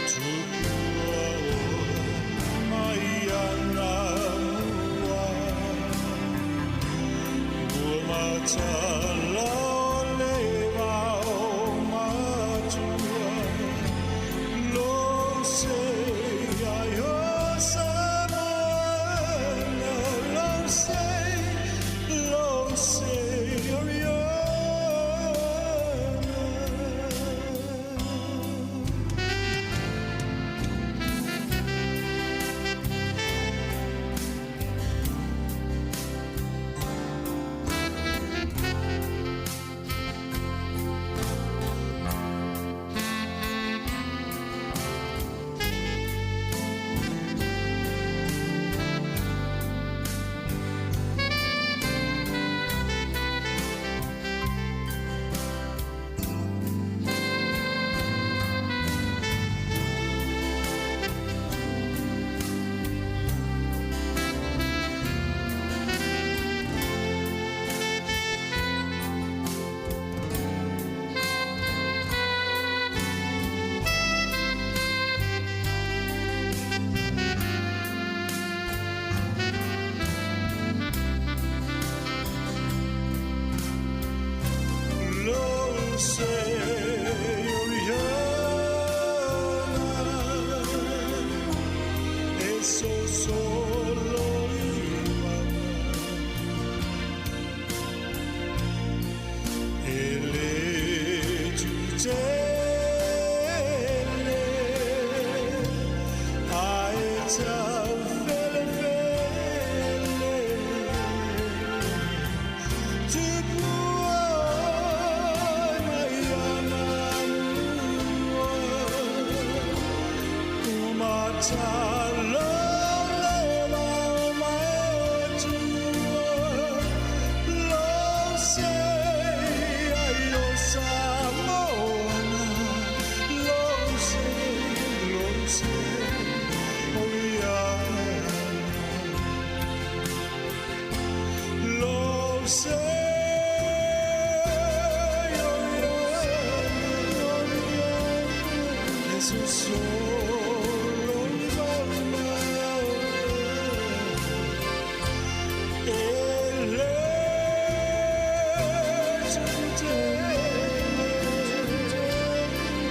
Tupua o mai ana mua Ua matala o le vao matua Lo sei ai o Samoana Lo sei, lo sei Oriana. Lo sei Oriana Eso solo E le tutele Ae taufelefele Tupua mai ana mua Ua matala le vao matua Lo sei ai o Samoana Lo sei, lo sei Oriana Lo sei Oriana Eso solo i mauna E le tutele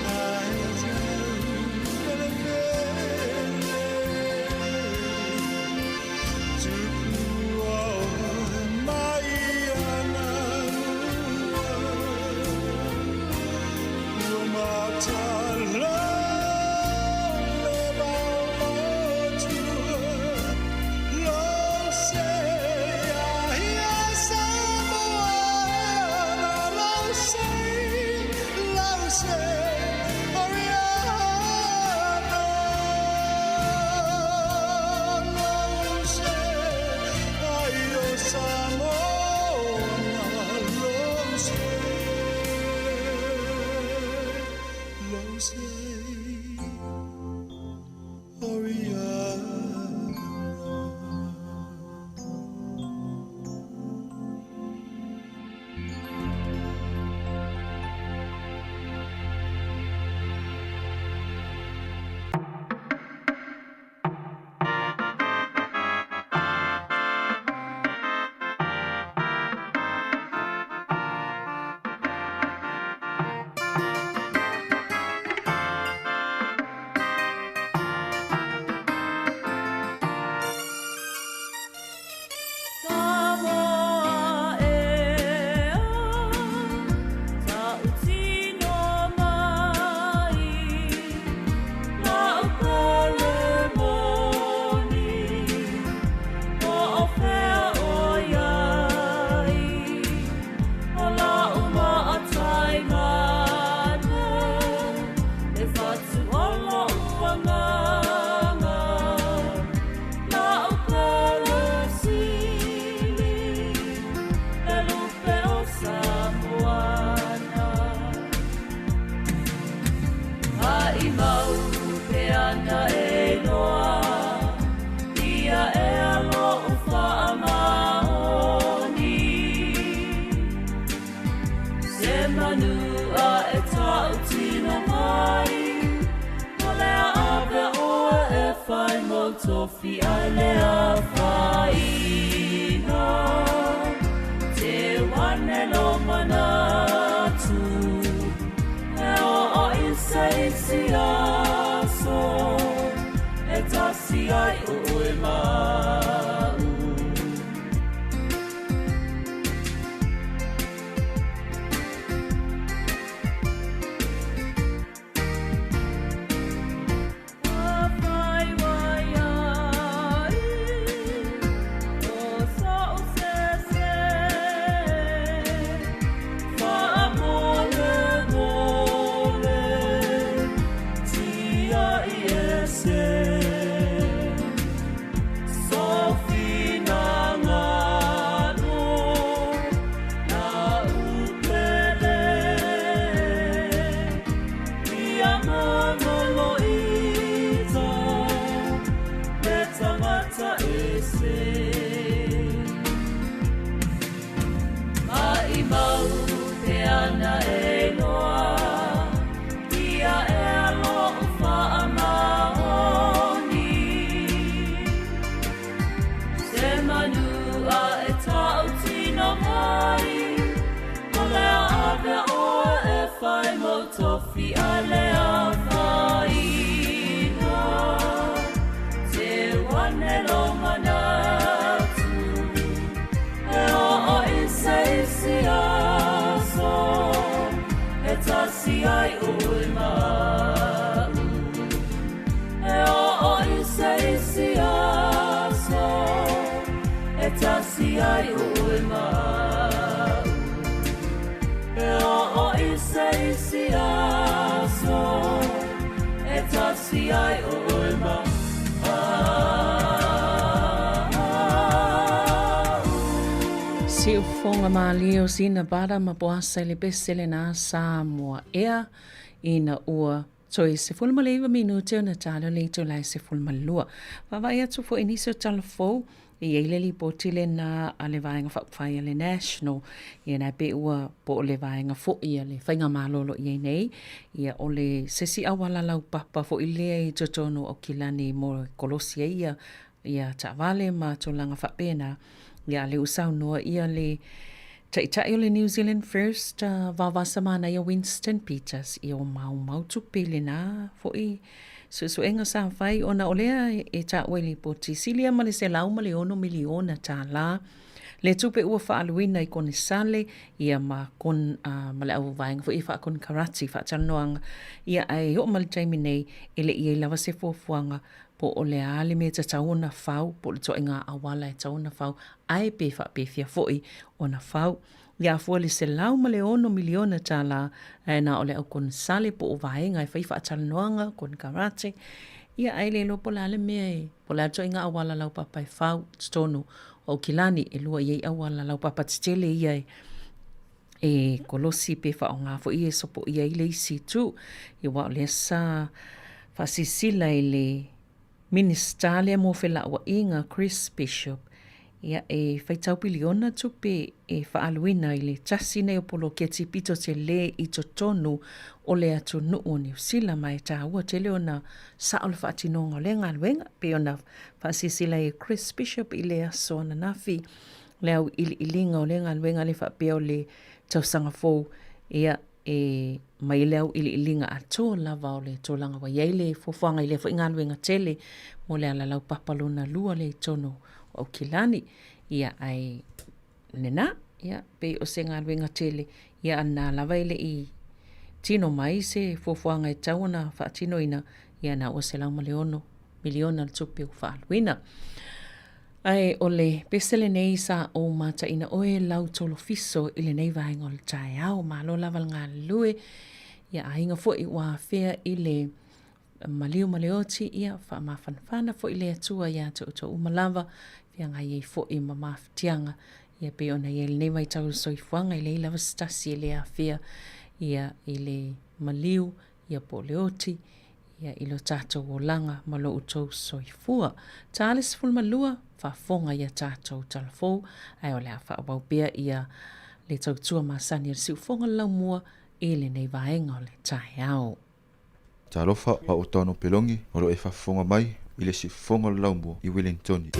Ae taufelefele Tupua mai ana mua Ua matala tofi a le afaina Te wane lo manatu E oo i se isi aso E tasi ai oe ma'u. Siufoga malie o sina bada ma poasa i le pese lena Samoa Air ina ua toe 19 minute ona tala le itula e 12. Vaavaai atu foi i nisi o tala fou e i ai le lipoti lena a le Vaega Faaupufai a le National, ia na pei ua po o le vaega foi a le Faigamalo o lo o i ai nei, ia o le se isi auala laupapa foi lea i totonu o Aukilani mo le kolosi ai ia ia taavale ma tulaga faapena. Ia a lea ua saunoa ia le Taitai o le New Zealand First, Vaovasa Manaia Winston Peters, ia ua maumau tupe i lena foi suesuega sa fai ona o lea e taua i lipoti, silia ma le $106 miliona tālā le tupe ua faaaluina i konesale ia ma kon, ma le au vaega foi e faakonekarate faatalanoaga ia ae oo mai le taimi nei e le i ai lava se fuafuaga po o le a le mea e tatau ona fau po o le ituaiga auala e tatau ona fau ae pe faapefea foi ona fau. Ia afua le $106 miliona tālā ae na o le au konesale po o vaega e fai faatalanoaga, konekarate, ia ae le iloa po o le a le mea e, po o le a le ituaiga auala laupapa e fau i totonu o Aukilani e lua i ai auala laupapa tetele ia e e kolosi pe faaaoga foi e sopoia ai le isi itu. Ia aua o lea sa faasilasila i le Minisita lea mo Felauaiga Chris Bishop, ia e faitau piliona tupe e faaaluina i le tasi nei o poloketi pito tele i totonu o le atunuu o Niu Sila ma e taua tele ona sao le faatinoga o lea galuega pei ona faasilasila ai e Chris Bishop i le aso ananafi le auiliiliga o lea galuega le faapea o le tausaga fou ia e mai le auiliiliga atoa lava o le tulaga ua i ai le fuafuaga i lea foi galuega tele mo le alalaupapa lona lua lea i totonu o Aukilani. Ia ae lena, ia pei o se galuega tele, ia a na lava e le i tino mai se fuafuaga e tatau ona faatinoina, ia na ua $106 miliona le tupe ua faaaluina. Ae o le pese lenei sa ou mataina oe lau tolofiso i lenei vaega o le taeao. Malo lava le galulue, ia aiga foi ua afea i le maliu ma le oti, ia faamafanafana foi le Atua ia te outou uma lava, feagai ai foi ma mafatiaga, ia pei ona i ai lenei vaitau o le soifuaga, e leai lava se tasi e le afea ia i le maliu, ia po o le oti, ia i lo tatou olaga ma lo outou soifua. Ta le 12, faafofoga ia tatou talafou, ae o le a faaauau pea ia le tautua masani a le siufofoga o le laumua i lenei vaega o le taeao. Talofa, o au o Tano Peloni, o lo o e faafofoga mai. i le siufofoga o le Laumua i Welengtoni.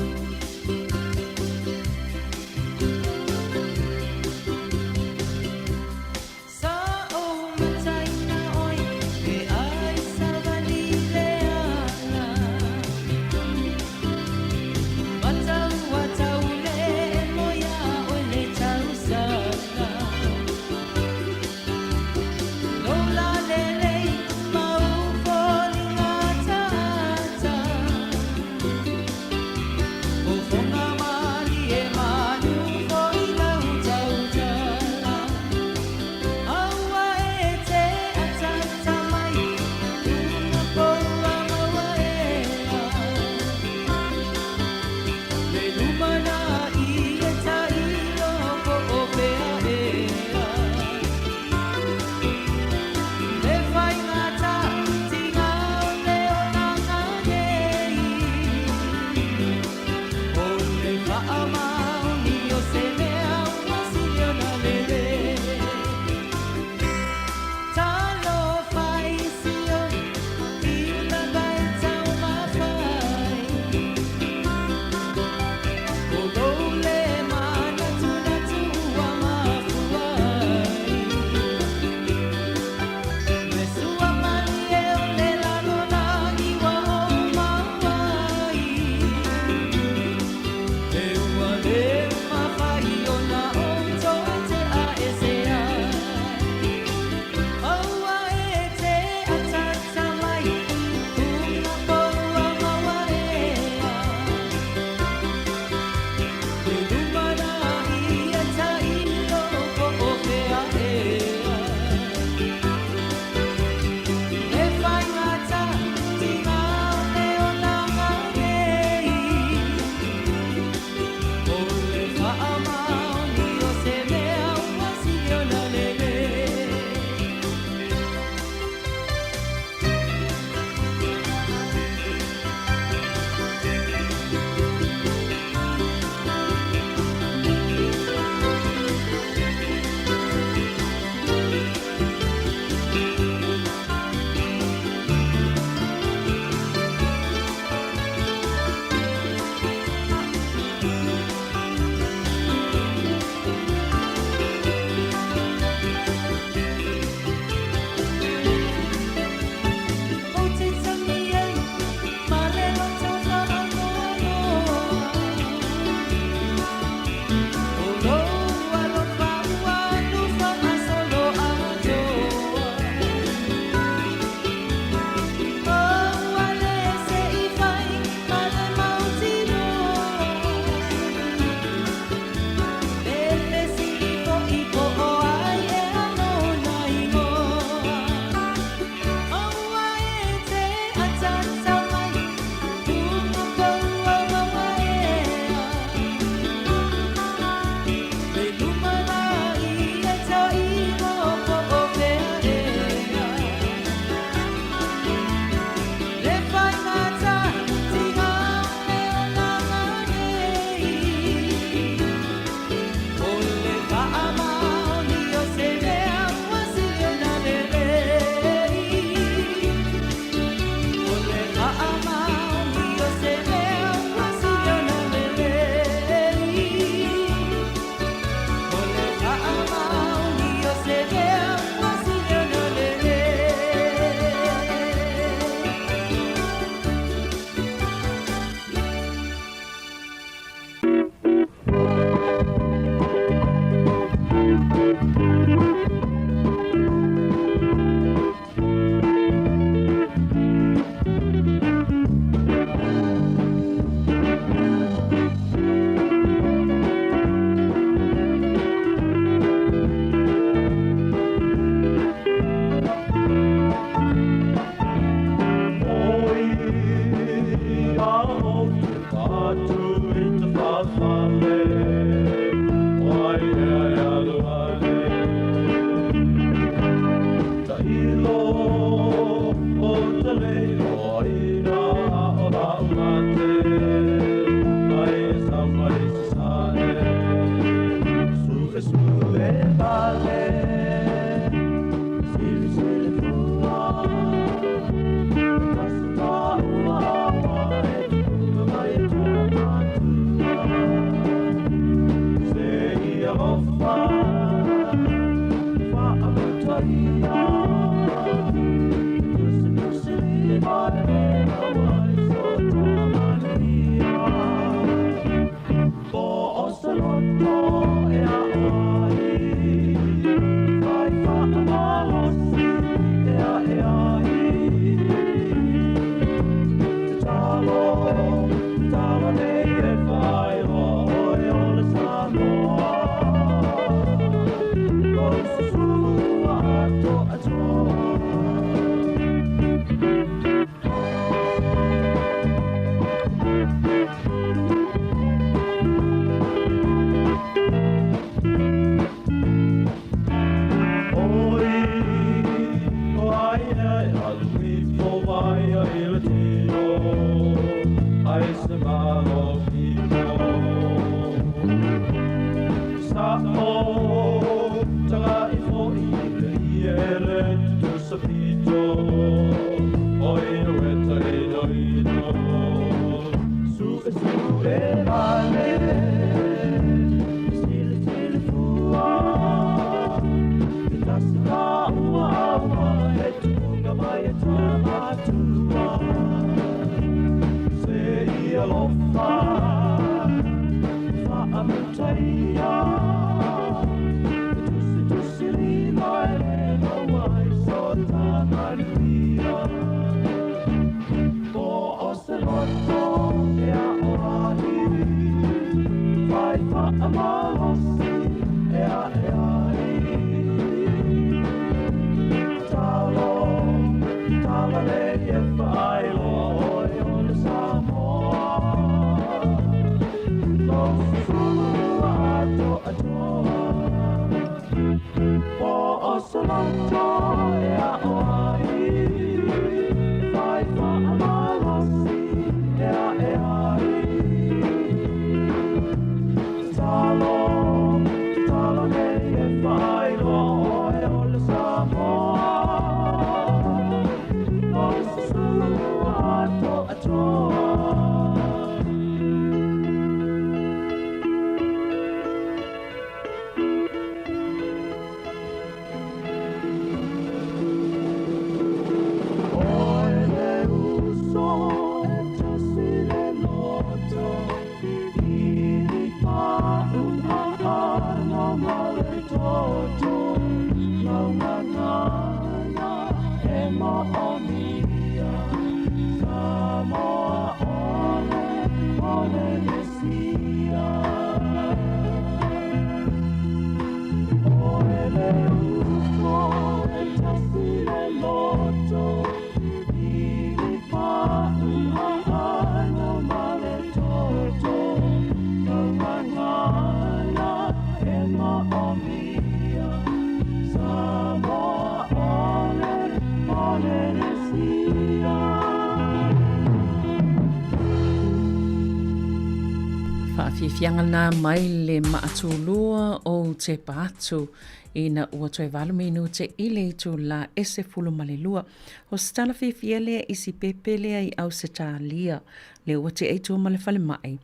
Faafiafiaga lena mai le maatulua o tepa atu ina ua toe valu minute i le itulā e 12. O se tala fiafia lea i si pepe lea i Ausetalia, lea ua tea i tua ma le falemai,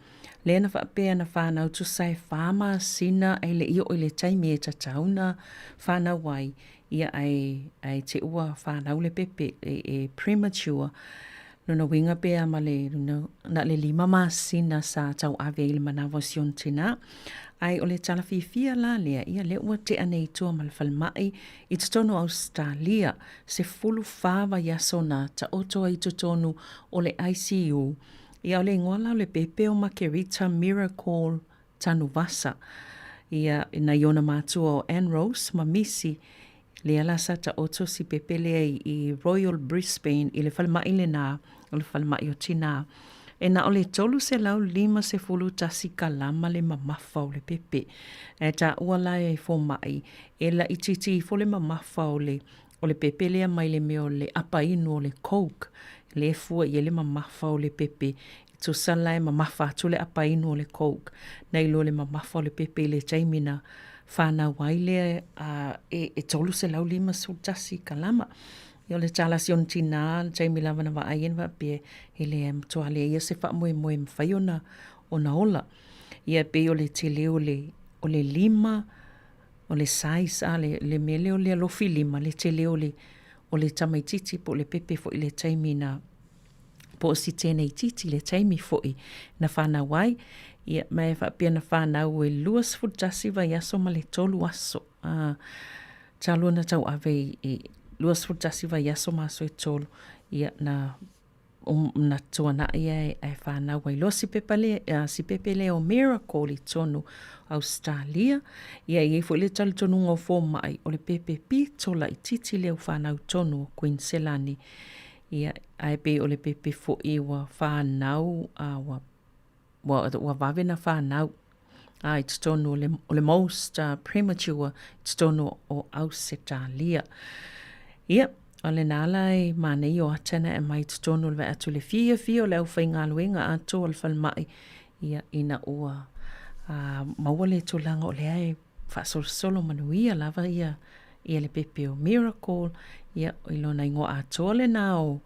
lea na faapea na fanau tusa e fa masina ae le i oo i le taimi e tatau na fanau ai, ia ae, ae te ua fanau le pepe, e, e premature. Lona uiga pe a ma le, na le lima masina sa tauave ai le manawa o si ona tinā. Ae o le tala fiafia la lea, ia lea ua tea nei i tua ma le falemai i totonu o Ausetalia, 14 vaiaso na taoto ai i totonu o le ICU. Ia o le igoa la o le pepe o Makerita Miracle Tanuvasa. Ia, nai ona matua o Ann Rose ma Misi, lea la sa taoto si pepe lea i, i Royal Brisbane i le falemai lenā, o le falemai o tinā. E na o le 351 kalama le mamafa o le pepe. Ae taua la e fomai, e laitiiti ifo le mamafa o le o le pepe lea mai le mea o le apa inu o le coke, lea e fua i ai le mamafa o le pepe. E tusa la e mamafa atu le apa inu o le coke, nai lo le mamafa o le pepe i le taimi na fanau ai lea a e, e 351 kalama. Ia o le tala a si ona tinā, le taimi lava na vaai ai na faapea, e leai e matua leai ia se faamoemoe e mafai ona, ona ola. Ia e pei o le tele o le, o le lima, o le size a le, le mea lea o le alofi lima, le tele o le, o le tamaitiiti po o le pepe foi i le taimi na, po o si tēneitiiti le taimi foi na whanau ai. Ia, ma e faapea na whanau e 21 vaiaso ma le tolu aso. A, talu ona tauave i, i 21 vaiaso ma aso e tolu, ia, na na tuanaʻi ae ae fanau ai loa si pepa lea, uh, si pepe lea o Miracle i tonu Australia. Ia i ai foi le talitonuga o fomai o le pepe pito laitiiti lea ua fanau tonu o Queensland. Ia ae pei o le pepe foi ua fanau a ua Ua, ua vave na whanau a i totonu o le, o le most premature i totonu o Ausetalia. Ia, o lenā la e mānei o ata na e mai totonu o le vae atu le fiafia o le aufaigaluega atoa o le falemai, ia, ina ua uh, maua le tulaga o lea e faasolosolo manuia lava ia ia le pepe o Miracle, ia i lona igoa atoa lena o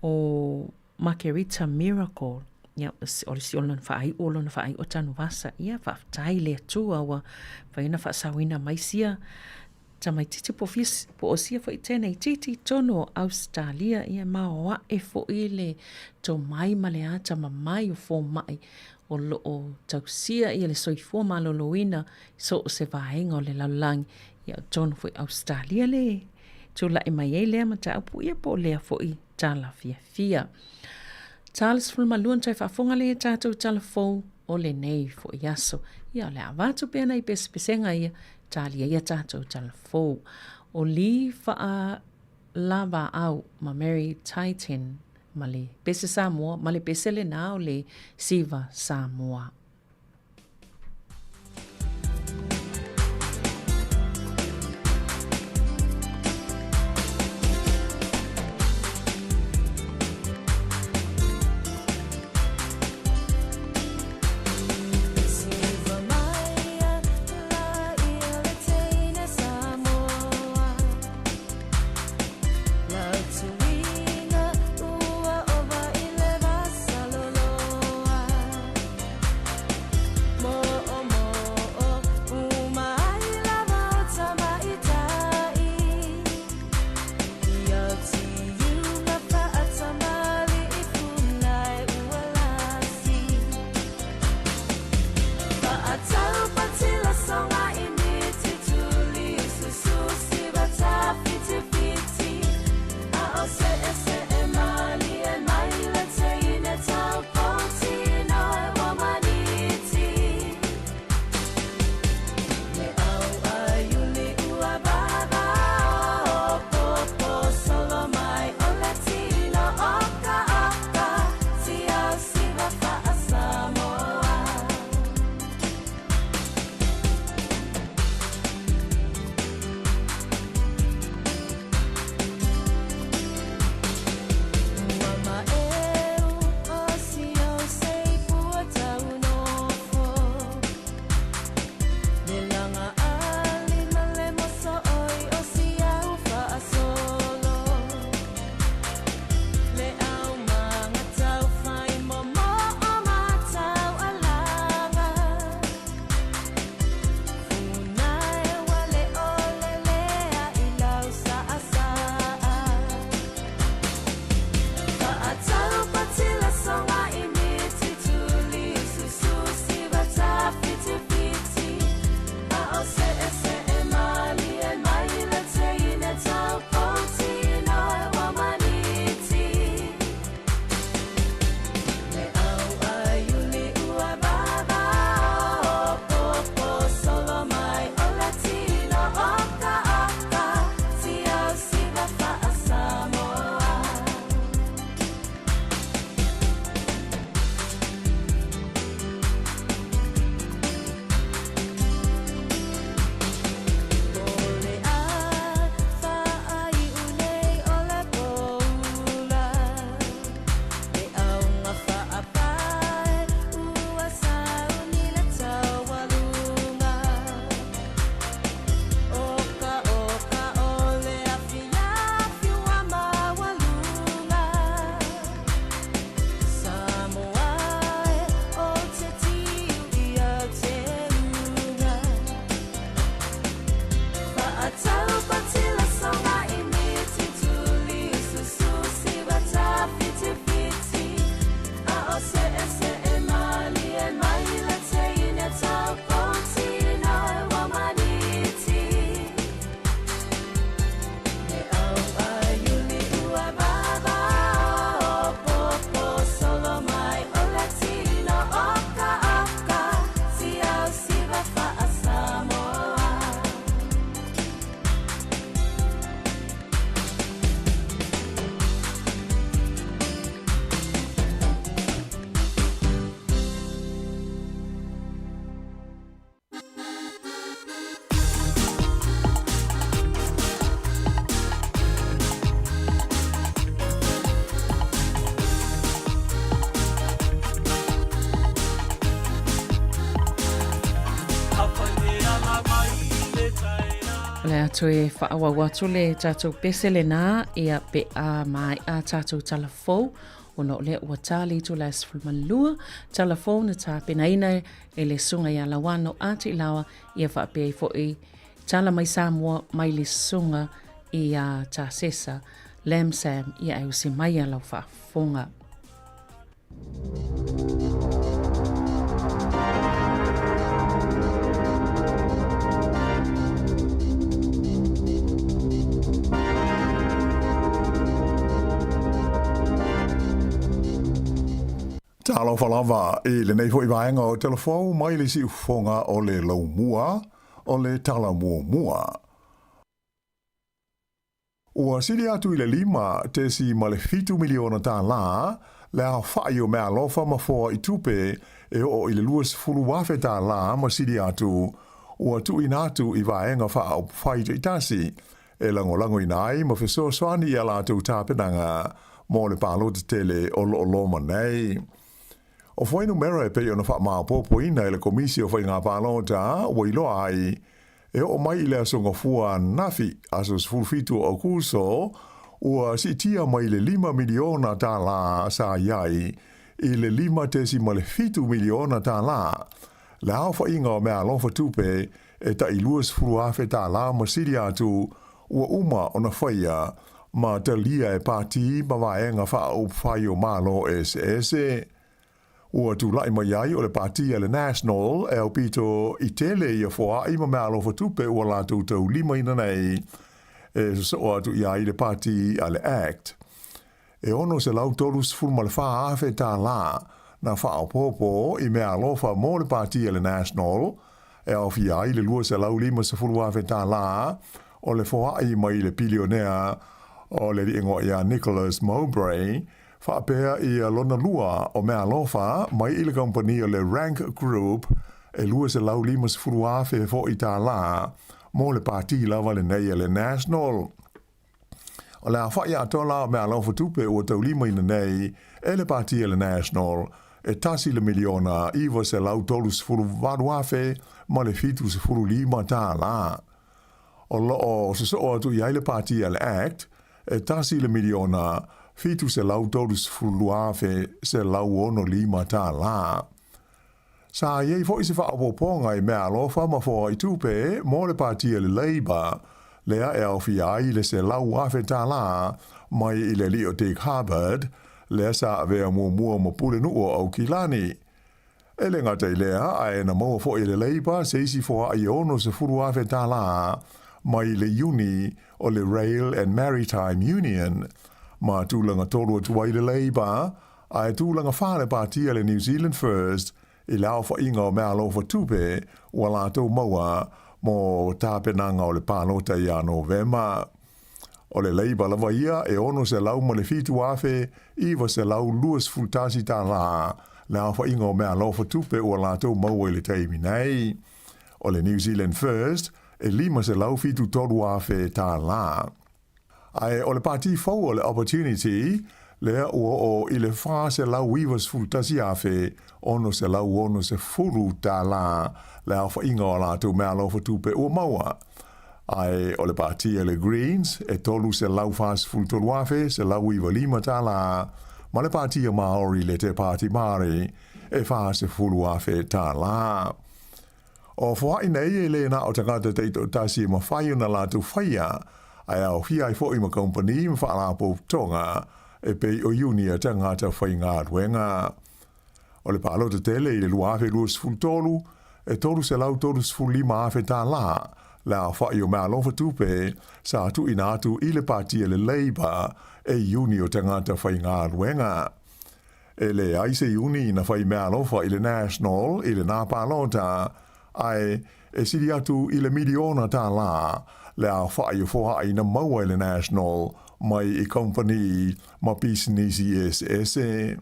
o Makerita Miracle, ia o le o lona faaiu o lona faaiu Tanuvasa, ia faafetai i le Atua ua mafai ona faasaoina mai sia tamaitiiti po o po o sia foi teneitiiti i totonu o Ausetalia, ia e maoae foi le tomai ma le atamamai o fomai o lo o tausia ia le soifua maloloina i so o se vaega o le lalolagi, ia o totonu foi o Ausetalia le tulai mai ai lea mataupu, ia po o lea foi tala fiafia. Tala 12 na toe faafofoga lea i tatou tala fou o lenei foi aso. Ia o le a avatu pea nai pesepesega ia talia ia tatou tala fou. O Lee Faalavaau ma Mary Titan ma le pese Samoa ma le pese lena o le Siva Samoa. O le a toe faaauau atu le tatou pese lenā, ia pe a maea tatou tala fou, ona o lea ua ta le itula e 12, tala fou na tapenaina e le Susuga ia Lauano a Tilaoa, ia faapea ai foi tala mai Samoa mai le Susuga ia Tasesa Lam Sam, ia e usi mai a lau faafofoga. Talofa lava i lenei foi vaega o Telefou mai le siufofoga o le Laumua o le Tala Muamua. Ua sili atu i le $5.7 miliona tālā le aofaʻi o meaalofa ma foaʻi tupe e oo i le $20,000 tālā ma sili atu ua tuuina atu i vaega faaupufai taitasi e lagolagoina ai ma fesoasoani i a latou tapenaga mo le palota tele o lo o loma nei. O fuainumera e pei ona faamaopoopoina e le Komisi o Faiga Palota ua iloa ai E oo mai i le Aso Gafua ananafi, aso 17 o Aokuso, ua siitia mai le $5 miliona tālā sa i ai i le $5.7 miliona tālā. Le aofaiga o meaalofa tupe e tai $20,000 tālā ma sili atu ua uma ona faia ma talia e pātī ma vaega faaupufai o Malo eseese. Ua tulai mai ai o le pātī a le National e aupito i tele ia foaʻi ma meaalofa tupe ua latou taulimaina nei e sosoo atu i ai le pātī a le act. E $634 afe tālā na faaopoopo i meaalofa mo le pātī a le National e aofia ai le $250,000 tālā o le foaʻi mai le pilionea o le alii igoa ia Nicholas Mowbray Faapea ia lona lua o meaalofa mai i le kamupani o le Rank Group e $250,000 foʻi tālā mo le pātī lava lenei a le National. O le aofaʻi atoa la o meaalofa tupe ua taulimaina nei e le pātī a le National e tasi le miliona 938 afe ma le 75 tālā. O lo o sosoo atu i ai le pātī a le act e tasi le miliona 732,165 tālā. Sa i ai foʻi se faaopoopoga i meaalofa ma foaʻi tupe mo le pātī a le Labour, lea e aofia ai le 100,000 tālā mai i le alii o Dick Harbord, lea sa avea muamua ma pulenuu o Aukilani. E le gata i lea, ae na maua foʻi e le Labour se isi foaʻi e $60,000 tālā mai le iuni o le Rail and Maritime Union. Ma tulaga tolu atu ai le Labour, ae tulaga fā le pātī a le New Zealand First i le aofaiga o meaalofa tupe ua latou maua mo tapenaga o le palota ia Novema. O le Labour lava ia e $607,921 tālā le aofaiga o meaalofa tupe ua latou maua i le taimi nei. O le New Zealand First e $573,000 tālā. Ae o le pātī fou o le Opportunity lea ua oo i le $491,660 tālā le aofaiga o a latou meaalofa tupe ua maua. Ae o le pātī a le Greens e $343,195 tālā ma le pātī a Māori le Te Pāti Māori e $40,000 tālā. O foaʻi nei e le na o tagata taitoatasi e mafai ona latou faia, ae aofia ai foʻi ma kamupani ma faalapotopotoga e pei o iuni a tagata faigaluega. O le palota tele i le 2023, e $335,000 tālā le aofaʻi o meaalofa tupe sa tuuina atu i le pātī a le Labour e iuni o tagata faigaluega. E leai se iuni na fai meaalofa i le National i lenā palota, ae e sili atu i le miliona tālā le aofaʻi o foaʻi na maua e le National mai i kamupani ma pisinisi eseese.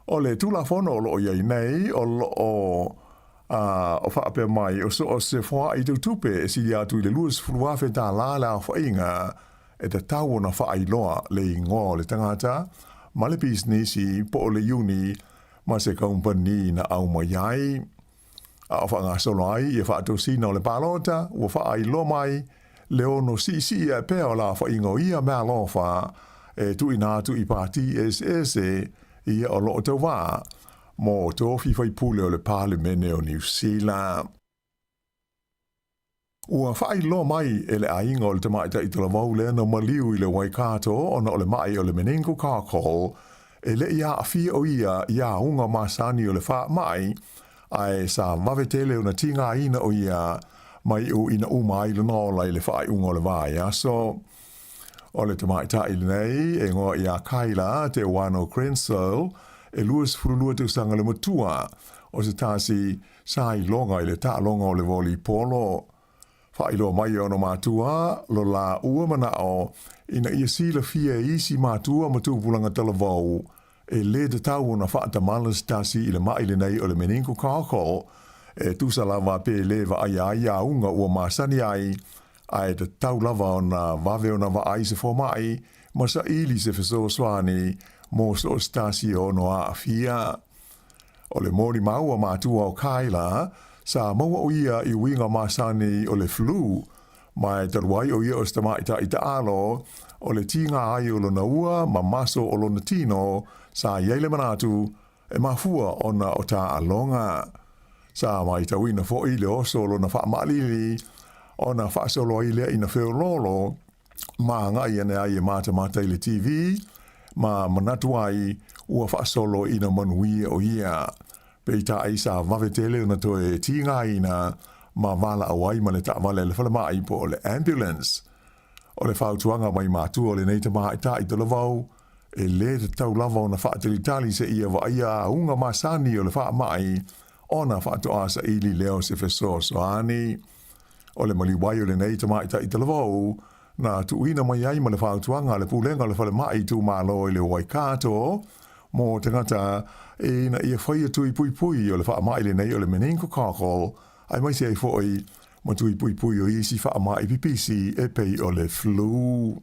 O le Tulafono o lo o i ai nei, o lo o o faapea mai, o so o se foaʻi tautupe e sili atu i le $20,000 tālā le aofaiga e tatau ona faailoa le igoa o le tagata ma le pisinisi po o le iuni ma se kamupani na aumai ai. A o faagasolo ai ia faatosina o le palota, ua faailoa mai le ono siisii ae pea o le aofaiga o ia meaalofa e tuuina atu i pati eseese ia o lo o tauvā mo tofi faipule o le Palemene o Niu Sila. Ua faailoa mai e le aiga o le tamaitai talavou lea na maliu i le Waikato ona o le maʻi o le meningococcal e le i aafia o ia i auga masani o le faamai, ae sa vave tele ona tigaina o ia mai uiina uma ai lona ola i le faaiuga o le vaiaso. O le tamaitai lenei e igoa ia Kyla Te Wano Crentsil, e 22 tausaga le matua, o se tasi sa iloga i le taaloga o le volipolo. Faailoa mai e ona matua lo laua manao ina ia silafia e isi matua ma tupulaga talavou e lē tatau ona faatamala se tasi i le maʻi lenei o le meningococcal e tusa lava pe lē vaaia ai auga ua masani ai, ae tatau lava ona vave ona vaai se fomaʻi ma saili se fesoasoani mo so o se tasi e ono aafia. O le molimau a matua o Kyla, sa maua o ia i uiga masani o le flu, ma e talu ai o ia o se tamaitai taalo, o le tiga ai o lona ua ma maso o lona tino, sa i ai le manatu, e mafua ona o taaloga. Sa matauina foi le oso o lona faamaʻalili, ona faasolo ai lea ina feoloolo, ma agai ane ai e matamata i le TV, ma manatu ai ua faasolo ina manuia o ia. Peitai sa vave tele ona toe tigaina ma valaau ai ma le taavale a le falemai po o le ambulance. O le fautuaga mai matua o lenei tamaitai talavou, e lē tatau lava ona faatalitali seia vaaia auga masani o le faamai ona faatoa saili lea o se fesoasoani. O le maliu ai o lenei tamaitai talavou, na tuuina mai ai ma le fautuaga a le Pulega o le Falemai Itumalo i le Waikato mō tagata ina ia faia tui puipui o le faamai lenei o le meningococcal, aemaise ai foi ma tui puipui o isi faamai pipisi e pei o le flu.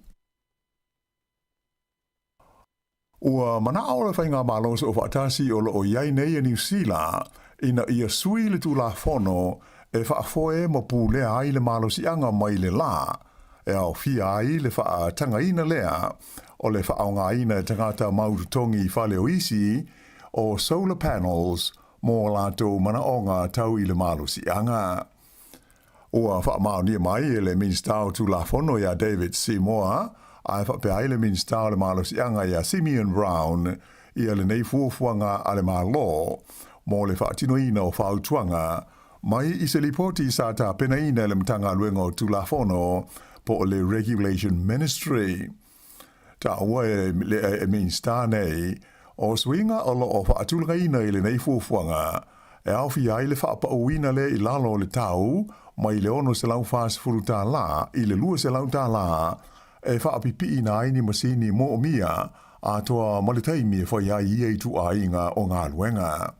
Ua manao le Faigamalo Soofaatasi o lo o i ai nei e Niu Sila ina ia sui le Tulafono e faafoe ma pulea ai le malosiaga mai le la e aofia ai le faatagaina lea o le faaaogaina e tagata mau totogi i fale o isi o solar panels mo latou manaoga tau i le malosiaga. Ua faamaonia mai e le Minisita o Tulafono iā David Seymour, ae faapea ai le Minisita o le Malosiaga iā Simeon Brown ia lenei fuafuaga a le Malo mo le faatinoina o fautuaga mai i se lipoti sa tapenaina e le Matagaluega o Tulafono po o le Regulation Ministry. Taua e le Minisita nei, o suiga o lo o faatulagaina i lenei fuafuaga, e aofia ai le faapauina lea i lalo o le tau mai le $640 i le $200 e faapipiina ai ni masini moomia atoa ma le taimi e fai ai ia ituaiga o galuega.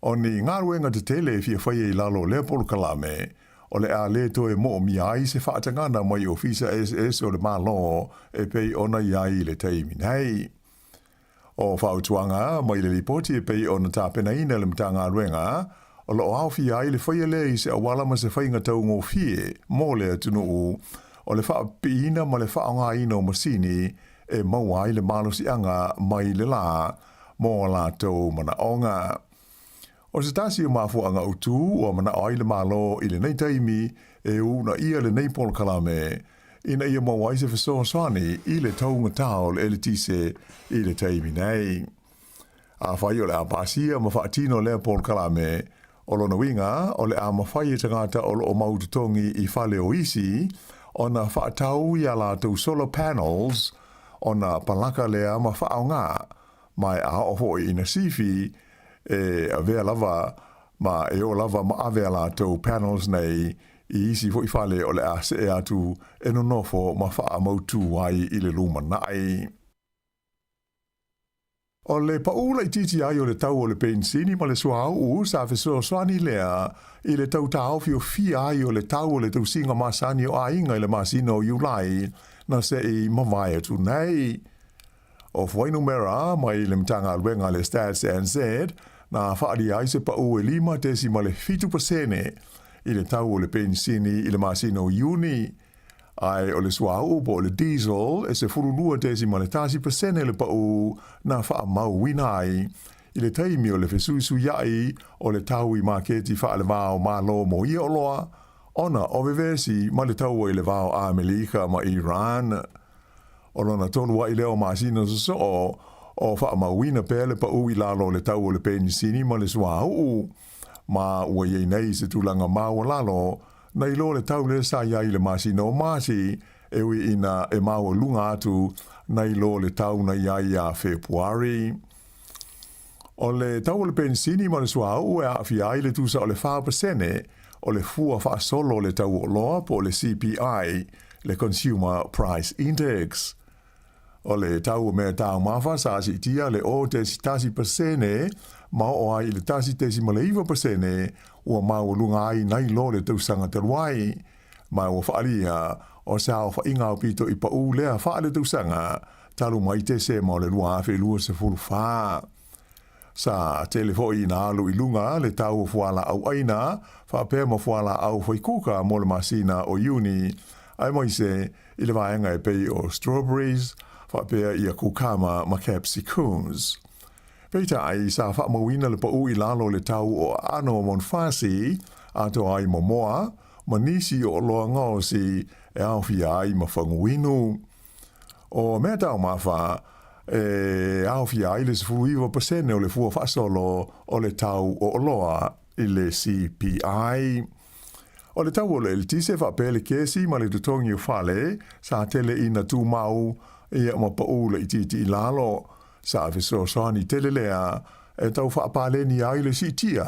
O ni galuega tetele e fia faia i lalo o lea polokalame, o le a lē toe moomia ai se faatagana mai ofisa eseese o le Malo e pei ona i ai i le taimi nei. O fautuaga mai le lipoti e pei ona tapenaina e le Matagaluega, o lo o aofia ai le faia lea i se auala ma se faiga taugofie mo le atunuu o le faapipiina ma le faaaogaina o masini e maua ai le malosiaga mai le lā mo a latou manaoga. O se tasi o mafuaaga autu ua manao ai le Malo i lenei taimi e uunaia lenei polokalame ina ia maua ai se fesoasoani i le taugatā o le eletise i le taimi nei. Afai o le a pasia ma faatino lea polokalame, o lona uiga o le a mafai e tagata o lo o mau totogi i fale o isi ona faatau i a latou solar panels ona palaka lea ma faaaoga ma e a oo foi ina sifi e avea lava ma e o lava ma ave a latou panels nei i isi foi fale o le a see atu e nonofo ma faamautū ai i le lumanai. O le paʻu laitiiti ai o le tau o le penisini ma le suauu sa fesoasoani lea i le tau taofiofia ai o le tau o le tausiga masani o aiga i le masina o Iulai na se i mavae atu nei. O fuainumera mai le Matagaluega a le Stats NZ. na faaalia ai se paʻū e 5.7% i le tau o le penisini i le masina o Iuni, ae o le suauu po o le diesel e 12.1% le paʻū na faamauina ai i le taimi o le fesuisuiaʻi o le tau i maketi faale-va o Malo mo ia oloa ona o vevesi ma le taua i le va o Amelika ma Iran. O lona tolu aʻi lea o masina sosoo o faamauina pea le paʻū i lalo o le tau o le penisini ma le suauu, ma ua i ai nei se tulaga maualalo nai lo le tau lea sa i ai i le masina o Mati, e ui ina e maualuga atu nai lo le tau na i ai ia Fepuari. O le tau o le penisini ma le suauu e aafia ai le tusa o le 4% o le fua faasolo o le tau o oloa po o le CPI, le Consumer Price Index. O le tau o mea taumafa sa siitia le 0.1% ma oo ai i le 1.9% ua maualuga ai nai lo le tausaga talu ai, ma ua faaalia o se aofaiga aupito i paʻū lea faaletausaga talu mai Tesema o le 2024. Sa tele foi ina alu i luga le tau o fualaau ʻaina faapea ma fualaau faikuka mo le masina o Iuni, aemaise i le vaega e pei o strawberries faapea ia kukama ma capsicums. Peitai, sa faamauina le paʻū i lalo o le tau o aano o manufasi atoa ai ma moa ma nisi o oloa gaosi e aofia ai ma faguinu. O mea taumafa e aofia ai le 19% o le fua faasolo o le tau o oloa i le CPI. O le tau o le eletise faapea le kesi ma le totogi o fale sa tele ina tumau ia ma paʻū laitiiti i lalo. Sa fesoasoani tele lea e tau faapaleni ai le siitia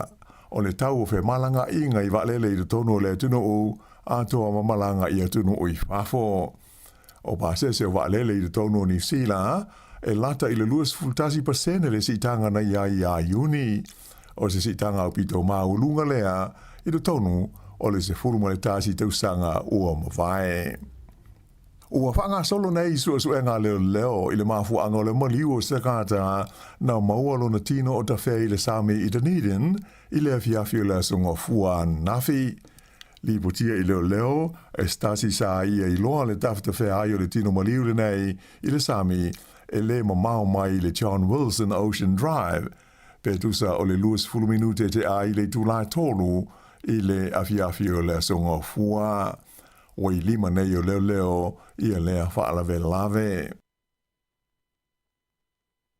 o le tau o femalagaaiga i vaalele i totonu o le atunuu atoa ma malaga i atunuu i fafo. O pasese o vaalele i totonu o Niu Sila, e lata i le 21% le siitaga na i ai ia Iuni. O se siitaga aupito maualuga lea i totonu o le 11 tausaga ua mavae. Ua faagasolo nei suesuega a leoleo i le mafuaaga o le maliu o se tagata na maua lona tino o tafea i le sami i Dunedin i le afiafi o le Aso Gafua ananafi. Lipotia i leoleo, e se tasi sa ia iloa le tafetafea ai o le tino maliu lenei i le sami e le mamao mai i le John Wilson Ocean Drive, pe tusa o le 20 minute te a i le itula e tolu i le afiafi o le Aso Gafua. Ua i lima nei o leoleo ia lea faalavelave.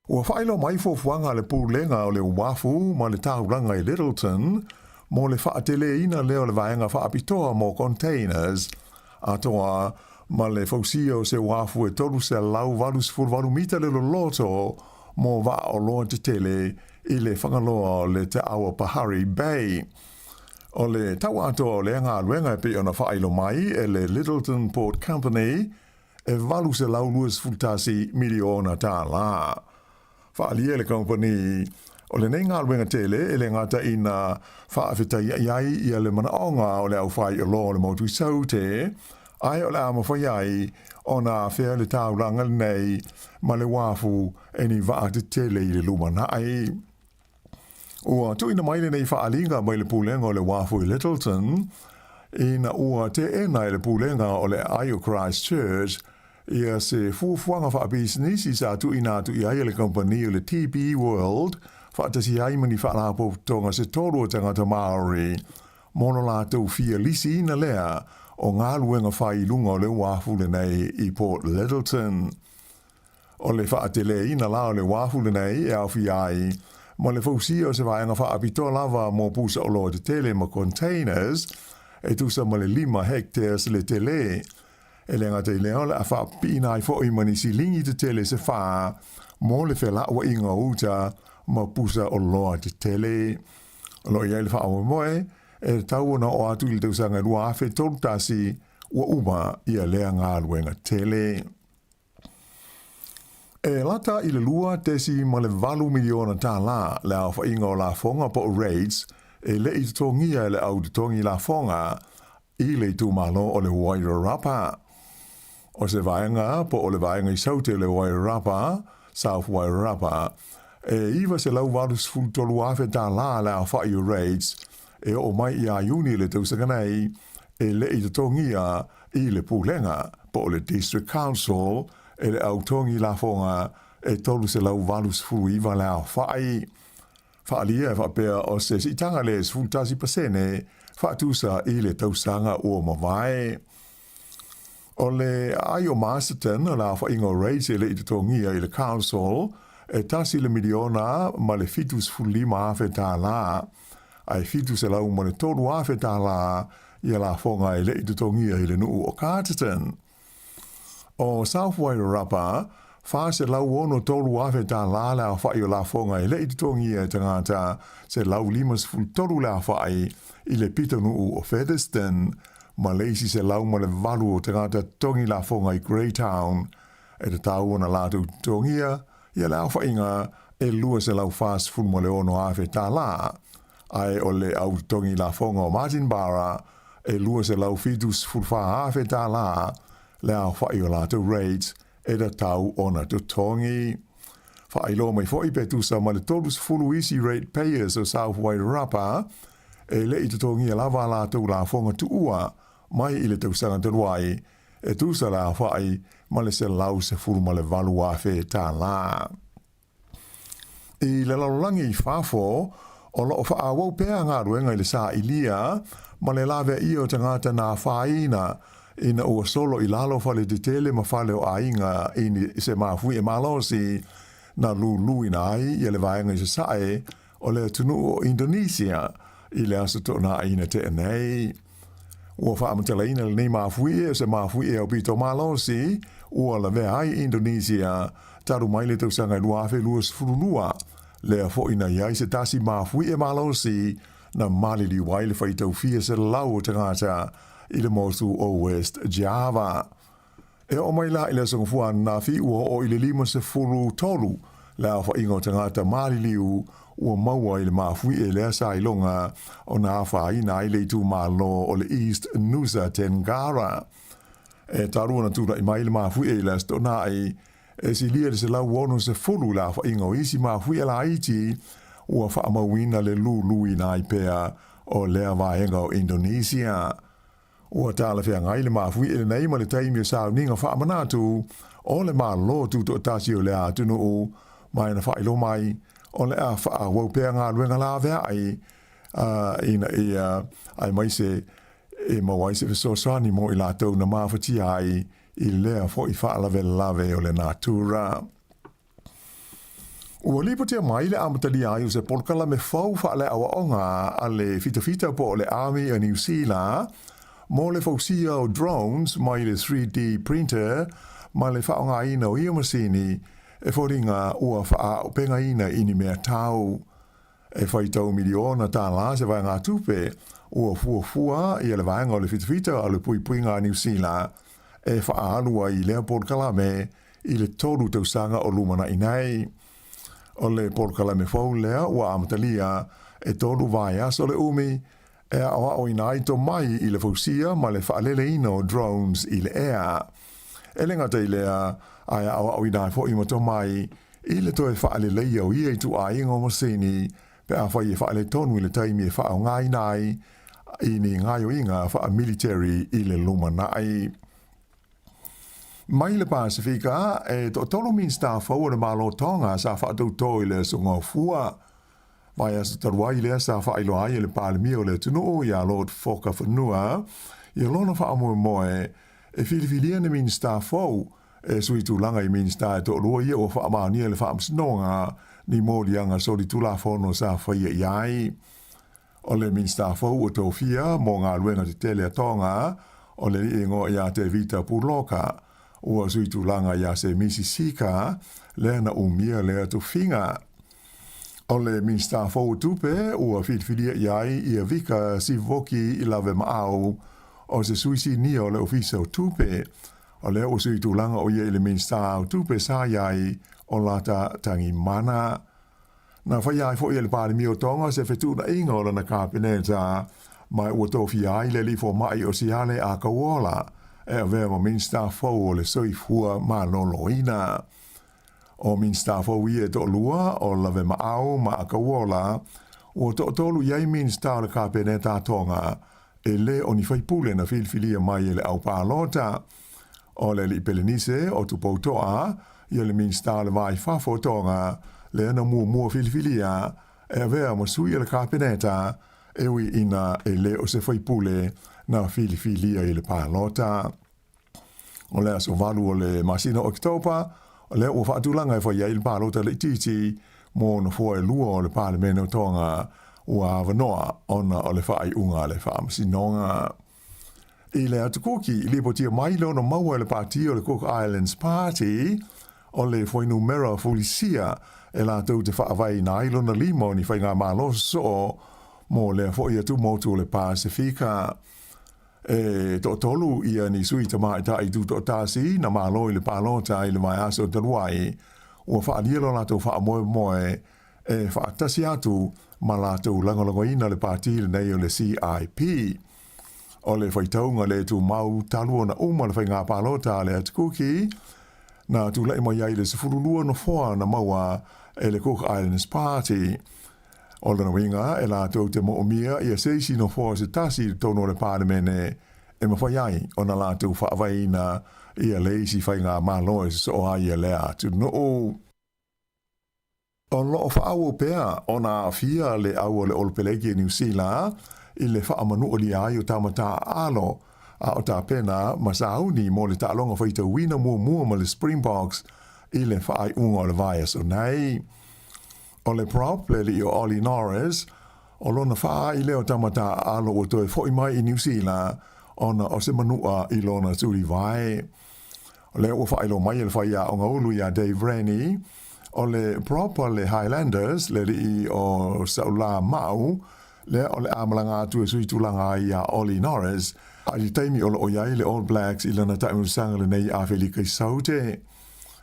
Ua faailoa mai fuafuaga a le Pulega o le Uafu ma le Taulaga i Lyttelton mo le faateleina lea o le vaega faapitoa mo containers, atoa ma le fausia o se uafu e 388 mita le loloto mo vaaoloa tetele i le Fagaloa o le Te Awa Pahari Bay. O le tau atoa o lea galuega e pei ona faailoa mai e le Lyttelton Port Company, e $821 miliona tālā. Faaalia e le kamupani, o lenei galuega tele e le gata ina faafetaiaʻi ai ia le manaoga o le aufaioloa o le motu i Saute, ae o le a mafai ai ona afea le taulaga lenei ma le uafu e ni vaa tetele i le lumanai. Ua tuuina mai lenei faaaliga mai le Pulega o le Uafu i Lyttelton, ina ua teena e le Pulega o le Aai o Christchurch ia se fuafuaga faapisinisi sa tuuina atu i ai e le kamupani o le TP World faatasi ai ma ni faalapotopotoga se tolu o tagata Māori mo lo latou fia lisiina lea o galuega fai i luga o le uafu lenei i Port Lyttelton. O le faateleina la o le uafu lenei e aofia ai ma le fausia o se vaega faapitoa lava mo pusa oloa tetele ma containers e tusa ma le lima hectares le tele. E le gata i lea o le a faapipiina ai foi ma ni silingi tetele se fa mo le felauaiga o uta ma pusa oloa tetele. O lo o i ai le faamoemoe e tatau ona oo atu i le tausaga e 2031 ua uma ia lea galuega tele. E lata i le $2.8 miliona tālā le aofaiga o lafoga po o rates e le i totogia e le au totogi lafoga i le itumalo o le Wairarapa. O se vaega po o le vaega i Saute o le Wairarapa, South Wairarapa, E $983,000 tālā le aofaʻi o rates e oo mai iā Iuni i le tausaga nei e le i totogia i le Pulega po o le District Council e le au togi lafoga e 389 le aofaʻi. Faaalia e faapea o se siitaga le 11% faatusa i le tausaga ua mavae. O le aai o Masterton, o le aofaiga o rates e le i totogia i le Council, e tasi le miliona ma le 75 afe tālā, ae 703 afe tālā ia lafoga e le i totogia i le nuu o Carterton. O South Wairarapa, 463 afe tālā le aofaʻi o lafoga e le i totogia e tagata 153 le aofaʻi i le pitonuu o Featherston, ma le isi 108 o tagata totogi lafoga i Greytown, e tatau ona latou totogia ia le aofaiga e 246 afe tālā, ae o le au totogi lafoga o Martinborough e 274 afe tālā le aofaʻi o latou rates e tatau ona totogi. Faailoa mai foi pe tusa ma le 30 isi rate payers o South Wairarapa e le i totogia lava a latou lafoga tuua mai i le tausaga talu ai, e tusa le aofaʻi ma le 118 afe tālā. I le lalolagi i fafo, o loo faaauau pea galuega i le sailia ma le laveaia o tagata na afaina ina ua solo i lalo fale tetele ma fale o aiga i se mafuie malosi na luluina ai ia le vaega i sasae o le atunuu o Indonesia i le Aso Toonai na tea nei. Ua faamatalaina lenei mafuie o se mafuie aupito malosi ua lavea ai Indonesia talu mai le tausaga e 2022, lea foi na i ai se tasi mafuie malosi na maliliu ai le faitau fia selau o tagata i le motu o West Java. E oo mai la i le Aso Gafua ananafi, ua oo i le 53 le aofaiga o tagata maliliu ua maua i le mafuie lea sa iloga ona afaina ai le itumalo o le East Nusa Tenggara. E talu ona tulaʻi mai le mafuie i le Aso Toonai, e silia le 160 le aofaiga o isi mafuie laiti ua faamauina le luluina ai pea o lea vaega o Indonesia. Ua talafeagai le mafuie lenei ma le taimi o sauniga faamanatu o le Malo Tutoatasi o lea atunuu, ma e na faailoa mai o le a faaauau pea galuega laveai ina ia aemaise e maua ai se fesoasoani mo i latou na mafatia ai i lea foi faalavelave o le natura. Ua lipotia mai le amatalia ai o se polokalame fou faaleaoaoga a le fitafita po o le Army a Niu Sila mo le fausia o drones mai le 3D printer ma le faaaogaina o ia masini e foliga ua faaaupegaina i ni mea tau. E faitau miliona tālā se vaegatupe ua fuafua ia le vaega o le fitafita a le puipuiga a Niu Sila e faaalu ai i lea polokalame i le 3 tausaga o lumanaʻi nei. O le polokalame fou lea ua amatalia e 3 vaiaso le umi e aʻoaʻoina ai tomai i le fausia ma le faaleleina o drones i le ea. E le gata i lea, ae aʻoaʻoina ai foi ma tomai i le toe faaleleia o ia ituaiga o masini pe afai e faaletonu i le taimi e faaaogaina ai i ni gaoioiga faamiliteri i le lumanaʻi. Mai le Pasifika, e toatolu Minisita fou o le Malo Tonga sa faatautō i le Aso Gafua. Vaiaso talu ai lea sa faailoa ai e le Palemia o le atunuu ia Lord Fokafanua ia lona faamoemoe e filifilia ni Minisita fou e sui tulaga i Minisita e toalua ia ua faamaonia e le Faamasinoga ni moliaga solitulafono sa faia i ai. O le Minisita fou ua tofia mo galuega tetele a Tonga, o le alii igoa ia Tevita Puloka, ua sui tulaga ia Semisi Sika, lea na umia lea tofiga. O le Minisita fou o Tupe ua filifilia i ai ia Vika Sivoki Lavemaau, o se sui sinia o le Ofisa o Tupe, o lea ua sui tulaga o ia i le Minisita o Tupe sa i ai o Lata Tangimana. Na faia ai foi e le Palemia o Tonga se fetuunaiga o lana Kapeneta, ma ua tofia ai le alii fomai o Siale Akauola e avea ma Minisita fou o le Soifua Maloloina. O Minisita fou ia e toʻalua, o Lavemaau ma Akauola, ua toʻatolu i ai Minisita o le Kapeneta a Tonga, e lē o ni faipule na filifilia mai e le au palota. O le alii Pelenise o Tupou Toa, ia le Minisita o le Va i Fafo o Tonga, lea na muamua filifilia e avea ma sui o le Kapeneta, e ui ina e lē o se faipule na filifilia i le palota. O le aso 8 o le masina o Oketopa, lea ua faatulaga e fai ai le palota laitiiti mo nofoa e lua o le Palemene o Tonga ua avanoa ona o le faaiuga a le Faamasinoga. I le Atu Kuki, i lipotia mai le ono maua e le pāti o le Cook Islands Party o le fuainumera fulisia e latou te faavaeina ai lona lima o ni faigamalo sosoo mo lea foi atumotu o le Pasefika. E toatolu ia ni sui tamaitai tutoatasi na malo i le palota i le vaiaso talu ai, ua faaalia lo latou faamoemoe e faatasi atu ma latou lagolagoina le pati lenei o le CIP. O le faitauga le tumau talu ona uma le faiga palota a le Atukuki, na tulai mai ai le 12 nofoa na maua e le Cook Islands Party. O lona uiga, e latou te moomia ia se isi nofoa se tasi i totonu o le Palemene e mafai ai ona latou faavaeina ia le isi faigamalo e sosoo ai ia lea atunuu. O lo o faaauau pea ona aafia le au o le Olopeleki e Niu Sila i le faamanualia ai o tama taaalo a o tapena ma sauni mo le taaloga faitauina muamua ma le Springboks i le faaiuga o le vaiaso nei. O le prop le alii o Ollie Norris, o lona faaai lea o tama taaalo ua toe fo'i mai i Niu Sila ona o se manu'a i lona tulivae. O lea ua faailoa mai e le faiaoga ulu iā Dave Rennie, o le prop a le Highlanders, le alii o Saulā Ma'u, lea o le a malaga atu e sui tulaga ai iā Ollie Norris, i le taimi o lo o i ai le All Blacks i lana taimilosaga lenei i Afelika i Saute.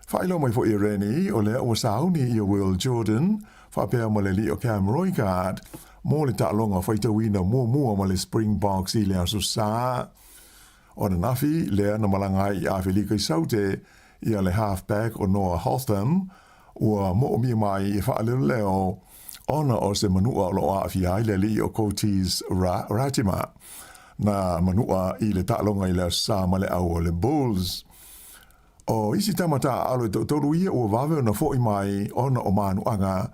Faailoa mai foi e Rennie, o lea ua sauni ia Will Jordan faapea ma le alii o Cam Roigard mo le taaloga faitauina muamua ma le Springboks i le Aso Sa. O ananafi, lea na malaga ai i Afelika i Saute ia le halfback o Noah Hotham, ua moomia mai e faaleoleo ona o se manu'a o lo o aafia ai le alii o Cortez Ratima, na manu'a i le taaloga i le Aso Sa ma le au o le Bulls. O isi tama taaalo e toatolu ia ua vave ona fo'i mai ona o manu'aga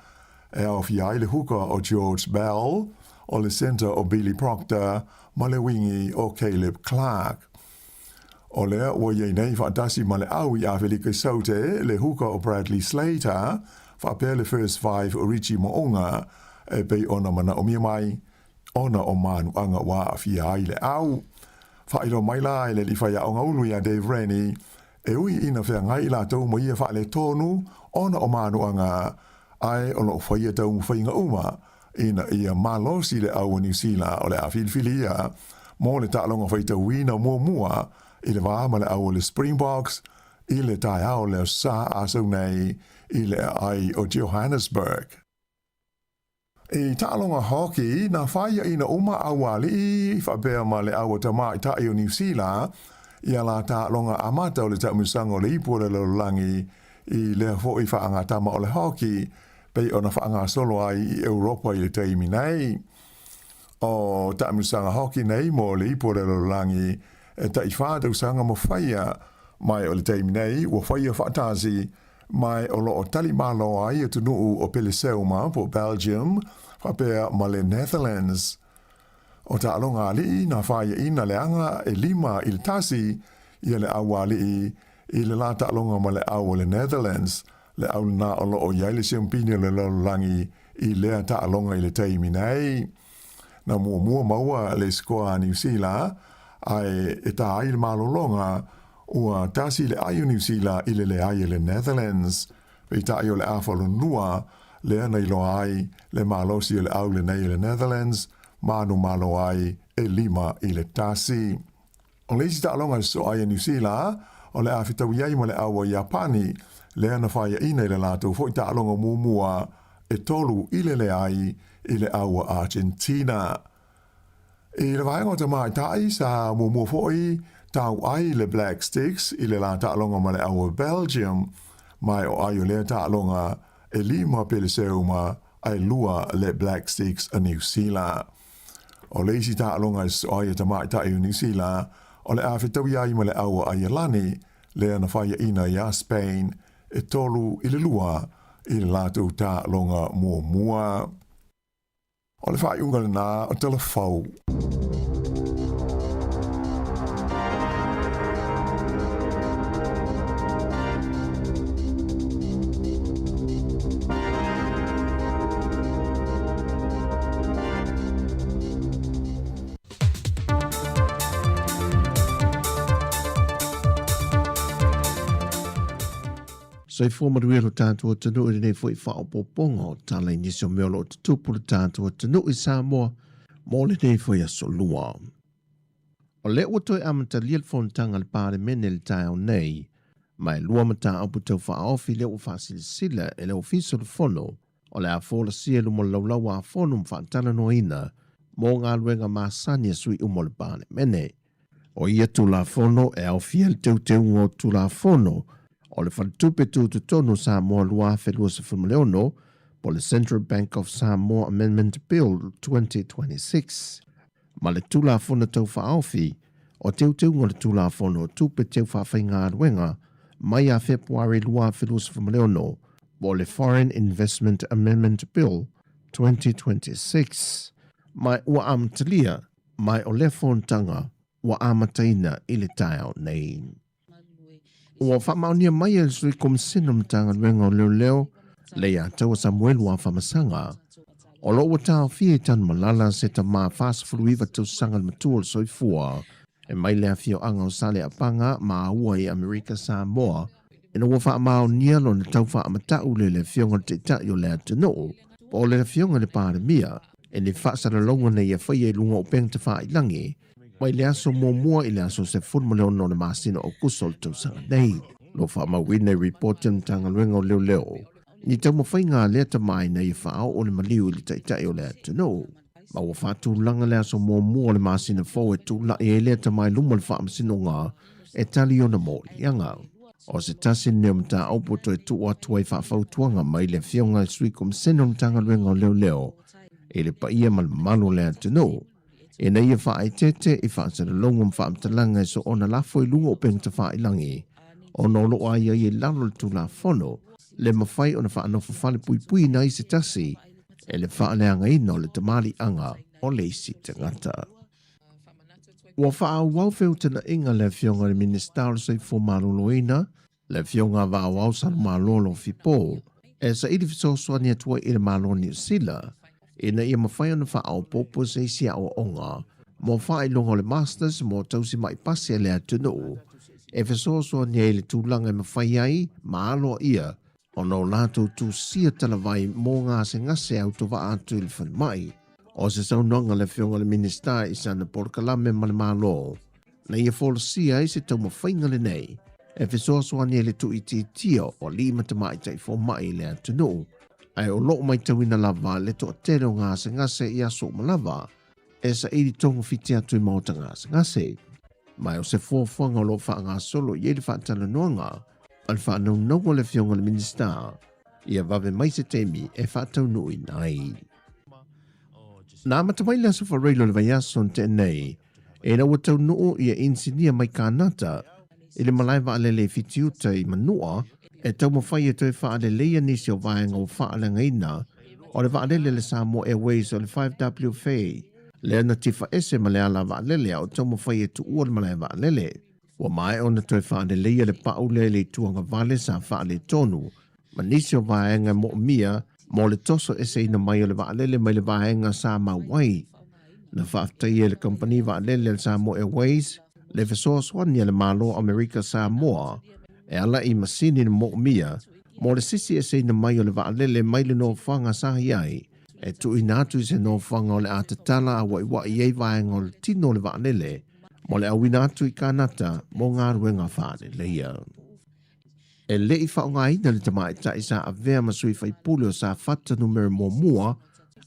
e aofia ai le huka o George Bell, o le centre o Billy Proctor ma le wingi o Caleb Clarke. O lea ua i ai nei faatasi ma le au i Afelika i Saute le huka o Bradley Slater faapea le first five o Richie Mo'unga e pei ona manaomia mai ona o manuaga ua aafia ai le au. Faailoa mai la e le alii faiaoga ulu iā Dave Rennie, e ui ina feagai i latou ma ia faaletonu ona o manuaga, ae o lo o faia taumafaiga uma ina ia malosi le au o Niu Sila o le a filifilia mo le taaloga faitauina muamua i le va ma le au o le Springboks i le taeao le Aso Sa a sau nei i le aai o Johannesburg. I taaloga hoki, na faiaina uma auali'i faapea ma le aua tamaitai o Niu Sila i a la taaloga amata o le taumisaga o le ipu o le lalolagi i lea fo'i faagatama o le hoki pei ona faagasolo ai i Europa i le taimi nei. O taamilosaga hoki nei mo le ipu o le lalolagi e tai-whā tausaga ma faia, mai o le taimi nei ua faia faatasi Ma o lo o tali malo ai atunuu o Peleseuma po o Belgium faapea ma le Netherlands. O taaloga alii na faiaina leaga e 5-1 ia le au alii i le la taaloga ma le au o le Netherlands, le au lena o lo o i ai le siampini o le lalolagi i lea taaloga i le taimi nei. Na muamua maua le sikoa a Niu Sila, ae e tā ai le malologa Ua tasi le ai o Niu Sila i le leai e le Netherlands. Peitai o le afa lonua lea na iloa ai le malosi o le au lenei e le Netherlands, manu malo ai e 5-1. O le isi taaloga e sosoo ai e Niu Sila, o le a fetaui ai ma le au o Iapani, lea na faiaina i le latou foi taaloga muamua e 3 i le leai i le au a Argentina. I le vaega o tamaitai, sa muamua foi tau ai le Black Sticks i le la taaloga ma le au o Belgium. Ma e o ai o lea taaloga e lima peleseuma ae lua le Black Sticks a Niu Sila. O le isi taaloga e sosoo ai e tamaitai o Niu Sila, o le a fetaui ai ma le au a Aialani, lea na faiaina iā Spain e 3-2 i le latou taaloga muamua. O le faaiuga lenā o Tala Fou. Soifua manuia lo tātou atunuu i lenei foi faaopoopoga o tala i nisi o mea o lo o tutupu le tātou atunuu i Samoa mo lenei foi aso lua. O lea ua toe amatalia le fonotaga a le Palemene i le taeao nei, ma e lua mataupu tau faaofi lea ua faasilasila e le Ofisa o le Fono o le a folasia i luma o le Laulau a Fono ma faatalanoaina mo galuega masani a sui uma o le Palemene. O ia Tulafono e aofia le teuteuga o Tulafono o le Faletupe Tutotonu o Samoa 2026 po o le Central Bank of Samoa Amendment Bill 2026 ma le Tulafono Tau Faaofi o Teuteuga o le Tulafono o Tupe Teu Faafaigaluega mai ia Fepuari 2026 po o le Foreign Investment Amendment Bill 2026. Ma ua amatalia mai o lea fonotaga ua amataina i le taeao nei. Ua faamaonia mai e le Sui Komisena o Matagaluega o Leoleo, Leiataua Samuelu Afamasaga, o lo o ua taofia i Tanumalala se tama 49 tausaga le matua o le soifua e mai le afioaga o Saleapaga ma ua i Amerika Samoa ina ua faamaonia lona tau faamatau le le afioga i le Taitai o le atunuu po o le afioga i le Palemia e ni faasalalauga na ia faia i luga o upega tafailagi mai le aso muamua i le aso 16 o le masina o Aokuso o le tausaga nei. Lo faamauina i ripoti a le Matagaluega o Leoleo ni taumafaiga a lea tama ina ia faaoo le maliu i le Taitai o le atunuu. Ma ua faatulaga le aso muamua o le masina fou e tulai ai lea tama i luma o le faamasinoga e tali ona moliaga. O se tasi lenei o mataupu e toe tuu atu ai faafautuaga mai le Afioga i le Sui Komisena o le Matagaluega o Leoleo i le paia ma le mamalu o le atunuu ina ia faaeteete i faasalalauga ma faamatalaga e soona lafo i luga o upega tafailagi ona o lo o aiaia i lalo o le Tulafono le mafai ona faanofo fale puipuiina ai se tasi e le faaleagaina o le tamaliiaga o le isi tagata. Ua faaauau feutanaʻiga le Afioga i le Minisita o le Soifua Maloloina, le Afioga Vaoao Salumalolo Fipo, e saili fesoasoani atu ai i le Malo o Niu Sila ina ia mafai ona faaopoopo se isi aoaoga mo faailoga o le Masters mo tausimaʻi pasi a le atunuu e fesoasoani ai i le tulaga e mafai ai ma aloaia ona o latou tusia talavai mo gasegase autovaa atu i le falemai. O se saunoaga a le Afioga i le Minisita i sana polokalame ma le Malo, na ia folasia ai se taumafaiga lenei e fesoasoani ai le tuuitiitia o alii ma tamaitai fomai i le atunuu, ae o lo o matauina lava le toatele o gasegase i aso uma lava e saili togafiti atu i maota gasegase. Ma o se fuafuaga o lo o faagasolo i ai le faatalanoaga a le faanaunauga o le Afioga i le Minisita ia vave mai se taimi e faataunuuina ai. Na amata mai le aso Faraile o le vaiaso na tea nei, ina ua taunuu ia inisinia mai Kānata i le malae vaalele i Fitiuta i Manua e taumafai e toe faaleleia nisi o vaega ua faaleagaina o le vaalele a le Samoa Airways o le 5WFA lea na tifa ese ma le ala vaalele a o taumafai e tuua le malae vaalele. Ua maea ona toe faaleleia le pau lea i le itu agavale sa faaletonu ma nisi o vaega e moomia mo le toso eseina mai o le vaalele mai le vaega sa mau ai. Na faafetaia e le kamupani vaalele a le Samoa Airways le fesoasoani a le Malo o Amerika Samoa e ala i masini na moomia mo le sisi eseina mai o le vaalele mai le nofoaga sa i ai e tuuina atu i se nofoaga o le a tatala auaiuaʻi ai vaega o le tino o le vaalele mo le auina atu i Kānata mo galuega faaleleia. E le i faaaogaina le tamaitai sa avea ma sui faipule o Safata numera muamua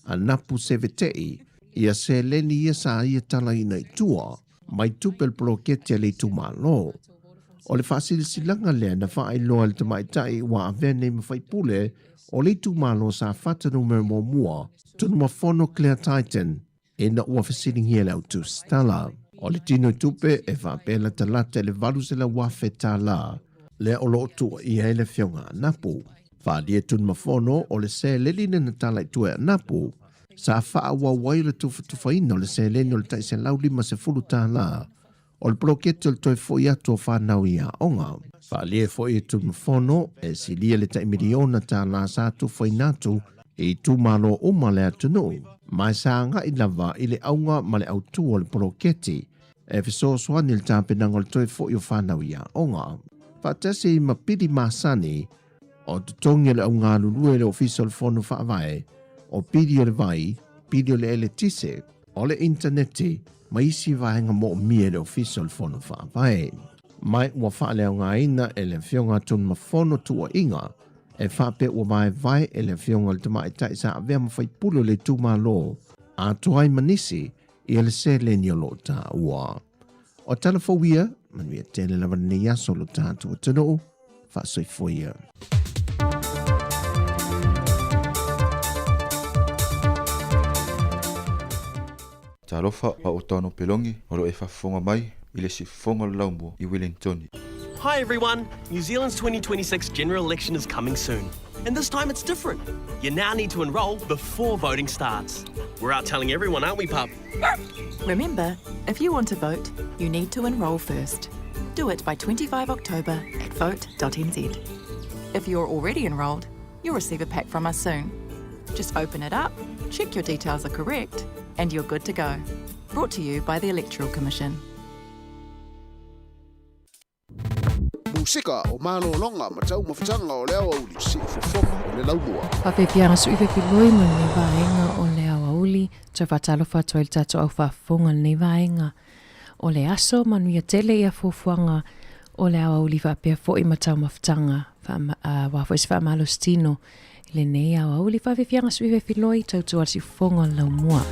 a Napu Sevete'i ia seleni ia sa ia talaina i tua mai tupe o le poloketi a le itumalo. O le faasilasilaga lea na faailoa e le tamaitai ua avea nei ma faipule o le itumalo o Safata Numera 1, Tunumafono Claire Titan, ina ua fesiligia e le au tusitala. O le tinoitupe e faapea latalata i le $800,000 tala lea o lo o tuuaia ai le Afioga a Anapu. Faaalia Tunumafono o le seleni na tala i tua e Anapu sa faaauau ai le tufatufaina o le seleni o le tai $150 o le poloketi o le toe foi atu o fanau i aoga. Faaalia foi e Tunumafono e silia le tai miliona tala sa tufaina atu i itumalo uma o le atunuu, ma sa agai lava i le auga ma le autu o le poloketi e fesoasoani i le tapenaga o le toe foi o fanau i aoga. Faatasi ma pili masani o totogi o le au galulue i le Ofisa o le Fono Faavae, o pili o le vai, pili o le eletise, o le initaneti ma isi vaega moomia e le Ofisa o le Fono Faavae. Ma ua faaleaogaina e le Afioga a Tunumafono tuuaiga e faapea ua vaevae e le Afioga i le Tamaitai sa avea ma faipule o le itumalo atoa ai ma nisi ia le seleni o lo o taua. O tala fou ia, manuia tele lava lenei aso lo tatou atunuu, faasoifua ia. Talofa a o Tano Pelongi o lo o e faafofoga mai i le siufofoga o le Laumua i Wellingtoni. Hi everyone! New Zealand's 2026 general election is coming soon. And this time it's different. You now need to enrol before voting starts. We're out telling everyone, aren't we, pup? Remember, if you want to vote, you need to enrol first. Do it by 25 October at vote.nz. If you're already enrolled, you'll receive a pack from us soon. Just open it up, check your details are correct, and you're good to go. Brought to you by the Electoral Commission. Musika o malologa ma taumafataga o le aoauli, siufofoga o le laumua. Faafefiaga sui fefiloi mo lenei vaega o le aoauli. Toe faatalofa atu ai le tatou au faafofoga i lenei vaega o le aso. Manuia tele ia fuafuaga o le aoauli faapea foi ma taumafataga aua foi se faamalositino i lenei aoauli. Faafefiaga sui fefiloi, tautua le siufofoga o le laumua.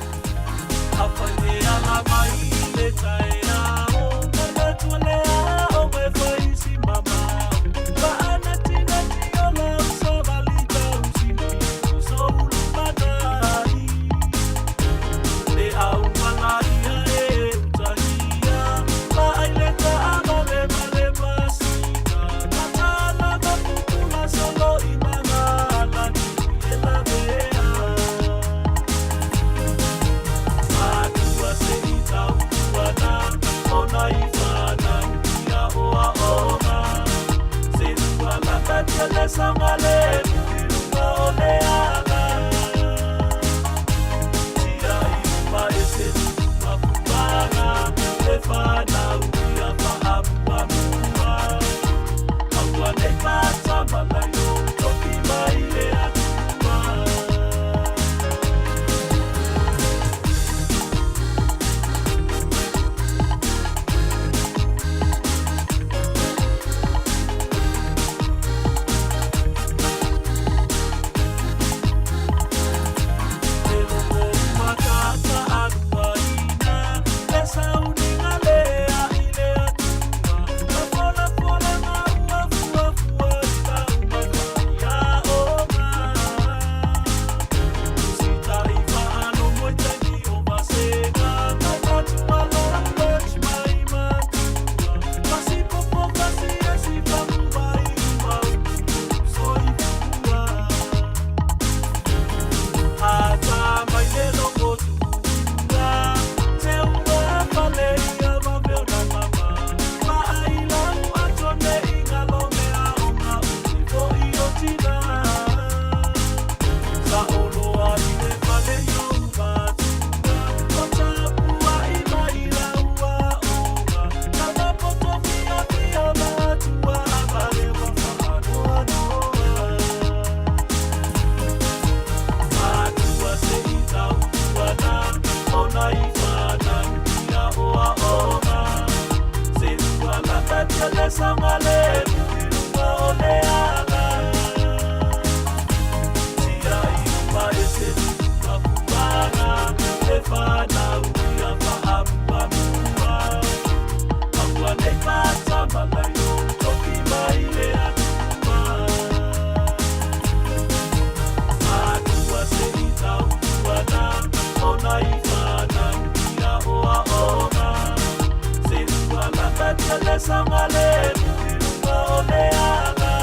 saogalemu i luga o le ala.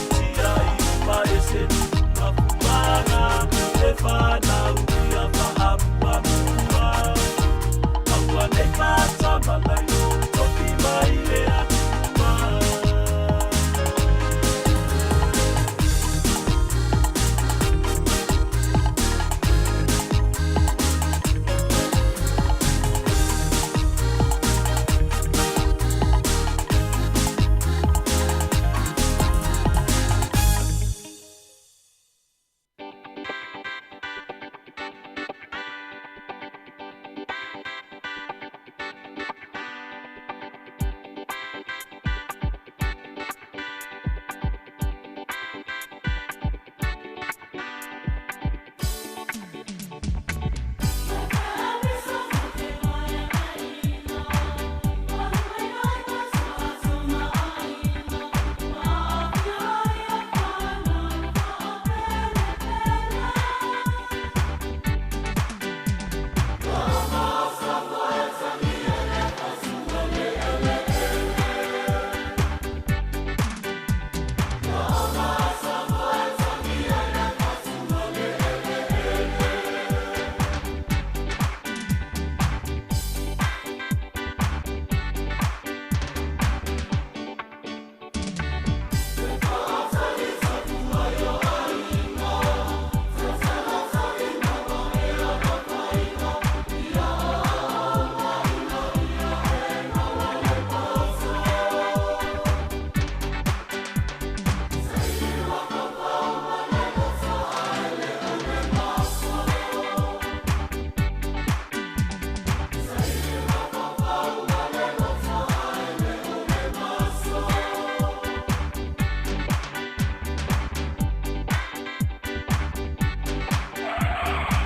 Tiai uma ese luga fuaga, e fanau ia faamuamua. Aua nei faasamalai o tofi mai le Atua.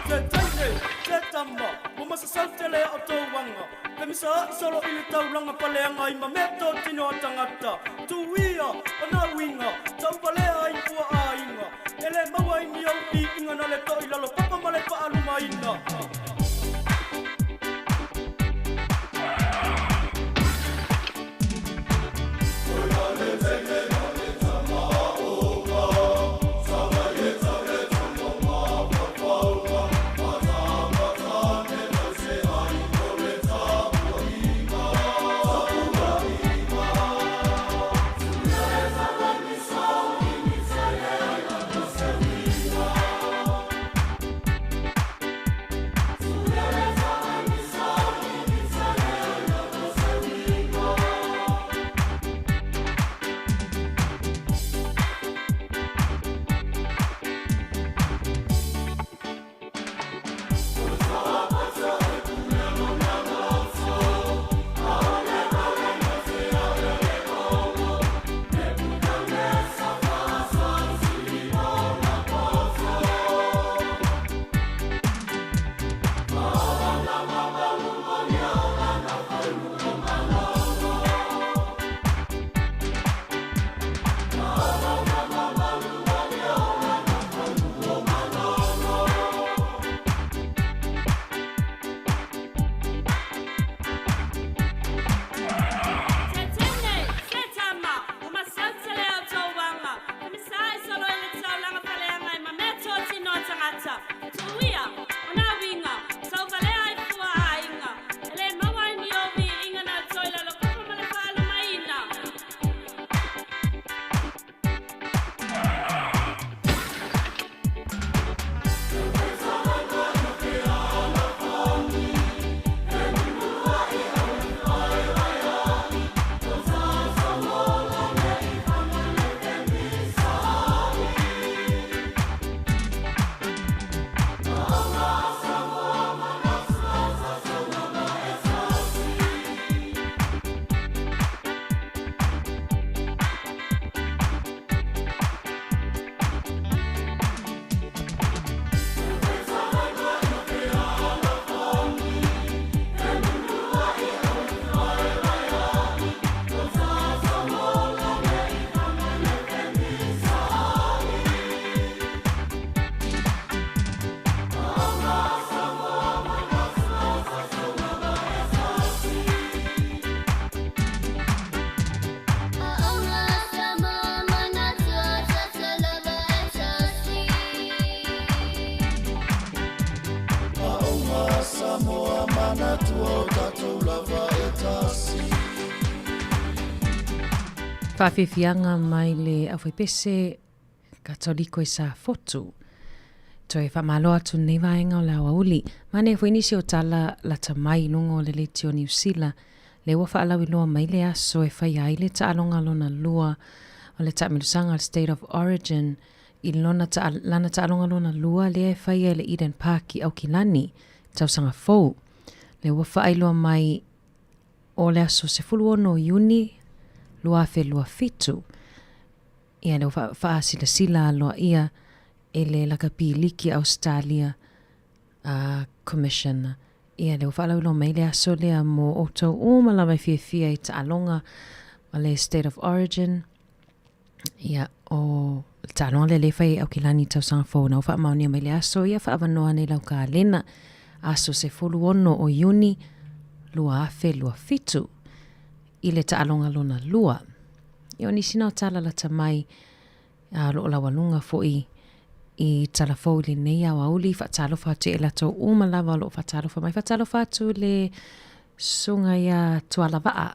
Se taine, se tama, ua masasau tele a outou aga, pemisa a'i solo i le taulaga paleaga i mameto tino a tagata, tuia o na uiga, tauvalea ai fua aiga, e le maua ai ni ou piiga na le to'i lalo papa ma le faalumaina. Faafiafiaga mai le aufaipese Katoliko i Safotu. Toe faamalo atu lenei vaega o le aoauli. Manaia foi nisi o tala lata mai i luga o le Leitio Niu Sila, lea ua faalauiloa mai le aso e faia ai le taaloga lona lua o le taamilosaga le State of Origin i lona ta, lana taaloga lona lua lea e faia i le Eden Park i Aukilani i le tausaga fou. Lea ua faailoa mai o le aso 16 o Iuni 2027. Ia lea ua faasilasila aloaia e le Lakapi Liki Ausetalia a Commission. Ia lea ua faalauiloa mai le aso lea mo outou uma lava e fiafia i taaloga ma le State of Origin. Ia, o le taaloga lea lea e fai e Aukilani i tausaga fou na ua faamaonia mai le aso, ia faaavanoa nei lau kalena, aso 16 o Iuni 2027 i le taaloga lona lua. Ia o nisi na o tala lata mai, a o loo laualuga foi i tala fou i lenei aoauli, faatalofa atu ia i latou uma lava o loo faatalofa mai. Faatalofa atu le susuga ia Tualavaa,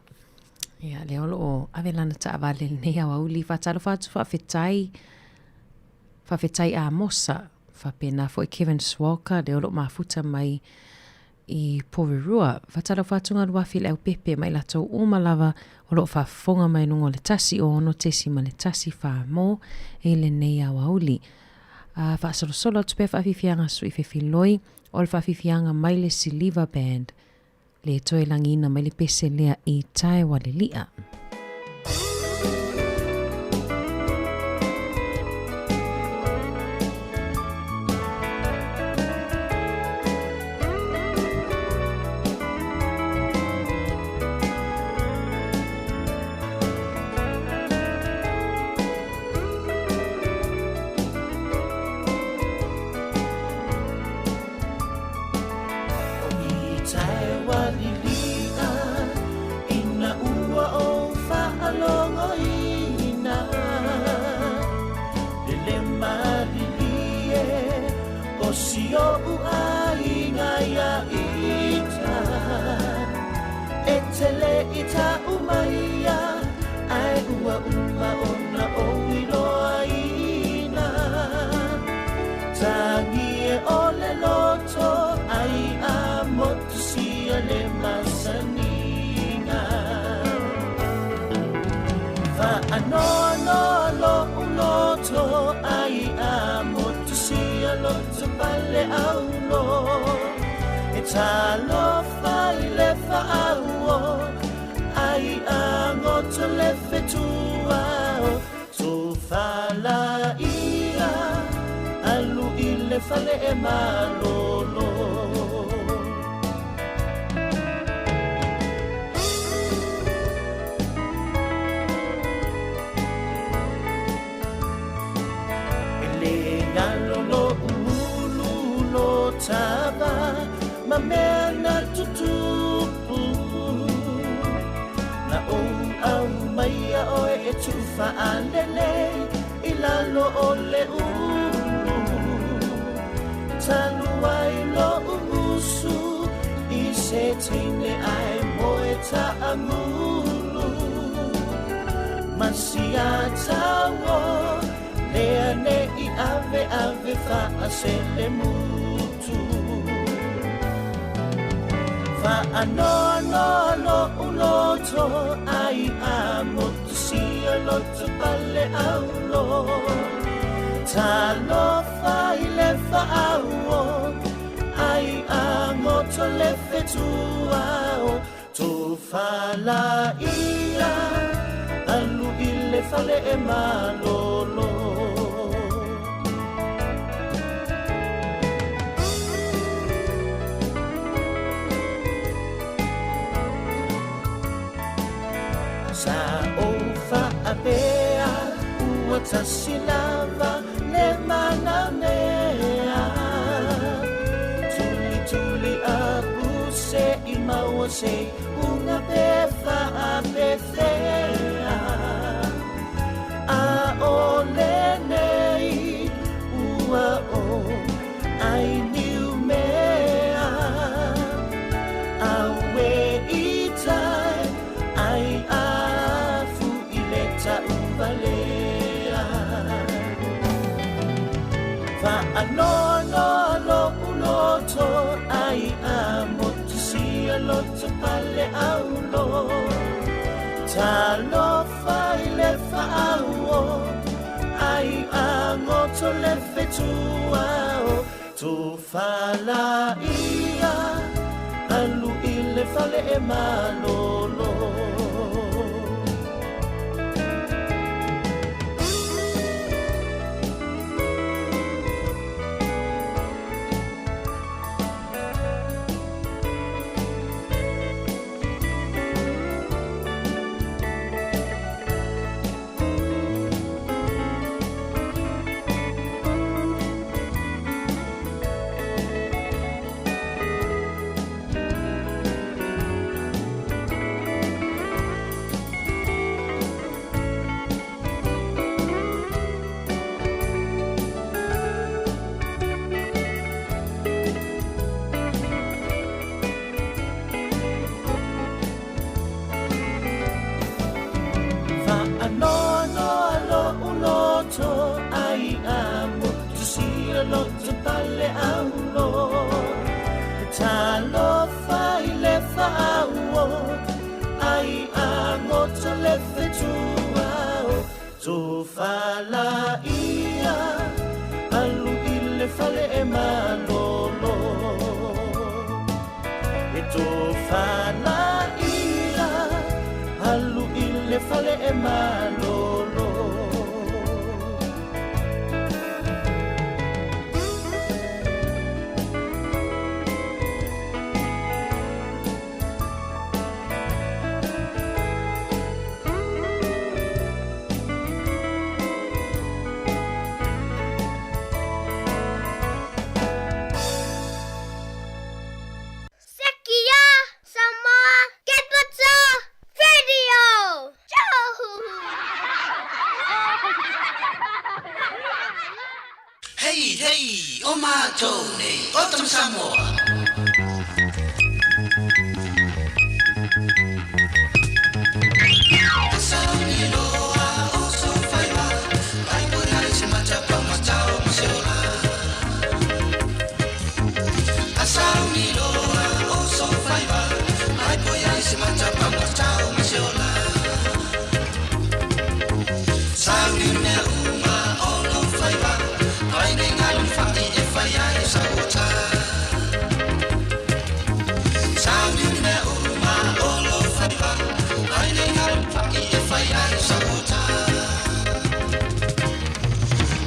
ia lea o loo ave lana taavale i lenei aoauli. Faatalofa atu faafetai, faafetai Amosa, faapena foi Kevin Swalker, lea o loo mafuta mai i Porirua. Faatalofa atu Galuafi i le aupepe ma i latou uma lava o lo o faafofoga mai i luga o le 106.1 Farmore i lenei aoauli. A faasolosolo atu pea faafiafiaga sui fefiloi o le faafiafiaga mai le Siliva Band le toe lagiina mai le pese lea i Taewalelia. Faanoanoa lo'u loto ai a motusia loto pale aulo Talofa i le faauo ai a goto le fetuao Tofalaia alu i le fale e malolo. Faanoanoa lo'u loto ai a motusia loto pale aulo Talofa i le faauo ai a goto le fetuao Tofalaia alu i le fale e malolo E tofalaia alu i le fale e malolo. Sekia Samoa Capital Radio! Hei, hei, o mātou nei, o Tama Samoa.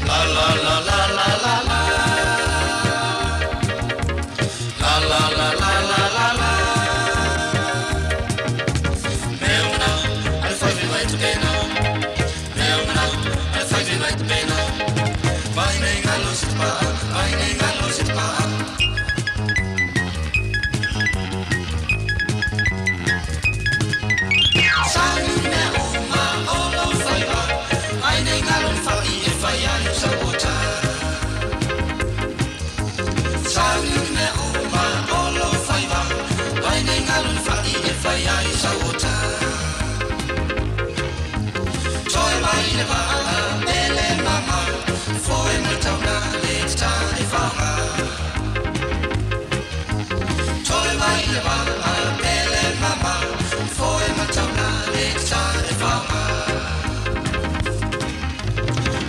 La la la la la la la. La la la la la la la.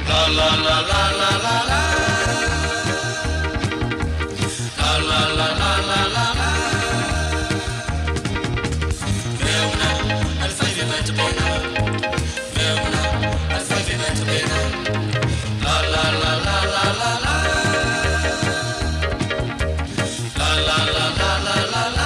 La la la la la la. La la la la la la la. La la la la la la la. La la la la la la la.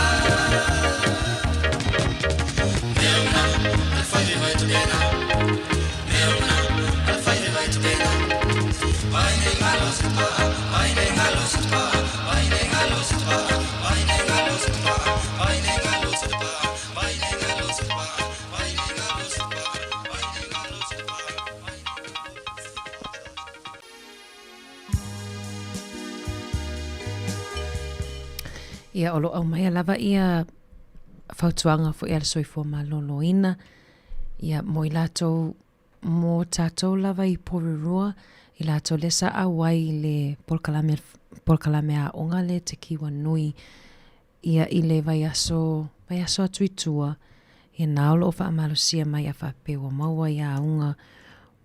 Ia, o lo o aumaia lava ia fautuaga foi a le soifua malōlōina, ia, mo i latou, mo tatou lava i Porirua. i latou lea sa auai i le polokalame, polokalame aoga lea te kiwa nui ia i le vaiaso, vaiaso atu i tua, ia na o loo faamalosia mai a faapea ua maua i auga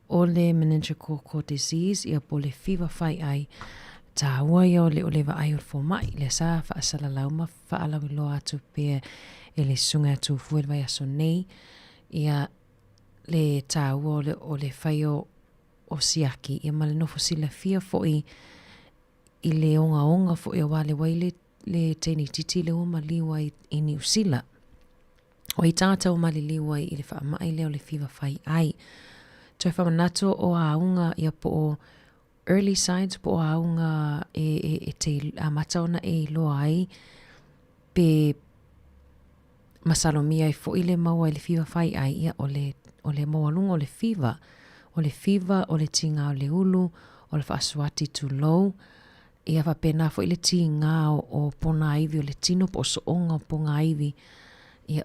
o le meningococcal disease ia po o le fiva fai'ai, taua ia o le o le vaai o le fomai, lea sa faasalalau ma faalauiloa atu pea e le susuga ia Tufue i le vaiaso nei, ia le taua o le o le fai o o siaki ia ma le nofo silafia foi i le ogaoga foi aua le wai le le teine itiiti lea ua maliu ai i Niu Sila. O ai tagata ua maliliu ai i le faamai lea o le fiva fai'ai. Toe faamanatu o auga ia po o early signs po o auga e, e, e te amata ona e iloa ai pe masalomia ai foi le maua i le fiva fai'ai, ia o le, o le maualuga o le fiva. O le fiva, o le tiga o le ulu, o le faasuati tulou, ia faapena foi le tiga o, o pogaiwi o le tino po o sooga o pogaiwi, ia,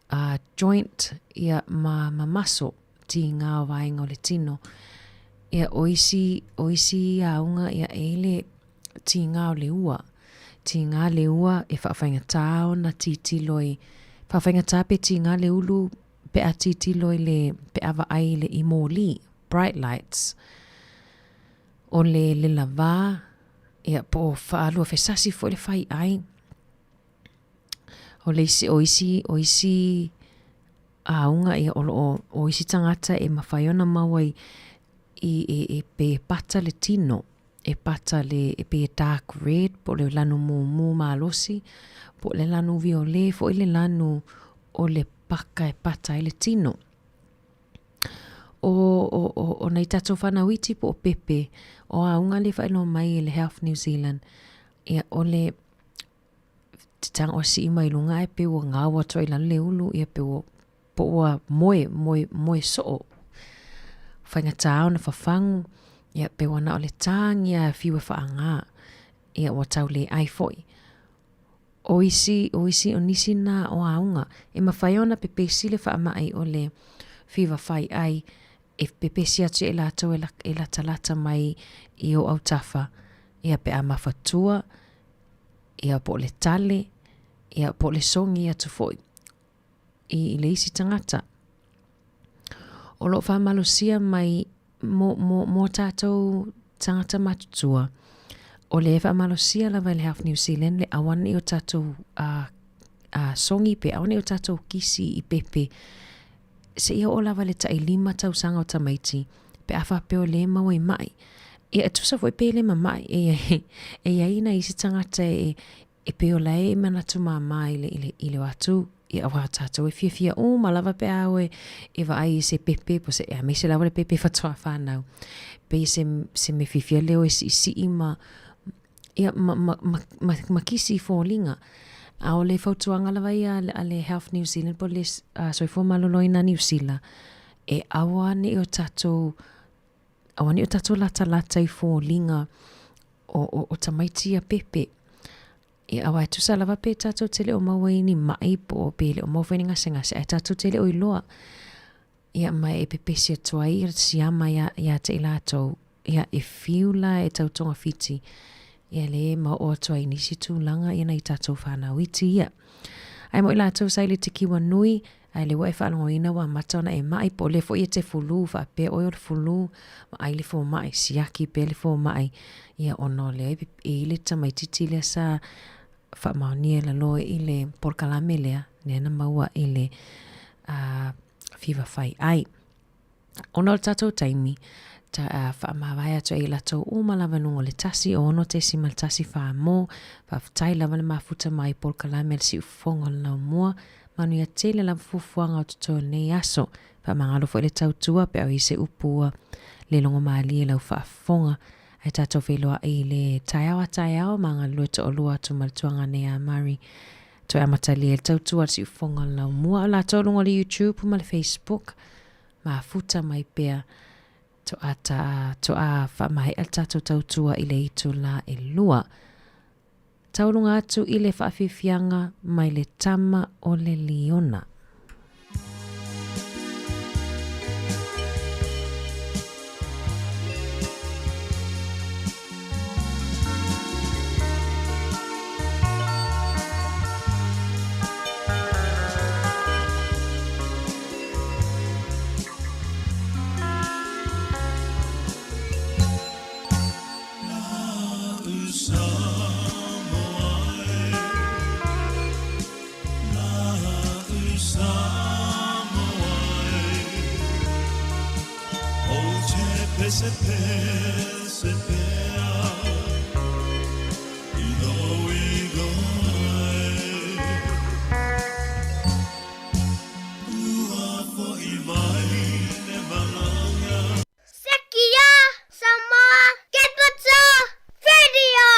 a joint, ia, ma, ma muscle, tiga o vaega o le tino. Ia, o isi, o isi auga, ia, e i le tiga o le ua. Tiga le ua e faafaigata ona tilotilo i, faafaigata pe tiga le ulu pe a tilotilo i le, pe a vaai i le i moli, bright lights. O le lelava, ia po o faaluafesasi foi le fai'ai. O le isi, o isi, o isi auga ia o lo o, o isi tagata e mafai ona maua i, i, e, e pei e pata le tino, e pata le, e pei e dark red po o le lanu mumu malosi, po o le lanu viole foi le lanu o le paka e pata ai le tino. O, o, o, o nai tatou whanau iti po o pepe, o auga le whaeloa mai e le Health New Zealand, ia o le titaga o sii mai luga ae pei ua gau atu ai i lalo le ulu, ia pei ua, po ua moe, moe, moe soo. Faigata ona fafagu, ia pei ua na o le tagi lava e fiu e faaga, ia ua tau le ai foi. O isi, o isi, o nisi na o auga, e mafai ona pepesi le faamai o le fiva fai'ai e pepesi atu ia i latou e e latalata mai i ou autafa, ia pe a mafatua, ia po o le tale, ia po o le sogi atu foi i le isi tagata. O lo o faamalosia mai mo, mo, mo tatou tagata matutua, o lea e faamalosia lava e le Health New Zealand le aua nei o tatou uh, uh, sogi pe aua nei o tatou kisi i pepe seia oo lava i le tailima tausaga o tamaiti pe a faapea o lea e maua i ma'i. Ia e tusa foi pe le mama'i e iai e iai nai isi tagata e e pei o la e manatu māmā i le i le i le o atu ia aua tatou e fiafia uma lava pe a oe e vaai i se pepe po o se aemaise lava le pepe faatoa fanau. Pei se se mea fiafia lea o e siisii ma ia ma, ma, ma, ma, ma kisi i foliga. A o le fautuaga lava ia a le Health New Zealand po o le uh, Soifua Maloloina Niu Sila, e aua ne i o tatou, aua ne i o tatou latalata i foliga o, o, o tamaiti ia pepe. Ia aua e tusa lava pe tatou te le o maua i ni ma'i po o pe le o maua foi ni gasegase, ae tatou te le o iloa. Ia ma e pepesi atu ai ia siama ia, ia te i latou, ia e fiu la e tau togafiti, ia le ma oo atu ai i nisi tulaga ia nai tatou whanau iti ia. Ae mo i latou sa i le tikiwa nui, ae le ua e faalogoina ua amata ona e ma'i po o lea foi e te fulu faapea oe o le fulu ma ai le fomai, siaki pea le fomai, ia ona o lea e i ai le tamaititi lea sa faamaonia i lalo i le polokalame lea, lea na maua i le uh, fiva fai'ai. Ona o le tatou taimi, ta, uh, faamavae atu ai i latou uma lava i luga o le 1 6.1 mo, faafetai lava le mafuta mai polokalame a le siufofoga o le laumua, manuia tele lava fuafuaga o totoe o lenei aso. Faamagalo foi le tautua pe a o i ai se upu ua le logomalie i lau faafofoga. Ae tatou feiloai i le taeao a taeao ma galulue toalua atu ma le tuagane ia Mari. Toe amatalia ai le tautua a le siufofoga o le laumua. O latou luga o le YouTube ma le Facebook, mafuta mai pea to'a ta, to'a faamaea le tatou tautua i le itula e lua. Tauluga atu i le faafiafiaga mai le tama o le liona. Pesepese pea i lou igoa e. Ua fo'i mai le malaga. Sekia Samoa Capital Radio!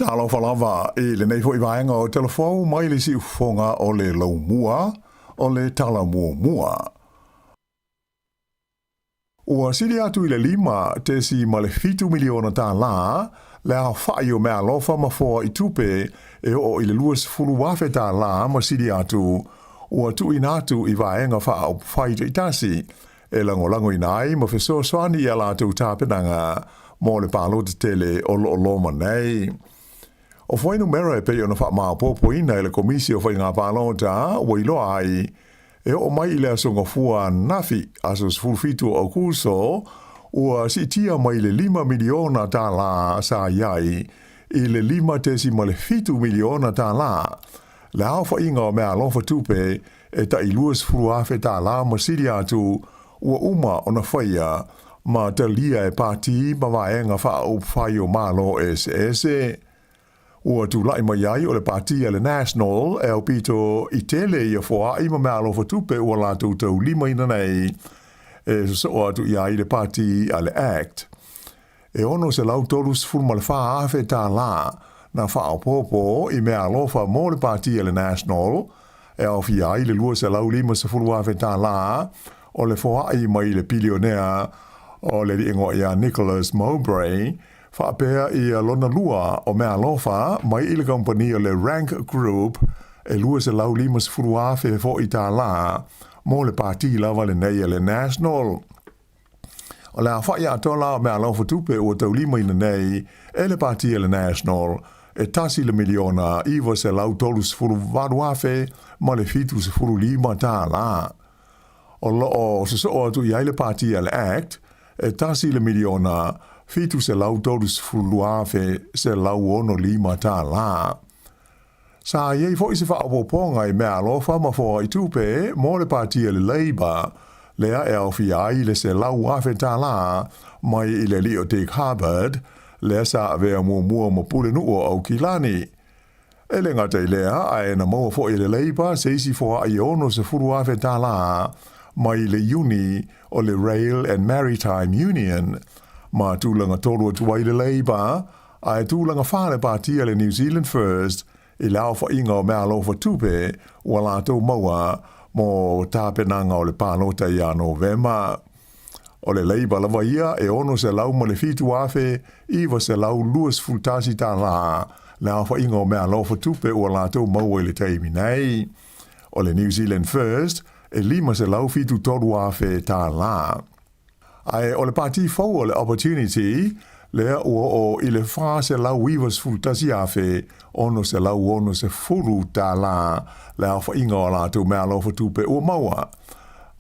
Talofa lava i lenei foi vaega o Talafou mai le siufofoga o le Laumua o le Tala Muamua. Ua sili atu i le $5.7 miliona tālā le aofaʻi o meaalofa ma foaʻi tupe e oo i le $20,000 tālā ma sili atu ua tuuina atu i vaega faaupufai taitasi e lagolagoina ai ma fesoasoani i a latou tapenaga mo le palota tele o lo o loma nei. O fuainumera e pei ona faamaopoopoina e le Komisi o Faiga Palota ua iloa ai E oo mai i le Aso Gafua ananafi, aso 17 o Aokuso, ua siitia mai le $5 miliona tālā sa i ai i le $5.7 miliona tālā. Le aofaiga o meaalofa tupe e tai $20,000 tālā ma sili atu ua uma ona faia ma talia e pātī ma vaega faaupufai o Malo eseese. Ua tulai mai ai o le pātī a le National e aupito i tele ia foaʻi ma meaalofa tupe ua latou taulimaina nei e sosoo atu i ai le pātī a le act. E $634 afe tālā na faaopoopo i meaalofa mo le pātī a le National e aofia ai le $250,000 tālā o le foaʻi mai le pilionea o le alii igoa ia Nicholas Mowbray Faapea ia lona lua o meaalofa mai i le kamupani o le Rank Group e $250,000 foʻi tālā mo le pātī lava lenei a le National. O le aofaʻi atoa la o meaalofa tupe ua taulimaina nei e le pātī a le National e tasi le miliona $938,075 tālā. O lo o sosoo atu i ai le pātī a le Act e tasi le miliona $732,165 tālā. Sa i ai foʻi se faaopoopoga i meaalofa ma foaʻi tupe mo le pātī a le Labour, lea e aofia ai le $100,000 tālā mai i le alii o Dick Harbord, lea sa avea muamua ma pulenuu o Aukilani. E le gata i lea, ae na maua foʻi e le Labour se isi foaʻi e $60,000 tālā mai le iuni o le Rail and Maritime Union. Ma tulaga tolu atu ai le Labour, ae tulaga fā le pātī a le New Zealand First i le aofaiga o meaalofa tupe ua latou maua mo tapenaga o le palota ia Novema. O le Labour lava ia e $607,921 tālā le aofaiga o meaalofa tupe ua latou maua i le taimi nei. O le New Zealand First e $573,000 tālā. Ae o le pātī fou o le Opportunity lea ua oo i le $491,660 tālā le aofaiga o a latou meaalofa tupe ua maua.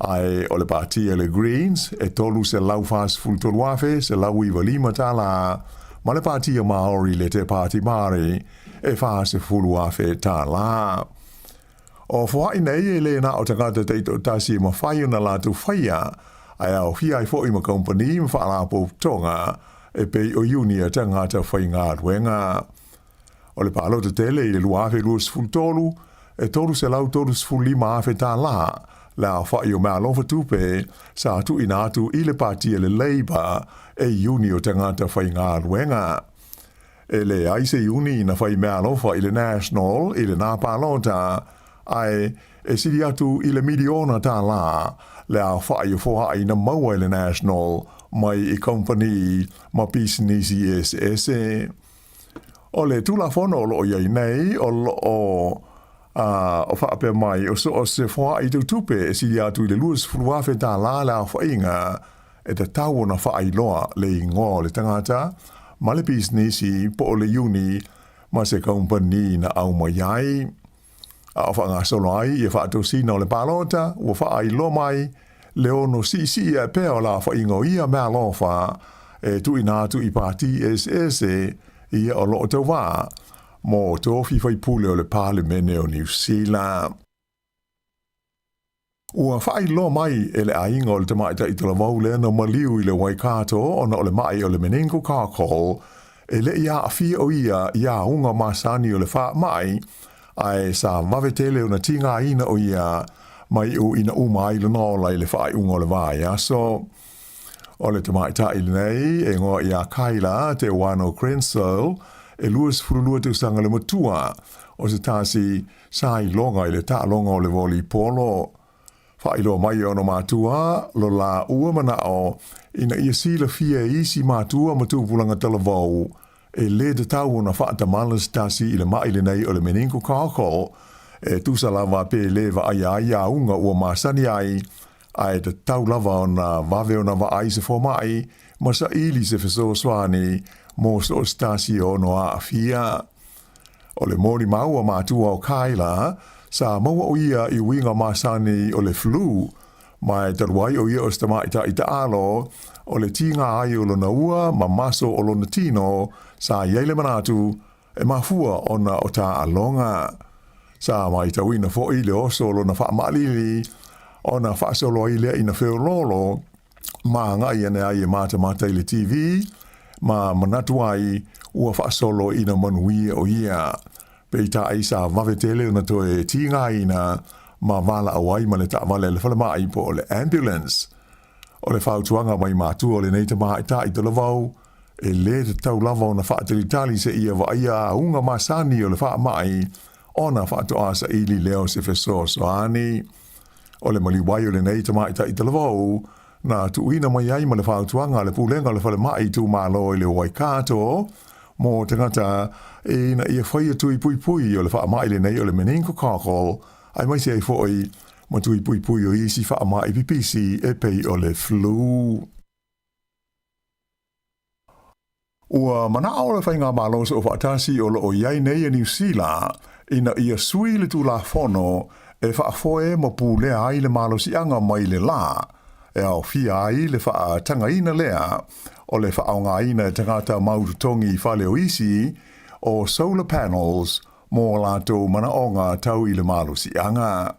Ae o le pātī a le Greens e $343,195 tālā ma le pātī a Māori le Te Pāti Māori e $40,000 tālā. O foaʻi nei e le na o tagata taitoatasi e mafai ona latou faia, ae aofia ai foʻi ma kamupani ma faalapotopotoga e pei o iuni a tagata faigaluega. O le palota tele i le 2023, e $335,000 tālā le aofaʻi o meaalofa tupe sa tuuina atu i le pātī a le Labour e iuni o tagata faigaluega. E leai se iuni na fai meaalofa i le National i lenā palota, ae e sili atu i le miliona tālā le aofaʻi o foaʻi na maua e le National mai i kamupani ma pisinisi eseese. O le Tulafono o lo o i ai nei, o lo o o faapea mai, o so o se foaʻi tautupe e sili atu i le $20,000 tālā le aofaiga e tatau ona faailoa le igoa o le tagata ma le pisinisi po o le iuni ma se kamupani na aumai ai. A o faagasolo ai ia faatosina o le palota, ua faailoa mai le ono siisii ae pea o le aofaiga o ia meaalofa e tuuina atu i pātī eseese ia o lo o tauvā mo tofi faipule o le Palemene o Niu Sila. Ua faailoa mai e le aiga o le tamaitai talavou lea na maliu i le Waikato ona o le maʻi o le meningococcal e le i aafia o ia i auga masani o le faamai, ae sa vave tele ona tigaina o ia mai iuina uma ai lona ola i le faaiuga o le vaiaso. O le tamaitai lenei e igoa ia Kyla Te Wano Krenzel e 22 tausaga le matua, o se tasi sa iloga i le taaloga o le volipolo. Faailoa mai e ona matua lo laua manao ina ia silafia e isi matua ma tupulaga talavou e lē tatau ona faatamala se tasi i le maʻi lenei o le meningococcal e tusa lava pe lē vaaia ai auga ua masani ai, ae tatau lava ona vave ona vaai se fomaʻi ma saili se fesoasoani mo so o se tasi e ono aafia. O le molimau a matua o Kyla, sa maua o ia i uiga masani o le flu, ma e talu ai o ia o se tamaitai taalo, o le tiga ai o lona ua ma maso o lona tino, sa i ai le manatu, e mafua ona o taaloga. Sa matauina foi le oso o lona faamaʻalili, ona faasolo ai lea ina feoloolo, ma agai ane ai e matamata i le TV, ma manatu ai ua faasolo ina manuia o ia. Peitai sa vave tele ona toe tigaina ma valaau ai ma le taavale a le falemai po o le ambulance. O le fautuaga mai matua o lenei tamaitai talavou, e lē tatau lava ona faatalitali seia vaaia auga masani o le faamai ona faatoa saili lea o se fesoasoani. O le maliu ai o lenei tamaitai talavou, na tuuina mai ai ma le fautuaga a le Pulega o le Falemai Itumalo i le Waikato mō tagata ina ia faia tui puipui o le faamai lenei o le meningococcal, aemaise ai foi ma tui puipui o isi faamai pipisi e pei o le flu. Ua manao le Faigamalo Soofaatasi o loo i ai nei e Niu Sila ina ia sui le Tulafono e faafoe ma pulea ai le malosiaga mai le la e aofia ai le faatagaina lea o le faaaogaina e tagata mau totogi i fale o isi o solar panels mo latou manaoga tau i le malosiaga.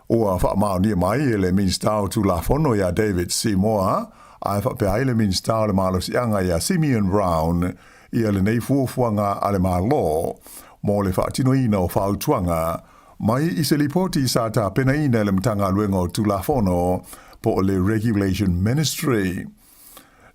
Ua faamaonia mai e le Minisita o Tulafono iā David Seymour, ae faapea ai le Minisita o le Malosiaga iā Simeon Brown ia lenei fuafuaga a le Malo mo le faatinoina o fautuaga mai i se lipoti sa tapenaina e le Matagaluega o Tulafono po o le Regulation Ministry.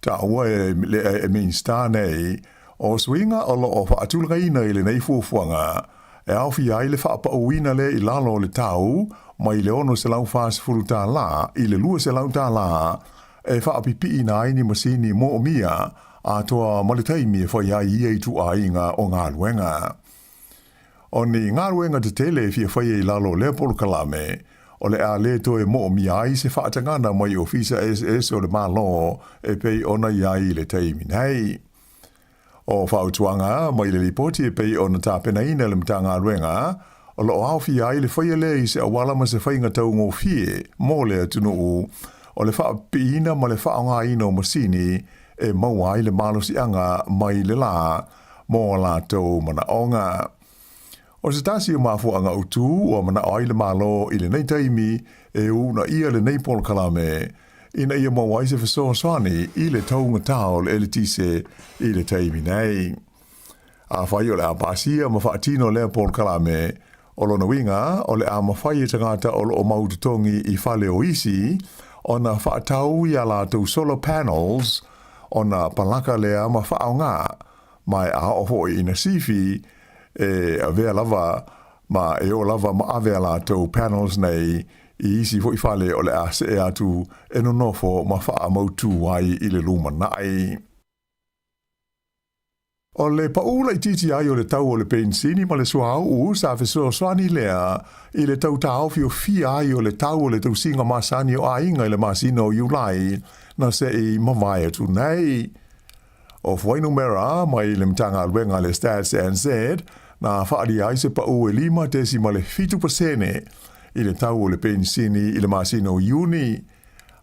Taua e le Minisita nei, o suiga o lo o faatulagaina i lenei fuafuaga, e aofia ai le faapauina lea i lalo o le tau mai le $640 i le $200 e faapipiina ai ni masini moomia atoa ma le taimi e fai ai ia ituaiga o galuega. O ni galuega tetele e fia faia i lalo o lea polokalame, o le a lē toe moomia ai se faatagana mai ofisa eseese o le Malo e pei ona i ai i le taimi nei. O fautuaga mai le lipoti e pei ona tapenaina e le Matagaluega, o lo o aofia ai le faia lea i se auala ma se faiga taugofie mo le atunuu, o le faapipiina ma le faaaogaina o masini e maua ai le malosiaga mai le la mo a latou manaoga. O se tasi o mafuaaga autu ua manao ai le Malo i lenei taimi e uunaia lenei polokalame ina ia maua ai se fesoasoani i le taugatā o le eletise i le taimi nei. Afai o le a pasia ma faatino lea polokalame, o lona uiga o le a mafai e tagata o lo o mau totogi i fale o isi ona faatau i a latou solar panels ona palaka lea ma faaaoga ma e a oo foi ina sifi e avea lava ma e oo lava ma ave a latou panels nei i isi foi fale o le a see atu e nonofo ma faamautū ai i le lumanai. O le paʻu laitiiti ai o le tau o le penisini ma le suauu sa fesoasoani lea i le tau taofiofia ai o le tau o le tausiga masani o aiga i le masina o Iulai na se i mavae atu nei. O fuainumera mai le Matagaluega a le Stats NZ na faaalia ai se paʻu e 5.7% i le tau o le penisini i le masina o Iuni,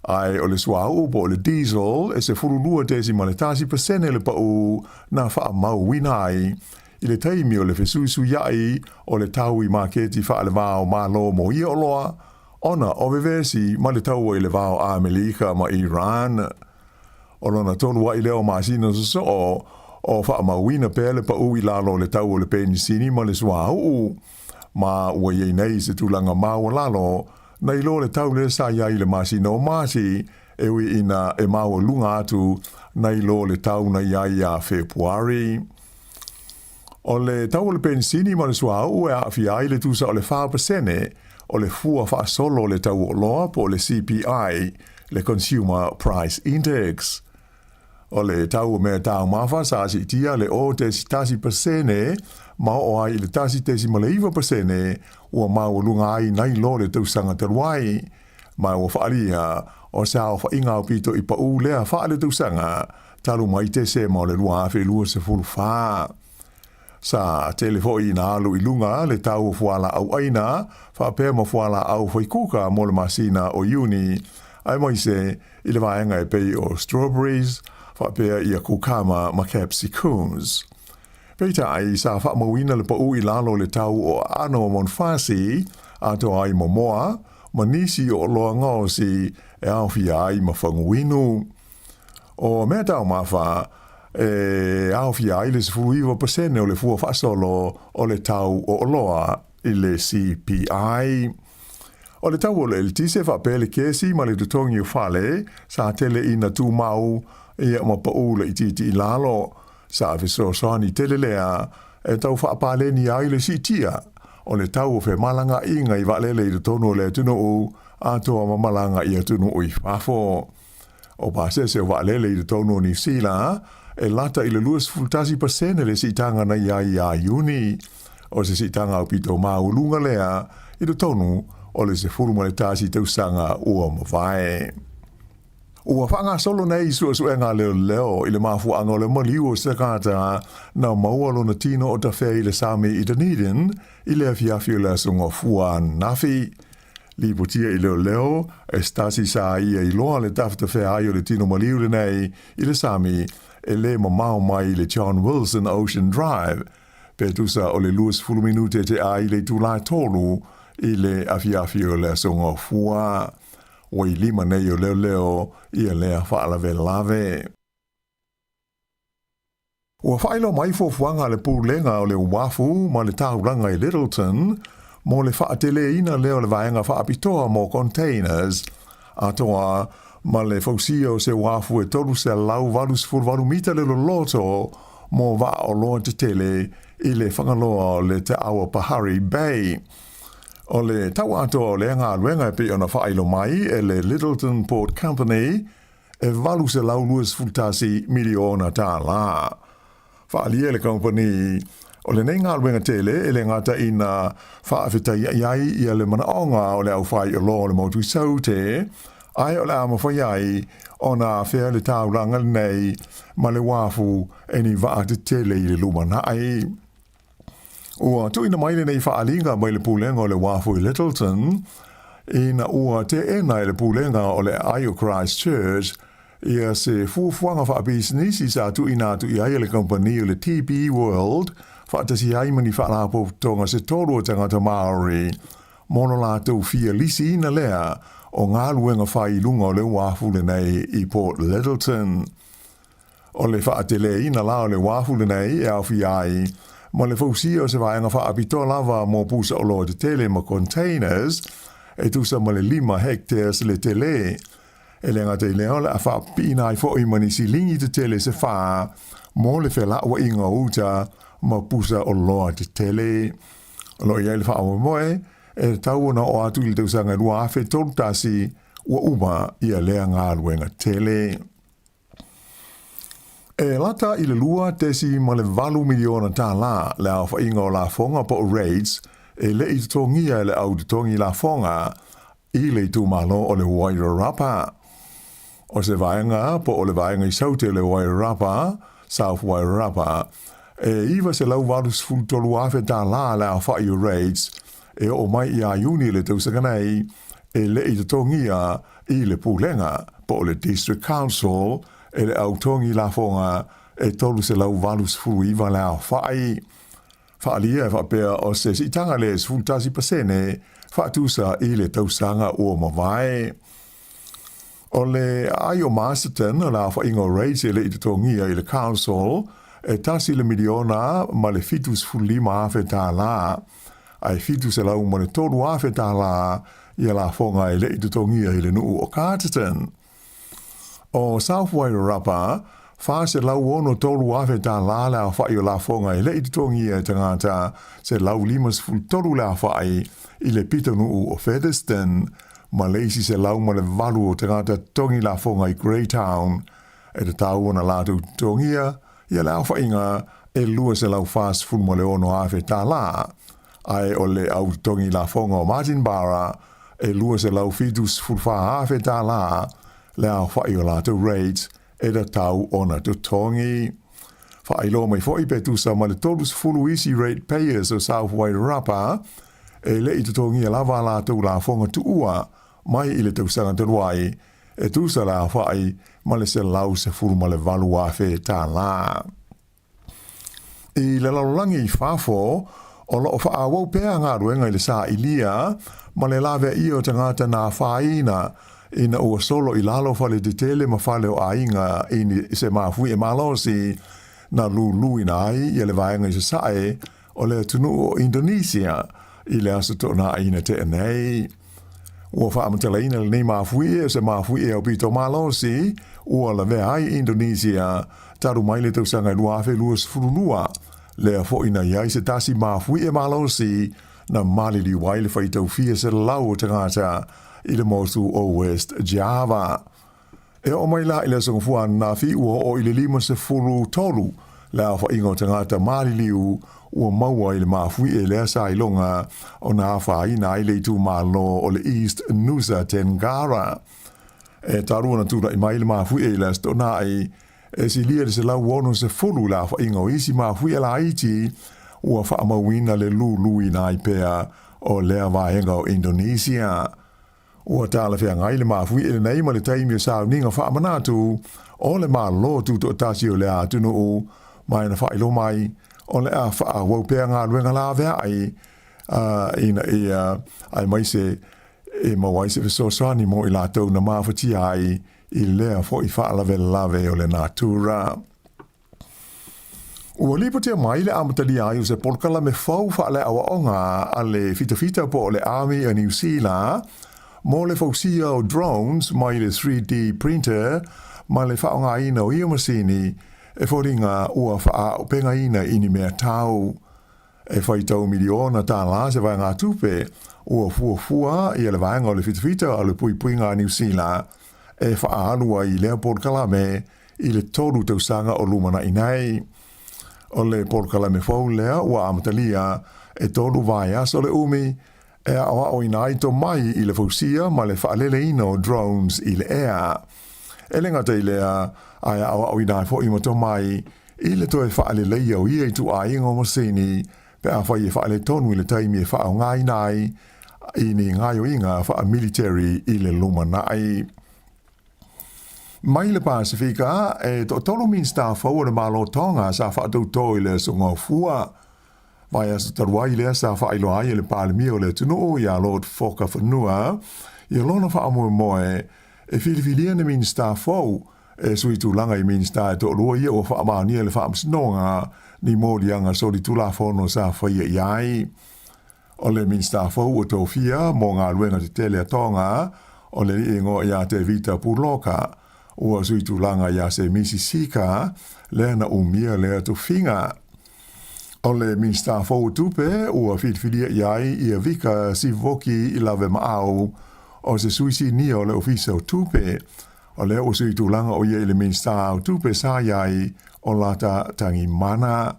Ae o le suauu po o le diesel e 12.1% le paʻu na faamauina ai i le taimi o le fesuisuiaʻi o le tau i maketi faale-va o Malo mo ia oloa, ona o vevesi ma le taua i le va o Amelika ma Iran. O lona tolu aʻi lea o masina sosoo o faamauina pea le paʻu i lalo o le tau o le penisini ma le suauu, ma ua i ai nei se tulaga maualalo Nei loa le tau lea sa i ai i le masina o Mati, e ui ina e maualuga atu nei loa le tau na i ai ia Fepuari. O le tau o le penisini ma le suauu e aafia ai le tusa o le 4% o le fua faasolo o le tau o oloa po o le CPI, le Consumer Price Index. O le tau o mea taumafa sa siitia le 0.1% ma oo ai i le 1.9% ua maualuga ai nai lo le tausaga talu ai, ma ua faaalia o se aofaiga aupito i pau lea faaletausaga talu mai Tesema o le 2024. Sa tele foi ina alu i luga le tau o fualaau aina faapea ma fualaau faikuka mo le masina o Iuni, aemaise i le vaega e pei o strawberries faapea ia kukama ma capsicums. Peitai, sa faamauina le pau i lalo o le tau o aano o manufasi, atoa ai ma moa, ma nisi o oloa gaosi e aofia ai ma faguinu. O mea taumafa e aofia ai le 19% o le fua faasolo o le tau o oloa i le CPI. O le tau o le eletise faapea le kesi ma le totogi o fale sa tele ina tumau ia ma pau laitiiti i lalo. Sa fesoasoani tele lea e tau faapaleni ai le siitia o le tau o femalagaaiga i vaalele i totonu o le atunuu atoa ma malaga i atunuu i fafo. O pasese o vaalele i totonu o Niu Sila, e lata i le 21% le siitaga na i ai ia Iuni. O se siitaga aupito maualuga lea i totonu o le 11 tausaga ua mavae. Ua faagasolo nei suesuega a leoleo i le mafuaaga o le maliu o se tagata na maua lona tino o tafea i le sami i Dunedin i le afiafi o le Aso Gafua ananafi. Lipotia i leoleo, e se tasi sa ia iloa le tafetafea ai o le tino maliu lenei i le sami e le mamao mai i le John Wilson Ocean Drive, pe tusa o le 20 minute te a i le itula e tolu i le afiafi o le Aso Gafua. Ua i lima nei o leoleo ia lea faalavelave. Ua faailoa mai fuafuaga a le Pulega o le Uafu ma le Taulaga i Lyttelton mo le faateleina lea o le vaega faapitoa mo containers, atoa ma le fausia o se uafu e 388 mita le loloto mo vaaoloa tetele i le Fagaloa o le Te Awa Pahari Bay. O le tau atoa o lea galuega e pei ona faailo mai e le Lyttelton Port Company e $821 miliona tālā. Faaalia e le kamupani, o lenei galuega tele e le gata ina faafetaiaʻi ai ia le manaoga o le aufaioloa o le motu i Saute, ae o le a mafai ai ona afea le taulaga lenei ma le uafu e ni vaa tetele i le lumanai. Ua tuuina mai lenei faaaliga mai le Pulega o le Uafu i Lyttelton, ina ua teena e le Pulega o le Aai o Christchurch ia se fuafuaga faapisinisi sa tuuina atu i ai e le kamupani o le TP World faatasi ai ma ni faalapotopotoga se tolu o tagata Māori mo lo latou fia lisiina lea o galuega fai i luga o le uafu lenei i Port Lyttelton. O le faateleina la o le uafu lenei e aofia ai ma le fausia o se vaega faapitoa lava mo pusa oloa tetele ma containers e tusa ma le lima hectares le tele. E le gata i lea o le a faapipiina ai foi ma ni silingi tetele se fa mo le felauaiga o uta ma pusa oloa tetele. O lo o i ai le faamoemoe e tatau ona oo atu i le tausaga e 2031 ua uma ia lea galuega tele. E lata i le $2.8 miliona tālā le aofaiga o lafoga po o rates e le i totogia e le au totogi lafoga i le itumalo o le Wairarapa. O se vaega po o le vaega i Saute o le Wairarapa, South Wairarapa, e $983,000 tālā le aofai o rates e oo mai ia Iuni le tausaga nei e le i totogia i le Pulega po o le District Council e le au togi lafoga e 389 le aofai. Faaalia e faapea o se siitaga le 11% faatusa i le tausaga ua mavae. O le aai o Masterton o le aofaiga o rates e le i totogia i le Council e tasi le miliona ma le 75 afe tālā, ae 703 afe tālā ia lafoga e le i totogia i le nuu o Carterton. O South Wairarapa, 463 tālā le aofaʻi o lafoga e le i totogia e tagata 153 le aofaʻi i le pitonuu o Featherston ma le isi 108 o tagata totogi lafoga i Greytown e tatau ona latou totogia ia le aofaʻiga e 246,000 tālā ae o le au totogi lafoga o Martinborough e 274,000 tālā le aofaʻi o latou rates e tatau ona totogi. Faailoa mai foi pe tusa ma le 30 isi rate payers o South Wairarapa e le i totogia lava a latou lafoga tuua mai i le tausaga talu ai, e tusa le aofaʻi ma le 118,000 tālā. I le lalolagi i fafo, o lo o faaauau pea galuega i le sailia ma le laveaia o tagata na afaina ina ua solo i lalo fale tetele ma fale o aiga i se mafuie malosi na luluina ai ia le vaega i sasae o le atunuu o Indonesia i le aso Toonaaina tea nei. Ua faamatalaina lenei mafuie o se mafuie aupito malosi ua lavea ai Indonesia talu mai le tausaga e 2022, lea foi na i ai se tasi mafuie malosi na maliliu ai le faitau fia selau o tagata i le motu o West Java. E oo mai la i le Aso Gafua ananafi ua oo i le 53 le aofaiga o tagata maliliu ua maua i le mafuie lea sa iloga ona afaina ai le itumalo o le East Nusa Tenggara. E talu ona tulai mai le mafuie i le Aso Toonai, e silia i le 160 le aofaiga o isi mafuie laiti ua faamauina le luluina ai pea o lea vaega o Indonesia. Ua talafeagai le mafuie lenei ma le taimi o sauniga faamanatu o le Malo Tutoatasi o lea atunuu, ma e na faailoa mai o le a faaauau pea galuega laveai ina ia aemaise e maua ai se fesoasoani mo i latou na mafatia ai i lea foi faalavelave o le natura. Ua lipotia mai le amatalia ai o se polokalame fou faaleaoaoga a le fitafita po o le Army a Niu Sila mo le fausia o drones mai le 3D printer ma le faaaogaina o ia masini e foliga ua faaaupegaina i ni mea tau. E faitau miliona tālā se vaegatupe ua fuafua ia le vaega o le fitafita a le puipuiga a Niu Sila e faaalu ai i lea polokalame i le tolu tausaga o lumanai nei. O le polokalame fou lea ua amatalia e tolu vaiaso le umi e aoaoina ai tomai i le fausia ma le faaleleina o drones i le ea. E le gata i lea, ae aoaoina ai foi ma tomai i le toe faaleleia o ia ituaiga o masini pe afai e faaletonu i le taimi e faaaogaina ai i ni gaoioiga faamiliteri i le lumanai. Mai le Pasifika, e toatolu Minisita fou o le Malo Tonga sa faatautō i le Aso Gaofua. Vaiaso talu ai lea sa faailoa ai e le Palemia o le atunuu ia Lord Foka Fanua ia lona faamoemoe e filifilia ni Minisita fou e sui tulaga i Minisita e toalua ia ua faamaonia e le Faamasinoga ni moliaga solitulafono sa faia i ai. O le Minisita fou ua tofia mo galuega tetele a Tonga, o le alii igoa ia Tevita Puloka, ua sui tulaga ia Semisi Sika, lea na umia lea tofiga. O le Minisita fou o Tupe ua filifilia i ai ia Vika Sivoki Lavemaau, o se sui sinia o le Ofisa o Tupe. O lea ua sui tulaga o ia i le Minisita o Tupe sa i ai o Lata Tangimana.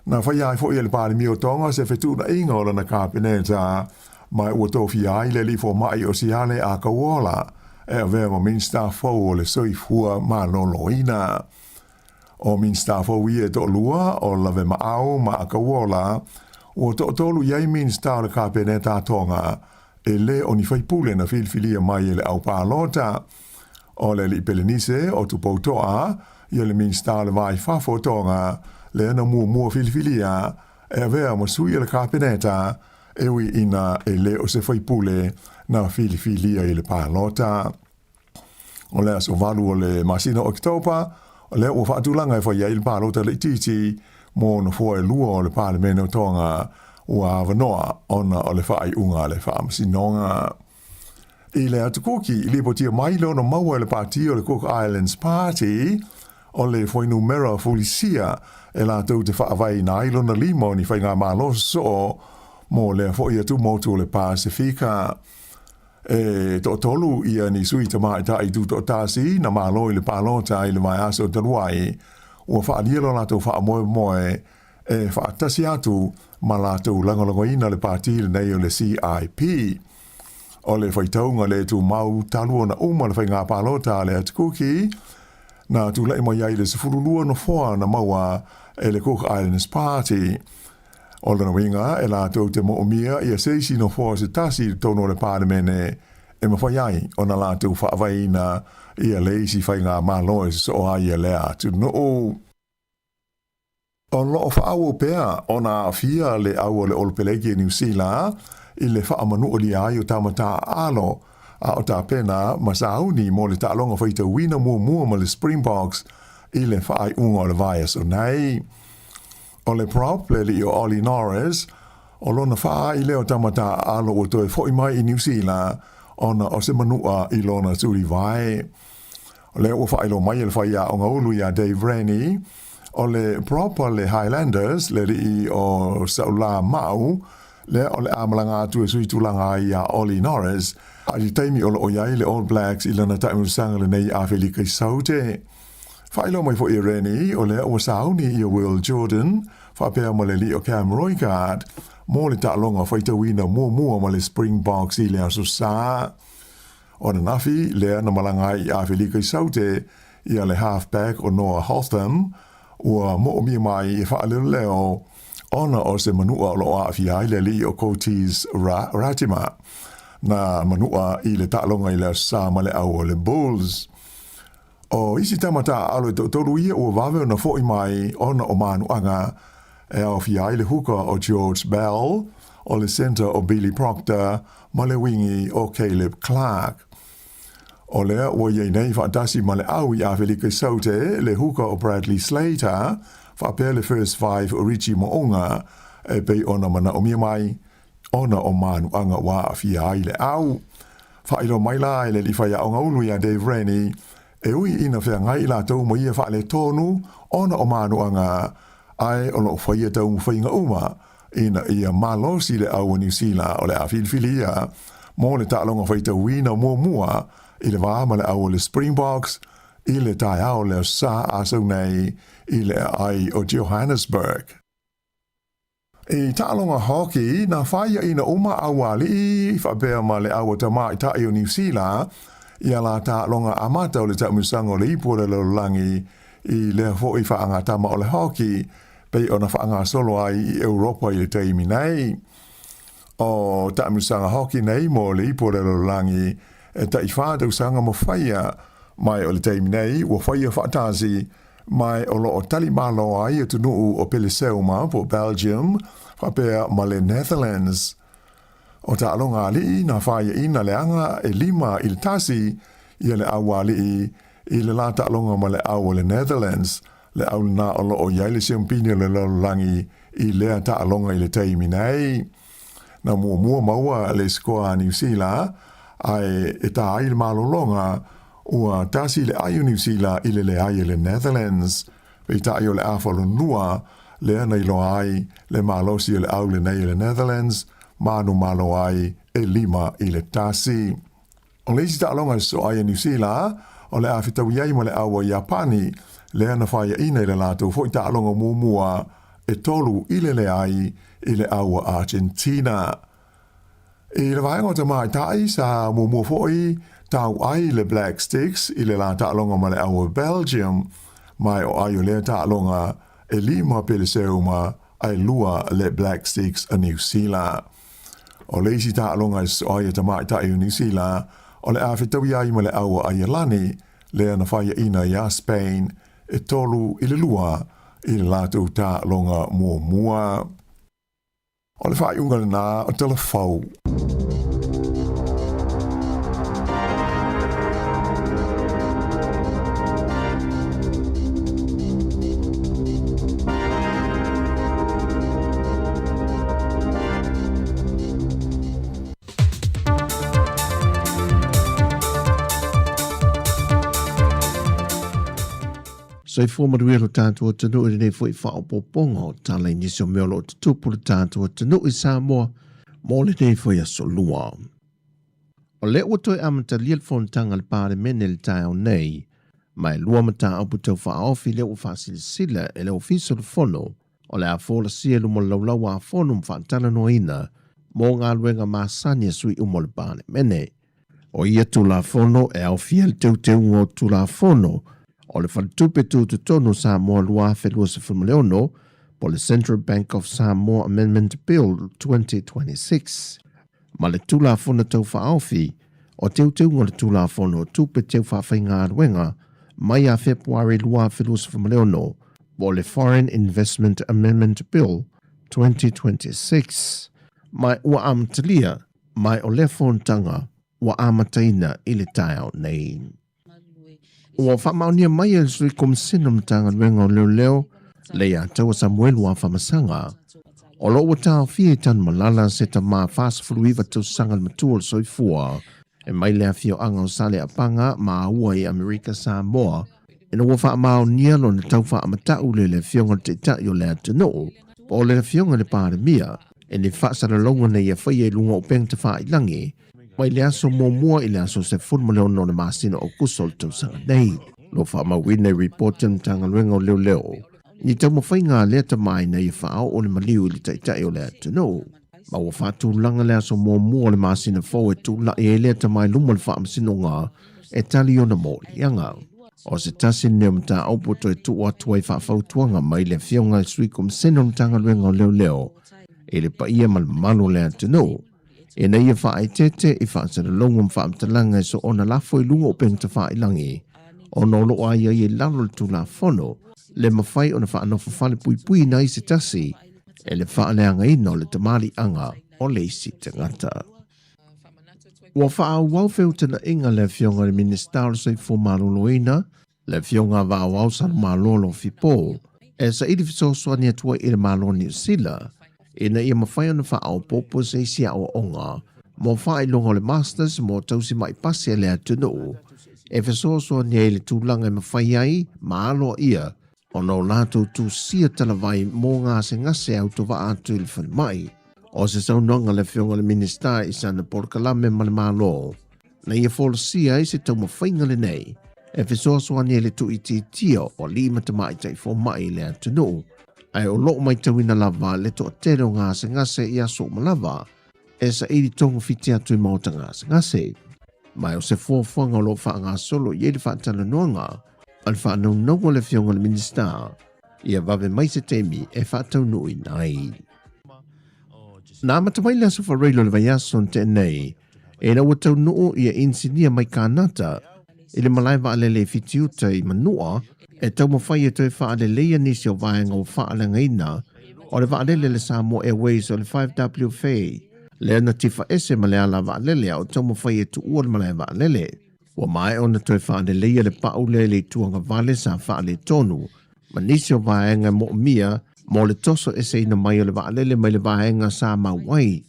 Na faia ai foi e le Palemia o Tonga se fetuunaiga o lana Kapeneta, ma ua tofia ai le alii fomai o Siale Akauola e avea ma Minisita fou o le Soifua Maloloina. O Minisita fou ia e toalua, o Lavemaau ma Akauola, ua toatolu i ai Minisita o le Kapeneta a Tonga e le o ni faipule na filifilia mai e le au palota. O le alii Pelenise o Tupouto'a ia le Minisita o le Va i Fafo o Tonga lea na muamua filifilia e avea ma sui o le Kapeneta e ui ina e le o se faipule na filifilia i le palota. O le aso 8 o le masina o Oketopa, o lea ua faatulaga e fai ai le palota laitiiti mo nofoa e lua o le Palemene o Tonga ua avanoa ona o le faaiuga a le Faamasinoga. I le Atu Kuki, i lipotia mai le ono maua e le pāti o le Cook Islands Party, o le fuainumera fulisia e latou te faavaeina ai lona lima o ni faigamalo sosoo mo lea foi atumotu o le Pasefika. E toatolu ia ni sui tamaitai tutoatasi na malo i le palota i le vaiaso talu ai, ua faaalia lo latou faamoemoe e faatasi atu ma latou lagolagoina le pati lenei o le CIP. O le faitauga le tumau talu ona uma le faiga palota a le Atukuki, na tulai mai ai le 12 nofoa na maua e le Cook Islands Party. O lona uiga, e latou te moomia ia se isi nofoa se tasi i totonu o le Palemene e mafai ai ona latou faavaeina ia le isi faigamalo e sosoo ai ia lea atunuu. O lo o faaauau pea ona aafia le au o le Olopelegi a Niu Sila i le faamanualia ai o tama taaalo a o tapena ma sauni mo le taaloga faitauina muamua ma le Springboks i le faaiuga o le vaiaso nei. O le prop le alii o Ollie Norris, o lona faaai lea o tama taaalo ua toe foi mai i Niu Sila ona o se manua i lona tulivae. O lea ua faailoa mai e le faiaoga ulu iā Dave Rennie, o le prop a le Highlanders, le alii o Saula Ma'u, lea o le a malaga atu e sui tulaga ai iā Ollie Norris, i le taimi o lo o i ai le All Blacks i lana taimilosaga lenei i Afelika i Saute. Faailoa mai foi e Rennie, o lea ua sauni ia Will Jordan faapea ma le alii o Cam Roigard mo le taaloga faitauina muamua ma le Springboks i le Aso Sa. O ananafi lea na malaga ai i Afelika i Saute ia le halfback o Noah Hotham, ua moomia mai e faaleoleo ona o se manua o lo o aafia ai le alii o Cortez Ratima, na manua i le taaloga i le Aso Sa ma le au o le Bulls. O isi tama taaalo e toatolu ia ua vave ona foi mai ona o manuaga e aofia ai le huka o George Bell, o le centre o Billy Proctor ma le wingi o Caleb Clarke. O lea ua i ai nei faatasi ma le au i Afelika i Saute le huka o Bradley Slater faapea le first five o Richie Mo'unga e pei ona manaomia mai ona o manuaga ua aafia ai le au. Faailoa mai la e le alii faiaoga ulu iā Dave Rennie, e ui ina feagai i latou ma ia faaletonu ona o manuaga, ae o lo o faia taumafaiga uma ina ia malosi le au o Niu Sila o le a filifilia mo le taaloga faitauina muamua i le va ma le au o le Springboks i le taeao o le Aso Sa a sau nei i le aai o Johannesburg. I taaloga hoki, na faiaina uma aualii faapea ma le au tamaitai o Niu Sila i a la taaloga amata o le taamilosaga o le ipu o le lalolagi i lea foi faagatama o le hoki pei ona faagasolo ai i Europa i le taimi nei. O taamilosaga hoki nei mo le ipu o le lalolagi e tai-fa tausaga ma faia mai o le taimi nei ua faia faatasi Ma o lo o tali malo ai atunuu o Peleseuma po o Belgium faapea ma le Netherlands. O taaloga alii na faiaina le aga e 5-1 ia le au alii i le la taaloga ma le au o le Netherlands, le au lena o lo o i ai le siampini o le lalolagi i lea taaloga i le taimi nei. Na muamua maua le sikoa a Niu Sila, ae e tā ai le malologa Ua tasi le ai o Niu Sila i le leai e le Netherlands. Peitai o le afa lonua lea na iloa ai le malosi o le au lenei e le Netherlands, manumalo ai e 5-1. O le isi taaloga e sosoo ai e Niu Sila, o le a fetaui ai ma le au a Iapani, lea na faiaina i le latou foi taaloga muamua e 3 i le leai i le au a Argentina. I le vaega o tamaitai, sa muamua foi tau ai le Black Sticks i le la taaloga ma le au o Belgium, mai o ai o lea taaloga e 5 peleseuma ae 2 le Black Sticks a Niu Sila. O le isi taaloga e sosoo ai e tamaitai o Niu Sila, o le a fetaui ai ma le au a Aialani, lea na faiaina iā Spain e 3-2 i le latou taaloga muamua. O le faaiuga lena o tala fou. Soifua manuia lo tatou atunuu i lenei foi faaopoopoga o tala i nisi o mea o lo o tutupu le tatou atunuu i Samoa mo lenei foi aso lua. O lea ua toe amatalia le fonotaga a le Palemene i le taeao nei, ma e lua mataupu tau faaofi lea ua faasilasila e le Ofisa o le Fono o le a folasia i luma o le Laulau a Fono ma faatalanoaina mo galuega masani a sui uma o le Palemene. O ia Tulafono e aofia le teuteuga o Tulafono o le Faletupe Tutotonu o Samoa 2026 po o le Central Bank of Samoa Amendment Bill 2026 ma le Tulafono Tau Faaofi o Teuteuga o le Tulafono o Tupe Teu Faafaigaluega mai ia Fepuari 2026 po o le Foreign Investment Amendment Bill 2026. Ma ua amatalia mai o lea fonotaga ua amataina i le taeao nei. Ua faamaonia mai e le Sui Komisina o le Matagaluega o Leoleo, Leiataua Samuelu Afamasaga, o lo o ua taofia i Tanumalala se tama 49 tausaga le matua o le soifua e mai le afioaga o Saleapaga maua i Amerika Samoa ina ua faamaonia lona tau faamata'u le le Afioga i le Taitai o le atunuu po o le Afioga i le Palemia i ni faasalalauga na ia faia i luga o upega tafailagi mai le aso muamua i le aso 16 o le masina o Aokuso o le tausaga nei. Lo faamauina i ripoti a le Matagaluega o Leoleo ni taumafaiga a lea tama ina ia faaoo le maliu i le Taitai o le atunuu. Ma ua faatulaga le aso muamua o le masina fou e tulai ai lea tama i luma o le faamasinoga e tali ona moliaga. O se tasi lenei o mataupu e toe tuu atu ai faafautuaga mai le Afioga i le Sui Komisena o le Matagaluega o Leoleo i le paia ma le mamalu o le atunuu ina ia faaeteete i faasalalauga ma faamatalaga e soona lafo i luga o upega tafailagi ona o lo o aiaia i lalo o le Tulafono le mafai ona faanofo falepuipuiina ai se tasi e le faaleagaina o le tamaliiaga o le isi tagata. Ua faaauau feutanaʻiga le Afioga i le Minisita o le Soifua Maloloina, le Afioga Vaoao Salomalo Lofipo, e saili fesoasoani atu ai i le Malo o Niu Sila ina ia mafai ona faaopoopo se isi aoaoga mo faailoga o le Masters mo tausimaʻi pasi a le atunuu e fesoasoani ai i le tulaga e mafai ai ma aloaia ona o latou tusia talavai mo gasegase autovaa atu i le falemai. O se saunoaga a le Afioga i le Minisita i sana polokalame ma le Malo, na ia folasia ai se taumafaiga lenei e fesoasoani ai le tuuitiitia o alii ma tamaitai fomai i le atunuu, ae o lo o matauina lava le toatele o gasegase i aso uma lava e saili togafiti atu i maota gasegase. Ma o se fuafuaga o lo o faagasolo i ai le faatalanoaga a le faanaunauga o le Afioga i le Minisita ia vave mai se taimi e faataunuuina ai. Na amata mai le aso Faraile o le vaiaso na tea nei, ina ua taunuu ia inisinia mai Kānata i le malae vaalele i Fitiuta i Manua e taumafai e toe faaleleia nisi o vaega ua faaleagaina o le vaalele a le Samoa Airways o le 5WFA lea na tifa ese ma le ala vaalele a o taumafai e tuua le malae vaalele. Ua maea ona toe faaleleia le pau lea i le itu agavale sa faaletonu ma nisi o vaega e moomia mo le toso eseina mai o le vaalele mai le vaega sa mau ai.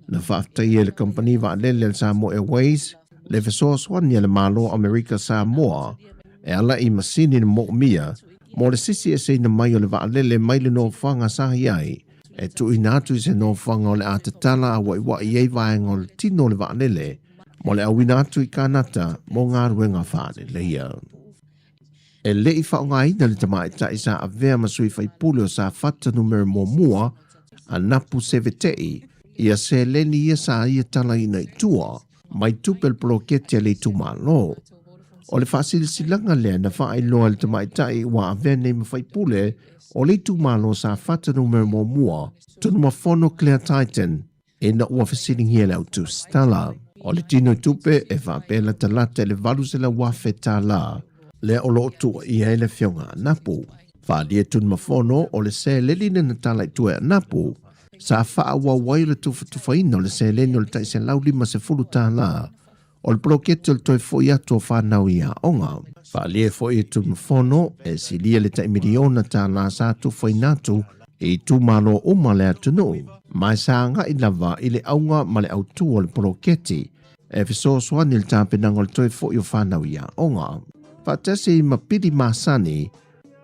Na faafetaia e le kamupani vaalele a le Samoa Airways le fesoasoani a le Malo o Amerika Samoa e ala i masini na moomia mo le sisi eseina mai o le vaalele mai le nofoaga sa i ai e tuuina atu i se nofoaga o le a tatala auaiuaʻi ai vaega o le tino o le vaalele mo le auina atu i Kānata mo galuega faaleleia. E le i faaaogaina le tamaitai sa avea ma sui faipule o Safata numera muamua a Napu Sevete'i ia seleni ia sa ia talaina i tua mai tupe o le poloketi a le itumalo. O le faasilasilaga lea na faailoa e le tamaitai ua avea nei ma faipule o le itumalo Safata numera muamua, Tunumafono Claire Titan, ina ua fesiligia le au tusitala. O le tino i tupe e faapea latalata i le $800,000 lea o lo o tuuaia ai le Afioga a Napu. Faaalia Tunumafono o le seleni lea na tala i tua e Anapu sa faaauau ai le tufatufaina o le seleni o le tai $150 o le poloketi o le toe foi atu o fanau i aoga. Faaalia foi e Tunumafono e silia le tai miliona tālā sa tufaina atu i itumalo uma o le atunuu, ma e sa agai lava i le auga ma le autū o le poloketi e fesoasoani i le tapenaga o le toe foi o fanau i aoga. Faatasi ma pili masani.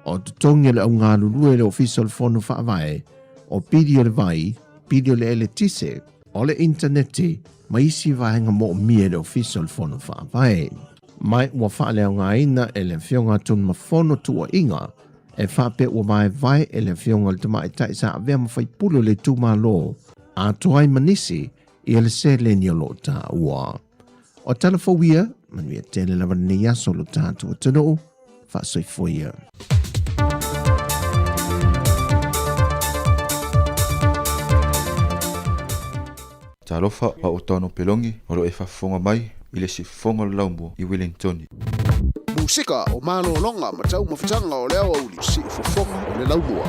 O totogi a le au galulue i le Ofisa o le Fono Faavae, o pili o le vai, pili o le eletise, o le initaneti, ma isi vaega moomia e le Ofisa o le Fono Faavae. Ma ua faaleaogaina e le Afioga a Tunumafono tuuaiga e faapea ua vaevae e le Afioga i le Tamaitai sa avea ma faipule o le itumalo atoa ai ma nisi ia le seleni o lo o taua. O tala fou ia, manuia tele lava lenei aso lo tatou atunuu, faasoifua ia. Talofa a o Tano Pelongi o lo o e faafofoga mai i le siufofoga o le Laumua i Wellingtoni. Musika o malologa ma taumafataga o le aoauli, siufofoga o le laumua.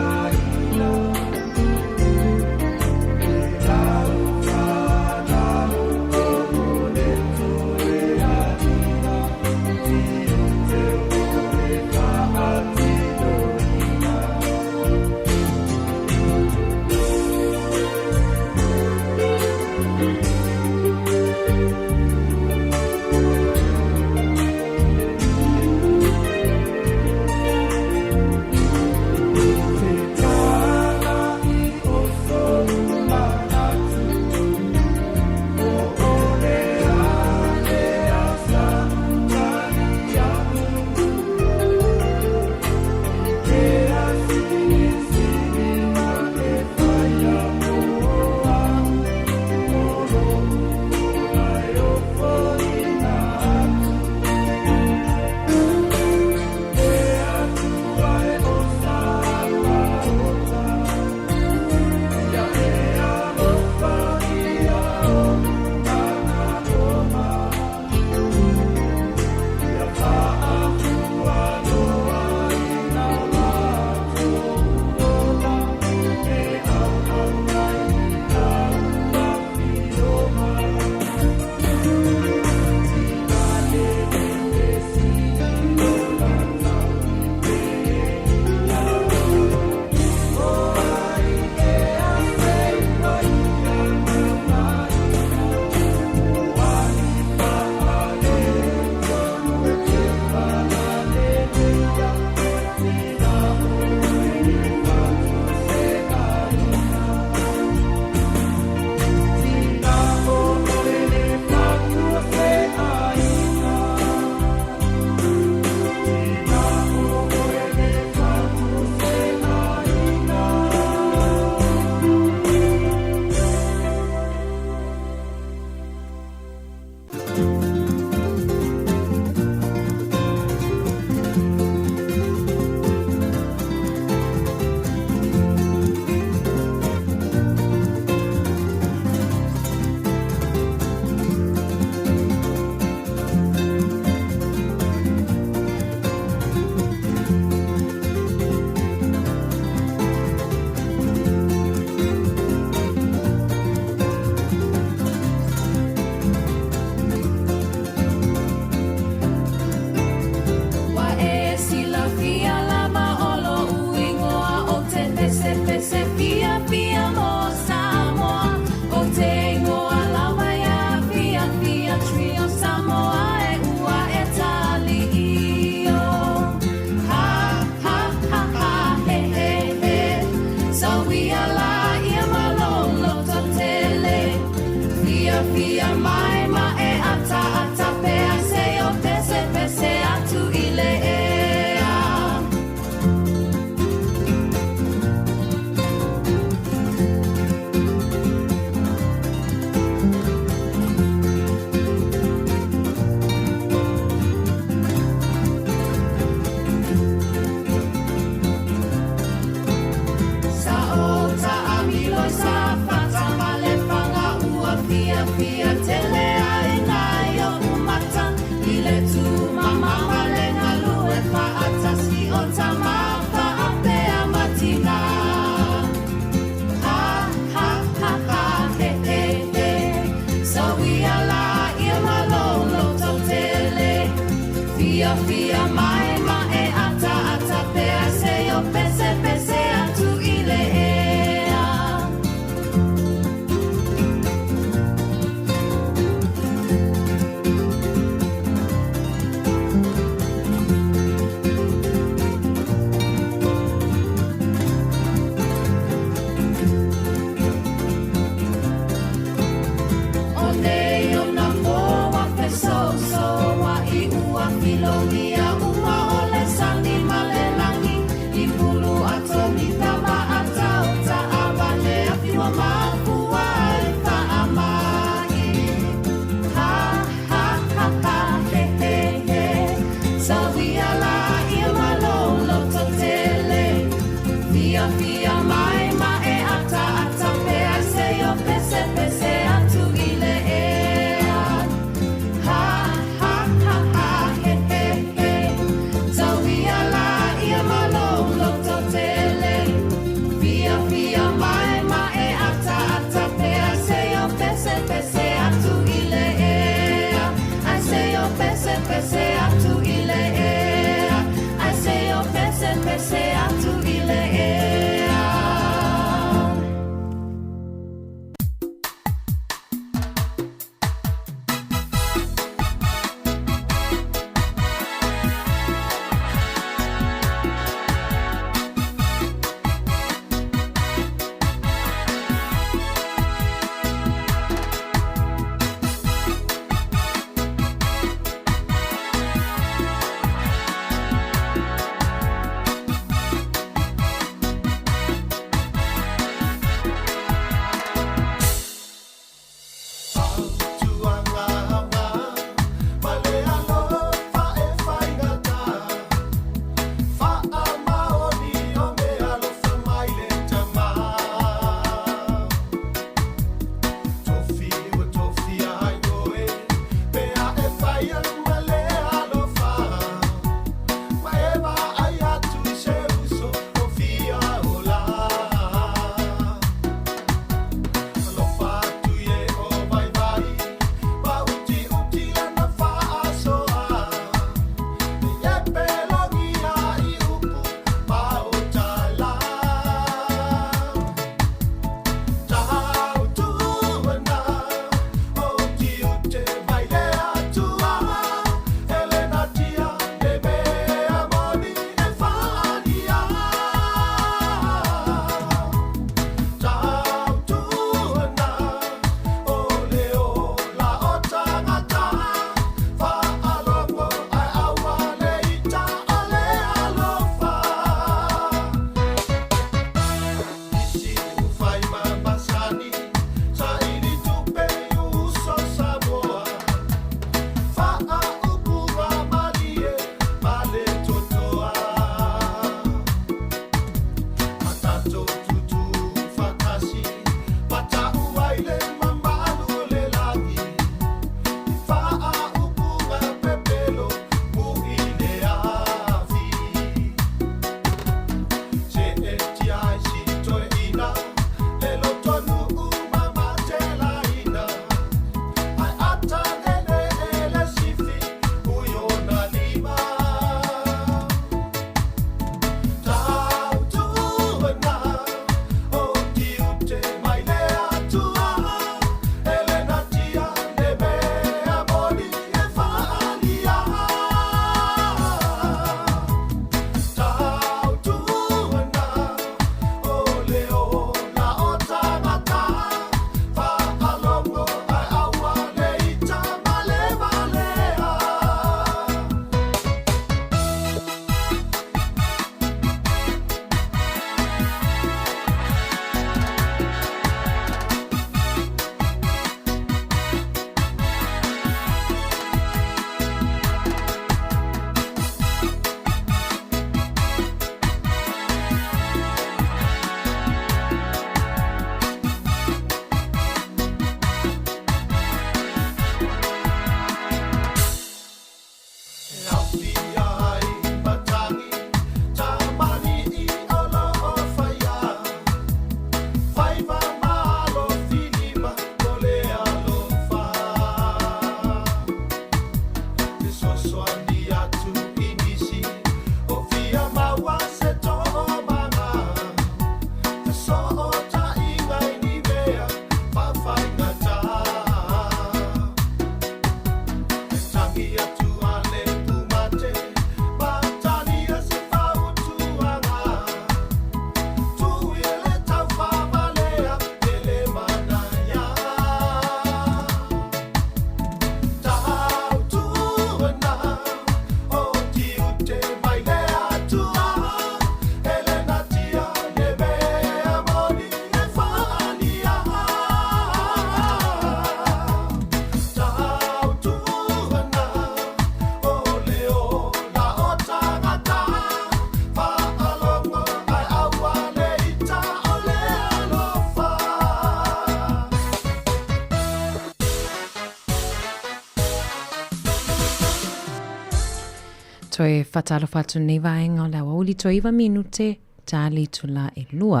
Toe faatalofa atu lenei vaega o le aoauli toe 9 minute ta le itula e lua.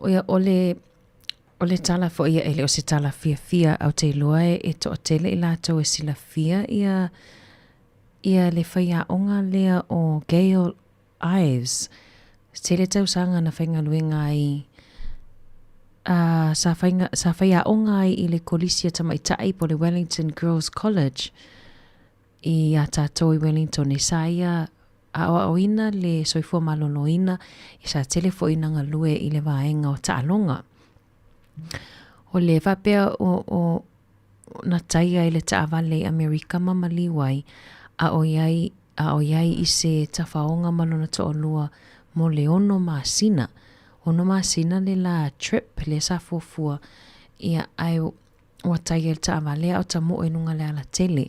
Ia, o le, o le tala foi ia e le o se tala fiafia, ae ou te iloa e, e toatele i latou e silafia ia, ia le faiaoga lea o Gail Ives. Tele tausaga na faigaluega ai, a, sa faiga, sa faiaoga ai i le Kolisi a Tamaitai po o le Wellington Girls College iā tatou i Wellington. Sa ia aoaoina le soifua maloloina, sa tele foi ina galue i le vaega o taaloga. O le faapea o, o, na taia i le taavale i Amerika ma maliu ai, a o i ai, a o i ai i se tafaoga ma lona toalua mo le ono masina. Ono masina le la trip lea sa fuafua, ia, ae ua taia i le taavale a o tamoe i luga o le alatele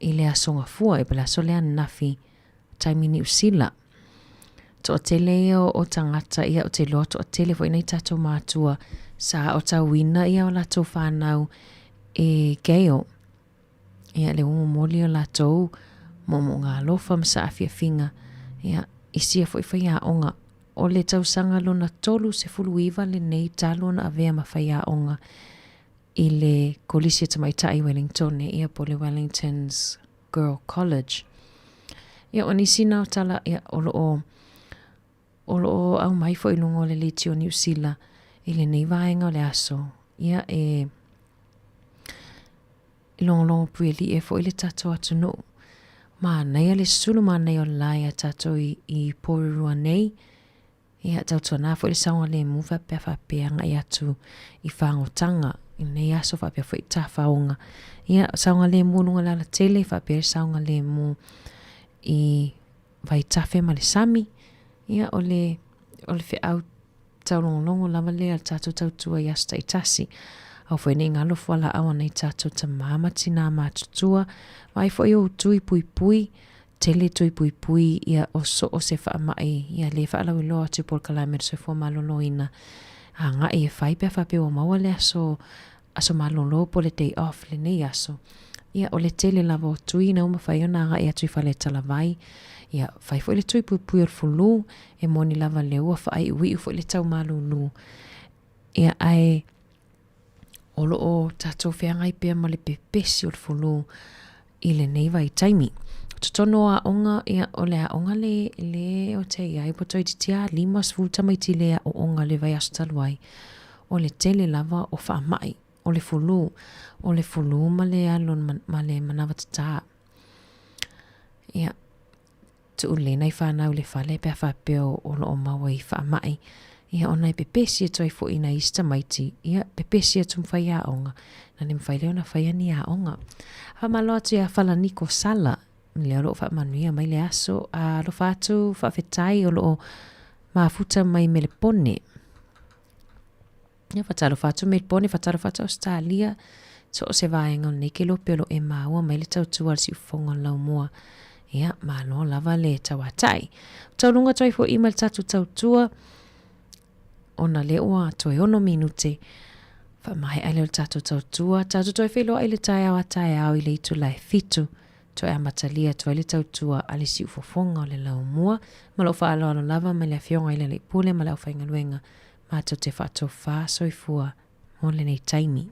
i le Aso Gafua, po o le aso lea ananafi, taimi Niu Sila. Toatele ia o tagata, ia ou te iloa toatele foi nai tatou matua sa aotauina ia o latou fanau e Gail. Ia le ua momoli o latou moomooga alofa ma saafiafiga, ia i sia foi faiaoga. O le tausaga lona 39 lenei talu ona avea ma faiaoga i le Kolisi a Tamaitai i Wellingtone, ia po o le Wellington's Girl College. Ia, o nisi na o tala, ia, o lo o, o lo o aumai foi i luga o le leitio Niu Sila i lenei vaega o le aso. Ia, e logologo puelie foi le tatou atunuu. Manaia le sulu manaia o le la iā tatou i, i Porirua nei. Ia, tautuana foi le saogalemu faapea faapea agai atu i fagotaga i lenei aso faapea foi i tafaoga. Ia, saogalemu i luga o le alatele faapea le saogalemu i vaitafe ma le sami. Ia, o le, o le feau taulogologo lava lea a le tatou tautua i aso taitasi. Aua foi ne i galo fualaau a nai tatou tamā ma tinā matutua, vaai foi ou tui puipui, tele tui puipui ia o so o se faamai ia le faalauiloa atu i polokalame o le soifua maloloina agai e fai pe a faapea ua maua le aso aso malolo po o le day off lenei aso. Ia o le tele lava o tui ina ua mafai ona agai atu i faletalavai ia fai foi le tui puipui o le fulu e moni lava lea ua faaiuiu foi le tau malulu ia ae o lo o tatou feagai pea ma le pepesi o le fulu i lenei vaitaimi. O totonu o aoga, ia, o le aoga le, le o te i ai, ua toeitiiti lava 50 tamaiti i le aoaoga i le vaiaso talu ai. O le tele lava o faamai, o le fulu, o le fulu ma le alu ma le manawa tatā. Ia, tuu lelei nai fanau i le fale pe a faapea o lo o maua i faamai, ia ona e pepesi atu ai foi i nai isi tamaiti, ia pepesi atu ma faiaoga, na le mafai lea ona faia ni aoga. Faamalo atu ia Falaniko Sala, lea o lo o faamanuia mai le aso, a alofa atu faafetai o lo o mafuta mai Melepone. Ia, faatalofa atu Melbourne, faatalofa atu Ausetalia, so o se vaega o lenei kelope o lo o e maua mai le tautua a le siufofoga o le laumua. Ia, malo lava le tauatai. Tauluga atu ai foi ma le tatou tautua, ona lea ua toe ono minute, faamaea lea o le tatou tautua. Tatou toe feiloai i le taeao a taeao i le itula e fitu. Toe amatalia atu ai le tautua a le siufofoga o le laumua. Ma lou faaaloalo lava mai le Afioga i le Alii Pule ma le aufaigaluega Matou te faatofā soifua mo lenei taimi.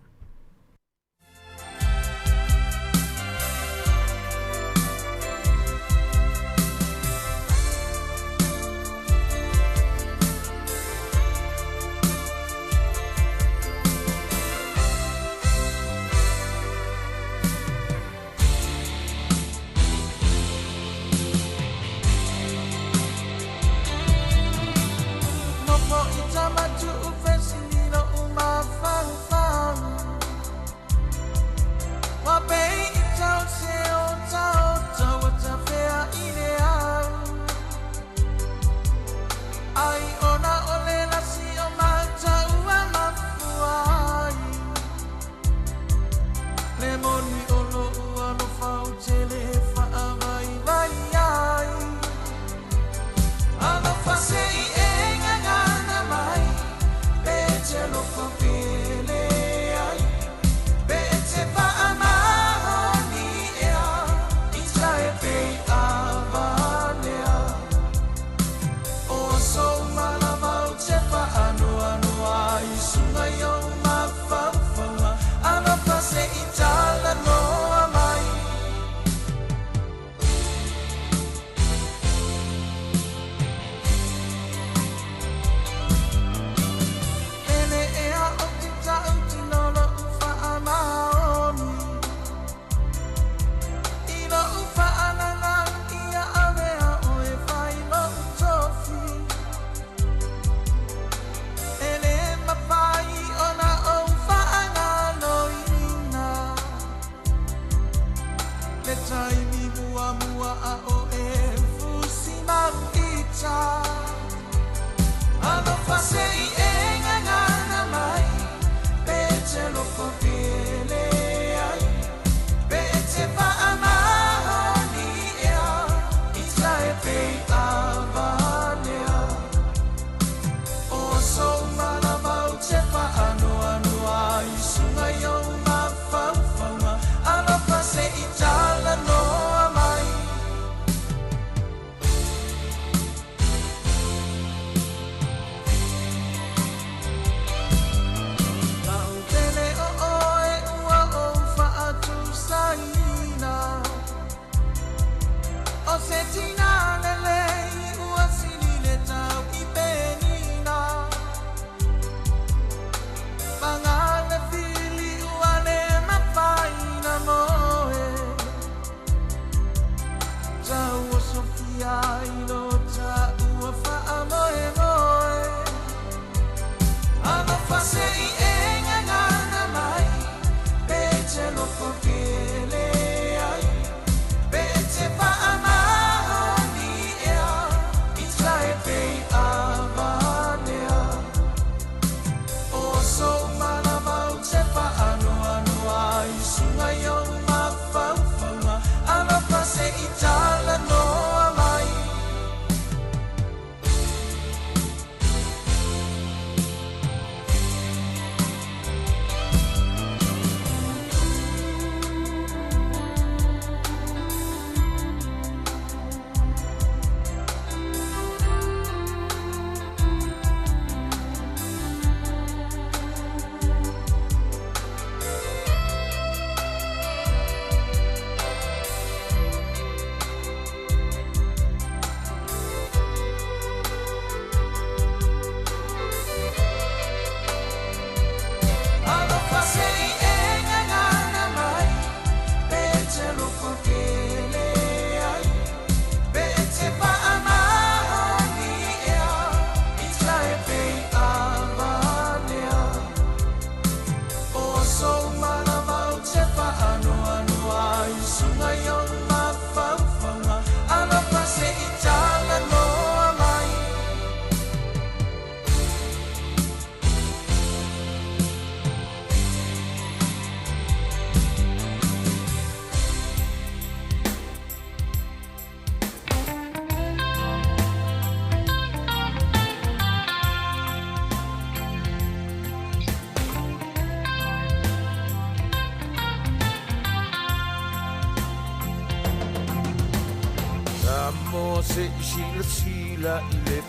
Samoa se i silasila i le